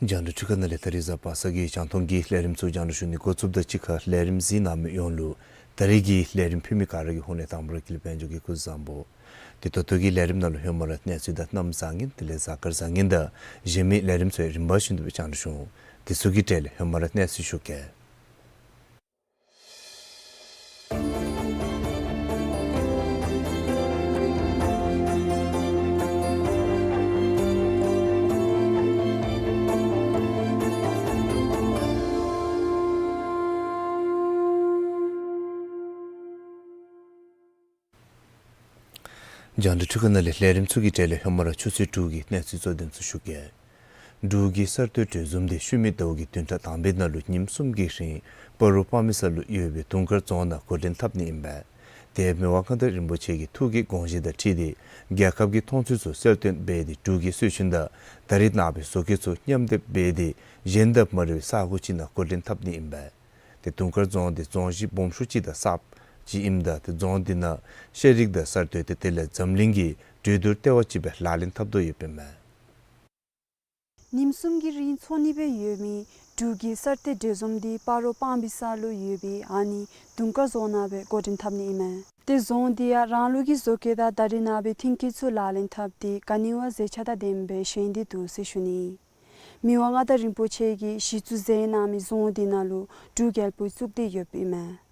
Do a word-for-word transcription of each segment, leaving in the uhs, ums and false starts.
རྒྱང་བསྒྲགས་འཕྲུལ་ཁང་ནང་ལས་ད་རིས་གཟའ་པ་སངས་ཀྱི་རྒྱང་མཐོང་གི་ལས་རིམ་ཚུ་རྒྱང་བསྒྲགས་ཞུ་ནི་འགོ་བཙུགསཔ་ད་གཅིག་ཁར་ལས་རིམ་གཟིགས་གནང་མི་ཡོངས་ལུ་ད་རིས་ཀྱི་ལས་རིམ་ཕུལ་མི་ག་ར་གི་ཧོངས་ལས་དང་པ་ར་ཀུན་ལེགས་དཔལ་འབྱོར་གྱིས་སྐུ་གཟུགས་བཟང་པོ། ཏེ་ད་ལྟོ་གི་ལས་རིམ་ནང་ལུ་ཧེ་མ་ར་གནས་ཚུལ་དང་གནམ་བཟང་ངན་དེ་ལས་གཟའ་སྐར་བཟང་ངན་དང་གཞན་མི་ལས་རིམ་ཚུ་རིམ་པ་བཞིན་དུ་སྦེ་རྒྱང་བསྒྲགས་ཞུ་འོང་། དེ་ཚུ་གི་གྲས་ལས་ཧེ་མ་ར་གནས་ཚུལ་ཞུ་གེ། རྒྱང་བསྒྲགས་འཕྲུལ་ཁང་ནང་ལས་ལས་རིམ་ཚུ་གི་གྲས་ལས་ཧེ་མ་ར་ཆུ་ཚོད་དྲུག་གི་གནས་ཚུལ་གཙོ་དོན་ཚུ་ཞུ་གེ། འབྲུག་གི་གསར་གཏོད་གྲོས་འཛོམས་འདི་ཤུལ་མའི་ཟླ་བ་གི་བདུན་ཕྲག་དང་པའི་ནང་ལུ་ཉིནམ་གསུམ་གྱི་རིང་སྤ་རོ་སྤང་སྦིས་ས་ལུ་ཡོད་པའི་དུང་དཀར་རྫོང་ནང་འགོ་འདྲེན་འཐབ་ནི་ཨིན་པས། དེ་མི་དབང་མངའ་བདག་རིན་པོ་ཆེ་གི་ཐུགས་ཀྱི་དགོངས་བཞེད་དང་འཁྲིལ་ཏེ་རྒྱལ་ཁབ་ཀྱི་མཐོང་ཚུལ་ཚུ་གསལ་སྟོན་འབད་དེ་འབྲུག་གི་སྲོལ་རྒྱུན་དང་ད་རེས་ནངས་པའི་བཟོ་བཀོད་ཚུ་མཉམ་སྡེབ་འབད་དེ་གཞན་དང་མ་འདྲ་བའི་ས་གོ་ཅིག་ནང་འགོ་འདྲེན་འཐབ་ནི་ཨིན་པས། ཏེ་དུང་དཀར་རྫོང་འདི་རྫོང་གཞི་སྦོམ་ཤོས་ཅིག་དང་གསརཔ་ཅིག་ཨིནམ་ད་ཏེ་རྫོང་འདི་ནང་ཤེས་རིག་དང་གསར་གཏོད་དེ་དེ་ལས་འཛམ་གླིང་གི་གྲོས་བསྡུར་ལྟེ་བ་ཅིག་སྦེ་ལག་ལེན་འཐབ་དོ་ཡོདཔ་ཨིན་མས། ཉིནམ་གསུམ་གྱི་རིང་འཚོགས་ནི་སྦེ་ཡོད་མི་འབྲུག་གི་གསར་གཏོད་གྲོས་འཛོམས་འདི་སྤ་རོ་སྤང་སྦིས་ས་ལུ་ཡོད་པའི་ཨ་ནི་དུང་དཀར་རྫོང་ནང་སྦེ་འགོ་འདྲེན་འཐབ་ནི་ཨིན་མས། ཏེ་རྫོང་འདི་ཡང་རང་ལུགས་ཀྱི་བཟོ་བཀོད་དང་ད་རེས་ནངས་པའི་མཐུན་རྐྱེན་ཚུ་ལག་ལེན་འཐབ་སྟེ་ག་ནི་བ་མཛེས་ཆ་དང་ལྡནམ་སྦེ་བཞེངས་ཏེ་འདུག་ཟེར་ཞུ་ནི། མི་དབང་མངའ་བདག་རིན་པོ་ཆེ་གིས་གཞི་བཙུགས་མཛད་གནང་མི་རྫོང་འདི་ནང་ལུ་འབྲུག་རྒྱལ་པོ་བཙུགས་ཏེ་ཡོདཔ་ཨིན་མས།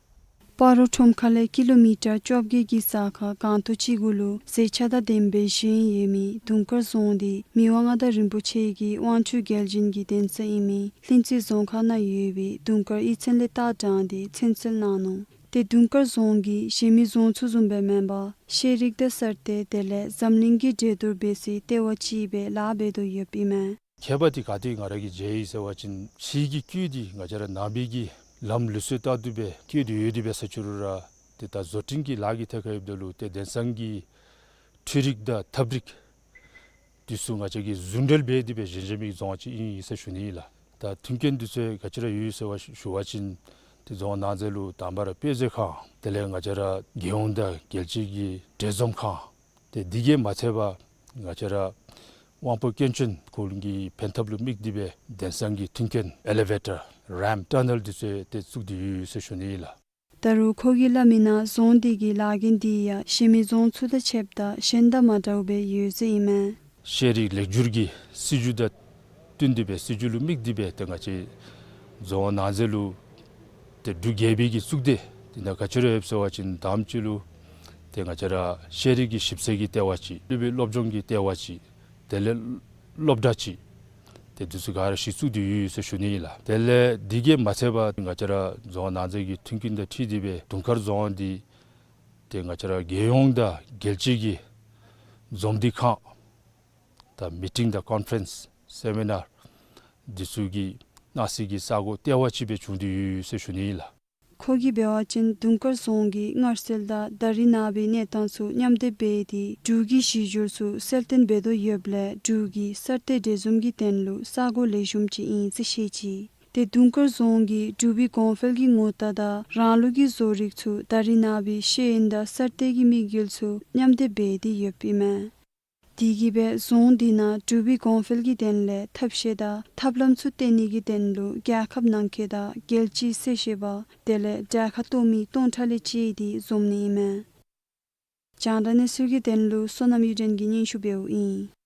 སྤ་རོ་ཁྲོམ་ཁ་ལས་ཀི་ལོ་མི་ཊར་བཅོ་བརྒྱད་ཀྱི་ས་ཁར་སྒང་ཏོག་ཅིག་གུ་ལུ་མཛེས་ཆ་དང་ལྡནམ་སྦེ་བཞེངས་ཡོད་མི་དུང་དཀར་རྫོང་འདི་མི་དབང་མངའ་བདག་རིན་པོ་ཆེ་གི་དབང་ཕྱུག་རྒྱལ་བྱོན་གྱི་གདན་ས་ཨིན་མི་ལྷུན་རྩེ་རྫོང་ཁག་ནང་ཡོད་པའི་དུང་དཀར་གཡུས་ཚན་ལས་བཏགས་དྲངས་ཏེ་ཚོན་རྩལ་གནང་ནུག། ཏེ་དུང་དཀར་རྫོང་གིས་གཞན་མི་རྫོང་ཚུ་བཟུམ་སྦེ་མེན་པར་ཤེས་རིག་དང་གསར་གཏོད་དེ་ལས་འཛམ་གླིང་གི་གྲོས་བསྡུར་འབད་སའི་ལྟེ་བ་ཅིག་སྦེ་ལཱ་འབད་དོ་ཡོདཔ་ཨིན་མས། ཁྱད་པར་འདི་ག་ཏེ་ང་ར་གིས་མཇལ་ཡི་ཟེར་བ་ཅིན་ཕྱི་གི་སྐུད་འདི་ང་བཅས་ར་ནང་པའི་གི་ལམ་ལུགས་སྲོལ་ལྟར་དུ་སྦེ་བཀོད་དེ་ཡོད་དེ་འབད་ས་ཅིག་རུང་ར་ཏེ་ད་བཟོ་སྐྲུན་གྱི་ལཱ་གི་ཐད་ཁར་ཡོདཔ་ད་ལུ་ཏེ་དེང་སང་གི་འཕྲུལ་རིག་དང་ཐབས་རིག་འདི་ཚུ་ང་བཅས་ཀྱིས་ཟུང་འབྲེལ་འབད་དེ་སྦེ་བཞེངས་བཞེངས་མི་རྫོང་ཅིག་ཨིན་ཟེར་ཞུ་ནི་ཨིན་ལགས། ད་མཐུན་རྐྱེན་འདི་ཚུ་ག་ཅི་ར་ཡོད་ཟེར་བ་ཞུ་བ་ཅིན་ཏེ་རྫོང་ནང་གཟིགས་ལུ་དང་པ་ར་དཔེ་མཛོད་ཁང་དེ་ལས་ང་བཅས་ར་རྒྱལ་ཡོངས་དང་རྒྱལ་སྤྱི་གི་གྲོས་འཛོམས་ཁང་ཏེ་འདི་གིས་མ་ཚད་པར་ང་བཅས་ར་དབང་པོ་སྐྱོན་ཅན་ཁོང་གི་ཕན་ཐབས་ལུ་དམིགས་ཏེ་སྦེ་དེང་སང་གི་མཐུན་རྐྱེན་ཨེ་ལི་ཝེ་ཊར་རེམཔ་ཊ་ནཱལ་འདི་ཚུ་ཏེ་བཙུགས་ཏེ་ཡོད་ཟེར་ཞུ་ནི་ཨིན་ལགས། ད་རུང་ཁོ་གིས་སླབ་མིའི་ནང་རྫོང་འདི་གི་ལཱ་འགན་འདི་ཡང་གཞན་མི་རྫོང་ཚུ་དང་ཕྱདཔ་ད་གཞན་དང་མ་འདྲཝ་སྦེ་ཡོད་ཟེར་ཨིན་མས། ཤེས་རིག་ལེགས་བསྒྱུར་གྱི་སྲིད་བྱུས་དང་བསྟུན་ཏེ་སྦེ་སྲིད་བྱུས་ལུ་དམིགས་ཏེ་སྦེ་ཏེ་ང་བཅས་རྫོང་ནང་གཟིགས་ལུ་ཏེ་འབྲུག་རྒྱལ་པོའི་གི་གཙུག་སྡེ་འདི་ནང་ག་ཅི་ར་ཡོད་ཟེར་བ་ཅིན་དང་པ་ཅིག་ལུ་ཏེ་ང་བཅས་ར་ཤེས་རིག་གི་ཞིབ་འཚོལ་གྱི་ལྟེ་བ་ཅིག་སློབ་དཔོན་སློབ་སྦྱོང་གི་ལྟེ་བ་ཅིག་དེ་ལས་སློབ་གྲྭ་ཅིག་ཏེ་འདི་ཚུ་ག་ར་གཞི་བཙུགས་ཏེ་ཡོད་ཟེར་ཞུ་ནི་ཨིན་ལགས། དེ་ལས་འདི་གིས་མ་ཚད་པར་ང་བཅས་ར་རྫོང་ནང་གཟིགས་ཀྱི་མཐུན་རྐྱེན་དང་འཁྲིལ་ཏེ་སྦེ་དུང་དཀར་རྫོང་འདི་ཏེ་ང་བཅས་ར་རྒྱལ་ཡོངས་དང་རྒྱལ་སྤྱི་གི་རྫོང་སྡེ་ཁང་དང་མི་ཊིང་དང་ཀོན་ཕ་རེནསི་སེ་མི་ནཱར་འདི་ཚུ་གི་གནང་སའི་གི་ས་གོ་ལྟེ་བ་ཅིག་སྦེ་བྱུང་སྟེ་ཡོད་ཟེར་ཞུ་ནི་ཨིན་ལགས། ཁོ་གིས་འབད་བ་ཅིན་དུང་དཀར་རྫོང་གི་མངར་ཟས་དང་ད་རིས་ནངས་པའི་གནས་སྟངས་ཚུ་མཉམ་སྡེབ་འབད་དེ་འབྲུག་གི་གཞི་འགྱུར་ཚུ་གསལ་སྟོན་འབད་དོ་ཡོདཔ་ལས་འབྲུག་གི་གསར་གཏོད་འབྲེལ་འཛོམས་ཀྱི་དོན་ལུ་ས་གོ་ལེགས་ཤོམ་ཅིག་ཨིན་ཟེར་བཤད་ཅི། ཏེ་དུང་དཀར་རྫོང་གིས་འབྲུག་པའི་གོང་འཕེལ་གྱི་ངོ་རྟགས་དང་རང་ལུགས་ཀྱི་བཟོ་རིག་ཚུ་ད་རིས་ནངས་པའི་ཤེས་ཡོན་དང་གསར་གཏོད་ཀྱི་དམིགས་ཡུལ་ཚུ་མཉམ་སྡེབ་འབད་དེ་ཡོདཔ་ཨིན་མས། དེ་གིས་འབད་རྫོང་འདི་ནང་འབྲུག་པའི་གོང་འཕེལ་གྱི་དོན་ལས་ཐབས་ཤེས་དང་ཐབས་ལམ་ཚུ་བཏོན་ནི་གི་དོན་ལུ་རྒྱལ་ཁབ་ནང་འཁོད་དང་རྒྱལ་སྤྱིའི་གསལ་བཤད་པ་དེ་ལས་གྲལ་ཁར་གཏོགས་མི་སྟོང་ཕྲག་ལས་བཅད་དེ་འཛོམས་ནི་ཨིན་མས། རྒྱང་བསྒྲགས་གནས་ཚུལ་གྱི་དོན་ལུ་བསོད་ནམས་གཡུ་སྒྲོན་གྱིས་སྙན་ཞུ་འབདཝ་ཨིན།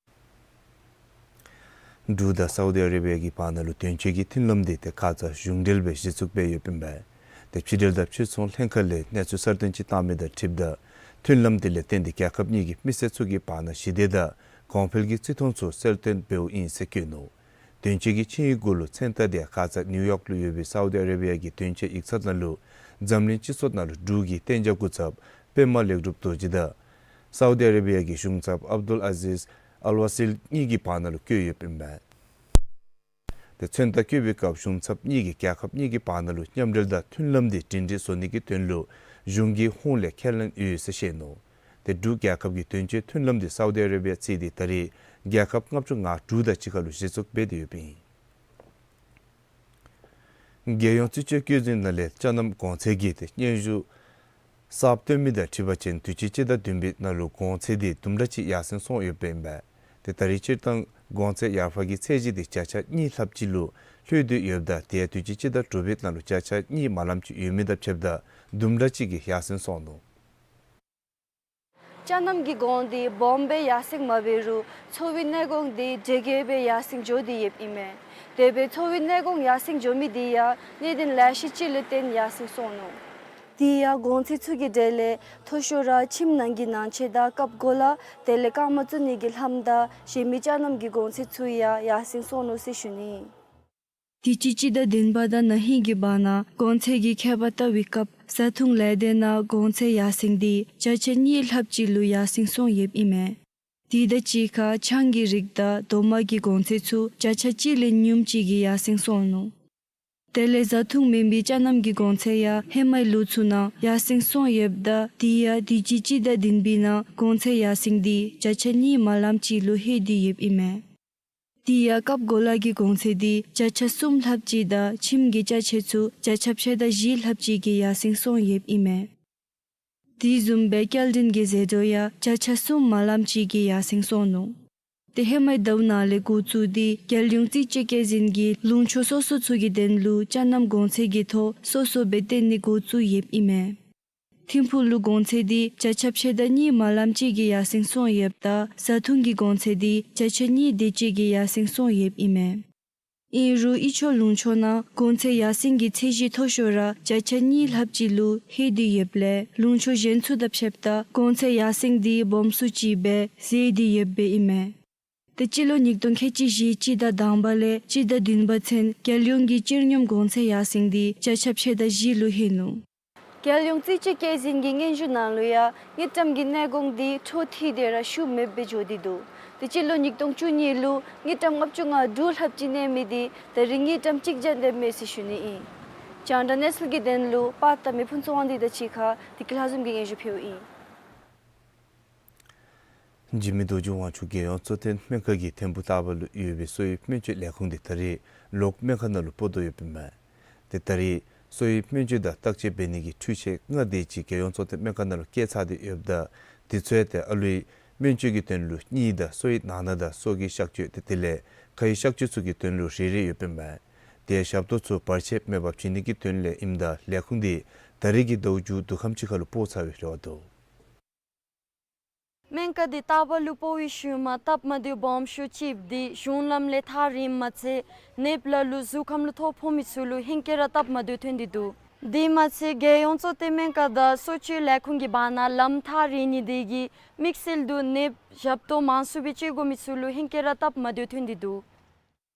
འབྲུག་དང་སའུ་དི་ཨ་རེ་བི་ཡ་གི་བར་ན་ལུ་དོན་གཅོད་ཀྱི་མཐུན་ལམ་འདི་ཏེ་ཁ་ཙ་གཞུང་འབྲེལ་སྦེ་གཞི་བཙུགས་འབད་ཡོདཔ་ཨིན་པས། ཏེ་ཕྱི་འབྲེལ་དང་ཕྱིར་ཚོང་ལྷན་ཁག་ལས་གནས་ཚུལ་གསར་བཏོན་ཅིག་བཏང་མི་དང་འཁྲིལཝ་ད་མཐུན་ལམ་འདི་ལས་བརྟེན་ཏེ་རྒྱལ་ཁབ་གཉིས་ཀྱི་མི་སེར་ཚུ་གི་བར་ན་ཞི་བདེ་དང་གོང་འཕེལ་གྱི་བརྩི་མཐོང་ཚུ་གསལ་སྟོན་འབདཝ་ཨིན་ཟེར་བཀོད་ནུག། དོན་གཅོད་ཀྱི་ཆིངས་ཡིག་གུ་ལུ་མཚན་རྟགས་འདི་ཁ་ཙ་ནིའུ་ཡོག་ལུ་ཡོད་པའི་སའུ་དི་ཨ་རེ་བི་ཡ་གི་དོན་གཅོད་ཡིག་ཚང་ནང་ལུ་འཛམ་གླིང་སྤྱི་ཚོགས་ནང་ལུ་འབྲུག་གི་གཏན་འཇགས་སྐུ་ཚབ་པདྨ་ལེགས་གྲུབ་རྡོ་རྗེ་དང་སའུ་དི་ཨ་རེ་བི་ཡ་གི་གཞུང་ཚབ་ཨབ་དུལ་ཨ་ཟིས་ཨལ་ཝ་སིལ་གཉིས་ཀྱི་བར་ན་ལུ་བཀོད་ཡོདཔ་ཨིན་པས། ཏེ་མཚན་རྟགས་བཀོད་པའི་སྐབས་གཞུང་ཚབ་གཉིས་ཀྱིས་རྒྱལ་ཁབ་གཉིས་ཀྱི་བར་ན་ལུ་མཉམ་འབྲེལ་དང་མཐུན་ལམ་འདི་སྒྲིང་སྒྲི་བཟོ་ནི་གི་དོན་ལུ་གཞུང་གི་ཧོངས་ལས་ཁས་ལེན་ཡོད་ཟེར་བཤད་ནུག། ཏེ་འབྲུག་རྒྱལ་ཁབ་ཀྱི་དོན་གཅོད་མཐུན་ལམ་འདི་སའུ་དི་ཨ་རེ་བི་ཡ་བརྩིས་ཏེ་ད་རེས་རྒྱལ་ཁབ་ལྔ་བཅུ་ང་དྲུག་དང་གཅིག་ཁར་ལུ་གཞི་བཙུགས་འབད་དེ་ཡོདཔ་ཨིན། རྒྱལ་ཡོངས་རྩིས་དཔྱད་བཀོད་འཛིན་ནང་ལས་ཅ་ནམ་གོང་ཚད་ཀྱི་ཏེ་སྙན་ཞུ་གསརཔ་བཏོན་མི་དང་འཁྲིལ་བ་ཅིན་དུས་ཅི་སྤྱི་ཟླ་བདུན་པའི་ནང་ལུ་གོང་ཚད་འདི་དུམ་གྲ་ཅིག་ཡར་སེང་སོང་ཡོདཔ་ཨིན་པས། ཏེ་ད་རེས་སྤྱིར་བཏང་གོང་ཚད་ཡར་འཕར་གྱི་ཚད་གཞི་འདི་བརྒྱ་ཆ་གཉིས་ལྷགཔ་ཅིག་ལུ་ལྷོད་དེ་ཡོདཔ་ད་དེ་ཡང་དུས་ཅི་སྤྱི་ཟླ་དྲུག་པའི་ནང་ལུ་བརྒྱ་ཆ་གཉིས་མ་ལངམ་ཅིག་ཡོད་མི་དང་ཕྱདཔ་ད་དུམ་གྲ་ཅིག་གིས་ཡར་སེང་སོང་ནུག། ཅ་ནམ་གྱི་གོང་འདི་སྦོམ་སྦེ་ཡར་སེང་མ་འབད་རུང་འཚོ་བའི་གནས་གོང་འདི་དེ་གིས་སྦེ་ཡར་སེང་འགྱོ་སྟེ་ཡོདཔ་ཨིན་མས། དེ་སྦེ་འཚོ་བའི་གནས་གོང་ཡར་སེང་འགྱོ་མི་འདི་ཡང་གནད་དོན་ལེ་ཤ་ཅིག་ལུ་བརྟེན་ཡར་སེང་སོང་ནུག། དེ་ཡང་གོང་ཚད་ཚུ་གི་གྲས་ལས་མཐོ་ཤོས་ར་ཁྱིམ་ནང་གི་ནང་ཆས་དང་རྐབ་གོ་ལ་དེ་ལས་རྐངམ་བཙུགས་ནི་གི་ལྷམ་དང་གཞན་མི་ཅ་ནམ་གྱི་གོང་ཚད་ཚུ་ཡང་ཡར་སེང་སོང་ནུག་ཟེར་ཞུ་ནི། དུས་ཅི་སྤྱི་ཟླ་བདུན་པ་དང་ན་ཧིང་གི་བར་ན་གོང་ཚད་ཀྱི་ཁྱད་པར་བལྟ་བའི་སྐབས་བཟའ་འཐུང་ལས་སྡེ་ནང་གོང་ཚད་ཡར་སེང་འདི་བརྒྱ་ཆ་གཉིས་ལྷགཔ་ཅིག་ལུ་ཡར་སེང་སོང་ཡོདཔ་ཨིན་མས། དེ་དང་གཅིག་ཁར་ཆང་གི་རིགས་དང་རྡོག་མ་གི་གོང་ཚད་ཚུ་བརྒྱ་ཆ་གཅིག་ལས་ཉུངམ་ཅིག་གིས་ཡར་སེང་སོང་ནུག། དེ་ལས་བཟའ་འཐུང་མེན་པའི་ཅ་ནམ་གྱི་གོང་ཚད་ཡང་ཧེ་མའི་ལོ་ཚུ་ནང་ཡར་སེང་སོང་ཡོདཔ་ད་དེ་ཡང་དུས་ཅི་སྤྱི་ཟླ་བདུན་པའི་ནང་གོང་ཚད་ཡར་སེང་འདི་བརྒྱ་ཆ་གཉིས་མ་ལངམ་ཅིག་ལུ་ལྷོད་དེ་ཡོདཔ་ཨིན་མས། དེ་ཡང་རྐབ་གོ་ལ་གི་གོང་ཚད་འདི་བརྒྱ་ཆ་གསུམ་ལྷགཔ་ཅིག་དང་ཁྱིམ་གྱི་ཅ་ཆས་ཚུ་བརྒྱ་ཆ་ཕྱེད་དང་བཞི་ལྷགཔ་ཅིག་གིས་ཡར་སེང་སོང་ཡོདཔ་ཨིན་མས། དེ་བཟུམ་སྦེ་སྐྱེལ་འདྲེན་གྱི་ཟད་འགྲོ་ཡང་བརྒྱ་ཆ་གསུམ་མ་ལངམ་ཅིག་གིས་ཡར་སེང་སོང་ནུག། ཏེ་ཧེ་མའི་ཟླཝ་ནང་ལས་འགོ་བཙུགས་ཏེ་རྒྱལ་ཡོངས་རྩིས་དཔྱད་བཀོད་འཛིན་གྱིས་ལུང་ཕྱོགས་སོ་སོ་ཚུ་གི་དོན་ལུ་ཅ་ནམ་གོང་ཚད་ཀྱི་ཐོ་སོ་སོ་སྦེ་བཏོན་ནི་འགོ་བཙུགས་ཡོདཔ་ཨིན་མས། ཐིམ་ཕུག་ལུ་གོང་ཚད་འདི་བརྒྱ་ཆ་ཕྱེད་དང་གཉིས་མ་ལངམ་ཅིག་གིས་ཡར་སེང་སོང་ཡོདཔ་ད་བཟའ་འཐུང་གི་གོང་ཚད་འདི་བརྒྱ་ཆ་གཉིས་དེ་ཅིག་གིས་ཡར་སེང་སོང་ཡོདཔ་ཨིན་མས། ཨིན་རུང་དབུས་ཕྱོགས་ལུང་ཕྱོགས་ནང་གོང་ཚད་ཡར་སེང་གི་ཚད་གཞི་མཐོ་ཤོས་ར་བརྒྱ་ཆ་གཉིས་ལྷགཔ་ཅིག་ལུ་ལྷོད་དེ་ཡོདཔ་ལས་ལུང་ཕྱོགས་གཞན་ཚུ་དང་ཕྱདཔ་ད་གོང་ཚད་ཡར་སེང་འདི་སྦོམ་སུ་ཅིག་སྦེ་ཟད་དེ་ཡོདཔ་ཨིན་མས། ཏེ་སྤྱི་ལོ་ཉིས་སྟོང་ཁལ་གཅིག་བཞི་སྤྱི་ཟླ་དང་པ་ལས་སྤྱི་ཟླ་བདུན་པ་ཚུན་རྒྱལ་ཡོངས་ཀྱི་སྤྱིར་སྙོམས་གོང་ཚད་ཡར་སེང་འདི་བརྒྱ་ཆ་ཕྱེད་དང་བཞི་ལུ་ལྷོད་ནུག། རྒྱལ་ཡོངས་རྩིས་དཔྱད་བཀོད་འཛིན་གྱི་སྙན་ཞུ་ནང་ལུ་ཡང་དངུལ་ཀྲམ་གྱི་གནས་གོང་འདི་འཕྲོ་མཐུད་དེ་ར་ཤུགས་མེདཔ་སྦེ་འགྱོ་སྟེ་འདུག། ཏེ་སྤྱི་ལོ་ཉིས་སྟོང་བཅུ་གཉིས་ལུ་དངུལ་ཀྲམ་ལྔ་བཅུ་ང་དྲུག་ལྷགཔ་ཅིག་གནས་མི་འདི་ད་རེས་དངུལ་ཀྲམ་གཅིག་བརྒྱ་འདི་མེད་ཟེར་ཞུ་ནི་ཨིན། རྒྱང་བསྒྲགས་གནས་ཚུལ་གྱི་དོན་ལུ་པར་བཏབ་མི་ཕུན་ཚོགས་དབང་འདུས་དང་གཅིག་ཁར་བདེ་སྐྱིད་ལྷ་འཛོམས་ཀྱིས་སྙན་ཞུ་ཕུལཝ་ཨིན། འཇིགས་མེད་རྡོ་རྗེ་དབང་ཕྱུག་རྒྱལ་ཡོངས་གཙོ་བསྟེན་སྨན་ཁང་གི་ཐིམ་ཕུག་ལྟ་བ་ལུ་ཡོད་པའི་གསོ་བའི་སྨན་བཅོས་ལས་ཁུངས་འདི་ད་རེས་ལོག་སྨན་ཁང་ནང་ལུ་སྤོ་དོ་ཡོདཔ་ཨིན་མས། ཏེ་ད་རེས་གསོ་བའི་སྨན་བཅོས་དང་བརྟག་དཔྱད་འབད་ནི་གི་འཕྲུལ་ཆས་ལྔ་དེ་ཅིག་རྒྱལ་ཡོངས་གཙོ་བསྟེན་སྨན་ཁང་ནང་ལུ་བསྐྱལ་ཚར་ཏེ་ཡོདཔ་ད་དེ་ཚུ་ཡང་ཏེ་ཨ་ལུའི་སྨན་བཅོས་ཀྱི་དོན་ལུ་གཉིད་དང་གསོ་བའི་ནང་ན་དང་སོ་གི་གཤག་བཅོས་ཏེ་དེ་ལས་ཁའི་གཤག་བཅོས་ཚུ་གི་དོན་ལུ་རེ་རེ་ཡོདཔ་ཨིན་མས། དེ་ཡང་ཞབས་ཏོག་ཚུ་བར་ཆད་མེད་པར་བྱིན་ནི་གི་དོན་ལས་ཨིནམ་ད་ལས་ཁུངས་འདི་ད་རེས་ཀྱི་ཟླཝ་མཇུག་དུས་ཁམས་ཅིག་ཁར་ལུ་སྤོ་ཚར་བའི་རེ་བ་འདུག། སྨན་ཁང་འདི་ལྟ་བ་ལུ་སྤོ་བའི་ཤུལ་མ་སྟབས་མ་བདེཝ་སྦོམ་ཤོས་ཅིག་འདི་གཞུང་ལམ་ལས་ཐག་རིངམ་མ་ཚད་ནདཔ་ལ་ལུ་གཟུགས་ཁམས་ལུ་ཐོ་ཕོག་མི་ཚུ་ལུ་ཧེང་སྐལ་ར་སྟབས་མ་བདེཝ་ཐོན་ཏེ་འདུག། དེ་མ་ཚད་རྒྱལ་ཡོངས་གཙོ་བསྟེན་སྨན་ཁང་དང་གསོ་བཅོས་ལས་ཁུངས་ཀྱི་བར་ན་ལམ་ཐག་རིང་ནི་དེ་གིས་དམིགས་བསལ་དུ་ནདཔ་ཞབས་ཏོག་མང་སུ་སྦེ་སྤྱོད་དགོ་མི་ཚུ་ལུ་ཧེང་སྐལ་ར་སྟབས་མ་བདེཝ་ཐོན་ཏེ་འདུག།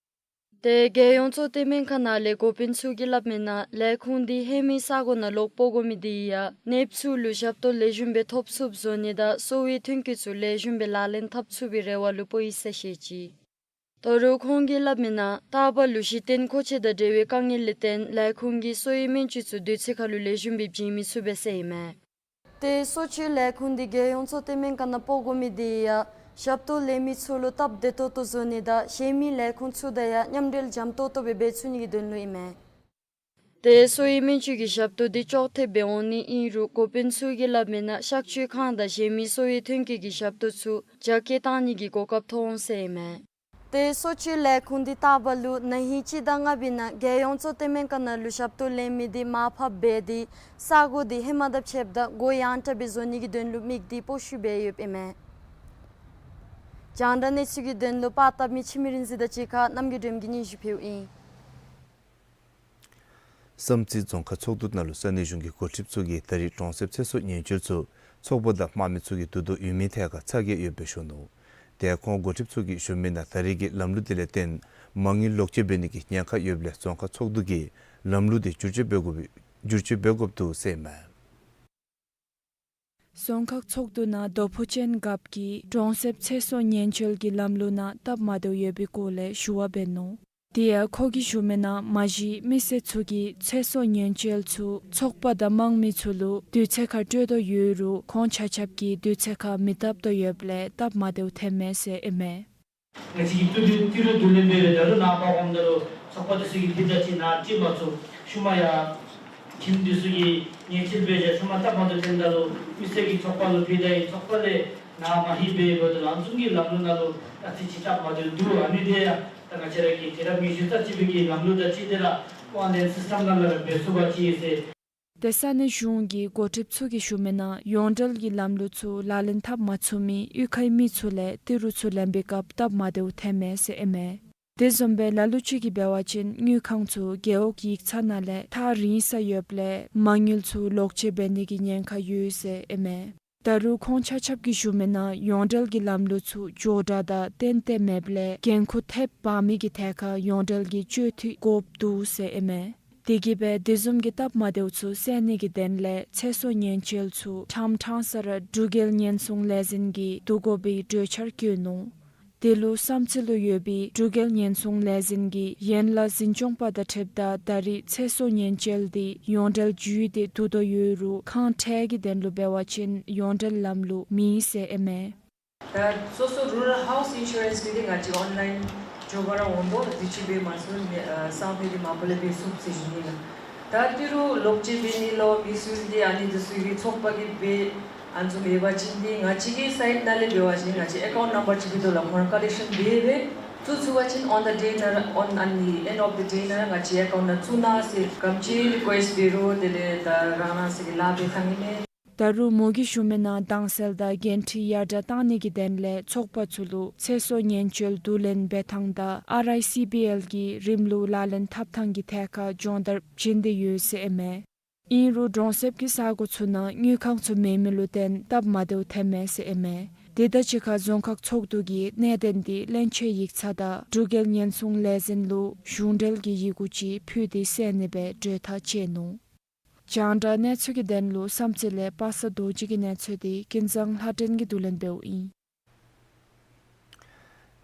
ཏེ་རྒྱལ་ཡོངས་གཙོ་བསྟེན་སྨན་ཁང་ནང་ལས་འགོ་དཔོན་ཚུ་གིས་སླབ་མི་ནང་ལས་ཁུངས་འདི་ཧེ་མའི་ས་གོ་ནང་ལོག་སྤོ་དགོ་མི་དེ་ཡང་ནདཔ་ཚུ་ལུ་ཞབས་ཏོག་ལེགས་ཤོམ་སྦེ་ཐོབ་ཚུགསཔ་བཟོ་ནི་དང་གསོ་བའི་ཐོན་སྐྱེད་ཚུ་ལེགས་ཤོམ་སྦེ་ལག་ལེན་འཐབ་ཚུགས་པའི་རེ་བ་ལུ་སྤོ་ཡི་ཟེར་བཤད་ཅི། ད་རུང་ཁོང་གིས་སླབ་མི་ནང་རྟག་བར་ལུ་གཞི་རྟེན་མཁོ་ཆས་དང་འབྲེལ་བའི་དཀའ་ངལ་ལས་བརྟེན་ལས་ཁུངས་ཀྱིས་གསོ་བའི་སྨན་བཅོས་ཚུ་དུས་ཚོད་ཁར་ལུ་ལེགས་ཤོམ་སྦེ་བྱིན་མི་ཚུགས་པས་ཟེར་ཨིན་མས། ཏེ་གསོ་བཅོས་ལས་ཁུངས་འདི་རྒྱལ་ཡོངས་གཙོ་བསྟེན་སྨན་ཁང་ནང་སྤོ་དགོ་མི་འདི་ཡང་ཞབས་ཏོག་ལེན་མི་ཚུ་ལུ་སྟབས་བདེ་ཏོག་ཏོ་བཟོ་ནི་དང་གཞན་མི་ལས་ཁུངས་ཚུ་དང་ཡང་མཉམ་འབྲེལ་འཇམ་ཏོག་ཏོ་སྦེ་འབད་ཚུགས་ནི་གི་དོན་ལུ་ཨིན་མས། ཏེ་གསོ་བའི་སྨན་བཅོས་ཀྱི་ཞབས་ཏོག་འདི་ཅོག་འཐདཔ་སྦེ་འོང་ནི་ཨིན་རུང་འགོ་དཔོན་ཚུ་གིས་སླབ་མི་ནང་གཤག་བཅོས་ཁང་དང་གཞན་མི་གསོ་བའི་ཐོན་སྐྱེད་ཀྱི་ཞབས་ཏོག་ཚུ་རྒྱ་སྐྱེད་བཏང་ནི་གི་གོ་སྐབས་ཐོབ་འོང་ཟེར་ཨིན་མས། ཏེ་གསོ་བཅོས་ལས་ཁུངས་འདི་རྟག་བར་ལུ་ན་ཧིང་སྤྱི་ཟླ་ལྔ་པའི་ནང་རྒྱལ་ཡོངས་གཙོ་བསྟེན་སྨན་ཁང་ནང་ལུ་ཞབས་ཏོག་ལེན་མི་འདི་མར་ཕབ་འབད་དེ་ས་གོ་འདི་ཧེ་མ་དང་ཕྱདཔ་ད་སྒོ་ཡངས་དྲགས་སྦེ་བཟོ་ནི་གི་དོན་ལུ་དམིགས་ཏེ་སྤོ་བཤུད་འབད་ཡོདཔ་ཨིན་མས། རྒྱང་བསྒྲགས་གནས་ཚུལ་གྱི་དོན་ལུ་པར་བཏབ་མི་འཆི་མེད་རིག་འཛིན་དང་གཅིག་ཁར་རྣམ་རྒྱལ་སྒྲོལམ་གྱིས་སྙན་ཞུ་ཕུལཝ་ཨིན། བསམ་རྩེ་རྫོང་ཁག་ཚོགས་འདུ་ནང་ལུ་ས་གནས་གཞུང་གི་འགོ་ཁྲིདཔ་ཚུ་གིས་ད་རིས་གྲོང་གསེབ་ཚེ་སྲོག་ཉེན་བཅོལ་ཚུ་ཚོགས་པ་དང་དམངས་མི་ཚུ་གིས་བསྡུ་དོ་ཡོད་མེད་ཐད་ཁར་ཚ་གྱང་ཡོདཔ་སྦེ་ཞུ་ནུག། དེ་ཡང་ཁོང་འགོ་ཁྲིདཔ་ཚུ་གིས་ཞུ་མི་ནང་ད་རིས་ཀྱི་ལམ་ལུགས་དེ་ལས་བརྟེན་མ་དངུལ་ལོག་སྤྱོད་འབད་ནི་གི་ཉེན་ཁ་ཡོདཔ་ལས་རྫོང་ཁག་ཚོགས་འདུ་གིས་ལམ་ལུགས་དེ་བསྒྱུར་བཅོས་འབད་དགོཔ་བསྒྱུར་བཅོས་འབད་དགོཔ་འདུག་ཟེར་ཨིན་མས། རྫོང་ཁག་ཚོགས་འདུ་ནང་རྡོ་ཕུ་ཅན་རྒཔོ་གིས་གྲོང་གསེབ་ཚེ་སྲོག་ཉེན་བཅོལ་གྱི་ལམ་ལུགས་ནང་སྟབས་མ་བདེཝ་ཡོད་པའི་སྐོར་ལས་ཞུ་བ་འབད་ནུག། དེ་ཡང་ཁོ་གིས་ཞུ་མི་ནང་མ་གཞི་མི་སེར་ཚུ་གིས་ཚེ་སྲོག་ཉེན་བཅོལ་ཚུ་ཚོགས་པ་དང་དམངས་མི་ཚུ་ལུ་དུས་ཚོད་ཁར་སྤྲོད་དོ་ཡོད་རུང་ཁོང་ཆ་ཁྱབ་ཀྱིས་དུས་ཚོད་ཁར་མི་བཏབ་དོ་ཡོདཔ་ལས་སྟབས་མ་བདེཝ་ཐོནམ་མས་ཟེར་ཨིན་མས། ང་བཅས་ཀྱི་ཏི་རུ་ཏི་རུ་བསྡུ་ལེན་འབད་བའི་ད་རུང་ནངས་པ་འོངམ་ད་ལུ་ཚོགས་པ་འདི་ཚུ་གིས་འདི་ད་ཅི་ནང་ཁྲིད་མ་ཚུགས། ཤུལ་མ་ཡང་ཁྱིམ་འདི་ཚུ་གིས་ཉེས་ཆད་འབད་བཞག། ཤུལ་མ་སྟབས་མ་བདེཝ་ཐོནམ་ད་ལུ་མི་སེར་གྱིས་ཚོགས་པ་ལུ་ཕུལ་ད་ཡི། ཚོགས་པ་ལས་ནཱ་མ་ཧི་འབད་འབདཝ་ད་ལུ་ཨ་ནི་བཟུམ་གྱི་ལམ་ལུགས་ནང་ལུ་ཨ་ཙི་ཅིག་སྟབས་མ་བདེཝ་འདུག། ཨ་ནི་དེ་ཡང་ད་ང་བཅས་ར་གིས་དུས་རབས་ཉི་ཤུ་རྩ་གཅིག་པའི་གི་ལམ་ལུགས་དང་གཅིག་དེ་ར་ཨོན་ལཱའིན་སིསི་ཊམ་ནང་ལུ་ར་འབད་ཚུགས་པ་ཅིན་ཟེར། དེ་ས་གནས་གཞུང་གི་འགོ་ཁྲིདཔ་ཚུ་གིས་ཞུ་མི་ནང་ཡོངས་འབྲེལ་གྱི་ལམ་ལུགས་ཚུ་ལག་ལེན་འཐབ་མ་ཚུགས་མི་གཡུས་ཁའི་མི་ཚུ་ལས་ཏི་རུ་ཚུ་ལེན་པའི་སྐབས་སྟབས་མ་བདེཝ་ཐོནམ་མས་ཟེར་ཨིན་མས། དེ་བཟུམ་སྦེ་ལ་ལུ་ཅིག་གིས་འབད་བ་ཅིན་དངུལ་ཁང་ཚུ་རྒེད་འོག་ཡིག་ཚང་ནང་ལས་ཐག་རིང་སར་ཡོདཔ་ལས་མ་དངུལ་ཚུ་ལོག་སྤྱོད་འབད་ནི་གི་ཉེན་ཁ་ཡོད་ཟེར་ཨིན་མས། ད་རུང་ཁོང་ཆ་ཁྱབ་ཀྱིས་ཞུ་མི་ནང་ཡོངས་འབྲེལ་གྱི་ལམ་ལུགས་ཚུ་མགྱོགས་དྲགས་དང་ཏན་ཏན་མེདཔ་ལས་འགན་ཁུར་ཐེབས་འབག་མི་གི་ཐད་ཁར་ཡོངས་འབྲེལ་གྱི་སྤྱོད་འཐུས་དགོཔ་འདུག་ཟེར་ཨིན་མས། དེ་གིས་སྦེ་དེ་བཟུམ་གྱི་སྟབས་མ་བདེཝ་ཚུ་སེལ་ནི་གི་དོན་ལས་ཚེ་སྲོག་ཉེན་བཅོལ་ཚུ་ཕྲང་ཕྲང་ས་ར་འབྲུག་རྒྱལ་ཉེན་སྲུང་ལས་འཛིན་གྱིས་བསྡུ་དགོ་པའི་གྲོས་འཆར་བཀོད་ནུག། དེ་ལུ་བསམ་རྩེ་ལུ་ཡོད་པའི་འབྲུག་རྒྱལ་ཉེན་སྲུང་ལས་འཛིན་གྱིས་ཡན་ལག་འཛིན་སྐྱོང་པ་དང་འཁྲིལཝ་ད་ད་རིས་ཚེ་སྲོག་ཉེན་བཅོལ་འདི་ཡོངས་འབྲེལ་བརྒྱུད་དེ་བསྡུ་དོ་ཡོད་རུང་ཁང་ཁྲལ་གྱི་དོན་ལུ་འབད་བ་ཅིན་ཡོངས་འབྲེལ་ལམ་ལུགས་མེད་ཟེར་ཨིན་མས། ད་སོ་སོ་རུ་རཱལ་ཧའུསི་ཨིན་ཤུ་རེནསི་འབད་དེ་ང་བཅས་ཨོན་ལཱའིན་འགྱོ་བར་འོང་དོ། དུས་ཅི་འབད་མ་ཚུགས་ནི་ཨ་སང་ཕོད་འདི་མ་པ་ལས་འབད་ཚུགས་ཟེར་ཞུ་ནི་ལགས། ད་ཏི་རུ་ལོག་སྤྱོད་འབད་ནི་ལུ་མི་སེར་འདི་ཨ་ནི་འདི་ཚུ་གི་ཚོགས་པ་གིས་འབད་ཨ་ནི་ཚུ་འབད་བ་ཅིན་འདི་ང་བཅས་ཀྱི་སའིཌ་ནང་ལས་འབད་བ་ཅིན་ང་བཅས་ཨེ་ཀའུནཊ་ནམ་བར་ཅིག་འབད་དོ་ལགས། ཁོང་ར་ཀ་ལེཀ་ཤཱན་འབད་འབད་བཙུགས་ཚུགས་པ་ཅིན་on the day ནང་ར་on ཨ་ནི་end of the day ནང་ར་ང་བཅས་ཨེ་ཀའུནཊ་ནང་བཙུགས་གནང་ཟེར་ག་དེམ་ཅིག་རི་ཀུ་ཨེསཊ་འབད་རུང་དེ་ལས་ད་རང་རང་སོ་གི་ལཱ་འབད་ཐངས་ཨིན་མས། ད་རུང་མོ་གིས་ཞུ་མི་ནང་དྭངས་གསལ་དང་འགན་འཁྲི་ཡར་དྲགས་གཏང་ནི་གི་དོན་ལས་ཚོགས་པ་ཚུ་ལུ་ཚེ་སྲོག་ཉེན་བཅོལ་བསྡུ་ལེན་འབད་ཐངས་དང་ཨར་ཨའི་སི་བི་ཨེལ་གྱི་རིམ་ལུགས་ལག་ལེན་འཐབ་ཐངས་ཀྱི་ཐད་ཁར་སྦྱོང་བརྡར་བྱིན་ཏེ་ཡོད་ཟེར་ཨིན་མས། ཨིན་རུང་གྲོང་གསེབ་ཀྱི་ས་གོ་ཚུ་ནང་དངུལ་ཁང་ཚུ་མེད་མི་ལུ་བརྟེན་སྟབས་མ་བདེཝ་ཐོནམ་མས་ཟེར་ཨིན་མས། དེ་དང་གཅིག་ཁར་རྫོང་ཁག་ཚོགས་འདུ་གིས་གནད་དོན་འདི་བློན་ཆེན་ཡིག་ཚང་དང་འབྲུག་རྒྱལ་ཉེན་སྲུང་ལས་འཛིན་ལུ་གཞུང་འབྲེལ་གྱི་ཡི་གུ་ཅིག་ཕུལ་ཏེ་སེལ་ནི་སྦེ་གྲོས་ཐག་བཅད་ནུག། རྒྱང་བསྒྲགས་གནས་ཚུལ་གྱི་དོན་ལུ་བསམ་རྩེ་ལས་པ་སངས་རྡོ་རྗེ་གི་གནས་ཚུལ་འདི་ཀུན་བཟང་ལྷ་སྒྲོན་གྱིས་བསྡུ་ལེན་འབདཝ་ཨིན།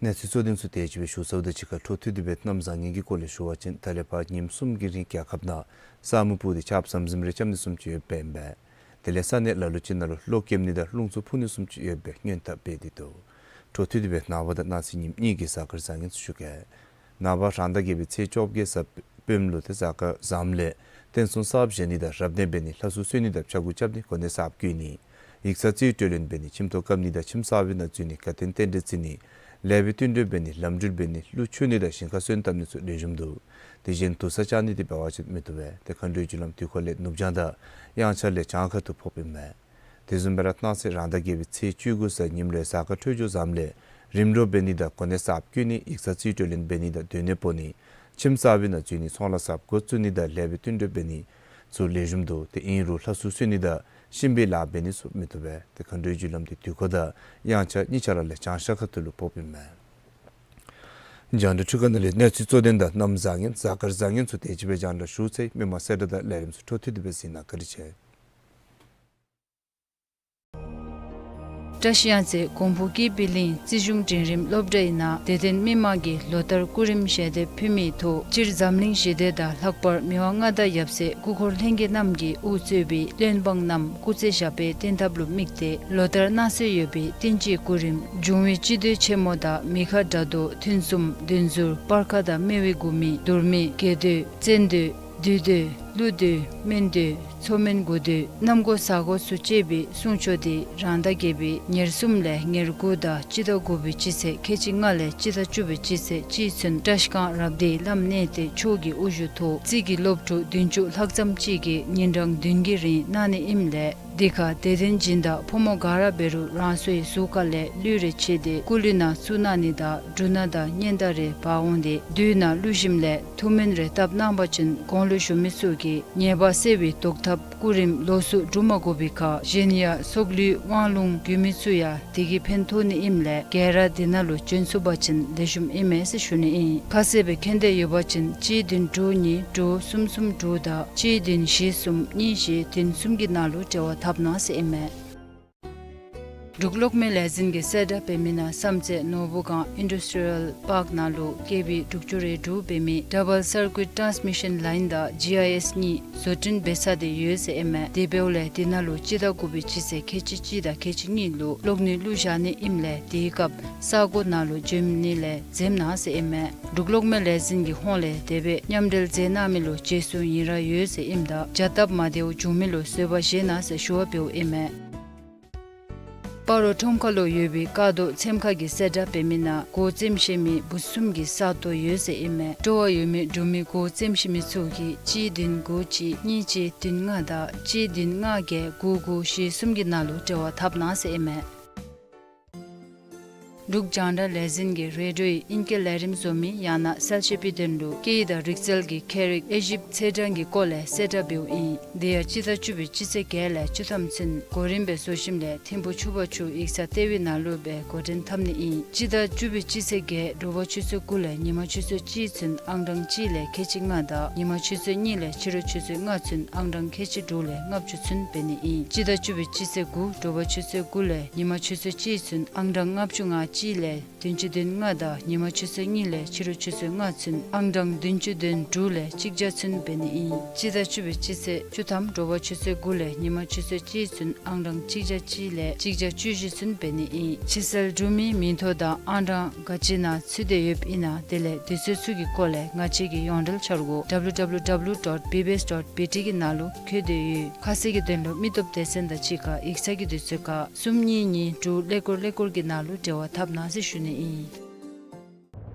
གནས་ཚུལ་གཙོ་དོན་ཚུ་དེ་ཅིག་སྦེ་ཞུ་ཚརཝ་དང་གཅིག་ཁར་འཕྲོ་མཐུད་དེ་སྦེ་གནམ་བཟང་ངན་གྱི་སྐོར་ལས་ཞུ་བ་ཅིན་ད་ལས་ཕར་ཉིནམ་གསུམ་གྱི་རིང་རྒྱལ་ཁབ་ནང་ས་སྨུག་སྤུབས་ཏེ་ཆརཔ་ཟམ་ཟིམ་རེ་རྐྱབ་ནི་བཟུམ་ཅིག་ཡོདཔ་ཨིན་པས། དེ་ལས་ས་གནས་ལ་ལུ་ཅིག་ནང་ལུ་གློག་ཀེམ་ནི་དང་རླུང་འཚུབ་འཕུ་ནི་བཟུམ་ཅིག་ཡོད་པའི་སྔོན་བརྡ་འབད་དེ་འདུག། འཕྲོ་མཐུད་དེ་སྦེ་ནངས་པ་དང་གནངས་ཚེ་ཉིནམ་གཉིས་ཀྱི་གཟའ་སྐར་བཟང་ངན་ཚུ་ཞུ་གེ། ནངས་པ་རང་ཟླ་བརྒྱད་པའི་ཚེས་བཅོ་བརྒྱད་གཟའ་སྤེནམ་ལུ་ཏེ་གཟའ་སྐར་བཟངམ་ལས་རྟེན་གསུམ་གསརཔ་བཞེངས་ནི་དང་རབ་གནས་འབད་ནི་ལྷ་གསོལ་གསོལ་ནི་དང་ཕྱྭ་འགུགས་རྐྱབ་ནི་གོ་གནས་གསརཔ་བསྐོ་ནི་ཡིག་ཚང་རྩིས་སྤྲོད་ལེན་འབད་ནི་ཁྱིམ་ཐོག་བཀབ་ནི་དང་ཁྱིམ་གསར་པའི་ནང་འཛུལ་ནི་དགའ་སྟོན་རྟེན་འབྲེལ་བརྩི་ནི་ལེགས་པའི་བསྟུན་གྲོས་འབད་ནི་ལམ་འགྲུལ་འབད་ནི་ཀླུ་མཆོད་ནི་དང་ཞིང་ཁ་སོན་བཏབ་ནི་ཚུ་ལེགས་ཤོམ་འདུག། དེ་བཞིན་དུར་ས་བཅག་ནི་དེ་འབད་བ་ཅིན་མི་བཏུབ་པས། ཏེ་མཁའ་འགྲོའི་རྒྱུ་ལམ་དུས་འཁོར་ལས་ནུབ་བྱང་དང་དབྱངས་འཆར་ལས་བྱང་ཁ་ཐུག་ཕོགཔ་ཨིན་མས། དེ་བཟུམ་སྦེ་ར་གནངས་ཚེ་རང་ཟླ་བརྒྱད་པའི་ཚེས་བཅུ་དགུ་གཟའ་ཉིམ་ལུ་གཟའ་སྐར་འཕྲོད་སྦྱོར་བཟངམ་ལས་རིམ་གྲོ་འབད་ནི་དང་གོ་གནས་གསརཔ་བསྐོ་ནི་ཡིག་ཚང་རྩིས་སྤྲོད་ལེན་འབད་ནི་དང་སྡོད་གནས་སྤོ་ནི་ཁྱིམ་གསར་པའི་ནང་འཛུལ་ནི་ཚོང་ལཱ་གསརཔ་འགོ་བཙུགས་ནི་དང་ལེགས་པའི་བསྟུན་གྲོས་འབད་ནི་ཚུ་ལེགས་ཤོམ་འདུག། ཏེ་ཨིན་རུང་ལྷ་གསོལ་གསོལ་ནི་དང་གཤིན་པོའི་ལཱ་འབད་ནི་ཚུ་མི་བཏུབ་པས། ཏེ་མཁའ་འགྲོའི་རྒྱུ་ལམ་དེ་དུས་འཁོར་དང་དབྱངས་འཆར་གཉིས་ཆ་ར་ལས་བྱང་ཤར་ཁ་ཐུག་ལུ་ཕོགཔ་ཨིན་མས། རྒྱང་བསྒྲགས་འཕྲུལ་ཁང་ནང་ལས་གནས་ཚུལ་གཙོ་དོན་དང་གནམ་བཟང་ངན་གཟའ་སྐར་བཟང་ངན་ཚུ་དེ་ཅིག་སྦེ་རྒྱང་བསྒྲགས་ཞུ་ཚར་ཡི། མི་མང་གསལ་བསྒྲགས་དང་ལས་རིམ་ཚུ་འཕྲོ་མཐུད་དེ་སྦེ་གཟིགས་གནང་། བཀའ་དྲིན་ཆེ། བཀྲིས་གཡང་རྩེ་གོང་ཕུ་ཀི་པི་ལིང་རྩིས་གཞུང་འབྲིང་རིམ་སློབ་གྲྭའི་ནང་དད་ལྡན་མི་མང་གིས་ལོ་ལྟར་སྐུ་རིམ་ཞལ་འདེབས་ཕུལ་མིའི་ཐོག་སྤྱིར་འཛམ་གླིང་ཞི་བདེ་དང་ལྷག་པར་མི་དབང་མངའ་བདག་ཡབ་སྲས་སྐུ་འཁོར་ལྷན་རྒྱས་རྣམས་ཀྱིས་དབུ་གཙོས་པའི་བློན་འབངས་རྣམས་སྐུ་ཚེ་ཞབས་པད་བརྟན་ཐབས་ལུ་དམིགས་ཏེ་ལོ་ལྟར་གནང་སྲོལ་ཡོད་པའི་བསྟན་སྤྱིའི་སྐུ་རིམ་འབྱུང་བའི་སྤྱི་མདོས་ཆེན་མོ་དང་མི་ཁ་དགྲ་བཟློག་ཐུན་གསུམ་བདུན་ཟུར་སྤར་ཁ་དང་སྨེ་བའི་དགུ་མིག་དུར་མིག་རྒྱས་མདོས་བཙན་མདོས་བདུད་མདོས་ཀླུ་མདོས་སྨན་མདོས་མཚོ་སྨན་དགུ་མདོས་གནམ་སྒོ་ས་སྒོ་ཚུ་བཅས་པའི་གསུང་ཆོག་འདི་རང་ཟླ་བརྒྱད་པའི་ཉེར་གསུམ་ལས་ཉེར་དགུ་དང་སྤྱི་ཟླ་དགུ་པའི་སྤྱི་ཚེས་ཁལ་གཅིག་ལྔ་ལས་སྤྱི་ཟླ་བཅུ་པའི་སྤྱི་ཚེས་གཅིག་ཚུན་བཀྲིས་སྒང་རབ་སྡེའི་བླམ་གནས་བརྟན་མཆོག་གི་དབུ་བཞུགས་ཐོག་རྩིས་ཀྱི་སློབ་ཕྲུག་བདུན་ཅུ་ལྷག་ཙམ་ཅིག་གིས་ཉིན་གྲངས་བདུན་གྱི་རིང་གནང་ནི་ཨིནམ་ལས་འདི་ཁར་དད་ལྡན་སྦྱིན་བདག་ཕོ་མོ་ག་ར་འབད་རུང་རང་སོའི་གཟུགས་ཁ་ལས་ལུས་རེ་ཕྱེ་སྟེ་སྐུ་ལུས་ནང་བཙུགས་གནང་ནི་དང་འབྲུ་སྣ་དང་སྙན་དར་རེ་འབག་འོང་སྟེ་དུས་ནང་བླུགས་ཞིནམ་ལས་ཐུགས་སྨོན་རེ་བཏབ་གནང་བ་ཅིན་གོང་ལུ་ཞུ་མི་ཚུ་གིས་ཉེས་པ་སེལ་བའི་བཟློག་ཐབས་སྐུ་རིམ་ལོགས་སུ་སྒྲུབ་མ་དགོ་པའི་ཁར་གཞན་ཡང་སྲོག་ལུས་དབང་ལུང་རྒྱུས་མི་ཚུ་ཡང་དེ་གིས་ཕན་ཐོགས་ནི་ཨིནམ་ལས་ག་ར་འདི་ནང་ལུ་བྱོན་ཚུགས་པ་ཅིན་ལེགས་ཤོམ་ཨིན་མས་ཟེར་ཞུ་ནི་ཨིན། ཁ་གསལ་སྦེ་མཁྱེན་འདོད་ཡོད་པ་ཅིན་གཅིག་བདུན་དྲུག་གཉིས་དྲུག་གསུམ་གསུམ་དྲུག་དང་གཅིག་བདུན་བཞི་གསུམ་གཉིས་བཞི་བདུན་གསུམ་གྱི་ནང་ལུ་འབྲེལ་བ་འཐབ་གནང་ཟེར་ཨིན་མས། འབྲུག་གློག་མེ་ལས་འཛིན་གྱིས་གསལ་བསྒྲགས་འབད་མི་ནང་བསམ་རྩེ་ནོར་བུ་སྒང་ཨིན་ཌསི་ཊི་རི་ཡལ་པཱརཀ་ནང་ལུ་ཀེ་བི་དྲུག་ཅུ་རེ་དྲུག་འབད་མི་ཌ་བཱལ་སར་ཀུའིཊ་ཊཱནསི་མི་ཤཱན་ལའིན་དང་ཇི་ཨའི་ཨེསི་གཉིས་བཟོ་སྐྲུན་འབད་ཚར་ཏེ་ཡོད་ཟེར་ཨིན་མས། དེ་འབདཝ་ལས་དེ་ནང་ལུ་སྤྱི་ཟླ་དགུ་པའི་སྤྱི་ཚེས་ཁལ་གཅིག་གཅིག་དང་ཁལ་གཅིག་གཉིས་ལུ་གློག་ནུས་བླུགས་བཞག་ནི་ཨིནམ་ལས་དེའི་སྐབས་ས་གོ་ནང་ལུ་བྱོན་ནི་ལས་འཛེམ་གནང་ཟེར་ཨིན་མས། འབྲུག་གློག་མེ་ལས་འཛིན་གྱི་ཧོངས་ལས་དེ་སྦེ་མཉམ་འབྲེལ་མཛད་གནང་མི་ལུ་རྗེས་སུ་ཡི་རང་ཡོད་ཟེར་ཨིནམ་ད་བྱ་སྟབས་མ་བདེཝ་བྱུང་མི་ལུ་བཟོད་པ་བཞེས་གནང་ཟེར་ཞུ་བ་འབདཝ་ཨིན་མས། སྤ་རོ་ཁྲོམ་ཁ་ལུ་ཡོད་པའི་ཀ་རྡོ་ཚེམ་ཁ་གིས་གསལ་བསྒྲགས་འབད་མི་ནང་སྒོ་བཙེམ་ཤེས་མི་བུ་གསུམ་གྱི་ས་སྟོང་ཡོད་ཟེར་ཨིན་མས། སྤྲོ་བ་ཡོད་མི་འབྲུག་མི་སྒོ་བཙེམ་ཤེས་མི་ཚུ་གིས་གཅིག་བདུན་དགུ་གཅིག་གཉིས་གཅིག་བདུན་ལྔ་དང་གཅིག་བདུན་ལྔ་བརྒྱད་དགུ་དགུ་བཞི་གསུམ་གྱི་ནང་ལུ་འབྲེལ་བ་འཐབ་གནང་ཟེར་ཨིན་མས། འབྲུག་རྒྱང་བསྒྲགས་ལས་འཛིན་གྱིས་རེ་ཌིའོའི་ཨིང་སྐད་ལས་རིམ་བཟོ་མི་ཡང་ན་གསལ་བཤད་པའི་དོན་ལུ་སྐད་ཡིག་དང་རིག་རྩལ་གྱི་མཁས་རིག་དབྱེ་ཞིབ་ཚེས་གྲངས་ཀྱི་སྐོར་ལས་གསལ་བསྒྲགས་འབདཝ་ཨིན། དེ་ཡང་སྤྱི་ཟླ་བཅུ་པའི་སྤྱི་ཚེས་བརྒྱད་ལས་བཅུ་ཐམ་ཚུན་གོ་རིམ་སྦེ་བཟོ་ཞིནམ་ལས་ཐིམ་ཕུ་ཆུ་བར་ཆུ་ཡིག་ཚང་ལྟེ་བའི་ནང་ལུ་སྦེ་འགོ་འདྲེན་འཐབ་ནི་ཨིན། སྤྱི་ཟླ་བཅུ་པའི་སྤྱི་ཚེས་བརྒྱད་དྲོ་པ་ཆུ་ཚོད་དགུ་ལས་ཉིན་མ་ཆུ་ཚོད་གཅིག་ཚུན་ཨང་གྲངས་གཅིག་ལས་ཁལ་གཅིག་ལྔ་དང་ཉིན་མ་ཆུ་ཚོད་གཉིས་ལས་ཕྱི་རུ་ཆུ་ཚོད་ལྔ་ཚུན་ཨང་གྲངས་ཁལ་གཅིག་དྲུག་ལས་ལྔ་བཅུ་ཚུན་འབད་ནི་ཨིན། སྤྱི་ཟླ་བཅུ་པའི་སྤྱི་ཚེས་དགུ་དྲོ་པ་ཆུ་ཚོད་དགུ་ལས་ཉིན་མ་ཆུ་ཚོད་གཅིག་ཚུན་ཨང་གྲངས་ལྔ་བཅུ་ང་གཅིག་ལས་བདུན་ཅུ་དོན་ལྔ་དང་ཉིན་མ་ཆུ་ཚོད་གཉིས་ལས་ཕྱི་རུ་ཆུ་ཚོད་ལྔ་ཚུན་ཨང་གྲངས་བདུན་ཅུ་དོན་དྲུག་ལས་གཅིག་བརྒྱ་ཚུན་འབད་ནི་ཨིན། སྤྱི་ཟླ་བཅུ་པའི་སྤྱི་ཚེས་བཅུ་ཐམ་དྲོ་པ་ཆུ་ཚོད་དགུ་ལས་ཉིན་མ་ཆུ་ཚོད་གཅིག་ཚུན་ཨང་གྲངས་གཅིག་བརྒྱ་གཅིག་ལས་གཅིག་བརྒྱ་བཅུ་བཞི་ཚུན་འབད་ནི་ཨིན། ཕྱི་སེལ་གྲུབ་མིའི་མིང་ཐོ་དང་ཨང་གྲངས་ག་ཅི་ནང་ཚུད་དེ་ཡོདཔ་ཨིན་ན་དེ་ལས་དུས་ཚོད་ཚུ་གི་སྐོར་ལས་ང་བཅས་ཀྱི་ཡོངས་འབྲེལ་འཆར་སྒོ་W W W dot B B S dot B T གི་ནང་ལུ་བཀོད་དེ་ཡོད། ཁ་གསལ་གྱི་དོན་ལུ་མི་སྟོབས་སྡེ་ཚན་དང་གཅིག་ཁར་ཡིག་ཚང་གི་དུས་ཚོད་ཁར་གསུམ་གཉིས་གཉིས་དྲུག་ཀླད་ཀོར་ཀླད་ཀོར་གྱི་ནང་ལུ་འབྲེལ་བ་འཐབ་གནང་ཟེར་ཞུ་ནི་ཨིན།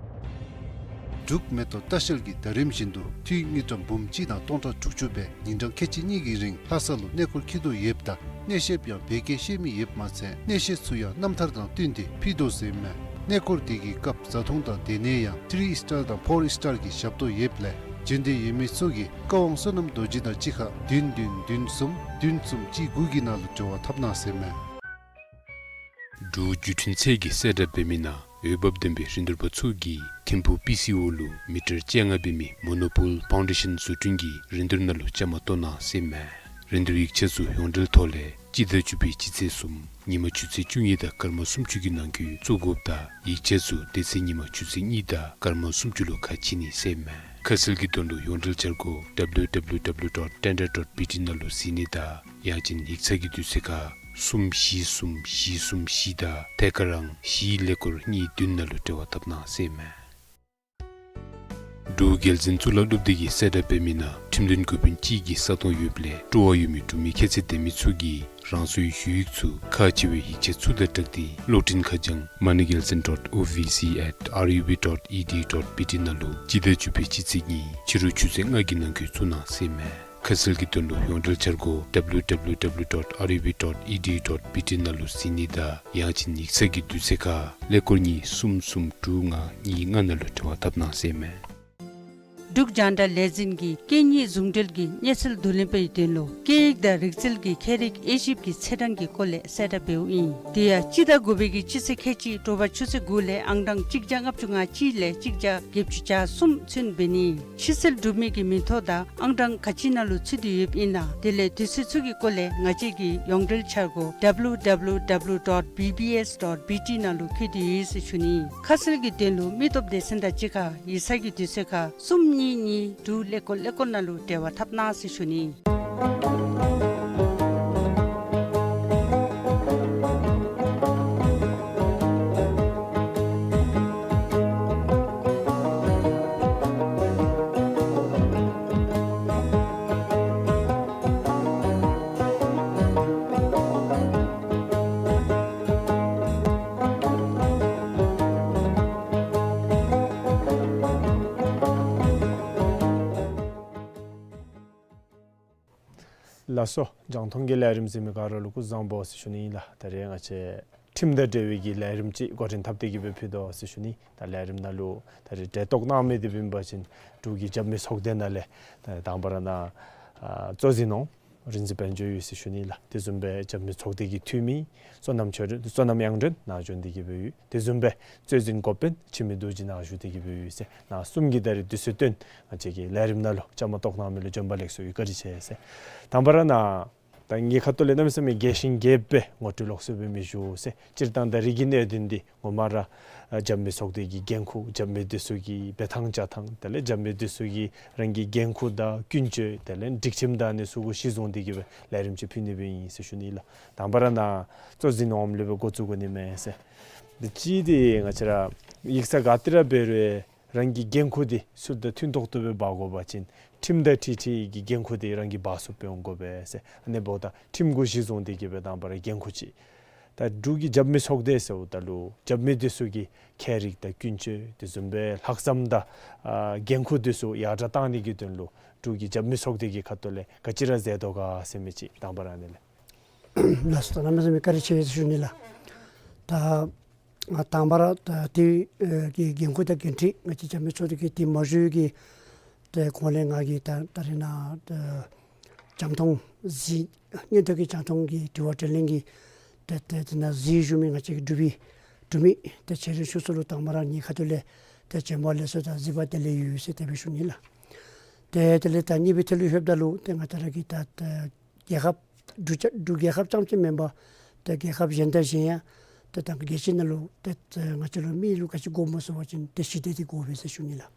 འབྲུག་མེ་ཏོག་ལྟ་བཤལ་གྱིས་ཟླ་རིམ་བཞིན་དུ་འཐུས་དངུལ་ཀྲམ་འབུམ་གཅིག་དང་སྟོང་ཕྲག་དྲུག་ཅུ་སྦེ་ཉིན་གྲངས་ཁལ་གཅིག་གཉིས་ཀྱི་རིང་ལྷ་ས་ལུ་གནས་སྐོར་འཁྱིད་དོ་ཡོདཔ་ད་གནས་བཤདཔ་ཡང་བོད་སྐད་ཤེས་མི་ཡོདཔ་མ་ཚད་གནས་བཤད་ཚུ་ཡང་རྣམ་ཐར་དང་བསྟུན་ཏེ་ཕུལ་དོ་ཟེར་ཨིན་མས། གནས་སྐོར་དེ་གི་སྐབས་བཟའ་འཐུང་དང་སྡོད་གནས་ཡང་ཐི་རི་ཨིསི་ཊར་དང་ཕོར་ཨིསི་ཊར་གྱི་ཞབས་ཏོག་ཡོདཔ་ལས་འབྱོན་འདོད་ཡོད་མི་ཚུ་གིས་བཀའ་དབང་བསོད་ནམས་རྡོ་རྗེ་དང་གཅིག་ཁར་བདུན་བདུན་བདུན་གསུམ་བདུན་གསུམ་གཅིག་དགུ་གི་ནང་ལུ་འབྲེལ་བ་འཐབ་གནང་ཟེར་ཨིན་མས། འབྲུག་བརྒྱུད་འཕྲིན་ཚད་ཀྱིས་གསལ་བསྒྲགས་འབད་མི་ནང་འོས་འབབ་ལྡན་པའི་རིན་བསྡུར་པ་ཚུ་གིས་ཐིམ་ཕུ་པི་སི་ཨོ་ལུ་མི་ཊར་བཅོ་ལྔ་འབད་མི་མོ་ནོ་པོལ་ཕའུན་ཌེ་ཤཱན་བཟོ་སྐྲུན་གྱི་རིན་བསྡུར་ནང་ལུ་བཅའ་མར་གཏོགས་གནང་ཟེར་ཨིན་མས། རིན་བསྡུར་ཡིག་ཆ་ཚུ་ཡོངས་འབྲེལ་ཐོག་ལས་སྤྱི་ཟླ་བཅུ་པའི་སྤྱི་ཚེས་གསུམ་ཉིན་མ་ཆུ་ཚོད་བཅུ་གཉིས་དང་སྐར་མ་སུམ་ཅུ་གི་ནང་འཁོད་བཙུགས་དགོཔ་ད་ཡིག་ཆ་ཚུ་དེ་ཚེ་ཉིན་མ་ཆུ་ཚོད་གཉིས་དང་སྐར་མ་སུམ་ཅུ་ལུ་ཁ་ཕྱེ་ནི་ཟེར་ཨིན་མས། ཁ་གསལ་གྱི་དོན་ལུ་ཡོངས་འབྲེལ་འཆར་སྒོ་W W W dot tender dot B T ནང་ལུ་གཟིགས་ནི་དང་ཡང་ཅིན་ཡིག་ཚང་གི་དུས་ཚོད་ཁར་གསུམ་བཞི་གསུམ་བཞི་གསུམ་བཞི་དང་ཐད་ཀར་ཨང་བཞི་ཀླད་ཀོར་གཉིས་བདུན་ནང་ལུ་འབྲེལ་བ་འཐབ་གནང་ཟེར་ཨིན་མས། འབྲུག་རྒྱལ་འཛིན་གཙུག་ལག་སློབ་སྡེ་གིས་གསལ་བསྒྲགས་འབད་མི་ནང་ཁྲིམས་དོན་འགོ་དཔོན་གཅིག་གི་ས་སྟོང་ཡོདཔ་ལས་སྤྲོ་བ་ཡོད་མི་འབྲུག་མི་ཁྱད་ཚད་ལྡན་མི་ཚུ་གིས་རང་སོའི་ཞུ་ཡིག་ཚུ་ཁག་ཆེ་བའི་ཡིག་ཆ་ཚུ་དང་སྦྲགས་ཏེ་གློག་འཕྲིན་ཁ་བྱང་moneygelson dot O V C at R U B dot E D dot B T ནང་ལུ་སྤྱི་ཟླ་བཅུ་པའི་སྤྱི་ཚེས་གཉིས་ཕྱི་རུ་ཆུ་ཚོད་ལྔ་གི་ནང་འཁོད་བཙུགས་གནང་ཟེར་ཨིན་མས། ཁ་གསལ་གྱི་དོན་ལུ་ཡོངས་འབྲེལ་འཆར་སྒོ་W W W dot R U B dot E D dot B T ནང་ལུ་གཟིགས་ནི་དང་ཡང་ཅིན་ཡིག་ཚང་གི་དུས་ཚོད་ཁར་ཀླད་ཀོར་གཉིས་གསུམ་གསུམ་དྲུག་ལྔ་གཉིས་ལྔ་ནང་ལུ་འབྲེལ་བ་འཐབ་གནང་ཟེར་ཨིན་མས། འབྲུག་རྒྱང་བསྒྲགས་ལས་འཛིན་གྱིས་སྐད་གཉིས་ཟུང་འབྲེལ་གྱི་གནས་ཚུལ་བསྡུ་ལེན་པའི་དོན་ལུ་སྐད་ཡིག་དང་རིག་རྩལ་གྱི་ཁྱད་རིག་དབྱེ་ཞིབ་ཀྱི་ཚེས་གྲངས་ཀྱི་སྐོར་ལས་གསལ་བསྒྲགས་འབདཝ་ཨིན། དེ་ཡང་སྤྱི་ཟླ་དགུ་པའི་གི་སྤྱི་ཚེས་ཁལ་གཅིག་དྲོ་པ་ཆུ་ཚོད་དགུ་ལས་ཨང་གྲངས་གཅིག་བརྒྱ་ལྔ་བཅུ་ང་གཅིག་ལས་གཅིག་བརྒྱ་བརྒྱད་ཅུ་གྱ་གསུམ་ཚུན་འབད་ནི། ཕྱིར་བསལ་གྲུབ་མི་གི་མིང་ཐོ་དང་ཨང་གྲངས་ག་ཅི་ནང་ལུ་ཚུད་དེ་ཡོདཔ་ཨིན་ན། དེ་ལས་དུས་ཚོད་ཚུ་གི་སྐོར་ལས་ང་བཅས་ཀྱི་ཡོངས་འབྲེལ་འཆར་སྒོ་W W W dot B B S dot B T ནང་ལུ་འཁོད་དེ་ཡོད་ཟེར་ཞུ་ནི། ཁ་གསལ་གྱི་དོན་ལུ་མི་སྟོབས་སྡེ་ཚན་དང་གཅིག་ཁར་ཡིག་ཚང་གི་དུས་ཚོད་ཁར་གསུམ་གཉིས་གཉིས་དྲུག་ཀླད་ཀོར་ཀླད་ཀོར་ནང་ལུ་འབྲེལ་བ་འཐབ་གནང་ཟེར་ཞུ་ནི། ལགས་སོ། རྒྱང་མཐོང་གི་ལས་རིམ་གཟིགས་མི་ག་ར་ལུ་སྐུ་གཟུགས་བཟང་པོ་ཟེར་ཞུ་ནི་ཨིན་ལགས། ད་རེས་ང་བཅས་ཁྲིམས་དང་འབྲེལ་བའི་གི་ལས་རིམ་ཅིག་འགོ་འདྲེན་འཐབ་སྟེ་གི་སྦེ་ཕུལ་དོ་ཟེར་ཞུ་ནི། ད་ལས་རིམ་ནང་ལུ་ད་རེས་གྲལ་གཏོགས་གནང་མི་འདི་འབད་བ་ཅིན་འབྲུག་གི་རྒྱབ་མི་ཚོགས་སྡེ་ནང་ལས་ད་དང་པ་ར་ནཱ་ཨ་གཙོ་འཛིན་འོགམ་རིག་འཛིན་དཔལ་འབྱོར་ཡོད་ཟེར་ཞུ་ནི་ལགས། དེ་བཟུམ་སྦེ་རྒྱབ་མི་ཚོགས་སྡེ་གི་འཐུས་མི་བསོད་ནམས་ཆོས་སྒྲོན་བསོད་ནམས་དབྱངས་སྒྲོན་ནཱ་བྱོན་ཏེ་གི་སྦེ་ཡོད། དེ་བཟུམ་སྦེ་གཙོ་འཛིན་འགོ་དཔོན་འཆི་མེད་རྡོ་རྗེ་ནཱ་བཞུགས་ཏེ་གི་སྦེ་ཡོད་ཟེར། ནཱ་གསུམ་གྱིས་ད་རེས་དུས་ཚོད་བཏོན་ང་བཅས་ཀྱི་ལས་རིམ་ནང་ལུ་བཅའ་མར་གཏོགས་གནང་མི་ལུ་བྱོན་པ་ལེགས་སོ་ཡོད། བཀའ་དྲིན་ཆེ་ཟེར། དང་པ་ར་ནཱ་ད་ངེའི་ཁ་ཐུག་ལས་གནམ་མེད་ས་མེད་རྒྱས་ཤིང་རྒྱསཔ་སྦེ་ངོ་སྤྲོད་ལོགས་སུ་སྦེ་མི་ཞུ་ཟེར། སྤྱིར་བཏང་ད་རིག་གི་གནད་དོན་འདི་ངོ་མ་ར་ཨ་རྒྱབ་མི་ཚོགས་སྡེ་གི་འགན་ཁུར་རྒྱབ་མི་འདི་ཚུ་གི་འབད་ཐངས་བྱ་ཐངས་དེ་ལས་རྒྱབ་མི་འདི་ཚུ་གི་རང་གི་འགན་ཁུར་དང་ཀུན་སྤྱོད་དེ་ལས་སྒྲིག་ཁྲིམས་དང་ཨ་ནི་ཚུ་གུ་གཞི་བཟུང་སྟེ་གི་སྦེ་ལས་རིམ་ཅིག་ཕུལ་ནི་སྦེ་ཨིན་ཟེར་ཞུ་ནི་ལགས། དང་པ་ར་ནཱ་གཙོ་འཛིན་འོགམ་ལས་སྦེ་འགོ་བཙུགས་དགོ་ནི་མས་ཟེར། འདི་གཅིག་འདི་ང་བཅས་ར་ཡིག་ཚང་ག་ཏེ་ར་འབད་རུང་རང་གི་འགན་ཁུར་འདི་ཚུ་དང་མཐུན་ཏོག་ཏོ་སྦེ་འབག་དགོ་པ་ཅིན་ཁྲིམས་དང་འཁྲིལ་འཁྲིལ་གྱི་འགན་ཁུར་འདི་རང་གིས་འབག་ཚུགསཔ་སྦེ་འོང་དགོ་པས་ཟེར། ཨ་ནི་འབདཝ་ད་ཁྲིམས་གུ་གཞི་བཟུང་སྟེ་གི་སྦེ་དང་པ་ར་འགན་ཁུར་ཅིག། ད་འབྲུག་གི་རྒྱབ་མི་ཚོགས་སྡེ་ཟེརཝ་ད་ལུ་རྒྱབ་མི་འདི་ཚུ་གི་ཁྱད་རིག་དང་ཀུན་སྤྱོད་དེ་བཟུམ་སྦེ་ལྷག་བསམ་དང་ཨ་འགན་ཁུར་འདི་ཚུ་ཡར་དྲག་བཏང་ནི་གི་དོན་ལུ་འབྲུག་གི་རྒྱབ་མི་ཚོགས་སྡེ་གི་ཁ་ཐུག་ལས་ག་ཅི་ར་མཛད་དོ་ག་ཟེར་མི་ཅིག་དང་པ་ར་ཨ་ནི་ལས། ལགས་སོ། ད་གནམ་མེད་ས་མེད་བཀའ་དྲིན་ཆེ་ཟེར་ཞུ་ནི་ལགས། ད་ང་དང་པ་ར་ད་དེ་ཨེ་གི་འགན་ཁུར་དང་འགན་འཁྲི་ང་བཅས་རྒྱབ་མི་ཚོགས་སྡེ་གི་དེ་མ་ཞུ་གི་ཏེ་གོང་ལས་ང་གིས་ད་ད་རེས་ནཱ་ད་རྒྱང་མཐོང་གཟིགས་སྙན་ཐོ་གི་རྒྱང་མཐོང་གི་དྲི་བ་དྲིས་ལན་གྱི་ཏེ་ཏེ་དེ་ནང་གཟིགས་བཞུགས་མི་ང་བཅས་ཀྱི་འབྲུག་པའི་འབྲུག་མི་ཏེ་ཆེ་འབྲིང་ཆུང་གསུམ་ལུ་དང་པ་ར་ངེའི་ཁ་ཐུག་ལས་ཏེ་བྱོན་པ་ལེགས་སོ་དང་གཟིགས་པ་བདེ་ལེགས་ཡོད་ཟེར་དེ་སྦེ་ཞུ་ནི་ལགས། ཏེ་དེ་ལས་ད་གཉིས་པའི་ཐད་ལུ་ལྷོདཔ་ད་ལུ་ཏེ་ང་བཅས་ར་གི་ད་ད་རྒྱལ་ཁབ་འབྲུག་རྒྱལ་འབྲུག་རྒྱལ་ཁབ་རྐྱངམ་ཅིག་མེན་པར་ཏེ་རྒྱལ་ཁབ་གཞན་དང་གཞན་ཡང་ཏེ་ད་རྒྱལ་སྤྱི་ནང་ལུ་ཏེ་ང་བཅས་ལུ་མི་ལུ་ག་ཅི་དགོཔ་སྨོ་ཟེར་བ་ཅིན་ཏེ་ཞི་བདེ་འདི་དགོ་པས་ཟེར་ཞུ་ནི་ལགས།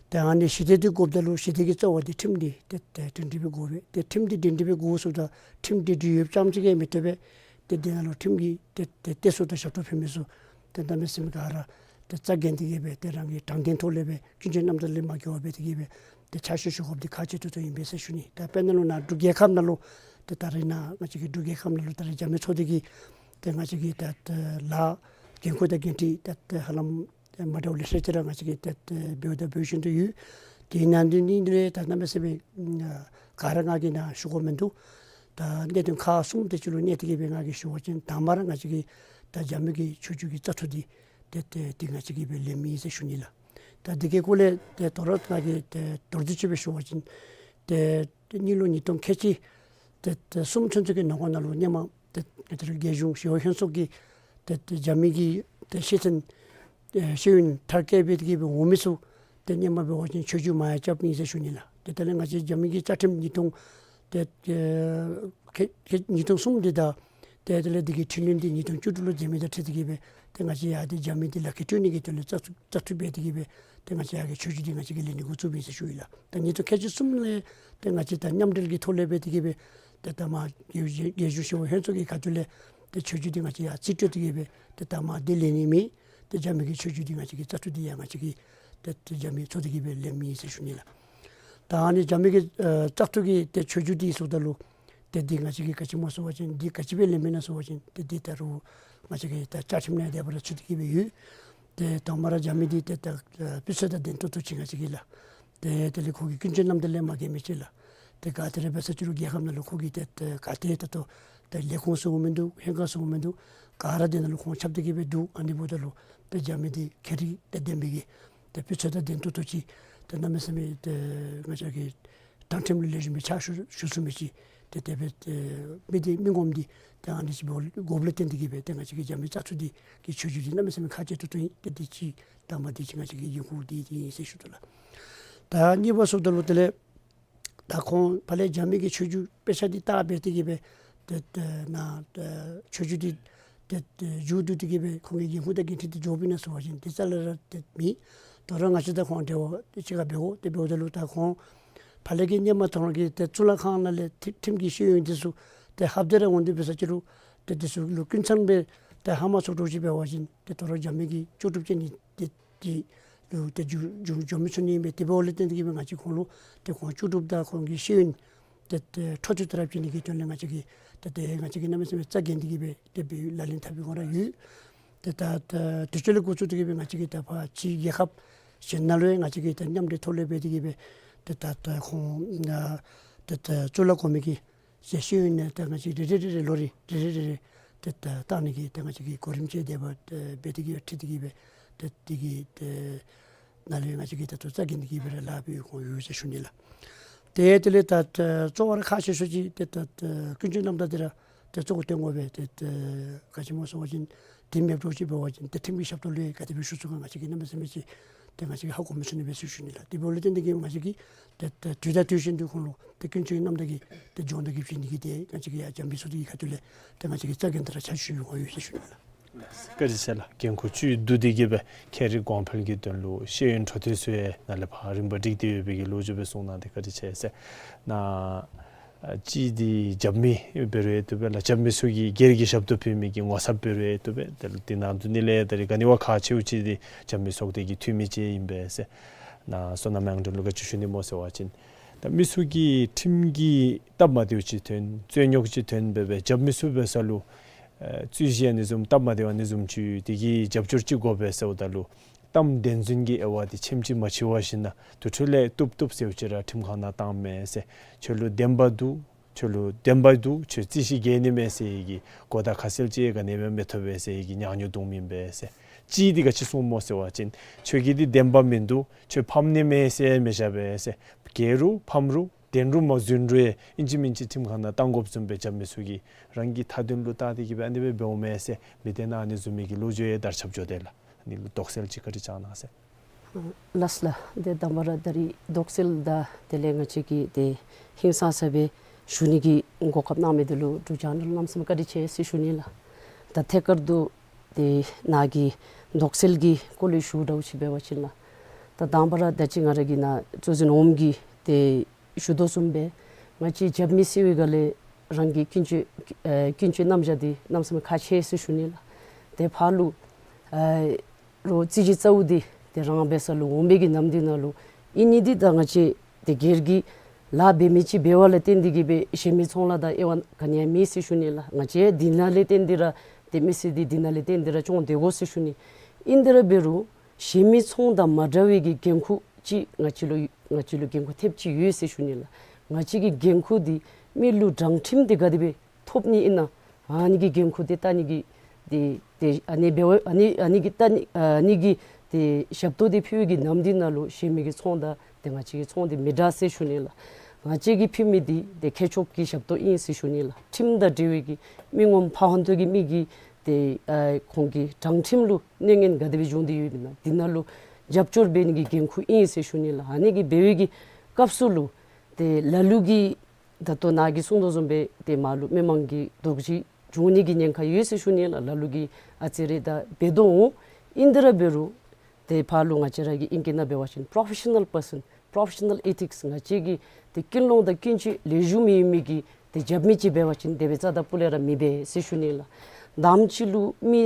ཏེ་ཨ་ནི་ཞི་བདེ་འདི་དགོཔ་ད་ལུ་ཞི་བདེ་གི་རྩ་བ་འདི་ཁྲིམས་འདི་ཏེ་ཏེ་སྒྲིང་སྒྲི་སྦེ་དགོ་པས། ཏེ་ཁྲིམས་འདི་སྒྲིང་སྒྲི་སྦེ་དགོ་ཟེརཝ་ད་ཁྲིམས་འདི་སྒྲིང་ཡོདཔ་རྐྱངམ་ཅིག་གིས་མི་བཏུབ་པས། ཏེ་འདི་ནང་ལུ་ཁྲིམས་ཀྱི་ཏེ་ཏེ་གཏད་སོ་དང་ཞབས་ཏོག་ཕུལ་མི་ཚུ་ཏེ་གནམ་མེད་ས་མེད་ག་ར་ཏེ་རྩ་འགེངས་ཏེ་གི་སྦེ་ཏེ་རང་གི་དྲང་བདེན་ཐོག་ལས་སྦེ་སྐྱོན་བརྗོད་རྣམ་དག་ལས་མ་འགལ་བར་སྦེ་ཏེ་གི་སྦེ་ཏེ་ཕྱག་ཞུ་ཞུ་དགོཔ་འདི་ཁག་ཆེ་ཏོག་ཏོ་ཨིན་པས་ཟེར་ཞུ་ནི། ད་དཔེར་ན་ལུ་ནཱ་འབྲུག་རྒྱལ་ཁབ་ནང་ལུ་ཏེ་ད་རེས་ནཱ་ང་བཅས་ཀྱི་འབྲུག་རྒྱལ་ཁབ་ནང་ལུ་ད་རེས་རྒྱབ་མི་ཚོགས་སྡེ་གི་ཏེ་ང་བཅས་ཀྱི་ད་ཏེ་ལཱ་འགན་ཁུར་དང་འགན་འཁྲི་ད་ཏེ་ཧ་ལམ་ཏེ་མ་འདྲཝ་ལེ་ཤ་ཅིག་ར་ང་བཅས་ཀྱིས་ཏེ་ཏེ་འབདཝ་དང་འབད་བཞིན་དུ་ཡོད། དེ་ནང་དེ་ནི་ལས་ད་གནམ་མེད་ས་མེད་ག་ར་ང་གིས་ནཱ་ཞུ་དགོཔ་མིན་འདུག། ད་གནད་དོན་ཁག་གསུམ་དེ་ཅིག་ལུ་གནས་ཏེ་གི་སྦེ་ང་གིས་ཞུ་བ་ཅིན་དང་པ་ར་ང་བཅས་ཀྱི་ད་རྒྱབ་མི་གི་ཆོས་བརྒྱུད་ཀྱི་བཙག་འཐུ་འདི་ཏེ་ཏེ་འདི་ང་བཅས་ཀྱིས་སྦེ་ལེནམ་ཨིན་ཟེར་ཞུ་ནི་ལགས། ད་འདི་གི་སྐོར་ལས་ཏེ་དོ་རུང་ང་གིས་ཏེ་མདོར་བསྡུས་ཅིག་སྦེ་ཞུ་བ་ཅིན་ཏེ་ཏེ་གཉིས་ལོ་ཉིས་སྟོང་ཁལ་གཅིག་ཏེ་ཏེ་གསུམ་ཚུན་ཚོད་ཀྱི་ནང་འཁོད་ནང་ལུ་སྔོན་མ་ཏེ་ཏེ་རྒྱལ་གཞུང་ཞི་གཡོག་ལྷན་ཚོགས་ཀྱི་ཏེ་ཏེ་རྒྱབ་མི་གི་ཏེ་ཤེས་ཚད་ཨེ་ཤེས་ཡོན་མཐར་སྐྱེལ་འབད་དེ་གི་སྦེ་འོང་མི་ཚུ་ཏེ་སྔོན་མ་འབད་བ་ཅིན་ཆོས་བརྒྱུད་མ་ཡར་རྐྱབ་ཨིན་ཟེར་ཞུ་ནི་ལགས། ཏེ་དེ་ལས་ང་བཅས་རྒྱབ་མི་གི་བཅའ་ཁྲིམས་ཉིས་སྟོང་ཏེ་ཨེ་ཁལ་ཁལ་ཉིས་སྟོང་གསུམ་འདི་དང་ཏེ་དེ་ལས་འདི་གི་འཕྲི་སྣོན་འདི་ཉིས་སྟོང་བཅུ་དྲུག་ལུ་མཛད་མི་དང་འཁྲིལ་ཏེ་གི་སྦེ་ཏེ་ང་བཅས་ཡར་ཏེ་རྒྱབ་མི་འདི་ལག་ཁྱེར་སྤྲོད་ནི་གི་དོན་ལུ་བཙག་བཙག་འཐུ་འབད་དེ་གི་སྦེ་ཏེ་ང་བཅས་ཡར་གྱི་ཆོས་བརྒྱུད་འདི་ང་བཅས་ཀྱིས་ལེན་ནི་འགོ་བཙུགས་ཨིན་ཟེར་ཞུ་ཡི་ལགས། ཏེ་ཉིས་སྟོང་ཁལ་གཅིག་གསུམ་ལས་ཏེ་ང་བཅས་ད་མཉམ་འབྲེལ་གྱི་ཐོག་ལས་འབད་དེ་གི་སྦེ་ཏེ་ད་མར་རྒྱལ་རྒྱལ་གཞུང་ཞི་གཡོག་ལྷན་ཚོགས་ཀྱི་ཁ་ཐུག་ལས་ཏེ་ཆོས་བརྒྱུད་འདི་ང་བཅས་ཡར་རྩིས་སྤྲོད་དེ་གི་སྦེ་ཏེ་ད་མར་འདི་ལེན་ནི་མེད། ཏེ་རྒྱབ་མི་གི་ཆོས་བརྒྱུད་འདི་ང་བཅས་ཀྱི་བཙག་འཐུ་འདི་ཡང་ང་བཅས་ཀྱིས་ཏེ་ཏེ་རྒྱབ་མི་ཚོགས་སྡེ་གི་སྦེ་ལེནམ་ཨིན་ཟེར་ཞུ་ནི་ལགས། ད་ཨ་ནི་རྒྱབ་མི་གི་ཨེ་བཙག་འཐུ་གི་ཏེ་ཆོས་བརྒྱུད་འདི་ཟེརཝ་ད་ལུ་ཏེ་འདི་ང་བཅས་ཀྱིས་ག་ཅི་སྨོ་ཟེར་བ་ཅིན་འདི་ག་ཅི་སྦེ་ལེནམ་ཨིན་ན་ཟེར་བ་ཅིན་ཏེ་འདི་ད་རུང་ང་བཅས་ཀྱི་ད་བཅའ་ཁྲིམས་ནང་དེ་སྦེ་ར་ཚུད་དེ་གི་སྦེ་ཡོད། ཏེ་དང་པ་ར་རྒྱབ་མི་འདི་ཏེ་ད་ཨེ་སྤུས་ཚད་དང་ལྡན་ཏོག་ཏོ་ཅིག་ང་བཅས་ཀྱི་ལགས། ཏེ་དེ་ལས་ཁོ་གི་ཀུན་སྤྱོད་རྣམ་དག་ལས་མ་འགལ་མི་ཅིག་ལགས། ཏེ་ག་ཏེ་ར་འབད་ས་ཅིག་རུང་རྒྱལ་ཁབ་ནང་ལུ་ཁོ་གིས་ཏེ་ཏེ་ག་ཏེ་ད་ལྟོ་ཏེ་ལས་ཁུངས་ཟེར་འོང་མི་འདུག། ལྷན་ཁག་ཟེར་འོང་མི་འདུག། ག་ར་དེ་ནང་ལུ་ཁོང་ཁྱབ་སྟེ་གི་སྦེ་འདུག། ཨ་ནི་འབདཝ་ད་ལུ་ཏེ་རྒྱབ་མི་འདི་ཁྱད་རིག་དང་ལྡན་པའི་གི་ཏེ་སྤུས་ཚད་དང་ལྡན་ཏོག་ཏོ་ཅིག་ ཏེ་གནམ་མེད་ས་མེད་ཏེ་ང་བཅས་ཀྱི་དྲང་ཁྲིམས་ལུ་ལེགས་ཤོམ་སྦེ་ཕྱག་ཞུ་ཞུ་ཚུགས་མི་ཅིག་ཏེ་དེ་སྦེ་ཏེ་མི་འདི་མི་ངོམ་འདི་ཏེ་ཨ་ནི་ཅིག་འབདཝ་འབདཝ་ལས་བརྟེན་ཏེ་གིས་སྦེ་ཏེ་ང་བཅས་ཀྱི་རྒྱབ་མི་བཙག་འཐུ་འདི་གི་ཆོས་བརྒྱུད་འདི་གནམ་མེད་ས་མེད་ཁག་ཆེ་ཏོག་ཏོ་ཨིན། ཏེ་འདི་གཅིག་དང་པ་འདི་གཅིག་ང་བཅས་ཀྱི་འགན་ཁུར་འདི་འདི་ཨིན་ཟེར་ཞུ་དོ་ལགས། ད་གཉིས་པ་སོངམ་ད་ལུ་དེ་ལས་ད་ཁོང་ཕར་ལས་རྒྱབ་མི་གི་ཆོས་བརྒྱུད་དཔེ་ཆ་འདི་བལྟ་སྦེ་ཏེ་གིས་སྦེ་ཏེ་ཏེ་ནཱ་ཏེ་ཆོས་བརྒྱུད་འདི་ཏེ་ཏེ་མཇུག་བསྡུ་སྟེ་གིས་སྦེ་ཁོང་གི་འགན་ཁུར་དང་འགན་འཁྲི་འདི་འཇོགཔ་ཨིན་ན་ཟེར་བ་ཅིན་དེ་རྩ་ལས་ར་ཏེ་མེད། དོ་རུང་ང་བཅས་དང་ཁོང་འབྲེལ་བ་ཏེ་གཅིག་ཁར་འབད་དགོ། ཏེ་འབདཝ་ད་ལུ་ད་ཁོང་ཕར་ལས་ཀྱི་སྔོན་མ་ད་རུང་གི་ཏེ་གཙུག་ལག་ཁང་ནང་ལས་ཁྲིམས་ཁྲིམས་ཀྱི་ཤེས་ཡོན་འདི་ཚུ་ཏེ་ལྷབ་སྟེ་ར་འོང་སྟེ་འབད་ས་ཅིག་ལུ་ཏེ་འདི་ཚུ་ལུ་ཀུན་ཚང་སྦེ་ཏེ་ཧ་མ་ཚུགས་དོ་ཅིག་འབད་བ་ཅིན་ཏེ་དོ་རུང་རྒྱབ་མི་གིས་ལྕོགས་གྲུབ་ཅན་ནི་ཏེ་ཏེ་ལུ་ཏེ་འགྱོ་འགྱོ་འགྱོ་མི་ཚུགས་ནི་ཨིན་པས། དེ་འབདཝ་ལས་བརྟེན་ཏེ་གིས་སྦེ་ང་བཅས་ཁོང་ལུ་ཏེ་ཁོང་ལྕོགས་གྲུབ་དང་ཁོང་གི་ཤེས་ཡོན་ཏེ་ཏེ་འཕྲོ་མཐུད་དེ་ར་བྱིན་ནི་གི་དོན་ལས་ང་བཅས་ཀྱིས་ཏེ་ཏེ་ང་བཅས་ཀྱིས་གནམ་མེད་ས་མེད་རྩ་འགེངས་ཏེ་གིས་སྦེ་ཏེ་འབད་ལག་ལེན་འཐབ་པའི་སྒོ་ར་ཡོད། ཏེ་ད་ད་དུས་ཚོད་ལས་འགོ་བཙུགས་ཏེ་གིས་སྦེ་ང་བཅས་ཀྱིས་ད་ཕར་ཕྱི་རྒྱལ་ཁབ་གཞན་ནང་ལུ་ཡང་ང་བཅས་ཀྱིས་ད་མཉམ་འབྲེལ་ཐོག་ལས་འབད་དེ་གིས་སྦེ་ཏེ་ད་ད་ཁོང་ཨ་ཏེ་ད་གཙུག་ལག་གོང་མའི་གི་ཟེར་ཤེས་ཡོན་ནི་ད་ང་བཅས་རེ་རེ་རེ་རེ་ལོ་རེ་རེ་རེ་རེ་རེ་ཏེ་ད་བཏང་ནི་གི་ད་ང་བཅས་ཀྱིས་གོ་རིམ་ཅིག་དེ་སྦེ་ཏེ་འབད་དེ་གིས་ཁྲིད་དེ་གིས་སྦེ་ཏེ་དེ་གི་ཏེ་ནང་ལས་ང་བཅས་ཀྱིས་ད་ལྟོ་རྩ་འགེངས་ཏེ་གིས་སྦེ་ར་ལཱ་འབད་དགོཔ་ཡོད་ཟེར་ཞུ་ནི་ལགས། ཏེ་དེ་ལས་ད་ད་གཙོ་བོ་ར་ཁག་ཆེ་ཤོས་ཅིག་ཏེ་ད་ད་ཀུན་སྤྱོད་རྣམ་དག་འདི་ར་ཏེ་གཙོ་བོ་བཏོན་དགོ་པས། ཏེ་ད་ག་ཅི་སྨོ་ཟེར་བ་ཅིན་དེ་མེདཔ་འགྱོ་ཅིག་འབད་བ་ཅིན་ཏེ་ཁྲིམས་ཀྱི་ཞབས་ཏོག་ལུ་ག་དེ་སྦེ་ཞུ་ཚུགས་ག་ང་བཅས་ཀྱིས་གནམ་མེད་ས་མེད་ཅིག་ཏེ་ང་བཅས་ཀྱིས་ཧ་གོ་མི་ཚུགས་ནི་མས་ཟེར་ཞུ་ནི་ལགས། དེ་འབདཝ་ལས་བརྟེན་ཏེ་གིས་ང་བཅས་ཀྱིས་ཏེ་ད་དུས་དང་དུས་བཞིན་དུ་ཁོང་ལུ་ཏེ་ཀུན་སྤྱོད་རྣམ་དག་གི་ཏེ་སྦྱོང་བརྡར་གྱི་བྱིན་ནི་གི་ཏེ་ང་བཅས་ཀྱིས་ཡང་རྒྱབ་མི་ཚུ་དེ་གི་ཁ་ཐུག་ལས་ཏེ་ང་བཅས་ཀྱིས་རྩ་འགེངས་ཏེ་ར་ཕྱག་ཞུ་ཡོད་ཟེར་ཞུ་ནི་ལགས། བཀའ་དྲིན་ཆེ་ལགས། འགན་ཁུར་བཅུད་བསྡུ་སྟེ་གིས་སྦེ་ཁྱད་རིག་གོང་འཕེལ་གྱི་དོན་ལུ་ཤེས་ཡོན་འཕྲོ་མཐུད་ཚུ་ཡང་ནཱ་ལས་ཕར་རིམ་པ་སྒྲིག་སྟེ་ཡོད་པའི་གི་ལོ་རྒྱུས་སྦེ་གསུངས་གནང་སྟེ་བཀའ་དྲིན་ཆེ་ཟེར། ནཱ་ཨ་གཅིག་འདི་རྒྱབ་མི་འབད་རུང་ཡང་བཏུབ་པས་ལགས། རྒྱབ་མི་ཚུ་གིས་སྒེར་གྱི་ཞབས་ཏོག་ཕུལ་མི་གི་ངོ་ཚབ་འབད་རུང་ཡང་བཏུབ་པས། དེ་ལུ་དེ་ནང་དུ་ནི་ལས་ད་རིས་ག་ནི་བ་ཁག་ཆེཝ་ཅིག་འདི་རྒྱབ་མི་ཚོགས་སྡེ་གི་འཐུས་མི་ཅིག་ཨིན་པས་ཟེར། ནཱ་བསོད་ནམས་དབྱངས་སྒྲོན་ལུ་ག་ཅི་ཞུ་ནི་སྨོ་ཟེར་བ་ཅིན་ད་མི་ཚུ་གིས་ཁྲིམས་ཀྱི་སྟབས་མ་བདེཝ་ཅིག་ཐོན་རྩོད་རྙོག་ཅིག་ཐོན་འབད་བའི་རྒྱབ་མི་ཚུ་འབད་ས་ལུ་ཨེ་རྩོད་གཞི་ཨ་ནི་བཟུམ་སྟབས་མ་བདེཝ་ཨ་ནི་བཟུམ་ཅིག་དེ་གི་རྒྱབ་སྐྱོར་ཅིག་དགོ་པས་ཟེརཝ་ད་ལུ་གཏམ་བདེན་རྫུན་གྱི་དབྱེ་བ་དེ་ཆེམ་ཅིག་མ་ཕྱེ་བར་ཞིན་ན་དེ་འཕྲོ་ལས་བཏུབ་བཏུབ་ཟེརཝ་ཅིག་ར་ཁྲིམས་ཁང་ནང་བཏང་མས་ཟེར། ཁྱོད་ལུ་བདེན་པ་འདུག་ཁྱོད་ལུ་བདེན་པ་འདུག་ཁྱོད་རྩོད་གཞི་རྒྱལ་ནི་མས་ཟེར་བའི་གི་གོ་བརྡ་ཁ་གསལ་ཅིག་ག་ནི་སྦེ་མི་ཐོབ་པས་ཟེར་བའི་གི་ཉག་ཉོག་འདུག་མེན་པས་ཟེར། གཅིག་འདི་ག་ཅི་གསུངས་སྨོ་ཟེར་བ་ཅིན་ཁྱོད་ཀྱི་འདི་བདེན་པ་མིན་འདུག་ཁྱོད་ཕམ་ནི་མས་ཟེར་མི་བཞག་པས་ཟེར། རྒྱལ་རུང་ཕམ་རུང་བདེན་རུང་མ་རྫུན་རུང་ཡང་ཨིན་ཅི་མིན་ཅི་ཁྲིམས་ཁང་ནང་བཏང་དགོཔ་བཟུམ་སྦེ་རྒྱབ་མི་ཚུ་གིས་རང་གི་མཐའ་དོན་ལུ་བལྟ་སྟེ་གིས་སྦེ་ཨ་ནི་སྦེ་འབདཝ་མས་ཟེར་མི་སྡེ་ནང་ཨ་ནི་བཟུམ་མའི་གི་ལོ་རྒྱུས་ཡང་དར་ཁྱབ་འགྱོ་དེས་ལགས། ཨ་ནི་ལུ་དོགས་སེལ་ཅིག་བཀའ་དྲིན་བསྐྱང་གནང་ཟེར། ལགས་ལགས། ཏེ་དང་པ་ར་ད་རིས་དོགས་སེལ་དང་དེ་ལས་ང་བཅས་ཀྱིས་ཏེ་ཧིང་སངས་ས་སྦེ་ཞུ་ནི་གི་གོ་སྐབས་གནང་མི་འདི་ལུ་འབྲུག་རྒྱང་བསྒྲགས་ལུ་གནམ་མེད་ས་མེད་བཀའ་དྲིན་ཆེ་ཟེར་ཞུ་ནི་ལགས། ད་ཐད་ཀར་དུ་ཏེ་ནཱ་གི་དོགས་སེལ་གྱི་སྐོར་ལས་ཞུ་འདྲཝ་ཅིག་འབད་བ་ཅིན་ལགས། ད་དང་པ་ར་ད་ཅི་ང་ར་གིས་ནཱ་གཙོ་འཛིན་འོགམ་གིས་ཏེ་ཞུ་དོ་བཟུམ་སྦེ་ང་བཅས་རྒྱབ་མི་ཟེར་བའི་སྒང་ལས་རང་གི་ཀུན་སྤྱོད་ཨེ་ཀུན་སྤྱོད་རྣམ་གཞག་འདི་གནམ་མེད་ས་མེད་ཁག་ཆེ་ཟེར་ཞུ་ནི་ལགས། ཏེ་ཕར་ལུ་ཨེ་རོགས་རྩོད་གཞི་རྩ་བོ་འདི་ཏེ་རང་འབད་ས་ལུ་འོང་བའི་གི་ནམ་དུས་ནང་ལུ་ཨིན་ནི་འདི་ད་ང་བཅས་ཏེ་སྒེར་གྱི་ལཱ་འབད་མི་ཅིག་འབད་བ་ལས་བརྟེན་ཏེ་གིས་སྦེ་གཞན་མི་ཚོང་ལཱ་དང་དབྱེ་བ་ག་ནི་ཡང་མེད་ཟེར་ཞུ་ནི་ལགས། ང་བཅས་འདི་ནང་ལས་བརྟེན་ཏེ་ར་ཏེ་མི་སེར་འདི་འདི་ནང་ལས་བརྟེན་ཏེ་ར་སྐྱོང་སྡོད་དགོ་ཟེར་ཞུ་ནི། ཨིན་ཏེ་ར་འབད་རུང་གཞན་མི་ཚོང་དང་མ་འདྲ་བའི་གི་འགན་ཁུར་ཅིག་ང་བཅས་ལུ་ང་བཅས་ལུ་འགན་ཁུར་ཐེབས་ཅིག་ཡོད་ཟེར་ཞུ་ནི་ལགས། ང་བཅས་ཀྱི་འགན་ཁུར་འདི་མི་ལུ་དྲང་ཁྲིམས་འདི་ག་དེ་སྦེ་ཐོབ་ནི་ཨིན་ན་ཨ་ནི་གི་འགན་ཁུར་འདི་བལྟ་ནི་གི་ཏེ་ཏེ་ཨ་ནི་འབད་བ་ཨ་ནི་ཨ་ནི་གི་བལྟ་ནི་ཨ་ནི་གི་ཏེ་ཞབས་ཏོག་འདི་ཕུལ་བའི་གི་ནམ་དུས་ནང་ལུ་གཞན་མི་གི་ཚོང་དང་ཏེ་ང་བཅས་ཀྱི་ཚོང་འདི་མི་འདྲ་ཟེར་ཞུ་ནི་ལགས། ང་བཅས་ཀྱིས་ཕུལ་མི་འདི་ཏེ་ཁྱད་ཆོས་ཀྱི་ཞབས་ཏོག་ཨིན་ཟེར་ཞུ་ནི་ལགས། ཁྲིམས་དང་འབྲེལ་བའི་གི་མི་ངོམ་ཕ་ཧོན་ཏོ་གི་མི་གི་ཏེ་ཨ་ཁོང་གི་དྲང་ཁྲིམས་ལུ་གནོད་ངན་ག་དེ་སྦེ་འབྱུང་སྟེ་ཡོདཔ་ཨིན་ན་འདི་ནང་ལུ་རྒྱབ་སྐྱོར་འབད་ནི་གི་འགན་ཁུར་ཨིན་ཟེར་ཞུ་ནི་ལགས། ཨ་ནི་གི་འབད་བའི་གི་སྐབས་སུ་ལུ་ཏེ་ལ་ལུ་གིས་ད་ལྟོ་ནཱ་གིས་གསུངས་དོ་བཟུམ་སྦེ་ཏེ་མར་ལུ་མི་མང་གི་དོགས་གཞི་འབྱུང་ནི་གི་ཉེན་ཁ་ཡོད་ཟེར་ཞུ་ནི་ལགས། ལ་ལུ་གིས་ཨ་ཙི་རེ་ད་འབད་དོ་འོང་། ཨིན་ཏེ་ར་འབད་རུང་ཏེ་ཕར་ལུ་ང་བཅས་ར་གི་ཨིང་སྐད་ནང་འབད་བ་ཅིན་པོརོ་ཕེ་ཤ་ནཱལ་པར་སཱན་པོརོ་ཕེ་ཤ་ནཱལ་ཨེ་ཐིགསི་ང་བཅས་ཀྱི་ཏེ་ཀུན་སློང་དང་ཀུན་སྤྱོད་ལེགས་ཤོམ་ཡོད་མི་གི་ཏེ་རྒྱབ་མི་ཅིག་འབད་བ་ཅིན་དེ་སྦེ་རྩ་དང་སྤུ་ལས་ར་མི་འབད་ཟེར་ཞུ་ནི་ལགས། དང་པ་ཅིག་ལུ་མི་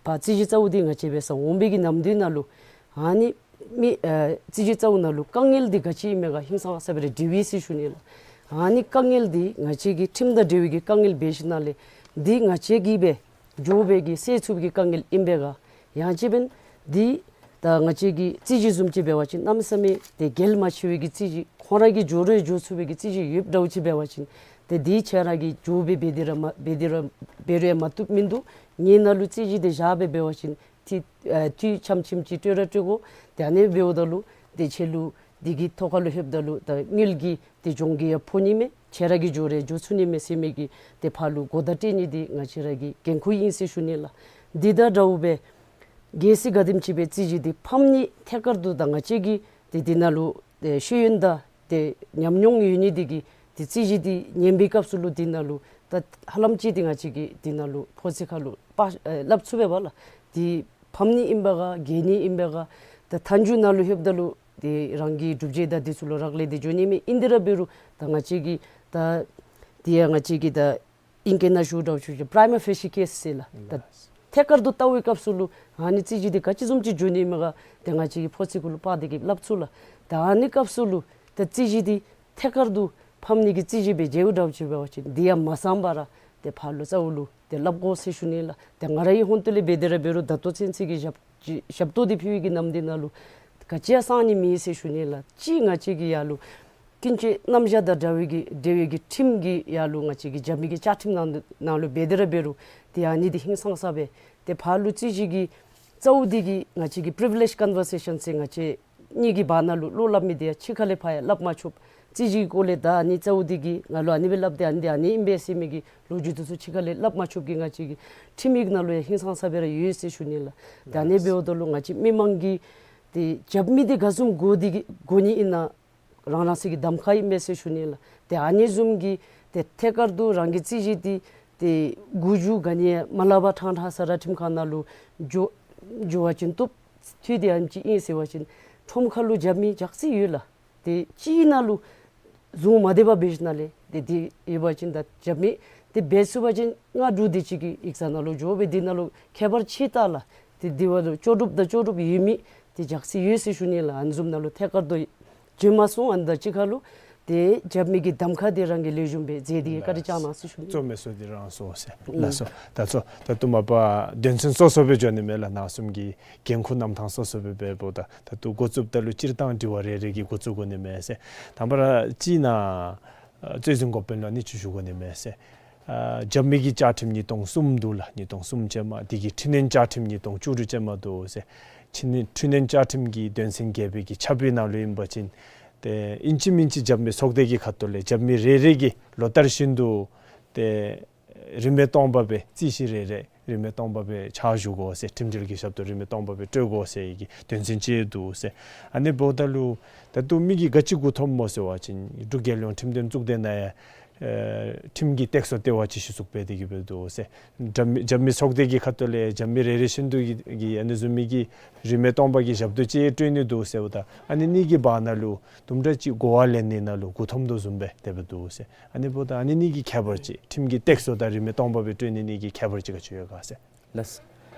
ཕར་རྩོད་གཞི་རྩ་བོ་འདི་ང་བཅས་འབད་སར་འོང་བའི་གི་ནམ་དུས་ནང་ལུ་ཨ་ནི་མི་ཨེ་རྩོད་གཞི་རྩ་བོ་ནང་ལུ་དཀའ་ངལ་འདི་ག་ཅི་ཨིན་མས་ག་ཧིང་སངས་ས་སྦེ་ར་དྲི་བས་ཟེར་ཞུ་ནི་ལགས། ཨ་ནི་དཀའ་ངལ་འདི་ང་བཅས་ཀྱི་ཁྲིམས་དང་འབྲེལ་བའི་གི་དཀའ་ངལ་འབད་ཞིནམ་ལས་འདི་ང་བཅས་ཀྱིས་སྦེ་འགྱོ་བའི་གི་སེལ་ཚུགས་པའི་གི་དཀའ་ངལ་ཨིན་པས་ག། ཡང་ཅིན་འདི་ད་ང་བཅས་ཀྱི་རྩོད་གཞི་བཟུམ་ཅིག་འབད་བ་ཅིན་གནམ་མེད་ས་མེད་ཏེ་གལ་མ་ཆེ་བའི་གི་རྩོད་གཞི་ཁོང་ར་གིས་འགྱོ་རུང་འགྱོ་ཚུགས་པའི་གི་རྩོད་གཞི་ཡོདཔ་འདྲཝ་ཅིག་འབད་བ་ཅིན་ཏེ་འདི་ཁྱེད་ར་གིས་འགྱོ་སྦེ་འབད་དེ་ར་མ་འབད་དེ་ར་འབད་རུང་ཡང་མ་བཏུབ་མིན་འདུག། ངེའི་ནང་ལུ་རྩོད་གཞི་འདི་བཞག་སྦེ་འབད་བ་ཅིན་ཏེ་ཨ་འཐུས་ཙམ་ཙམ་ཅིག་སྤྲོད་ར་སྤྲོད་དགོ། ཏེ་ཨ་ནི་འབདཝ་ད་ལུ་ཏེ་ཁྱེད་ལུ་ འདི་གི་ཐོག་ཁ་ལུ་ལྷོདཔ་ད་ལུ་ད་དངུལ་གྱི་ཏེ་གྱོང་གུད་ཡང་ཕོག་ནི་མས། ཁྱོད་ར་གིས་འགྱོ་རུང་འགྱོ་ཚུགས་ནི་མས་ཟེར་མི་གི་ཏེ་ཕར་ལུ་གོ་བརྡ་སྤྲོད་ནི་འདི་ང་བཅས་ར་གི་འགན་ཁུར་ཨིན་ཟེར་ཞུ་ནི་ལགས། འདི་དང་འདྲཝ་སྦེ་གལ་སྲིད་ག་དེམ་ཅིག་སྦེ་རྩོད་གཞི་འདི་ཕམ་ནི་ཐད་ཀར་དུ་ད་ང་བཅས་ཀྱིས་ཏེ་འདི་ནང་ལུ་ཏེ་ཤེས་ཡོན་དང་ཏེ་ཉམས་མྱོང་ཡོད་ནི་འདི་གིས་ཏེ་རྩོད་གཞི་འདི་ཉན་པའི་སྐབས་སུ་ལུ་འདི་ནང་ལུ་ད་ཧ་ལམ་ཅིག་ཏེ་ང་བཅས་ཀྱིས་འདི་ནང་ལུ་ཕོ་ཚོད་ཁ་ལུ་པ་ཨེ་སླབ་ཚུགས་པས་ལགས། འདི་ཕམ་ནི་ཨིན་པས་ག་རྒྱལ་ནི་ཨིན་པས་ག། ད་མཐའ་མཇུག་ནང་ལུ་ལྷོདཔ་ད་ལུ་ཏེ་རང་གི་སྒྲུབ་བྱེད་དང་འདི་ཚུ་ལུ་རག་ལས་ཏེ་འགྱོ་ནི་མས། ཨིན་དེ་ར་འབད་རུང་ད་ང་བཅས་ཀྱིས་ད་འདི་ཡང་ང་བཅས་ཀྱིས་ད་ཨིང་སྐད་ནང་ཞུཝ་འདྲཝ་ཅིག་པྲའི་མ་ཕེ་ཤི་ཀེསི་ཟེར་ལགས། ད་ཐད་ཀར་དུ་བལྟ་བའི་སྐབས་སུ་ལུ་ཨ་ནི་རྩོད་གཞི་འདི་ག་ཅི་བཟུམ་ཅིག་འགྱོ་ནི་མས་ག་ཏེ་ང་བཅས་ཀྱིས་ཕོ་ཚོད་ཁ་ལུ་པ་འདི་གིས་སླབ་ཚུགས་ལགས། ད་ཨ་ནི་སྐབས་སུ་ལུ་ད་རྩོད་གཞི་འདི་ཐད་ཀར་དུ་ཕམ་ནི་གི་རྩོད་གཞི་སྦེ་མཇལཝ་འདྲཝ་ཅིག་འབད་བ་ཅིན་འདི་ཡང་མ་གསང་པར་ཏེ་ཕར་ལུ་རྩ་བ་ལུ་ཏེ་སླབ་དགོ་ཟེར་ཞུ་ནི་ལགས། ཏེ་ང་རའི་ཧོངས་ཏོ་ལས་འབད་དེ་ར་འབད་རུང་ད་ལྟོ་ཚུན་ཚོད་ཀྱི་ཞབས་ཞབས་ཏོག་འདི་ཕུལ་བའི་གི་ནམ་དུས་ནང་ལུ་ག་ཅི་ཡང་གསང་ནི་མེད་ཟེར་ཞུ་ནི་ལགས། གཅིག་ང་བཅས་ཀྱི་ཡར་ལུ་ཀུན་སྤྱོད་རྣམ་གཞག་དང་འདྲ་བའི་གི་འབྲེལ་བའི་གི་ཁྲིམས་ཀྱི་ཡར་ལུ་ང་བཅས་ཀྱི་རྒྱབ་མི་གི་བཅའ་ཁྲིམས་ནང་ནང་ལུ་འབད་དེ་ར་འབད་རུང་ཏེ་ཨ་ནི་འདི་ཧིང་སངས་ས་སྦེ་ཏེ་ཕར་ལུ་རྩོད་གཞི་གི་རྩ་བ་འདི་གིས་ང་བཅས་ཀྱིས་པི་རི་ཝི་ལེཇ་ཀོན་བར་སེ་ཤཱན་ཟེར་ང་བཅས་གཉིས་ཀྱི་བར་ན་ལུ་བློ་སླབ་མི་འདི་ཡང་ཕྱི་ཁ་ལས་ཕར་ཡང་སླབ་མ་ཆོགཔ། རྩོད་གཞི་གི་སྐོར་ལས་ད་ཨ་ནི་རྩ་བ་འདི་གིས་ང་ལུ་ཨ་ནི་སྦེ་སླབ་སྟེ་ཨ་ནི་འདི་ཨ་ནི་ཨིན་པས་ཟེར་མི་གི་ལོ་རྒྱུས་འདི་ཚུ་ཕྱི་ཁ་ལས་སླབ་མ་ཆོགཔ་གི་ང་བཅས་ཀྱི་ཁྲིམས་ཡིག་ནང་ལུ་ཡང་ཧིང་སངས་ས་སྦེ་ར་ཡོད་ཟེར་ཞུ་ནི་ལགས། ད་ཨ་ནི་འབདཝ་ད་ལུ་ང་བཅས་མི་མང་གིས་ཏེ་རྒྱབ་མི་འདི་ག་བཟུམ་དགོ་འདི་གི་དགོ་ནི་ཨིན་ན་རང་རང་སོའི་གི་གདམ་ཁ་ཨིན་པས་ཟེར་ཞུ་ནི་ལགས། ཏེ་ཨ་ནི་བཟུམ་གྱི་ཏེ་ཐད་ཀར་དུ་རང་གི་རྩོད་གཞི་འདི་ཏེ་མགུ་མཇུག་ག་ནི་ཡང་མ་སླབ་པར་ཕྲང་ཕྲང་ས་ར་ཁྲིམས་ཁང་ནང་ལུ་འགྱོ་འགྱོ་བ་ཅིན་བཏུབ། དུས་འདི་ཨ་ནེམ་ཅིག་ཨིན་ཟེར་བ་ཅིན་ཁྲོམ་ཁ་ལུ་རྒྱབ་མི་ཇག་རྩི་ཡོད་ལགས། ཏེ་གཅིག་ནང་ལུ་བཟུང་མ་སྡོད་པར་འབད་ཞིནམ་ལས་ཏེ་འདི་ཡོད་པ་ཅིན་ད་རྒྱབ་མི་འདི་འབད་ཚུགས་པ་ཅིན་ང་འདྲཝ་འདི་ཅིག་གི་ཡིག་ཚང་ནང་ལུ་འགྱོ་སྦེ་འདི་ནང་ལུ་ཁྱད་པར་ཅིག་བལྟ་ལགས། ཏེ་འདི་བ་ལུ་ལྕོགས་གྲུབ་དང་ལྕོགས་གྲུབ་ཡོད་མི་ཏེ་ཇག་རྩི་ཡོད་ཟེར་ཞུ་ནི་ལགས། ཨ་ནི་བཟུམ་ནང་ལུ་ཐད་ཀར་དུ་བྱོན་མ་སོང་། ཨ་ནི་དང་གཅིག་ཁར་ལུ་ཏེ་རྒྱབ་མི་གི་གདམ་ཁ་འདི་རང་གིས་ལེགས་ཤོམ་སྦེ་མཛད་དེ་གི་བཀའ་དྲིན་བསྐྱང་གནང་ཟེར་ཞུ་ནི། གཙོ་མེན་སོ་འདི་རང་སོ་ཟེར། ལགས་སོ། ད་གཙོ་ད་ལྟོ་མ་པ་དོན་ཚན་སོ་སོ་སྦེ་འགྱོ་ནི་མས་ལགས། ནཱ་གསུམ་གྱི་འགན་ཁུར་རྣམ་ཐར་སོ་སོ་སྦེ་འབདཝ་ད་ད་ལྟོ་འགོ་བཙུགསཔ་ད་ལུ་སྤྱིར་བཏང་དྲི་བ་རེ་རེ་གིས་འགོ་བཙུགས་དགོ་ནི་མས་ཟེར། དང་པ་ར་གཅིག་ནཱ་རྩོད་འཛིན་འགོ་དཔོན་ལུ་ཨ་ནི་ཅིག་ཞུ་དགོ་ནི་མས་ཟེར། ཨ་རྒྱབ་མི་གི་བཅའ་ཁྲིམས་ཉིས་སྟོང་གསུམ་འདུག་ལགས། ཉིས་སྟོང་གསུམ་ཅན་མ་འདི་གི་འཕྲི་སྣོན་བཅའ་ཁྲིམས་ཉིས་སྟོང་བཅུ་དྲུག་ཅན་མ་འདུག་ཟེར། འཕྲི་སྣོན་འཕྲི་སྣོན་བཅའ་ཁྲིམས་ཀྱི་དོན་ཚན་བརྒྱད་པའི་གི་ཆ་བུའི་ནང་ལུ་ཨིན་པ་ཅིན་ཏེ་ཨིན་ཅི་མིན་ཅི་རྒྱབ་མི་ཚོགས་སྡེ་གི་ཁ་ཐུག་ལས་རྒྱབ་མི་རེ་རེ་གིས་ལོ་བསྟར་བཞིན་དུ་ཏེ་རིན་མེད་སྟོང་པ་སྦེ་རྩོད་གཞི་རེ་རེ་རིན་མེད་སྟོང་པ་སྦེ་ཕྱག་ཞུ་དགོ་ཟེར། ཁྲིམས་འབྲེལ་གྱི་ཞབས་ཏོག་རིན་མེད་སྟོང་པ་སྦེ་སྤྲོད་དགོ་ཟེར་བའི་གི་དོན་ཚན་ཅིག་འདུག་ཟེར། ཨ་ནི་འབདཝ་ད་ལུ་ད་ལྟོ་མི་གིས་ག་ཅི་མགུ་འཐོམ་སྨོ་ཟེར་བ་ཅིན་འབྲུག་རྒྱལ་ཡོངས་ཁྲིམས་དོན་གཙུག་སྡེ་ནང་ཡང་ཨེ་ཁྲིམས་ཀྱི་སྟེགས་གསོ་ལྟེ་བ་ཅིག་གཞི་བཙུགས་འབད་དེ་གི་སྦེ་འདུག་ཟེར། རྒྱབ་མི་རྒྱབ་མི་ཚོགས་སྡེ་གི་ཁ་ཐུག་ལས་རྒྱབ་མི་རེ་རེ་བཞིན་དུ་གིས་གིས་ཨ་ནི་བཟུམ་མའི་གི་རིན་མེད་སྟོང་པ་གི་ཞབས་ཏོག་ཅིག་སྤྲོད་ནི་འདུག་ཟེརཝ་ད་ཨ་ནི་གཉིས་ཀྱི་བར་ན་ལུ་དུམ་གྲ་ཅིག་གོ་བ་ལེན་ནི་ནང་ལུ་མགུ་འཐོམ་དོ་བཟུམ་སྦེ་དེ་སྦེ་འདུག་ཟེར། ཨ་ནི་འབདཝ་ད་ཨ་ནི་གཉིས་ཀྱི་ཁྱད་པར་ཅིག་ཁྲིམས་ཀྱི་སྟེགས་གསོ་དང་རིན་མེད་སྟོང་པ་སྦེ་སྤྲོད་ནི་གཉིས་ཀྱི་ཁྱད་པར་ཅིག་ག་ཅི་ཡོད་ག་ཟེར། ལགས།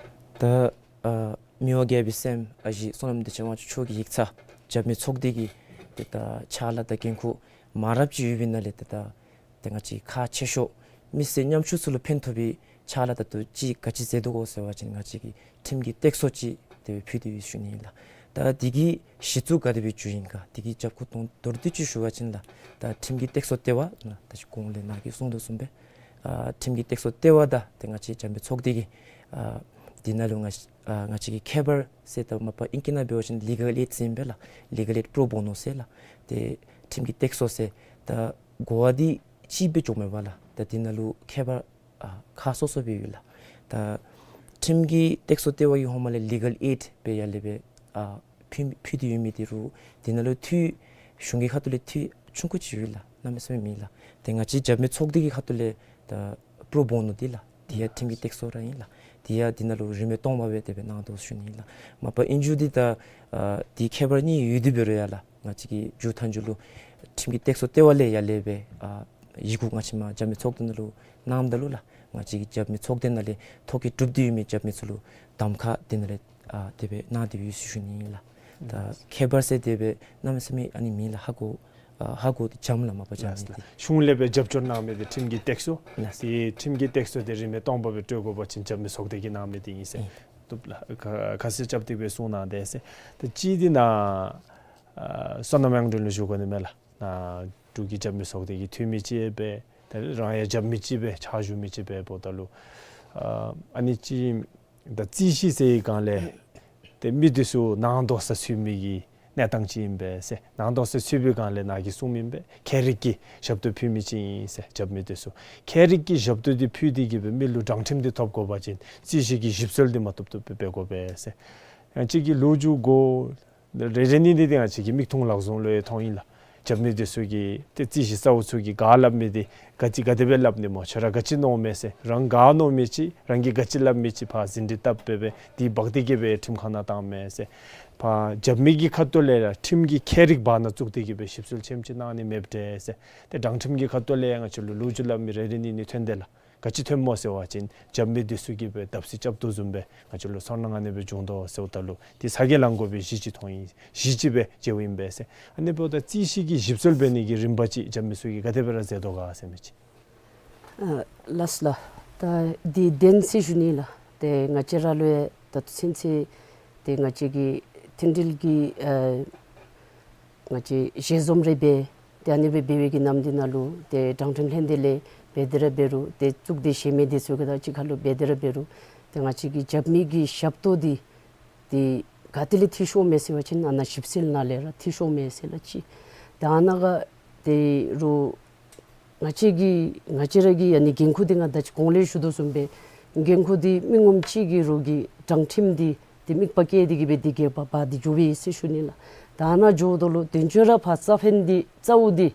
ད་ཨ་མི་དབང་རྒྱལ་པོའི་སྲསམོ་ཨ་ཞེ་བསོད་ནམས་བདེ་ཆེན་དབང་ཕྱུག་མཆོག་གི་ཡིག་ཚང་རྒྱབ་མི་ཚོགས་སྡེ་གི་ཏེ་ད་ཕྱག་ལཱ་དང་འགན་ཁུར་མང་རབས་ཅིག་ཡོད་པའི་ནང་ལས་ཏེ་ད་ཏེ་ང་བཅས་ཁག་ཆེ་ཤོས་མི་སེར་ཉམ་ཆུང་ཚུ་ལུ་ཕན་ཐོགས་པའི་ཕྱག་ལཱ་ད་ལྟོ་ཅིག་ག་ཅི་མཛད་དོ་གོ་ཟེར་བ་ཅིན་ང་བཅས་ཀྱིས་ཁྲིམས་ཀྱི་སྟེགས་གསོ་ཅིག་དེ་སྦེ་ཕུལ་ཏེ་ཡོད་ཞུ་ནི་ཨིན་ལགས། ད་འདི་གི་གཞི་བཙུགས་ག་དེ་སྦེ་བཙུགས་ཡི་ག་འདི་གི་རྒྱབ་ཁུངས་དོན་མདོར་བསྡུས་ཅིག་ཞུ་བ་ཅིན་ལགས། ད་ཁྲིམས་ཀྱི་སྟེགས་གསོ་ལྟེ་བ་ནཱ་ད་ཅི་གོང་ལས་ནཱ་གིས་གསུངས་དོ་བཟུམ་སྦེ་ཨ་ཁྲིམས་ཀྱི་སྟེགས་གསོ་ལྟེ་བ་དང་ཏེ་ང་བཅས་རྒྱབ་མི་ཚོགས་སྡེ་གི་ཨ་འདི་ནང་ལུ་ང་ཨ་ང་བཅས་ཀྱི་ཁྱད་པར་ཟེར་ད་མ་པ་ཨིང་སྐད་ནང་འབད་བ་ཅིན་ལི་གལ་ཨེཌ་ཟེར་ཨིན་པས་ལགས། ལི་གལ་ཨེཌ་པྲོ་བོ་ནོ་ཟེར་ལགས། ཏེ་ཁྲིམས་ཀྱི་སྟེགས་གསོ་ཟེར་ད་གོ་བ་འདི་གཅིག་སྦེ་འགྱོཝ་མས་པ་ལགས། ད་འདི་ནང་ལུ་ཁྱད་པར་ཨ་ཁག་སོ་སོ་སྦེ་ཡོད་ལགས། ད་ཁྲིམས་ཀྱི་སྟེགས་གསོ་ལྟེ་བ་གི་ཧོངས་མ་ལས་ལི་གལ་ཨེཌ་སྦེ་ཡར་ལས་སྦེ་ཨ་ཕུལ་ཕུལ་ཏེ་ཡོད་མི་འདི་རུང་འདི་ནང་ལུ་འཐུས་གཞུང་གི་ཁ་ཐུག་ལས་འཐུས་ཆུང་ཀུ་ཅིག་ཡོད་ལགས། གནམ་མེད་ས་མེད་མེད་ལགས། ཏེ་ང་བཅས་རྒྱབ་མི་ཚོགས་སྡེ་གི་ཁ་ཐུག་ལས་ད་པྲོ་བོ་ནོ་འདི་ལགས། འདི་ཡང་ཁྲིམས་ཀྱི་སྟེགས་གསོ་ར་ཨིན་ལགས། འདི་ཡང་འདི་ནང་ལུ་རིན་མེད་སྟོང་པ་སྦེ་དེ་སྦེ་གནང་དོ་ཞུ་ནི་ཨིན་ལགས། མ་པ་ཨིན་རུང་འདི་ད་ཨ་འདི་ཁྱད་པར་གཉིས་ཡོད་དེ་འབད་རུང་ཡང་ལགས། ང་བཅས་ཀྱིས་མཇུག་མཐའ་མཇུག་ལུ་ཁྲིམས་ཀྱི་སྟེགས་གསོ་ལྟེ་བ་ལས་ཡར་ལས་སྦེ་ཨ་ཡི་གུ་ང་བཅས་མ་རྒྱབ་མི་ཚོགས་སྡེ་ནང་ལུ་གནངམ་ད་ལུ་ལགས། ང་བཅས་ཀྱི་རྒྱབ་མི་ཚོགས་སྡེ་ནང་ལས་ཐོ་བཀོད་གྲུབ་སྟེ་ཡོད་མི་རྒྱབ་མི་ཚུ་ལུ་གདམ་ཁ་འདི་ནང་ལས་ཨ་དེ་སྦེ་གནང་སྟེ་ཡོད་ཞུ་ནི་ཨིན་ལགས། ད་ཁྱད་པར་ཟེར་དེ་སྦེ་གནམ་མེད་ས་མེད་ཨ་ནི་མེད་ལགས། ཧ་གོ་ཨ་ཧ་གོ་འདི་འཇམ་ལགས། མ་པ་འཇམ་ལགས་ཨིན་ཏེ། གཞུང་ལས་སྦེ་རྒྱབ་སྐྱོར་གནང་མི་འདི་ཁྲིམས་ཀྱི་སྟེགས་གསོ། ལགས། ཏེ་ཁྲིམས་ཀྱི་སྟེགས་གསོ་འདི་རིན་མེད་སྟོང་པ་སྦེ་སྤྲོད་དགོ་པ་ཅིན་རྒྱབ་མི་ཚོགས་སྡེ་གིས་གནང་མི་འདི་ཨིན་ཟེར། ཨིན། བཏུབ་ལགས། ཁ་ཁ་གསལ་རྐྱབ་སྟེ་སྦེ་གསུང་གནང་དེས་ཟེར། ད་གཅིག་འདི་ནཱ་ཨ་བསོད་ནམས་དབྱངས་སྒྲོན་ལུ་ཞུ་དགོ་ནི་མས་ལགས། ནཱ་འབྲུག་གི་རྒྱབ་མི་ཚོགས་སྡེ་གི་འཐུས་མི་ཅིག་སྦེ་ད་རང་ཡང་རྒྱབ་མི་ཅིག་སྦེ་ཕྱག་ཞུ་མི་ཅིག་སྦེ་འབདཝ་ད་ལུ་ཨ་ཨ་ནི་ཅིག་ད་རྩོད་གཞི་ཟེར་བའི་སྒང་ལས་ཏེ་མི་འདི་ཚུ་ནང་དོགས་ས་ཚུད་མི་གི་ གནས་སྟངས་ཅིག་ཨིན་པས་ཟེར། ནང་དོགས་སེལ་ཚུད་པའི་སྒང་ལས་ནཱ་གིས་གསུངམ་ཨིན་པས། ཁྱད་རིག་གི་ཞབས་ཏོག་ཕུལ་མི་ཅིག་ཨིན་ཟེར། རྒྱབ་མི་འདི་ཚུ་ཁྱད་རིག་གི་ཞབས་ཏོག་འདི་ཕུལ་ཏེ་གི་སྦེ་མི་ལུ་དྲང་ཁྲིམས་འདི་ཐོབ་དགོ་པ་ཅིན་རྩོད་གཞི་གི་ཞིབ་འཚོལ་འདི་མ་བཏུབ་བཏུབ་སྦེ་འབད་དགོ་པས་ཟེར། ཡང་ཅིག་གི་ལོ་རྒྱུས་གོ་རེ་རེ་གཉིས་གཉིས་འདི་ང་བཅས་ཀྱི་མིག་མཐོང་ལག་བཟུང་ལུ་ཡང་མཐོང་ཡི་ལགས། རྒྱབ་མི་འདི་ཚུ་གིས་ཏེ་རྩོད་གཞི་གཙོ་བོ་ཚུ་གིས་ག་སླབ་མི་འདི་ག་ཅི་ག་དེ་སྦེ་སླབ་ནི་སྨོ། ཁྱོད་ར་ག་ཅི་མནོཝ་མས་ཟེར། རང་ག་མནོ་མི་ཅིག་རང་གིས་ག་ཅི་སླབ་མི་ཅིག་ཕར་ཟིན་བྲིས་བཏབ་སྦེ་སྦེ་འདི་འབག་སྟེ་གི་སྦེ་ཁྲིམས་ཁང་ནང་བཏངམ་མས་ཟེར། ཕར་རྒྱབ་མི་གི་ཁ་ཐུག་ལས་ར་ཁྲིམས་ཀྱི་ཁྱད་རིག་བར་ན་བཙུགས་ཏེ་གི་སྦེ་ཞིབ་འཚོལ་ཆེམ་ཅིག་གནང་ནི་མེདཔ་འདྲས་ཟེར། ཏེ་དྲང་ཁྲིམས་ཀྱི་ཁ་ཐུག་ལས་ཡང་ང་བཅས་ལུ་ལོ་རྒྱུས་སླབ་མི་རེ་རེ་གཉིས་གཉིས་ཐོན་དེས་ལགས། ག་ཅི་ཐོནམ་སྨོ་ཟེར་བ་ཅིན་རྒྱབ་མི་འདི་ཚུ་གིས་སྦེ་བརྡབ་གསིག་རྐྱབ་དོ་བཟུམ་སྦེ་ང་བཅས་ལུ་ཚོར་སྣང་ཨ་ནི་སྦེ་བྱུང་དོ་ཟེརཝ་ད་ལུ་འདི་ཚ་གྱང་ལང་དགོ་པའི་གཞི་ཅིག་མཐོང་ཡི། གཞི་ཅིག་སྦེ་མཇལཝ་ཨིན་པས་ཟེར། ཨ་ནི་འབདཝ་ད་རྩོད་གཞི་གི་ཞིབ་འཚོལ་འབད་ནི་གི་རིམ་པ་ཅིག་རྒྱབ་མི་ཚུ་གིས་ག་དེ་སྦེ་ར་མཛད་དོ་ག་ཟེར་མི་ཅིག། ཨ་ལགས་ལགས། ད་འདི་བདེན་ཟེར་ཞུ་ནི་ལགས། ཏེ་ང་བཅས་ར་ལུ་ཡང་ད་ལྟོ་ཚུན་ཚོད་ཏེ་ང་བཅས་ཀྱི་མཐུན་སྒྲིལ་གྱི་ཨ་ང་བཅས་ཞལ་འཛོམས་རེ་འབད། ཏེ་ཨ་ནི་སྦེ་འབད་བའི་གི་ནམ་འདི་ནང་ལུ་ཏེ་དྲང་ཁྲིམས་ལྷན་སྡེ་ལས་འབད་དེ་ར་འབད་རུང་ཏེ་གཙུག་སྡེ་གཞན་མི་འདི་ཚུ་གི་དང་གཅིག་ཁར་ལུ་འབད་དེ་ར་འབད་རུང་ཏེ་ང་བཅས་ཀྱི་རྒྱབ་མི་གི་ཞབས་ཏོག་འདི་ཏེ་ག་ཏེ་ལས་ཐོན་སོང་མས་ཟེར་བ་ཅིན་ཨ་ནཱ་ཞིབ་འཚོལ་ནང་ལས་ར་ཐོན་སོང་མས་ཟེར་ལགས་ཅིག། ཏེ་ཨ་ནཱ་ག་ཏེ་རུང་ང་བཅས་ཀྱི་ང་བཅས་ར་གི་ཨ་ནི་འགན་ཁུར་འདི་ང་ད་ཅི་གོང་ལས་ཞུ་དོ་བཟུམ་སྦེ་འགན་ཁུར་འདི་མི་ངོམ་ཅིག་གི་རོགས་ཀྱི་དྲང་ཁྲིམས་འདི་ཏེ་དམིགས་པ་བསྐྱེད་དེ་གི་སྦེ་འདི་གི་བ་བ་འདི་འགྱོ་བས་ཟེར་ཞུ་ནི་ལགས། ད་ཨ་ནཱ་འགྱོཝ་ད་ལུ་དོན་གཅོད་ར་ཕར་རྩ་ཕན་འདི་རྩ་བོ་འདི་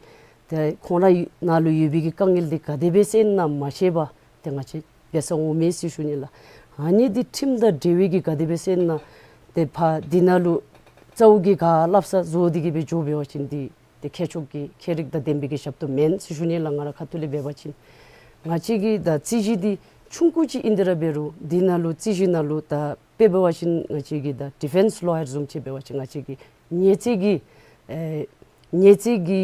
ཏེ་ཁོང་ར་ནང་ལུ་ཡོད་པའི་གི་དཀའ་ངལ་འདི་ག་དེ་སྦེ་སེལ་ན་མ་ཤེས་པར་ཏེ་ང་བཅས་འབད་སར་འོང་མས་ཟེར་ཞུ་ནི་ལགས། ཨ་ནི་འདི་ཁྲིམས་དང་འབྲེལ་བའི་གི་ག་དེ་སྦེ་སེལ་ན་ཏེ་ཕར་འདི་ནང་ལུ་རྩ་བོ་གི་ག་སླབ་ས་བཟོ་སྟེ་གི་སྦེ་འགྱོ་འབད་བ་ཅིན་འདི་ཏེ་ཁྱད་ཆོས་ཀྱི་ཁྱད་རིག་དང་ལྡན་པའི་གི་ཞབས་ཏོག་མེན་ཟེར་ཞུ་ནི་ལགས། ང་ར་ཁ་ཐུག་ལས་འབད་བ་ཅིན་ང་བཅས་ཀྱི་ད་རྩོད་གཞི་འདི་ཆུང་ཀུ་ཅིག་ཨིན་དེ་ར་འབད་རུང་འདི་ནང་ལུ་རྩོད་གཞི་ནང་ལུ་ད་དཔེ་འབད་བ་ཅིན་ང་བཅས་ཀྱི་ད་ཌི་ཕེནསི་ལོ་ཡར་བཟུམ་ཅིག་འབད་བ་ཅིན་ང་བཅས་ཀྱི་ཉེས་རྩོད་ཀྱི་ཨེ་ཉེས་རྩོད་ཀྱི་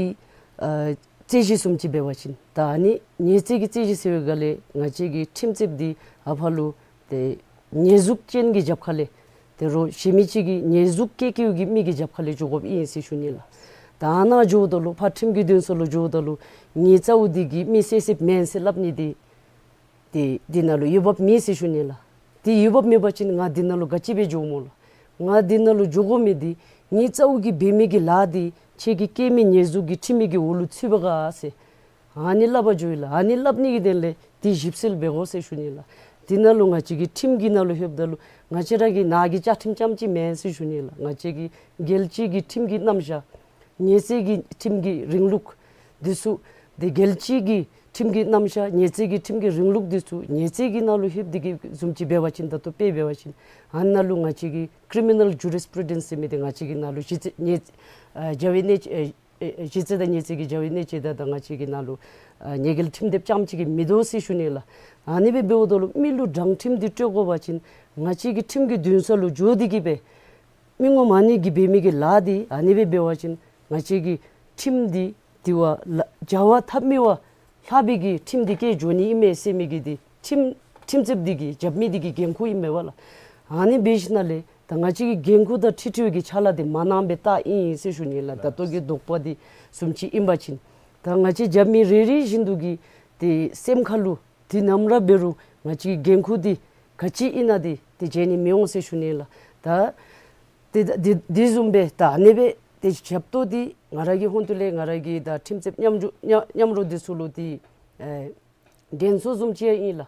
ཨ་རྩོད་གཞི་བཟུམ་ཅིག་འབད་བ་ཅིན་ད་ཨ་ནི་ཉེས་རྩོད་ཀྱི་རྩོད་གཞི་ཟེར་བའི་སྒང་ལས་ང་བཅས་ཀྱི་ཁྲིམས་རྩོདཔ་འདི་ཨ་ཕར་ལུ་ཏེ་ཉེས་འཛུགས་ཅན་གྱི་རྒྱབ་ཁ་ལས་ཏེ་རོགས་གཞན་མི་ཅིག་གིས་ཉེས་འཛུགས་བཀལ་བཀལཝ་གི་མི་གི་རྒྱབ་ཁ་ལས་འགྱོ་དགོཔ་ཨིན་ཟེར་ཞུ་ནི་ལགས། ད་ཨ་ནཱ་འགྱོཝ་ད་ལུ་ཕར་ཁྲིམས་ཀྱི་འདུན་ས་ལུ་འགྱོཝ་ད་ལུ་ངེའི་རྩ་བོ་འདི་གིས་མི་བསད་བསདཔ་མེན་ཟེར་སླབ་ནི་འདི་ཏེ་འདི་ནང་ལུ་འོས་འབབ་མེད་ཟེར་ཞུ་ནི་ལགས། ཏེ་འོས་འབབ་མེད་པ་ཅིན་ང་འདི་ནང་ལུ་ག་ཅི་སྦེ་འགྱོཝ་སྨོ་ལགས། ང་འདི་ནང་ལུ་འགྱོ་དགོ་མི་འདི་ངེའི་རྩ་བོ་གིས་འབད་མི་གི་ལཱ་འདི་ཁྱེད་ཀྱིས་བཀལ་མི་ཉེས་འཛུགས་ཀྱི་ཁྲིམས་མི་གི་འོག་ལུ་ཚུད་པས་ག་ཟེར་ཨ་ནི་སླབ་པར་འགྱོ་ཡི་ལགས། ཨ་ནི་སླབ་ནི་གི་དོན་ལས་འདི་ཞིབ་འཚོལ་འབད་དགོ་ཟེར་ཞུ་ནི་ལགས། འདི་ནང་ལུ་ང་བཅས་ཀྱི་ཁྲིམས་ཀྱི་ནང་ལུ་ལྷོདཔ་ད་ལུ་ང་བཅས་ར་གི་ནང་གི་བཅའ་ཁྲིམས་རྐྱངམ་ཅིག་མེན་ཟེར་ཞུ་ནི་ལགས། ང་བཅས་ཀྱི་རྒྱལ་སྤྱི་གི་ཁྲིམས་ཀྱི་རྣམ་གཞག་ཉེས་རྩོད་ཀྱི་ཁྲིམས་ཀྱི་རིང་ལུགས་འདི་ཚུ་ཏེ་རྒྱལ་སྤྱི་གི་ཁྲིམས་ཀྱི་རྣམ་གཞག་ཉེས་རྩོད་ཀྱི་ཁྲིམས་ཀྱི་རིང་ལུགས་འདི་ཚུ་ཉེས་རྩོད་ཀྱི་ནང་ལུ་ལྷོདཔ་འདི་གི་བཟུམ་ཅིག་འབད་བ་ཅིན་ད་ལྟོ་དཔེ་འབད་བ་ཅིན་ཨ་ནཱ་ལུ་ང་བཅས་ཀྱི་ཀི་རི་མི་ནཱལ་ཇུ་རིས་པུ་རུ་ཌེནསི་ཟེར་མི་འདི་ང་བཅས་ཀྱི་ནང་ལུ་གཞི་རྩའི་ཉེས་ཨ་བྱ་བའི་གནད་ཨེ་ཨེ་གཞི་རྩ་དང་ཉེས་རྩོད་ཀྱི་བྱ་བའི་གནད་དཔྱད་དང་ད་ང་བཅས་ཀྱི་ནང་ལུ་ཨ་ཉེས་འགེལ་ཁྲིམས་དེབ་རྐྱངམ་ཅིག་གིས་མི་དོ་ཟེར་ཞུ་ནི་ལགས། ཨ་ནི་སྦེ་འབདཝ་ད་ལུ་མི་ལུ་དྲང་ཁྲིམས་འདི་སྤྲོད་དགོ་པ་ཅིན་ང་བཅས་ཀྱི་ཁྲིམས་ཀྱི་འདུན་ས་ལུ་འགྱོ་སྟེ་གི་སྦེ་མི་ངོམ་ཨ་ནི་གིས་འབད་མི་གི་ལཱ་འདི་ཨ་ནི་སྦེ་འབད་བ་ཅིན་ང་བཅས་ཀྱི་ཁྲིམས་འདི་འདི་བ་ལ་བྱ་བ་ཐབས་མེད་པ་ལྷག་པའི་གི་ཁྲིམས་འདི་བཀལ་འགྱོ་ནི་ཨིན་མས་ཟེར་མི་གི་འདི་ཁྲིམས་ཁྲིམས་རྩོདཔ་འདི་གི་རྒྱབ་མི་འདི་གི་འགན་ཁུར་ཨིན་མས་པ་ལགས། ཨ་ནི་འབད་ཞིནམ་ལས་ད་ང་བཅས་ཀྱི་འགན་ཁུར་དང་འཁྲིལ་འཁྲིལ་བའི་གི་ཕྱག་ལཱ་འདི་མ་གནངམ་སྦེ་བལྟ་ཨིན་ཟེར་ཞུ་ནི་ལགས། ད་ལྟོ་གི་དོགས་པ་འདི་བཟུམ་ཅིག་ཨིན་པ་ཅིན་ད་ང་བཅས་རྒྱབ་མི་རེ་རེ་བཞིན་དུ་གི་ཏེ་སེམས་ཁ་ལུ་འདི་ནམ་ར་འབད་རུང་ང་བཅས་ཀྱི་འགན་ཁུར་འདི་ག་ཅི་ཨིན་ན་འདི་ཏེ་བརྗེད་ནི་མི་འོང་ཟེར་ཞུ་ནི་ལགས། ད་ཏེ་ད་འདི་འདི་བཟུམ་སྦེ་ད་ཨ་ནི་སྦེ་ཏེ་ཞབས་ཏོག་འདི་ང་ར་གི་ཧོངས་ཏོ་ལས་ང་ར་གི་ད་ཁྲིམས་རྩོདཔ་མཉམ་འཇོག་མཉམ་མཉམ་རོགས་འདི་ཚུ་ལུ་འདི་ཨེ་དྲན་གསོ་བཟུམ་ཅིག་ཡང་ཨིན་ལགས།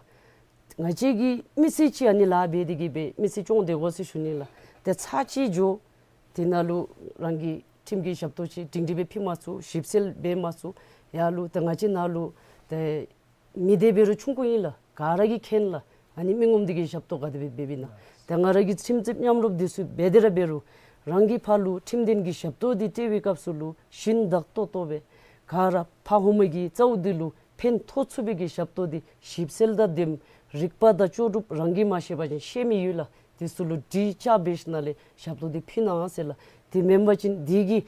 ང་བཅས་ཀྱིས་མི་སེར་ཅིག་ཨ་ནི་ལཱ་འབད་དེ་གི་སྦེ་མི་སེར་སྐྱོང་སྡོད་དགོ་ཟེར་ཞུ་ནི་ལགས། ཏེ་ཚར་གཅིག་འགྱོ་དེ་ནང་ལུ་རང་གི་ཁྲིམས་ཀྱི་ཞབས་ཏོག་ཅིག་སྒྲིང་སྒྲི་སྦེ་ཕུལ་མ་ཚུགས་ཞིབ་འཚོལ་འབད་མ་ཚུགས་ཡར་ལུ་ཏེ་ང་བཅས་ནང་ལུ་ཏེ་མི་སྡེ་འབད་རུང་ཆུང་ཀུ་ཨིན་ལགས། ག་ར་གིས་མཁྱེན་ལགས། ཨ་ནི་མི་ངོམ་འདི་གིས་ཞབས་ཏོག་ག་དེ་སྦེ་འབད་བའི་ན། ཏེ་ང་ར་གི་ཁྲིམས་རྩོདཔ་མཉམ་རོགས་འདི་ཚུ་འབད་དེ་ར་འབད་རུང་རང་གིས་ཕར་ལུ་ཁྲིམས་དོན་གྱི་ཞབས་ཏོག་འདི་སྤྲོད་པའི་སྐབས་སུ་ལུ་ཞིན་བདག་ཏོག་ཏོ་སྦེ་ག་ར་ཕར་ཧོངས་མ་གི་རྩ་བོ་འདི་ལུ་ཕན་ཐོགས་ཚུགས་པའི་གི་ཞབས་ཏོག་འདི་ཞིབ་འཚོལ་དང་ལྡནམ་རིག་པ་དང་ལྕོགས་གྲུབ་རང་གིས་མ་ཤེས་པ་ཅིན་ཤེས་མི་ཡོད་ལགས། དེ་ཚུ་ལུ་དྲིས་ཅིག་འབད་ཞིནམ་ལས་ཞབས་ཏོག་འདི་ཕུལ་གནང་ཟེར་ལགས། དེ་མེན་པ་ཅིན་འདི་གིས་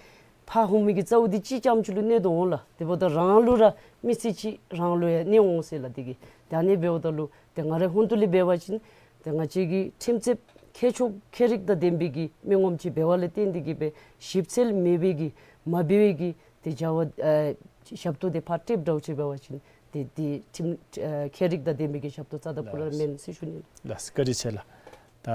ཕར་ཧོངས་མི་གི་རྩ་བོ་འདི་གཅིག་རྐྱངམ་ཅིག་ལུ་གནོད་དོ་འོང་ལགས། དེ་འབདཝ་ད་རང་ལུ་ར་མི་སེར་ཅིག་རང་ལུ་ཡང་གནོད་འོང་ཟེར་ལགས། དེ་གིས་ད་ཨ་ནི་འབདཝ་ད་ལུ་ཏེ་ང་རའི་ཧོངས་ཏོ་ལས་འབད་བ་ཅིན་ཏེ་ང་བཅས་ཀྱི་ཁྲིམས་རྩོདཔ་ཁྱད་ཆོས་ཁྱད་རིག་དང་ལྡན་པའི་གི་མི་ངོམ་ཅིག་འབད་བ་ལས་བརྟེན་ཏེ་གི་སྦེ་ཞིབ་འཚོལ་མེད་པའི་གི་མ་འབད་བའི་གི་ཏེ་བྱ་བ་ཨེ་ཞབས་ཏོག་འདི་ཕར་སྤྲོདཔ་འདྲཝ་ཅིག་འབད་བ་ཅིན་ཏེ་ཏེ་ཁྲིམས་ཨེ་ཁྱད་རིག་དང་ལྡན་པའི་གི་ཞབས་ཏོག་རྩ་དང་པོ་ར་མེན་ཟེར་ཞུ་ནི་ལགས། ལགས་བཀའ་དྲིན་ཆེ་ལགས། ད་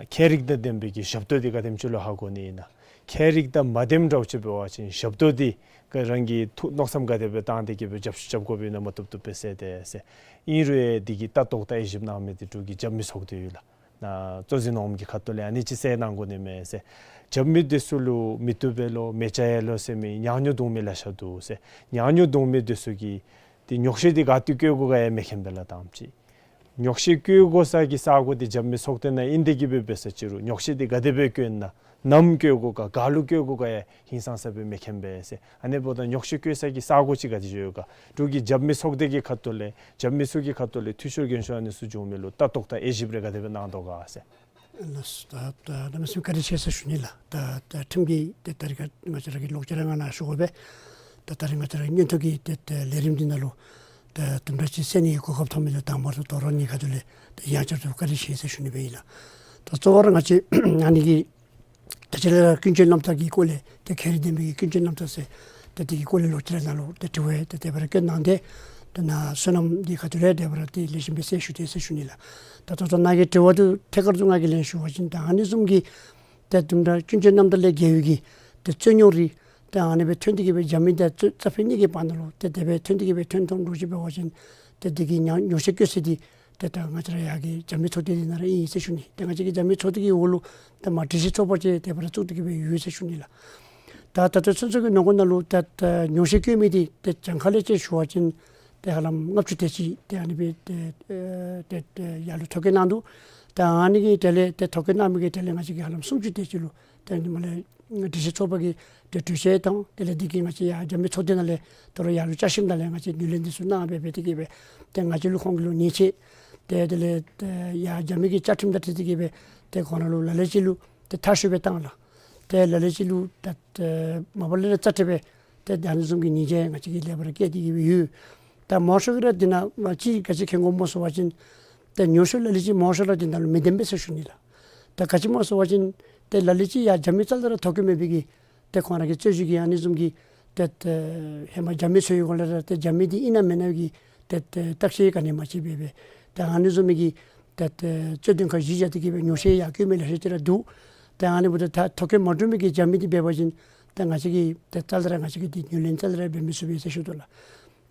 ཁྱད་རིག་དང་ལྡན་པའི་གི་ཞབས་ཏོག་འདི་ག་དེམ་ཅིག་ལུ་ཧ་གོ་ནི་ཨིན་ན། ཁྱད་རིག་དང་མ་ལྡནམ་འདྲཝ་ཅིག་འབད་བ་ཅིན་ཞབས་ཏོག་འདི་ག་རང་གིས་ཐུགས་མནོ་བསམ་ག་དེ་སྦེ་བཏང་སྟེ་གི་སྦེ་རྒྱབ་ཤུགས་རྐྱབ་དགོཔ་ཨིན་ན་མ་བཏུབ་བཏུབ་སྦེ་ཟེར་ཏེ་ཟེར། ཨིན་རུང་འདི་གི་ལྟ་རྟོག་དང་དབྱེ་ཞིབ་གནང་མི་འདི་འབྲུག་གི་རྒྱབ་མི་ཚོགས་སྡེ་ཡོད་ལགས། ནཱ་གཙོ་འཛིན་འོགམ་གྱི་ཁ་ཐུག་ལས་ཨ་ནི་ཅིག་གསལ་གནང་དགོ་ནི་མས་ཟེར། རྒྱབ་མི་འདི་ཚུ་ལུ་མི་བཏུབ་པས་ལོ་མི་བྱ་ཡས་ལོ་ཟེར་མི་ཉག་ཉོག་རྡུང་མི་ལེ་ཤ་འདུག་ཟེར། ཉག་ཉོག་རྡུང་མི་འདི་ཚུ་གིས་ཏེ་ཉོག་བཤད་འདི་ག་ཏེ་བཀོད་དགོ་ག་ཡང་མི་མཁྱེན་པས་ལགས་དང་པ་ཅིག། ཉོག་བཤད་བཀོད་དགོ་ས་གི་ས་གོ་འདི་རྒྱབ་མི་ཚོགས་སྡེ་ནང་ཨིན་ཏེ་གི་སྦེ་འབད་ས་ཅི་རུང་ཉོག་བཤད་འདི་ག་དེ་སྦེ་བཀོད་ན་ནམ་བཀོད་དགོ་ག་ག་ལུ་བཀོད་དགོ་ག་ཡང་ཧིང་སངས་ས་སྦེ་མི་མཁྱེན་པས་ཟེར། ཨ་ནི་འབདཝ་ད་ཉོག་བཤད་བཀོད་ས་གི་ས་གོ་ཅིག་ག་ཅི་ཡོད་ག། འབྲུག་གི་རྒྱབ་མི་ཚོགས་སྡེ་གི་ཁ་ཐུག་ལས་རྒྱབ་མི་ཚུ་གི་ཁ་ཐུག་ལས་འཐུས་ཤོར་རྒན་ཤོས་ཨ་ནི་ཚུ་བྱུང་མི་ལུ་ལྟ་རྟོག་དང་དབྱེ་ཞིབ་རེ་ག་དེ་སྦེ་གནང་དོ་ག་ཟེར། ལགས་སོ། ད་ད་གནམ་མེད་ས་མེད་བཀའ་དྲིན་ཆེ་ཟེར་ཞུ་ནི་ལགས། ད་ད་ཁྲིམས་ཀྱི་ཏེ་ད་རིས་ང་བཅས་ར་གི་ལོག་སྤྱོད་ར་ང་ནཱ་ཞུ་དགོ་པས། ད་ད་རིས་ང་བཅས་ར་གི་མངོན་མཐོ་གི་ཏེ་ཏེ་ལས་རིམ་འདི་ནང་ལུ་ད་དུམ་གྲ་ཅིག་གསན་ནི་གི་གོ་སྐབས་ཐོབ་མི་ལུ་དང་པ་ར་དོ་རུང་ཨ་ནི་ཁ་ཐུག་ལས་ད་ཡང་བསྐྱར་དུ་བཀའ་དྲིན་ཆེ་ཟེར་ཞུ་ནི་སྦེ་ཨིན་ལགས། ད་གཙོ་བོ་ར་ང་བཅས་ཨ་ནི་གི་ད་ཅི་ལས་ར་ཀུན་སྤྱོད་རྣམ་དག་གི་སྐོར་ལས་ཏེ་ཁྱད་རིག་ལྡན་པའི་ཀུན་སྤྱོད་རྣམ་དག་ཟེར་ཏེ་དེ་གི་སྐོར་ལས་ལོག་སྤྱོད་ར་ནང་ལུ་ཏེ་དྲི་བ་ཏེ་དེ་སྦེ་ར་བཀོད་གནང་སྟེ་ཏེ་ནཱ་བསོད་ནམས་འདི་ཁ་ཐུག་ལས་དེ་སྦེ་ར་ཏེ་ལེགས་ཤོམ་སྦེ་གསལ་ཞུ་དེས་ཟེར་ཞུ་ནི་ལགས། ད་ད་ལྟོ་ནཱ་གི་དྲི་བ་འདི་ཐད་ཀར་དུ་ང་གིས་ལན་ཞུ་བ་ཅིན་ད་ཨ་ནི་བཟུམ་གྱི་ཏེ་དུམ་གྲ་ཀུན་སྤྱོད་རྣམ་དག་ལས་འགལ་བའི་གི་ཏེ་རྩོད་རྙོག་རིགས་ཏེ་ཨ་ནི་སྦེ་ཐོན་ཏེ་གི་སྦེ་རྒྱབ་མི་དང་རྩ་རྩ་ཕན་གཉིས་ཀྱི་བར་ན་ལུ་ཏེ་དེ་སྦེ་ཐོན་ཏེ་གི་སྦེ་ཐོན་ཐོན་འགྱོ་ཅི་འབད་བ་ཅིན་ཏེ་དེ་གི་ཉོག་ཉོག་བཤད་བཀོད་ས་འདི་ཏེ་ད་ང་བཅས་ར་ཡར་གི་རྒྱབ་མི་ཚོགས་སྡེ་འདི་ནང་ར་ཨིན་ཟེར་ཞུ་ནི། ཏེ་ང་བཅས་ཀྱི་རྒྱབ་མི་ཚོགས་སྡེ་གི་འོག་ལུ་ཏེ་མ་སྒྲིག་གཞི་ཚོགས་པ་ཅིག་དེ་སྦེ་ར་བཙུགས་ཏེ་གི་སྦེ་ཡོད་ཟེར་ཞུ་ནི་ལགས། ད་ད་ལྟོ་ཚུན་ཚོད་ཀྱི་ནང་འཁོད་ནང་ལུ་ད་ད་ཉོག་བཤད་བཀོད་མི་འདི་ཏེ་གྱངས་ཁ་ལས་ཅིག་ཞུ་བ་ཅིན་ཏེ་ཧ་ལམ་ལྔ་བཅུ་དེ་ཅིག་ཏེ་ཨ་ནི་སྦེ་ཏེ་ཨེ་ཏེ་ཏེ་ཡར་ལུ་ཐོ་བཀོད་གནང་འདུག། ད་ཨ་ནི་གི་དེ་ལས་ཏེ་ཐོ་བཀོད་གནང་མི་གི་དེ་ལས་ང་བཅས་ཀྱིས་ཧ་ལམ་སུམ་ཅུ་དེ་ཅིག་ལུ་ཏེ་ཨ་ནི་མ་ལས་སྒྲིག་གཞི་ཚོགས་པ་གི་ཏེ་གྲོས་ཆོད་དང་དེ་ལས་འདི་གིས་ང་བཅས་ཡར་རྒྱབ་མི་ཚོགས་སྡེ་ནང་ལས་དོ་རུང་ཡར་ལུ་བསྐྱར་ཞིབ་དང་ལས་ང་བཅས་ངོས་ལེན་འདི་ཚུ་གནང་སྦེ་སྦེ་དེ་གི་སྦེ་ཏེ་ང་བཅས་ལུ་ཁོང་གི་ལུ་ཉེས་ཆད་ཏེ་དེ་ལས་ཏེ་ཡར་རྒྱབ་མི་གི་བཅའ་ཁྲིམས་དང་འཁྲིལ་ཏེ་གི་སྦེ་ཏེ་ཁོང་ར་ལུ་ལ་ལུ་ཅིག་ལུ་ཏེ་མཐར་ཤོར་སྦེ་བཏང་ལགས། ཏེ་ལ་ལུ་ཅིག་ལུ་ད་ཏེ་མ་པ་ལས་ར་རྩ་ཁྲིམས་སྦེ་ཏེ་ད་ཨ་ནི་བཟུམ་གྱི་ཉེས་ཆད་ང་བཅས་ཀྱིས་ལེགས་པར་བཀལ་ཏེ་གི་སྦེ་ཡོད། ད་མང་ཤོས་ཀྱིས་ར་འདི་ནང་ང་བཅས་ག་ཅི་མཁྱེན་དགོཔ་སྨོ་ཟེར་བ་ཅིན་ཏེ་ཉོག་བཤད་ལ་ལུ་ཅིག་མང་ཤོས་ར་འདི་ནང་ལུ་མི་ལྡན་པས་ཟེར་ཞུ་ནི་ལགས། ད་ག་ཅི་སྨོ་ཟེར་བ་ཅིན་ཏེ་ལ་ལུ་ཅིག་ཡར་རྒྱབ་མི་རྩ་ལས་ར་ཐོ་བཀོད་མེད་པའི་གི་ཏེ་ཁོང་ར་གི་རྩོད་གཞི་གི་ཨ་ནི་བཟུམ་གྱི་ཏེ་ཏེ་ཧེ་མ་རྒྱབ་མི་ཚུ་གི་སྒོ་ལས་ར་ཏེ་རྒྱབ་མི་འདི་ཨིན་ན་མེན་ན་གི་ཏེ་ཏེ་བརྟག་དཔྱད་ག་ནི་མ་ཅིག་འབད་སྦེ་ཏེ་ཨ་ནི་བཟུམ་མའི་གི་ཏེ་ཏེ་རྩོད་དོན་ཁག་གཞི་བཞག་སྟེ་གི་སྦེ་ཉོག་བཤད་ཡར་བཀོད་མི་ལེ་ཤ་ཅིག་ར་འདུག། ཏེ་ཨ་ནི་འབདཝ་ད་ད་ཐོ་བཀོད་མ་གྲུབ་མི་གི་རྒྱབ་མི་འདི་འབད་བ་ཅིན་ཏེ་ང་བཅས་ཀྱིས་ཏེ་རྩ་ལས་ར་ང་བཅས་ཀྱིས་འདི་ངོས་ལེན་རྩ་ལས་ར་འབད་མི་ཚུགས་པས་ཟེར་ཞུ་དོ་ལགས།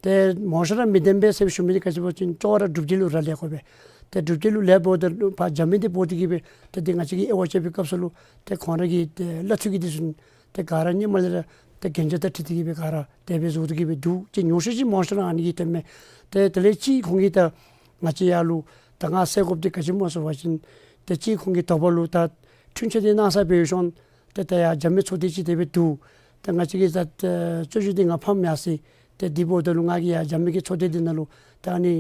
ཏེ་མང་ཤོས་ར་མི་ལྡན་པས་ཟེར་ཞུ་མི་འདི་ག་ཅི་འབད་བ་ཅིན་གཙོ་བོ་ར་སྒྲུབ་བྱེད་ལུ་རག་ལས་དགོ་པས། ཏེ་སྒྲུབ་བྱེད་ལུ་ལས་འབདཝ་ད་ལུ་ཕར་རྒྱབ་མི་འདི་འབོ་སྟེ་གི་སྦེ་ཏེ་འདི་ང་བཅས་ཀྱིས་དབྱེ་བ་དཔྱད་པའི་སྐབས་སུ་ལུ་ཏེ་ཁོང་ར་གི་ཏེ་གླ་ཚུ་གི་འདི་ཚུ་ཏེ་ག་ར་ཧེ་མ་ལས་ར་ཏེ་གན་རྒྱ་དང་འཁྲིལ་ཏེ་གི་སྦེ་ག་ར་དེ་སྦེ་བཟོ་སྟེ་གི་སྦེ་འདུག། ཏེ་ཉོག་བཤད་ཅིག་མང་ཤོས་ར་ཨ་ནི་གིས་སྟོནམ་མས། ཏེ་དེ་ལས་ཅིག་ཁོང་གིས་ད་ང་བཅས་ཡར་ལུ་ད་ང་ཟེར་དགོཔ་འདི་ག་ཅི་སྨོ་ཟེར་བ་ཅིན་ཏེ་ཅིག་ཁོང་གིས་དོགས་པ་ལུ་ད་འཁྲུན་ཆོད་འདི་གནང་ས་འབད་ཞིནམ་ཏེ་ད་ཡར་རྒྱབ་མི་ཚོགས་སྡེ་ཅིག་དེ་སྦེ་འདུག། ཏེ་ང་བཅས་ཀྱིས་ད་ཨེ་རྩོད་གཞི་འདི་ང་ཕམ་ཡར་སོ་ཡི། ཏེ་འདི་འབདཝ་ད་ལུ་ང་གིས་ཡར་རྒྱབ་མི་གི་ཚོགས་སྡེ་འདི་ནང་ལུ་ད་ཨ་ནི་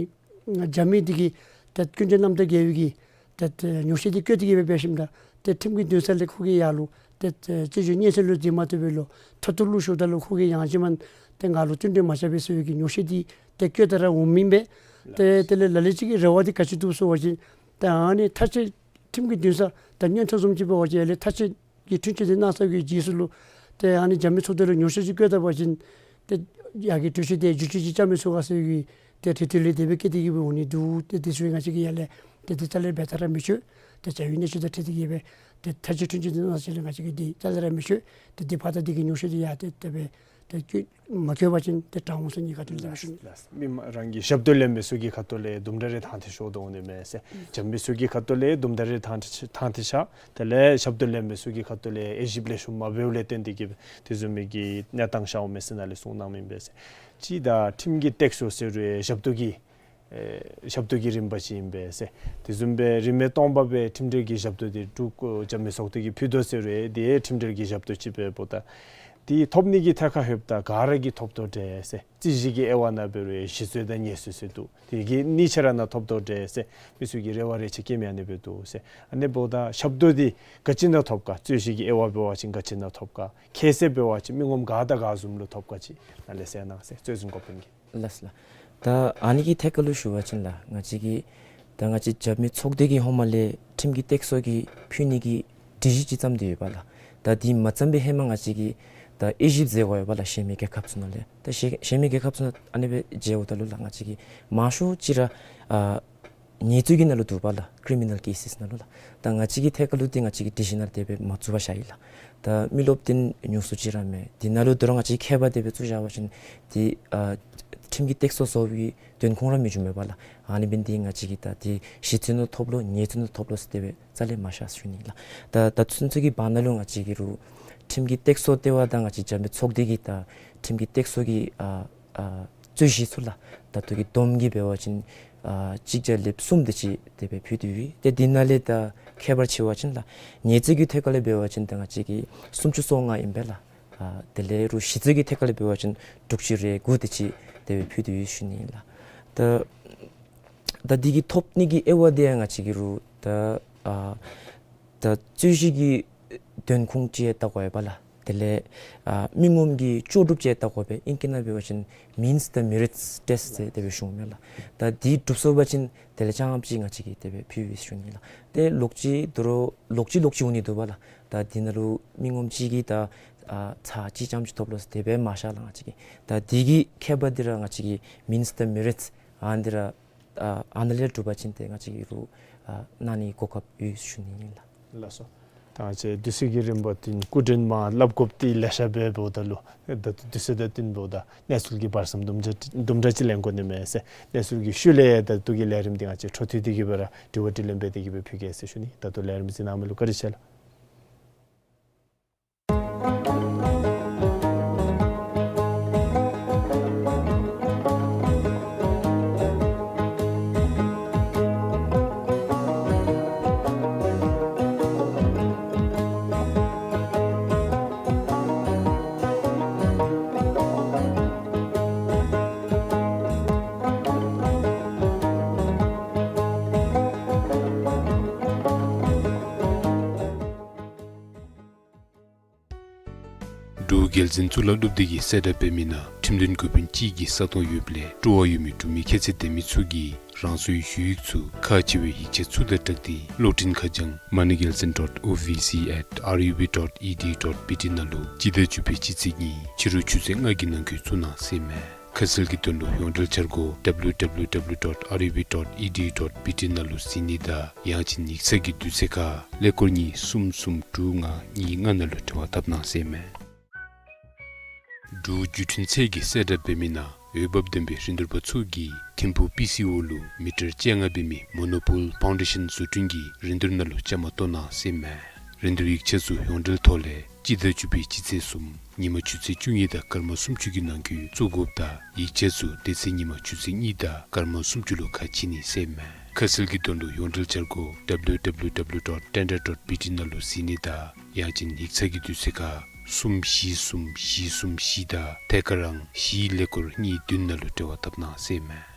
རྒྱབ་མི་འདི་གིས་ཏེ་ཀུན་སྤྱོད་རྣམ་དག་འགལ་བའི་གི་ཏེ་ཏེ་ཉོག་བཤད་འདི་བཀོད་དེ་གི་སྦེ་འབད་ཞིནམ་ད་ཏེ་ཁྲིམས་ཀྱི་འདུན་ས་ལས་ཁོ་གིས་ཡར་ལུ་ཏེ་ཏེ་རྩོད་གཞི་སྙན་སེང་ལུ་འཛིན་མ་བཏུབ་པས་ལོ། མཐོ་གཏུགས་ལུ་ཞུཝ་ད་ལུ་ཁོ་གིས་ཡང་ཅིན་མ་ཏེ་ང་ལུ་བསྟུན་གྲོས་མ་རྐྱབ་པས་ཟེར་བའི་གི་ཉོག་བཤད་འདི་ཏེ་བཀོད་དེ་ར་འོང་མི་ཨིན་པས། ཏེ་དེ་ལས་ལ་ལུ་ཅིག་གི་རེ་བ་འདི་ག་ཅི་འདུག་ཟེར་བ་ཅིན་ཏེ་ཨ་ནི་མཐར་ཕྱིན་ཁྲིམས་ཀྱི་འདུན་ས་ད་མངོན་མཐོ་བཟུམ་ཅིག་འབད་བ་ཅིན་ཡར་ལས་མཐར་ཕྱིན་གྱི་འཁྲུན་ཆོད་འདི་གནང་ཚར་བའི་རྗེས་སུ་ལུ་ཏེ་ཨ་ནི་རྒྱབ་མི་ཚོགས་སྡེ་ལུ་ཉོག་བཤད་ཅིག་བཀོད་ད་པ་ཅིན་ཏེ་ཡར་གྱི་གྲོས་ཆོད་དེ་བསྒྱུར་བཅོས་ཅིག་རྐྱབ་མི་ཚུགས་ག་ཟེར་བའི་གི་ཏེ་རེ་ལྟོས་ལས་དེ་སྦེ་བཀོད་དེ་གི་སྦེ་འོང་ནི་འདུག། ཏེ་དེ་ཚུ་ཡང་ང་བཅས་ཀྱིས་ཡར་ལས་ཏེ་དེ་རྩ་ལས་ར་འབད་ཐག་ར་མི་ཆོད། ཏེ་བྱ་བའི་གནས་ཚུལ་དང་འཁྲིལ་ཏེ་གི་སྦེ་ཏེ་མཐར་ཕྱིན་འཁྲུན་ཆོད་འདི་གནང་ཚར་ཞིནམ་ལས་ང་བཅས་ཀྱིས་འདི་རྩ་ལས་ར་མི་ཆོད། ཏེ་འདི་ཕར་ད་འདི་གི་ཉོག་བཤད་འདི་ཡར་ཏེ་དེ་སྦེ་ཏེ་བཀོད་མ་བཀོད་པ་ཅིན་ཏེ་དྲག་འོང་ཟེར་ནི་ག་ཏེ་ལས་ཞུ་ནི། ལགས། མི་མང་རང་གི་ཞབས་ཏོག་ལེན་མི་ཚུ་གི་ཁ་ཐུག་ལས་དུམ་གྲ་རེ་ཐང་ཐད་ཤོར་དོ་འོང་ནི་མས་ཟེར། རྒྱབ་མི་ཚུ་གི་ཁ་ཐུག་ལས་དུམ་གྲ་རེ་ཐང་ཐད་ཐང་ཐད་ཤོར། དེ་ལས་ཞབས་ཏོག་ལེན་མི་ཚུ་གི་ཁ་ཐུག་ལས་དབྱེ་ཞིབ་ལེགས་ཤོམ་མ་འབདཝ་ལས་བརྟེན་ཏེ་གི་སྦེ་དེ་བཟུམ་མའི་གི་གནས་སྟངས་ཤར་འོང་མས་ཟེར་ནཱ་ལས་གསུངས་གནངམ་ཨིན་པས་ཟེར། གཅིག་ད་ཁྲིམས་ཀྱི་སྟེགས་སུ་ཟེར་རུང་ཞབས་ཏོག་གི་ཨེ་ཞབས་ཏོག་གི་རིམ་པ་ཅིག་ཨིན་པས་ཟེར། དེ་བཟུམ་སྦེ་རིན་མེད་སྟོང་པ་སྦེ་ཁྲིམས་འབྲེལ་གྱི་ཞབས་ཏོག་འདི་འབྲུག་རྒྱབ་མི་ཚོགས་སྡེ་གིས་ཕུལ་དོ་ཟེར་རུང་དེ་ཁྲིམས་འབྲེལ་གྱི་ཞབས་ཏོག་ཅིག་འབདཝ་ད་དེ་ཐོབ་ནི་གི་ཐད་ཁར་ལྷོདཔ་ད་ག་ར་གིས་ཐོབ་དོ་འདྲས་ཟེར། རྩོད་གཞི་གི་དབྱེ་བ་ནང་འབད་རུང་ཞི་རྩོད་དང་ཉེས་རྩོད་ཟེར་འདུག། དེ་གི་གཉིས་ཆ་ར་ནང་ཐོབ་དོ་འདྲས་ཟེར་མི་ཚུ་གིས་རེ་བ་རེ་ཆེ་བསྐྱེད་མི་ཨ་ནི་སྦེ་འདུག་ཟེར། ཨ་ནི་འབདཝ་ད་ཞབས་ཏོག་འདི་ག་ཅི་ནང་ཐོབ་ག། རྩོད་གཞི་གི་དབྱེ་བ་འབད་བ་ཅིན་ག་ཅི་ནང་ཐོབ་ག། ཁྱད་གསད་འབད་བ་ཅིན་མི་ངོམ་ག་དང་ག་བཟུམ་ལུ་ཐོབ་ག་ཅིག་ནཱ་ལས་གསལ་གནང་ཟེར། རྩོད་འཛིན་འགོ་དཔོན་གྱིས། ལགས་ལགས། ད་ཨ་ནི་གི་ཐད་ཁར་ལུ་ཞུ་བ་ཅིན་ལགས་ང་བཅས་ཀྱིས་ད་ང་བཅས་རྒྱབ་མི་ཚོགས་སྡེ་གིས་ཧེ་མ་ལས་ཁྲིམས་ཀྱི་སྟེགས་སུ་གི་ཕུལ་ནི་གི་སྒྲིག་གཞི་ཅིག་བརྩམས་ཏེ་ཡོད་པ་ལགས། ད་འདི་མ་བརྩམས་པའི་ཧེ་མ་ང་བཅས་ཀྱིས་ད་དབྱེ་ཞིབ་མཛད་དགོ་ཡོད་པ་ལགས། གཞན་མི་རྒྱལ་ཁབ་ཚུ་ནང་ལས་ད་གཞན་གཞན་མི་རྒྱལ་ཁབ་ཚུ་ནང་ཨ་ནི་སྦེ་མཇལཝ་ད་ལུ་ལགས་ང་བཅས་ཀྱིས་མང་ཤོས་ཅིག་ར་ཨ་ ཉེས་རྩོད་ཀྱི་ནང་ལུ་འདུག་པ་ལགས། ཀི་རི་མི་ནཱལ་ཀེ་སིས་ནང་ལུ་ལགས། ད་ང་བཅས་ཀྱི་ཐད་ཁར་ལུ་འདི་ང་བཅས་ཀྱིས་ཌི་བི་ཤཱན་ནང་ལུ་དེ་སྦེ་མ་བཙུགས་པར་བཞག་ཡི་ལགས། ད་མི་རློབས་འདི་ཉུང་སུ་ཅིག་ར་མས། འདི་ནང་ལུ་ད་རུང་ང་བཅས་ཀྱིས་ཁྱད་པར་དེ་སྦེ་བཙུགས་བཞག་པ་ཅིན་འདི་ཨ་ཁྲིམས་ཀྱི་སྟེགས་གསོ་བཟོ་བའི་དོན་ཁུངས་ར་མི་འབྱུང་མས་པ་ལགས། ཨ་ནི་འབད་ནི་འདི་ང་བཅས་ཀྱིས་ད་འདི་ཞི་རྩོད་ནང་ཐོབ་ལོ་ཉེས་རྩོད་ནང་ཐོབ་ལོ་ཟེར་དེ་སྦེ་རྩ་ལས་མ་བཞག་ཟེར་ཞུ་ནི་ལགས། ད་ད་ཚུན་ཚོད་ཀྱི་བར་ན་ལུ་ང་བཅས་ཀྱི་རུང་ཁྲིམས་ཀྱི་སྟེགས་གསོ་ལྟེ་བ་དང་ང་བཅས་འཇམ་དཔལ་ཚོགས་སྡེ་གིས་ད་ཁྲིམས་ཀྱི་སྟེགས་གསོ་གི་ཨ་ཨ་རྩོད་གཞི་ཚུ་ལགས། ད་ལྟོ་གི་བསྡོམས་ཀྱིས་འབད་བ་ཅིན་ཨ་གཅིག་བརྒྱ་ལེབ་གསུམ་དེ་ཅིག་དེ་སྦེ་ཕུལ་ཏེ་ཡོད། ཏེ་འདི་ནང་ལས་ད་ཁྱད་པར་ཕྱེ་བ་ཅིན་ལགས། ཉེས་རྩོད་ཀྱི་ཐད་ཁར་ལས་འབད་བ་ཅིན་ད་ང་བཅས་ཀྱིས་སུམ་ཅུ་སོ་ལྔ་ཨིན་པས་ལགས། ཨ་དེ་ལས་རུང་ཞི་རྩོད་ཀྱི་ཐད་ཁར་ལས་འབད་བ་ཅིན་དྲུག་ཅུ་རེ་དགུ་དེ་ཅིག་དེ་སྦེ་ཕུལ་ཏེ་ཡོད་ཞུ་ནི་ལགས། ད་ད་འདི་གི་ཐོབ་ནི་གི་དབྱེ་བ་དེ་ཡང་ང་བཅས་ཀྱི་རུང་ད་ཨ་ད་རྩོད་གཞི་གི་དོན་ཁུངས་ཅིག་ཡང་བལྟ་དགོ་པས་ལགས། དེ་ལས་ཨ་མི་ངོམ་གྱི་ལྕོགས་གྲུབ་ཅིག་ཡང་བལྟ་དགོ་པས། ཨིང་སྐད་ནང་འབད་བ་ཅིན་means the merits test ཟེར་དེ་སྦེ་ཞུཝ་མས་ལགས། ད་འདི་གྲུབ་སོང་པ་ཅིན་དེ་ལས་རྐྱངམ་ཅིག་ང་བཅས་ཀྱིས་དེ་སྦེ་ཕུལ་ཡི་ཟེར་ཞུ་ནི་ལགས། ཏེ་ལོག་ཅི་དོ་རུང་ལོག་ཅི་ལོག་ཅི་འོང་ནི་འདུག་པ་ལགས། ད་འདི་ནང་ལུ་མི་ངོམ་ཅིག་གིས་ད་ཨ་ཚར་གཅིག་རྐྱངམ་ཅིག་ཐོབ་ལོ་ཟེར་དེ་སྦེ་མ་བཞག་ལགས་ང་བཅས་ཀྱིས། ད་འདི་གི་ཁྱད་པར་འདི་ར་ང་བཅས་ཀྱིས་means the merits ཨ་འདི་ར་ཨ་ཨ་ནཱ་ལས་གྲུབ་པ་ཅིན་ཏེ་ང་བཅས་ཀྱི་རུང་ཨ་གནང་ནི་གོ་སྐབས་ཡོད་ཞུ་ནི་ཨིན་ལགས། ལགས་སོ། ད་ང་བཅས་དུས་ཚོད་ཀྱི་རིམ་པ་འདི་སྐུ་མགྲོན་མ་སླབ་དགོཔ་འདི་ལེ་ཤ་སྦེ་འབདཝ་ད་ལུ་ད་དུས་ཚོད་དང་བསྟུན་འབདཝ་ད་གནས་ཚུལ་གྱི་བར་མཚམས་དུམ་གྲ་དུམ་གྲ་ཅིག་ལེན་དགོ་ནི་མས་ཟེར། གནས་ཚུལ་གྱི་ཤུལ་ལས་ད་ལྟོ་གི་ལས་རིམ་འདི་ང་བཅས་འཕྲོ་མཐུད་དེ་གིས་སྦེ་ར་དྲི་བ་དྲིས་ལན་འབད་དེ་གིས་སྦེ་ཕུལ་གེ་ཟེར་ཞུ་ནི། ད་ལྟོ་ལས་རིམ་གཟིགས་གནང་མི་ལུ་བཀའ་དྲིན་ཆེ་ལགས། འབྲུག་རྒྱལ་འཛིན་གཙུག་ལག་སློབ་སྡེ་གིས་གསལ་བསྒྲགས་འབད་མི་ནང་ཁྲིམས་དོན་འགོ་དཔོན་གཅིག་གི་ས་སྟོང་ཡོདཔ་ལས་སྤྲོ་བ་ཡོད་མི་འབྲུག་མི་ཁྱད་ཚད་ལྡན་མི་ཚུ་གིས་རང་སོའི་ཞུ་ཡིག་ཚུ་ཁག་ཆེ་བའི་ཡིག་ཆ་ཚུ་དང་སྦྲགས་ཏེ་གློག་འཕྲིན་ཁ་བྱང་moneygelson dot O V C at R U B dot E D U dot B T ནང་ལུ་སྤྱི་ཟླ་བཅུ་པའི་སྤྱི་ཚེས་གཉིས་ཕྱི་རུ་ཆུ་ཚོད་ལྔ་གི་ནང་འཁོད་བཙུགས་གནང་ཟེར་ཨིན་མས། ཁ་གསལ་གྱི་དོན་ལུ་ཡོངས་འབྲེལ་འཆར་སྒོ་W W W dot R U B dot E D U dot B T ནང་ལུ་གཟིགས་ནི་དང་ཡང་ཅིན་ཡིག་ཚང་གི་དུས་ཚོད་ཁར་ཀླད་ཀོར་གཉིས་གསུམ་གསུམ་དྲུག་ལྔ་གཉིས་ལྔ་ནང་ལུ་འབྲེལ་བ་འཐབ་གནང་ཟེར་ཨིན་མས། འབྲུག་བརྒྱུད་འཕྲིན་ཚད་ཀྱིས་གསལ་བསྒྲགས་འབད་མི་ནང་འོས་འབབ་ལྡན་པའི་རིན་བསྡུར་པ་ཚུ་གིས་ཐིམ་ཕུག་P C O ལུ་མི་ཊར་བཅོ་ལྔ་འབད་མི་མོ་ནོ་པོལ་ཕའུན་ཌེ་ཤཱན་བཟོ་སྐྲུན་གྱི་རིན་བསྡུར་ནང་ལུ་བཅའ་མར་གཏོགས་གནང་ཟེར་ཨིན་མས། རིན་བསྡུར་ཡིག་ཆ་ཚུ་ཡོངས་འབྲེལ་ཐོག་ལས་སྤྱི་ཟླ་བཅུ་པའི་སྤྱི་ཚེས་གསུམ་ཉིན་མ་ཆུ་ཚོད་བཅུ་གཉིས་དང་སྐར་མ་སུམ་ཅུ་གི་ནང་འཁོད་བཙུགས་དགོཔ་དང་ཡིག་ཆ་ཚུ་དེ་ཚེ་ཉིན་མ་ཆུ་ཚོད་གཉིས་དང་སྐར་མ་སུམ་ཅུ་ལུ་ཁ་ཕྱེ་ནི་ཟེར་ཨིན་མས། ཁ་གསལ་གྱི་དོན་ལུ་ཡོངས་འབྲེལ་འཆར་སྒོ་W W W dot tender dot B T ནང་ལུ་གཟིགས་ནི་དང་ཡང་ཅིན་ཡིག་ཚང་གི་དུས་ཚོད་ཁར་གསུམ་བཞི་གསུམ་བཞི་གསུམ་བཞི་དང་ཐད་ཀར་རང་བཞི་ཀླད་ཀོར་གཉིས་བདུན་ནང་ལུ་འབྲེལ་བ་འཐབ་གནང་ཟེར་ཨིན་མས།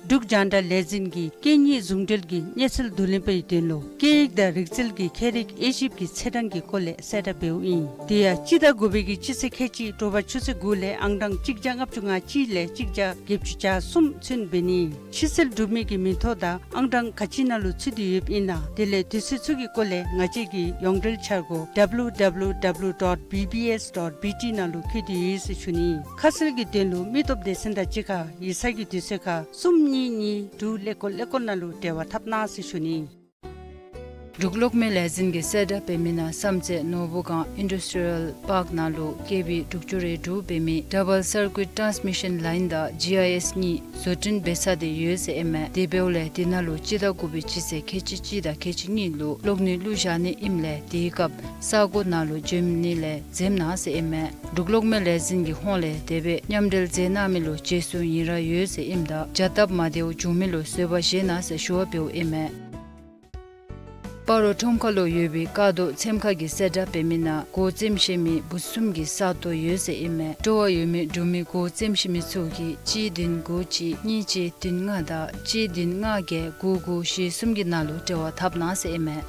འབྲུག་རྒྱང་བསྒྲགས་ལས་འཛིན་གྱིས་སྐད་གཉིས་ཟུང་འབྲེལ་གྱི་གནས་ཚུལ་བསྡུ་ལེན་པའི་དོན་ལུ་སྐད་ཡིག་དང་རིག་རྩལ་གྱི་ཁྱད་རིག་དབྱེ་ཞིབ་ཀྱི་ཚེས་གྲངས་ཀྱི་སྐོར་ལས་གསལ་བསྒྲགས་འབདཝ་ཨིན། དེ་ཡང་སྤྱི་ཟླ་དགུ་པའི་གི་སྤྱི་ཚེས་ཁལ་གཅིག་དྲོ་པ་ཆུ་ཚོད་དགུ་ལས་ཨང་གྲངས་གཅིག་བརྒྱ་ལྔ་བཅུ་ང་གཅིག་ལས་གཅིག་བརྒྱ་བརྒྱད་ཅུ་གྱ་གསུམ་ཚུན་འབད་ནི་ཨིན། ཕྱི་སེལ་གྲུབ་མི་གི་མིང་ཐོ་དང་ཨང་གྲངས་ག་ཅི་ནང་ལུ་ཚུད་དེ་ཡོདཔ་ཨིན་ན་དེ་ལས་དུས་ཚོད་ཚུ་གི་སྐོར་ལས་ང་བཅས་ཀྱི་ཡོངས་འབྲེལ་འཆར་སྒོ་W W W dot B B S dot B T ནང་ལུ་བཀོད་དེ་ཡོད་ཟེར་ཞུ་ནི། ཁ་གསལ་གྱི་དོན་ལུ་མི་སྟོབས་སྡེ་ཚན་དང་གཅིག་ཁར་ཡིག་ཚང་གི་དུས་ཚོད་ཁར་གསུམ་གཉིས་གཉིས་དྲུག་ཀླད་ཀོར་ཀླད་ཀོར་ནང་ལུ་འབྲེལ་བ་འཐབ་གནང་ཟེར་ཞུ་ནི། འབྲུག་གློག་མེ་ལས་འཛིན་གྱིས་གསལ་བསྒྲགས་འབད་མི་ནང་བསམ་རྩེ་ནོར་བུ་སྒང་ཨིན་ཌསི་ཊི་རི་ཡལ་པཱརཀ་ནང་ལུ་ཀེ་ཝི་དྲུག་ཅུ་རེ་དྲུག་འབད་མི་ཌ་བཱལ་སར་ཀུའིཊ་ཊཱནས་མི་ཤཱན་ལའིན་དང་ཇི་ཨའི་ཨེསི་གཉིས་བཟོ་སྐྲུན་འབད་ཚར་ཏེ་ཡོད་ཟེར་ཨིན་མས། དེ་འབདཝ་ལས་དེ་ནང་ལུ་སྤྱི་ཟླ་དགུ་པའི་སྤྱི་ཚེས་ཁལ་གཅིག་གཅིག་དང་ཁལ་གཅིག་གཉིས་ལུ་གློག་ནུས་བླུགས་བཞག་ནི་ཨིནམ་ལས་དེའི་སྐབས་ས་གོ་ནང་ལུ་འབྱོན་ནི་ལས་འཛེམ་གནང་ཟེར་ཨིན་མས། འབྲུག་གློག་མེ་ལས་འཛིན་གྱི་ཧོངས་ལས་དེ་སྦེ་མཉམ་འབྲེལ་མཛད་གནང་མི་ལུ་རྗེས་སུ་ཡི་རངས་ཡོད་ཟེར་ཨིནམ་ད་བྱ་སྟབས་མ་བདེཝ་བྱུང་མི་ལུ་བཟོད་པ་བཞེས་གནང་ཟེར་ཞུ་བ་འབདཝ་ཨིན་མས། སྤ་རོ་ཁྲོམ་ཁ་ལུ་ཡོད་པའི་ཀ་རྡོ་ཚེམ་ཁ་གིས་གསལ་བསྒྲགས་འབད་མི་ནང་སྒོ་བཙེམ་ཤེས་མི་བུ་གསུམ་གྱི་ས་སྟོང་ཡོད་ཟེར་ཨིན་མས། སྤྲོ་བ་ཡོད་མི་འབྲུག་མི་སྒོ་བཙེམ་ཤེས་མི་ཚུ་གིས་གཅིག་བདུན་དགུ་གཅིག་གཉིས་གཅིག་བདུན་ལྔ་དང་གཅིག་བདུན་ལྔ་བརྒྱད་དགུ་དགུ་བཞི་གསུམ་གྱི་ནང་ལུ་འབྲེལ་བ་འཐབ་གནང་ཟེར་ཨིན་མས།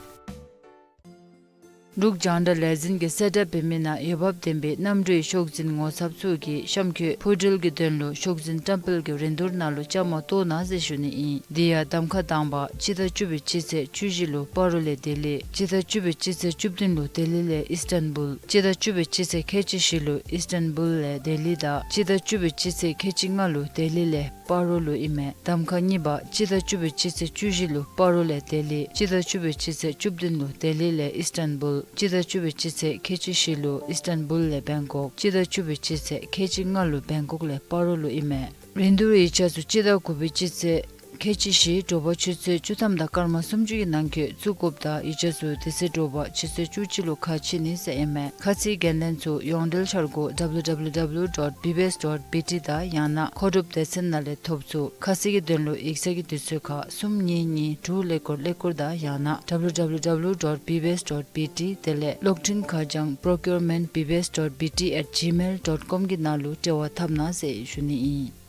འབྲུག་རྒྱང་བསྒྲགས་ལས་འཛིན་གྱིས་གསལ་བསྒྲགས་འབད་མི་ནང་འོས་འབབ་ལྡན་པའི་གནམ་གྲུའི་ཤོག་འཛིན་ངོ་ཚབ་ཚུ་གིས་གཤམ་འཁོད་འཕུར་འགྲུལ་གྱི་དོན་ལུ་ཤོག་འཛིན་བཀྲམ་སྤེལ་གྱི་རིན་བསྡུར་ནང་ལུ་བཅའ་མར་གཏོགས་གནང་ཟེར་ཞུ་ནི་ཨིན། དེ་ཡང་གདམ་ཁ་དང་པ་སྤྱི་ཟླ་བཅུ་པའི་སྤྱི་ཚེས་བཅུ་བཞི་ལུ་སྤ་རོ་ལས་ལྡི་ལི། སྤྱི་ཟླ་བཅུ་པའི་སྤྱི་ཚེས་བཅུ་བདུན་ལུ་ལྡི་ལི་ལས་ཨིསི་ཊན་བུལ། སྤྱི་ཟླ་བཅུ་པའི་སྤྱི་ཚེས་ཁལ་གཅིག་བཞི་ལུ་ཨིསི་ཊན་བུལ་ལས་ལྡི་ལི་དང་སྤྱི་ཟླ་བཅུ་པའི་སྤྱི་ཚེས་ཁལ་གཅིག་ལྔ་ལུ་ལྡི་ལི་ལས་སྤ་རོ་ལུ་ཨིན་མས། གདམ་ཁ་གཉིས་པ་སྤྱི་ཟླ་བཅུ་པའི་སྤྱི་ཚེས་བཅུ་བཞི་ལུ་སྤ་རོ་ལས་ལྡི་ལི། སྤྱི་ཟླ་བཅུ་པའི་སྤྱི་ཚེས་བཅུ་བདུན་ལུ་ལྡི་ལི་ལས་ཨིསི་ཊན་བུལ། སྤྱི་ཟླ་བཅུ་པའི་སྤྱི་ཚེས་ཁལ་གཅིག་བཞི་ལུ་ཨིསི་ཊན་བུལ་ལས་བེང་ཀོག། སྤྱི་ཟླ་བཅུ་པའི་སྤྱི་ཚེས་ཁལ་གཅིག་ལྔ་ལུ་བེང་ཀོག་ལས་སྤ་རོ་ལུ་ཨིན་མས། རིན་བསྡུར་ཡིག་ཆ་ཚུ་སྤྱི་ཟླ་དགུ་པའི་སྤྱི་ཚེས་ཁལ་གཅིག་བཞི་དྲོ་པ་ཆུ་ཚོད་བཅུ་ཐམ་དང་སྐར་མ་སུམ་ཅུ་གི་ནང་འཁོད་བཙུགས་དགོཔ་དང་ཡིག་ཆ་ཚུ་དེ་ཚེ་དྲོ་པ་ཆུ་ཚོད་བཅུ་གཅིག་ལུ་ཁ་ཕྱེ་ནི་ཟེར་ཨིན་མས། ཁ་ཚིག་འགན་ལེན་ཚུ་ཡོངས་འབྲེལ་འཆར་སྒོ་W W W dot B B S dot B T དང་ཡང་ན་མཁོ་སྒྲུབ་སྡེ་ཚན་ནང་ལས་ཐོབ་ཚུགས། ཁ་གསལ་གྱི་དོན་ལུ་ཡིག་ཚང་གི་དུས་ཚོད་ཁར་གསུམ་གཉིས་གཉིས་དྲུག་ཀླད་ཀོར་ཀླད་ཀོར་དང་ཡང་ན་W W W dot B B S dot B T དེ་ལས་གློག་འཕྲིན་ཁ་བྱང་procurement B B S dot B T at gmail dot com གི་ནང་ལུ་འབྲེལ་བ་འཐབ་གནང་ཟེར་ཞུ་ནི་ཨིན།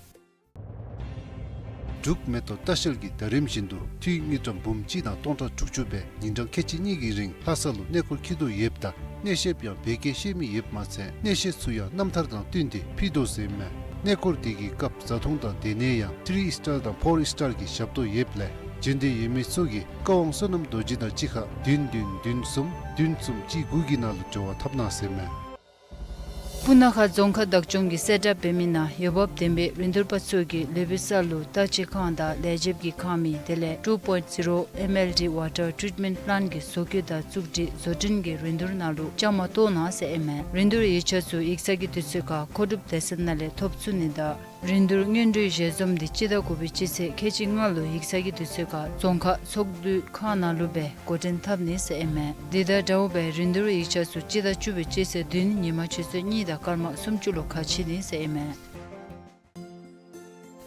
འབྲུག་མེ་ཏོག་ལྟ་བཤལ་གྱིས་ད་རིམ་བཞིན་དུ་འཐུས་དངུལ་ཀྲམ་འབུམ་གཅིག་དང་སྟོང་ཕྲག་དྲུག་ཅུ་སྦེ་ཉིན་གྲངས་ཁལ་གཅིག་གཉིས་ཀྱི་རིང་ལྷ་ས་ལུ་གནས་སྐོར་འཁྱིད་དོ་ཡོདཔ་ད་གནས་བཤདཔ་ཡང་བོད་སྐད་ཤེས་མི་ཡོདཔ་མ་ཚད་གནས་བཤད་ཚུ་ཡང་རྣམ་ཐར་དང་བསྟུན་ཏེ་ཕུལ་དོ་ཟེར་ཨིན་མས། གནས་སྐོར་དེ་གི་སྐབས་བཟའ་འཐུང་དང་སྡོད་གནས་ཡང་ཐི་རི་སི་ཊར་དང་ཕོར་སི་ཊར་གྱི་ཞབས་ཏོག་ཡོདཔ་ལས་འབྱོན་འདོད་ཡོད་མི་ཚུ་གིས་བཀའ་དབང་བསོད་ནམས་རྡོ་རྗེ་དང་གཅིག་ཁར་བདུན་བདུན་བདུན་གསུམ་བདུན་གསུམ་གཅིག་དགུ་གི་ནང་ལུ་འབྲེལ་བ་འཐབ་གནང་ཟེར་ཨིན་མས། སྤུ་ན་ཁ་རྫོང་ཁག་བདག་སྐྱོང་གིས་གསལ་བསྒྲགས་འབད་མི་ནང་འོས་འབབ་ལྡན་པའི་རིན་བསྡུར་པ་ཚུ་གིས་ལུས་པོའི་ས་ལུ་ལྟ་བཅས་ཁང་དང་ལས་བྱེདཔ་གི་ཁང་མིག་དེ་ལས་two point zero M L D water treatment plant གི་བཟོ་བཀོད་དང་བཙུགས་སྒྲིག་བཟོ་སྐྲུན་གྱི་རིན་བསྡུར་ནང་ལུ་བཅའ་མར་གཏོགས་གནང་ཟེར་ཨིན་མས། རིན་བསྡུར་ཡིག་ཆ་ཚུ་ཡིག་ཚང་གི་དུས་ཚོད་ཁར་མཁོ་སྒྲུབ་སྡེ་ཚན་ནང་ལས་ཐོབ་ཚུགས་ནི་དང་རིན་བསྡུར་སྔོན་འགྲོའི་ཞལ་འཛོམས་འདི་སྤྱི་ཟླ་དགུ་པའི་སྤྱི་ཚེས་ཁལ་གཅིག་ལྔ་ལུ་ཡིག་ཚང་གི་དུས་ཚོད་ཁར་རྫོང་ཁག་ཚོགས་འདུའི་ཁང་ནང་ལུ་སྦེ་འགོ་འདྲེན་འཐབ་ནི་ཟེར་ཨིན་མས། འདི་དང་འདྲཝ་སྦེ་རིན་བསྡུར་ཡིག་ཆ་ཚུ་སྤྱི་ཟླ་བཅུ་པའི་སྤྱི་ཚེས་བདུན་ཉིན་མ་ཆུ་ཚོད་གཉིས་དང་སྐར་མ་སུམ་ཅུ་ལུ་ཁ་ཕྱེ་ནི་ཟེར་ཨིན་མས།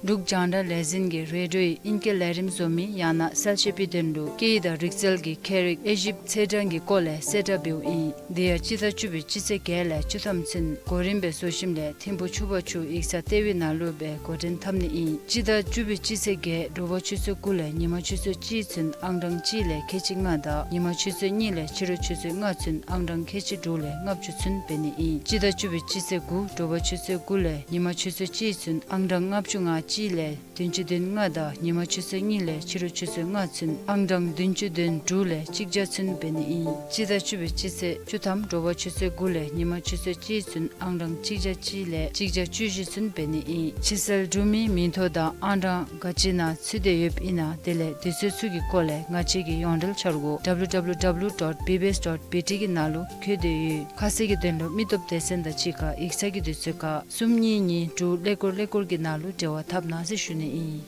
འབྲུག་རྒྱང་བསྒྲགས་ལས་འཛིན་གྱིས་རེ་ཌིའོའི་ཨིང་སྐད་ལས་རིམ་བཟོ་མི་ཡང་ན་གསལ་བཤད་པའི་དོན་ལུ་སྐད་ཡིག་དང་རིག་རྩལ་གྱི་མཁས་རིག་དབྱེ་ཞིབ་ཚེས་གྲངས་ཀྱི་སྐོར་ལས་གསལ་བསྒྲགས་འབདཝ་ཨིན། དེ་ཡང་སྤྱི་ཟླ་བཅུ་པའི་སྤྱི་ཚེས་བརྒྱད་ལས་བཅུ་ཐམ་ཚུན་གོ་རིམ་སྦེ་བཟོ་ཞིནམ་ལས་ཐིམ་ཕུག་ཕྱུགཔ་ཆུ་ཡིག་ཚང་ལྟེ་བའི་ནང་ལུ་སྦེ་འགོ་འདྲེན་འཐབ་ནི་ཨིན། སྤྱི་ཟླ་བཅུ་པའི་སྤྱི་ཚེས་བརྒྱད་དྲོ་པ་ཆུ་ཚོད་དགུ་ལས་ཉིན་མ་ཆུ་ཚོད་གཅིག་ཚུན་ཨང་གྲངས་གཅིག་ལས་ཁལ་གཅིག་ལྔ་དང་ཉིན་མ་ཆུ་ཚོད་གཉིས་ལས་ཕྱི་རུ་ཆུ་ཚོད་ལྔ་ཚུན་ཨང་གྲངས་ཁལ་གཅིག་དྲུག་ལས་ལྔ་བཅུ་ཚུན་འབད་ནི་ཨིན། སྤྱི་ཟླ་བཅུ་པའི་སྤྱི་ཚེས་དགུ་དྲོ་པ་ཆུ་ཚོད་དགུ་ལས་ཉིན་མ་ཆུ་ཚོད་གཅིག་ཚུན་ཨང་གྲངས་ལྔ་བཅུ་ང་གཅིག་ལས་བདུན་ཅུ་དོན་ལྔ་དང་ཉིན་མ་ཆུ་ཚོད་གཉིས་ལས་ཕྱི་རུ་ཆུ་ཚོད་ལྔ་ཚུན་ཨང་གྲངས་བདུན་ཅུ་དོན་དྲུག་ལས་གཅིག་བརྒྱ་ཚུན་འབད་ནི་ཨིན། སྤྱི་ཟླ་བཅུ་པའི་སྤྱི་ཚེས་བཅུ་ཐམ་དྲོ་པ་ཆུ་ཚོད་དགུ་ལས་ཉིན་མ་ཆུ་ཚོད་གཅིག་ཚུན་ཨང་གྲངས་གཅིག་བརྒྱ་གཅིག་ལས་གཅིག་བརྒྱ་བཅུ་བཞི་ཚུན་འབད་ནི་ཨིན། ཕྱི་སེལ་གྲུབ་མིའི་མིང་ཐོ་དང་ཨང་གྲངས་ག་ཅི་ནང་ཚུད་དེ་ཡོདཔ་ཨིན་ན་དེ་ལས་དུས་ཚོད་ཚུ་གི་སྐོར་ལས་ང་བཅས་ཀྱི་ཡོངས་འབྲེལ་འཆར་སྒོ་W W W dot B B S dot B T གི་ནང་ལུ་བཀོད་དེ་ཡོད། ཁ་གསལ་གྱི་དོན་ལུ་མི་སྟོབས་སྡེ་ཚན་དང་གཅིག་ཁར་ཡིག་ཚང་གི་དུས་ཚོད་ཁར་གསུམ་གཉིས་གཉིས་དྲུག་ཀླད་ཀོར་ཀླད་ཀོར་གྱི་ནང་ལུ་འབྲེལ་བ་འཐབ་གནང་ཟེར་ཞུ་ནི་ཨིན།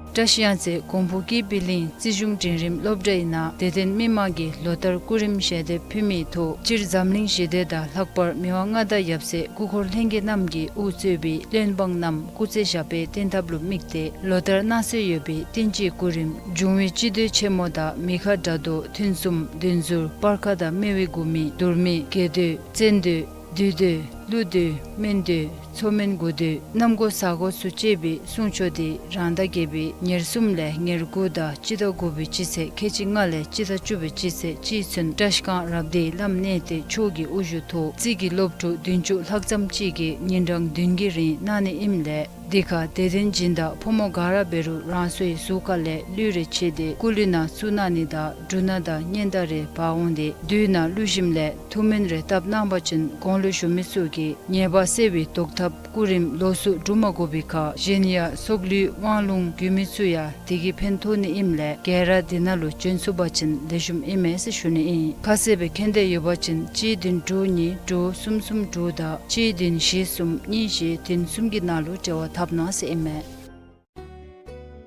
བཀྲ་ཤིས་གཡང་རྩེ་གོང་ཕུ་ཀི་པི་ལིང་རྩིས་གཞུང་འབྲིང་རིམ་སློབ་གྲྭའི་ནང་དད་ལྡན་མི་མང་གིས་ལོ་ལྟར་སྐུ་རིམ་ཞལ་འདེབས་ཕུལ་མིའི་ཐོག་སྤྱིར་འཛམ་གླིང་ཞི་བདེ་དང་ལྷག་པར་མི་དབང་མངའ་བདག་ཡབ་སྲས་སྐུ་འཁོར་ལྷན་རྒྱས་རྣམས་ཀྱིས་དབུ་གཙོས་པའི་བློན་འབངས་རྣམས་སྐུ་ཚེ་ཞབས་པད་བརྟན་ཐབས་ལུ་དམིགས་ཏེ་ལོ་ལྟར་གནང་སྲོལ་ཡོད་པའི་བསྟན་སྤྱིའི་སྐུ་རིམ་འབྱུང་བའི་སྤྱི་མདོས་ཆེན་མོ་དང་མི་ཁ་དགྲ་བཟློག་ཐུན་གསུམ་བདུན་ཟུར་སྤར་ཁ་དང་སྨེ་བའི་དགུ་མིག་དུར་མིག་རྒྱལ་མདོས་བཙན་མདོས་བདུད་མདོས་ཀླུ་མདོས་སྨན་མདོས་མཚོ་སྨན་དགུ་མདོས་གནམ་སྒོ་ས་སྒོ་ཚུ་བཅས་པའི་གསུང་ཆོག་འདི་རང་ཟླ་བརྒྱད་པའི་ཉེར་གསུམ་ལས་ཉེར་དགུ་དང་སྤྱི་ཟླ་དགུ་པའི་སྤྱི་ཚེས་ཁལ་གཅིག་ལྔ་ལས་སྤྱི་ཟླ་བཅུ་པའི་སྤྱི་ཚེས་གཅིག་ཚུན་བཀྲ་ཤིས་སྒང་རབ་སྡེའི་བླམ་གནས་བརྟན་མཆོག་གི་དབུ་བཞུགས་ཐོག་རྩིས་ཀྱི་སློབ་ཕྲུག་བདུན་ཅུ་ལྷག་ཙམ་ཅིག་གིས་ཉིན་གྲངས་བདུན་གྱི་རིང་གནང་ནི་ཨིནམ་ལས་འདི་ཁར་དད་ལྡན་སྦྱིན་བདག་ཕོ་མོ་ག་ར་འབད་རུང་རང་སོའི་གཟུགས་ཁ་ལས་ལུས་རེ་ཕྱེ་སྟེ་སྐུ་ལུས་ནང་བཙུགས་གནང་ནི་དང་འབྲུ་སྣ་དང་སྙན་དར་རེ་འབག་འོང་སྟེ་དུས་ནང་ལུས་ཞིནམ་ལས་ཐུགས་སྨོན་རེ་བཏབ་གནང་བ་ཅིན་གོང་ལུ་ཞུ་མི་ཚུ་གིས་ཉེས་པ་སེལ་བའི་བཟློག་ཐབས་སྐུ་རིམ་ལོགས་སུ་སྒྲུབ་མ་དགོ་པའི་ཁར་གཞན་ཡང་སྲོག་ལུས་དབང་ལུང་རྒུད་མི་ཚུ་ཡང་དེ་གིས་ཕན་ཐོགས་ནི་ཨིནམ་ལས་ག་ར་དེ་ནང་ལུ་བྱོན་ཚུགས་པ་ཅིན་ལེགས་ཤོམ་ཨིན་མས་ཟེར་ཞུ་ནི་ཨིན། ཁ་གསལ་སྦེ་མཁྱེན་འདོད་ཡོད་པ་ཅིན་གཅིག་བདུན་དྲུག་གཉིས་དྲུག་གསུམ་གསུམ་དྲུག་དང་གཅིག་བདུན་བཞི་གསུམ་གཉིས་བཞི་བདུན་གསུམ་གྱི་ནང་ལུ་འབྲེལ་བ་འཐབ་གནང་ཟེར་ཨིན་མས།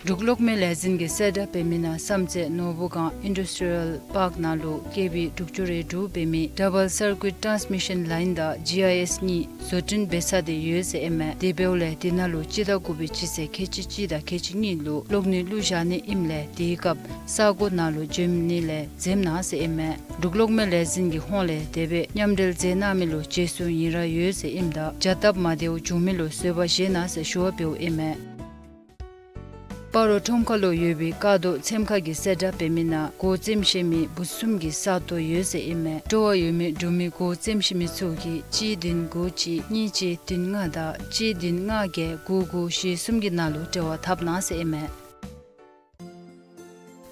འབྲུག་གློག་མེ་ལས་འཛིན་གྱིས་གསལ་བསྒྲགས་འབད་མི་ནང་བསམ་རྩེ་ནོར་བུ་སྒང་ཨིན་ཌསི་ཊི་རི་ཡལ་པཱརཀ་ནང་ལུ་ཀེ་ཝི་དྲུག་ཅུ་རེ་དྲུག་འབད་མི་ཌ་བཱལ་སར་ཀུའིཊ་ཊཱནས་མི་ཤཱན་ལའིན་དང་ཇི་ཨའི་ཨེསི་གཉིས་བཟོ་སྐྲུན་འབད་ཚར་ཏེ་ཡོད་ཟེར་ཨིན་མས། དེ་འབདཝ་ལས་དེ་ནང་ལུ་སྤྱི་ཟླ་དགུ་པའི་སྤྱི་ཚེས་ཁལ་གཅིག་གཅིག་དང་ཁལ་གཅིག་གཉིས་ལུ་གློག་ནུས་བླུག་བཞག་ནི་ཨིནམ་ལས་དེའི་སྐབས་ས་སྒོ་ནང་ལུ་འབྱོན་ནི་ལས་འཛེམ་གནང་ཟེར་ཨིན་མས། འབྲུག་གློག་མེ་ལས་འཛིན་གྱི་ཧོངས་ལས་དེ་སྦེ་མཉམ་འབྲེལ་མཛད་གནང་མི་ལུ་རྗེས་སུ་ཡི་རང་ཡོད་ཟེར་ཨིནམ་ད་བྱ་སྟབས་མ་བདེཝ་བྱུང་མི་ལུ་བཟོད་པ་བཞེས་གནང་ཟེར་ཞུ་བ་འབདཝ་ཨིན་མས། སྤ་རོ་ཁྲོམ་ཁ་ལུ་ཡོད་པའི་ཀ་རྡོ་ཚེམ་ཁ་གི་གསལ་བསྒྲགས་འབད་མི་ནང་སྒོ་བཙེམ་ཤེས་མི་བུ་གསུམ་གྱི་ས་སྟོང་ཡོད་ཟེར་ཨིན་མས། སྤྲོ་བ་ཡོད་མི་འབྲུག་མི་སྒོ་བཙེམ་ཤེས་མི་ཚུ་གིས་གཅིག་བདུན་དགུ་གཅིག་གཉིས་གཅིག་བདུན་ལྔ་དང་གཅིག་བདུན་ལྔ་བརྒྱད་དགུ་དགུ་བཞི་གསུམ་གྱི་ནང་ལུ་འབྲེལ་བ་འཐབ་གནང་ཟེར་ཨིན་མས།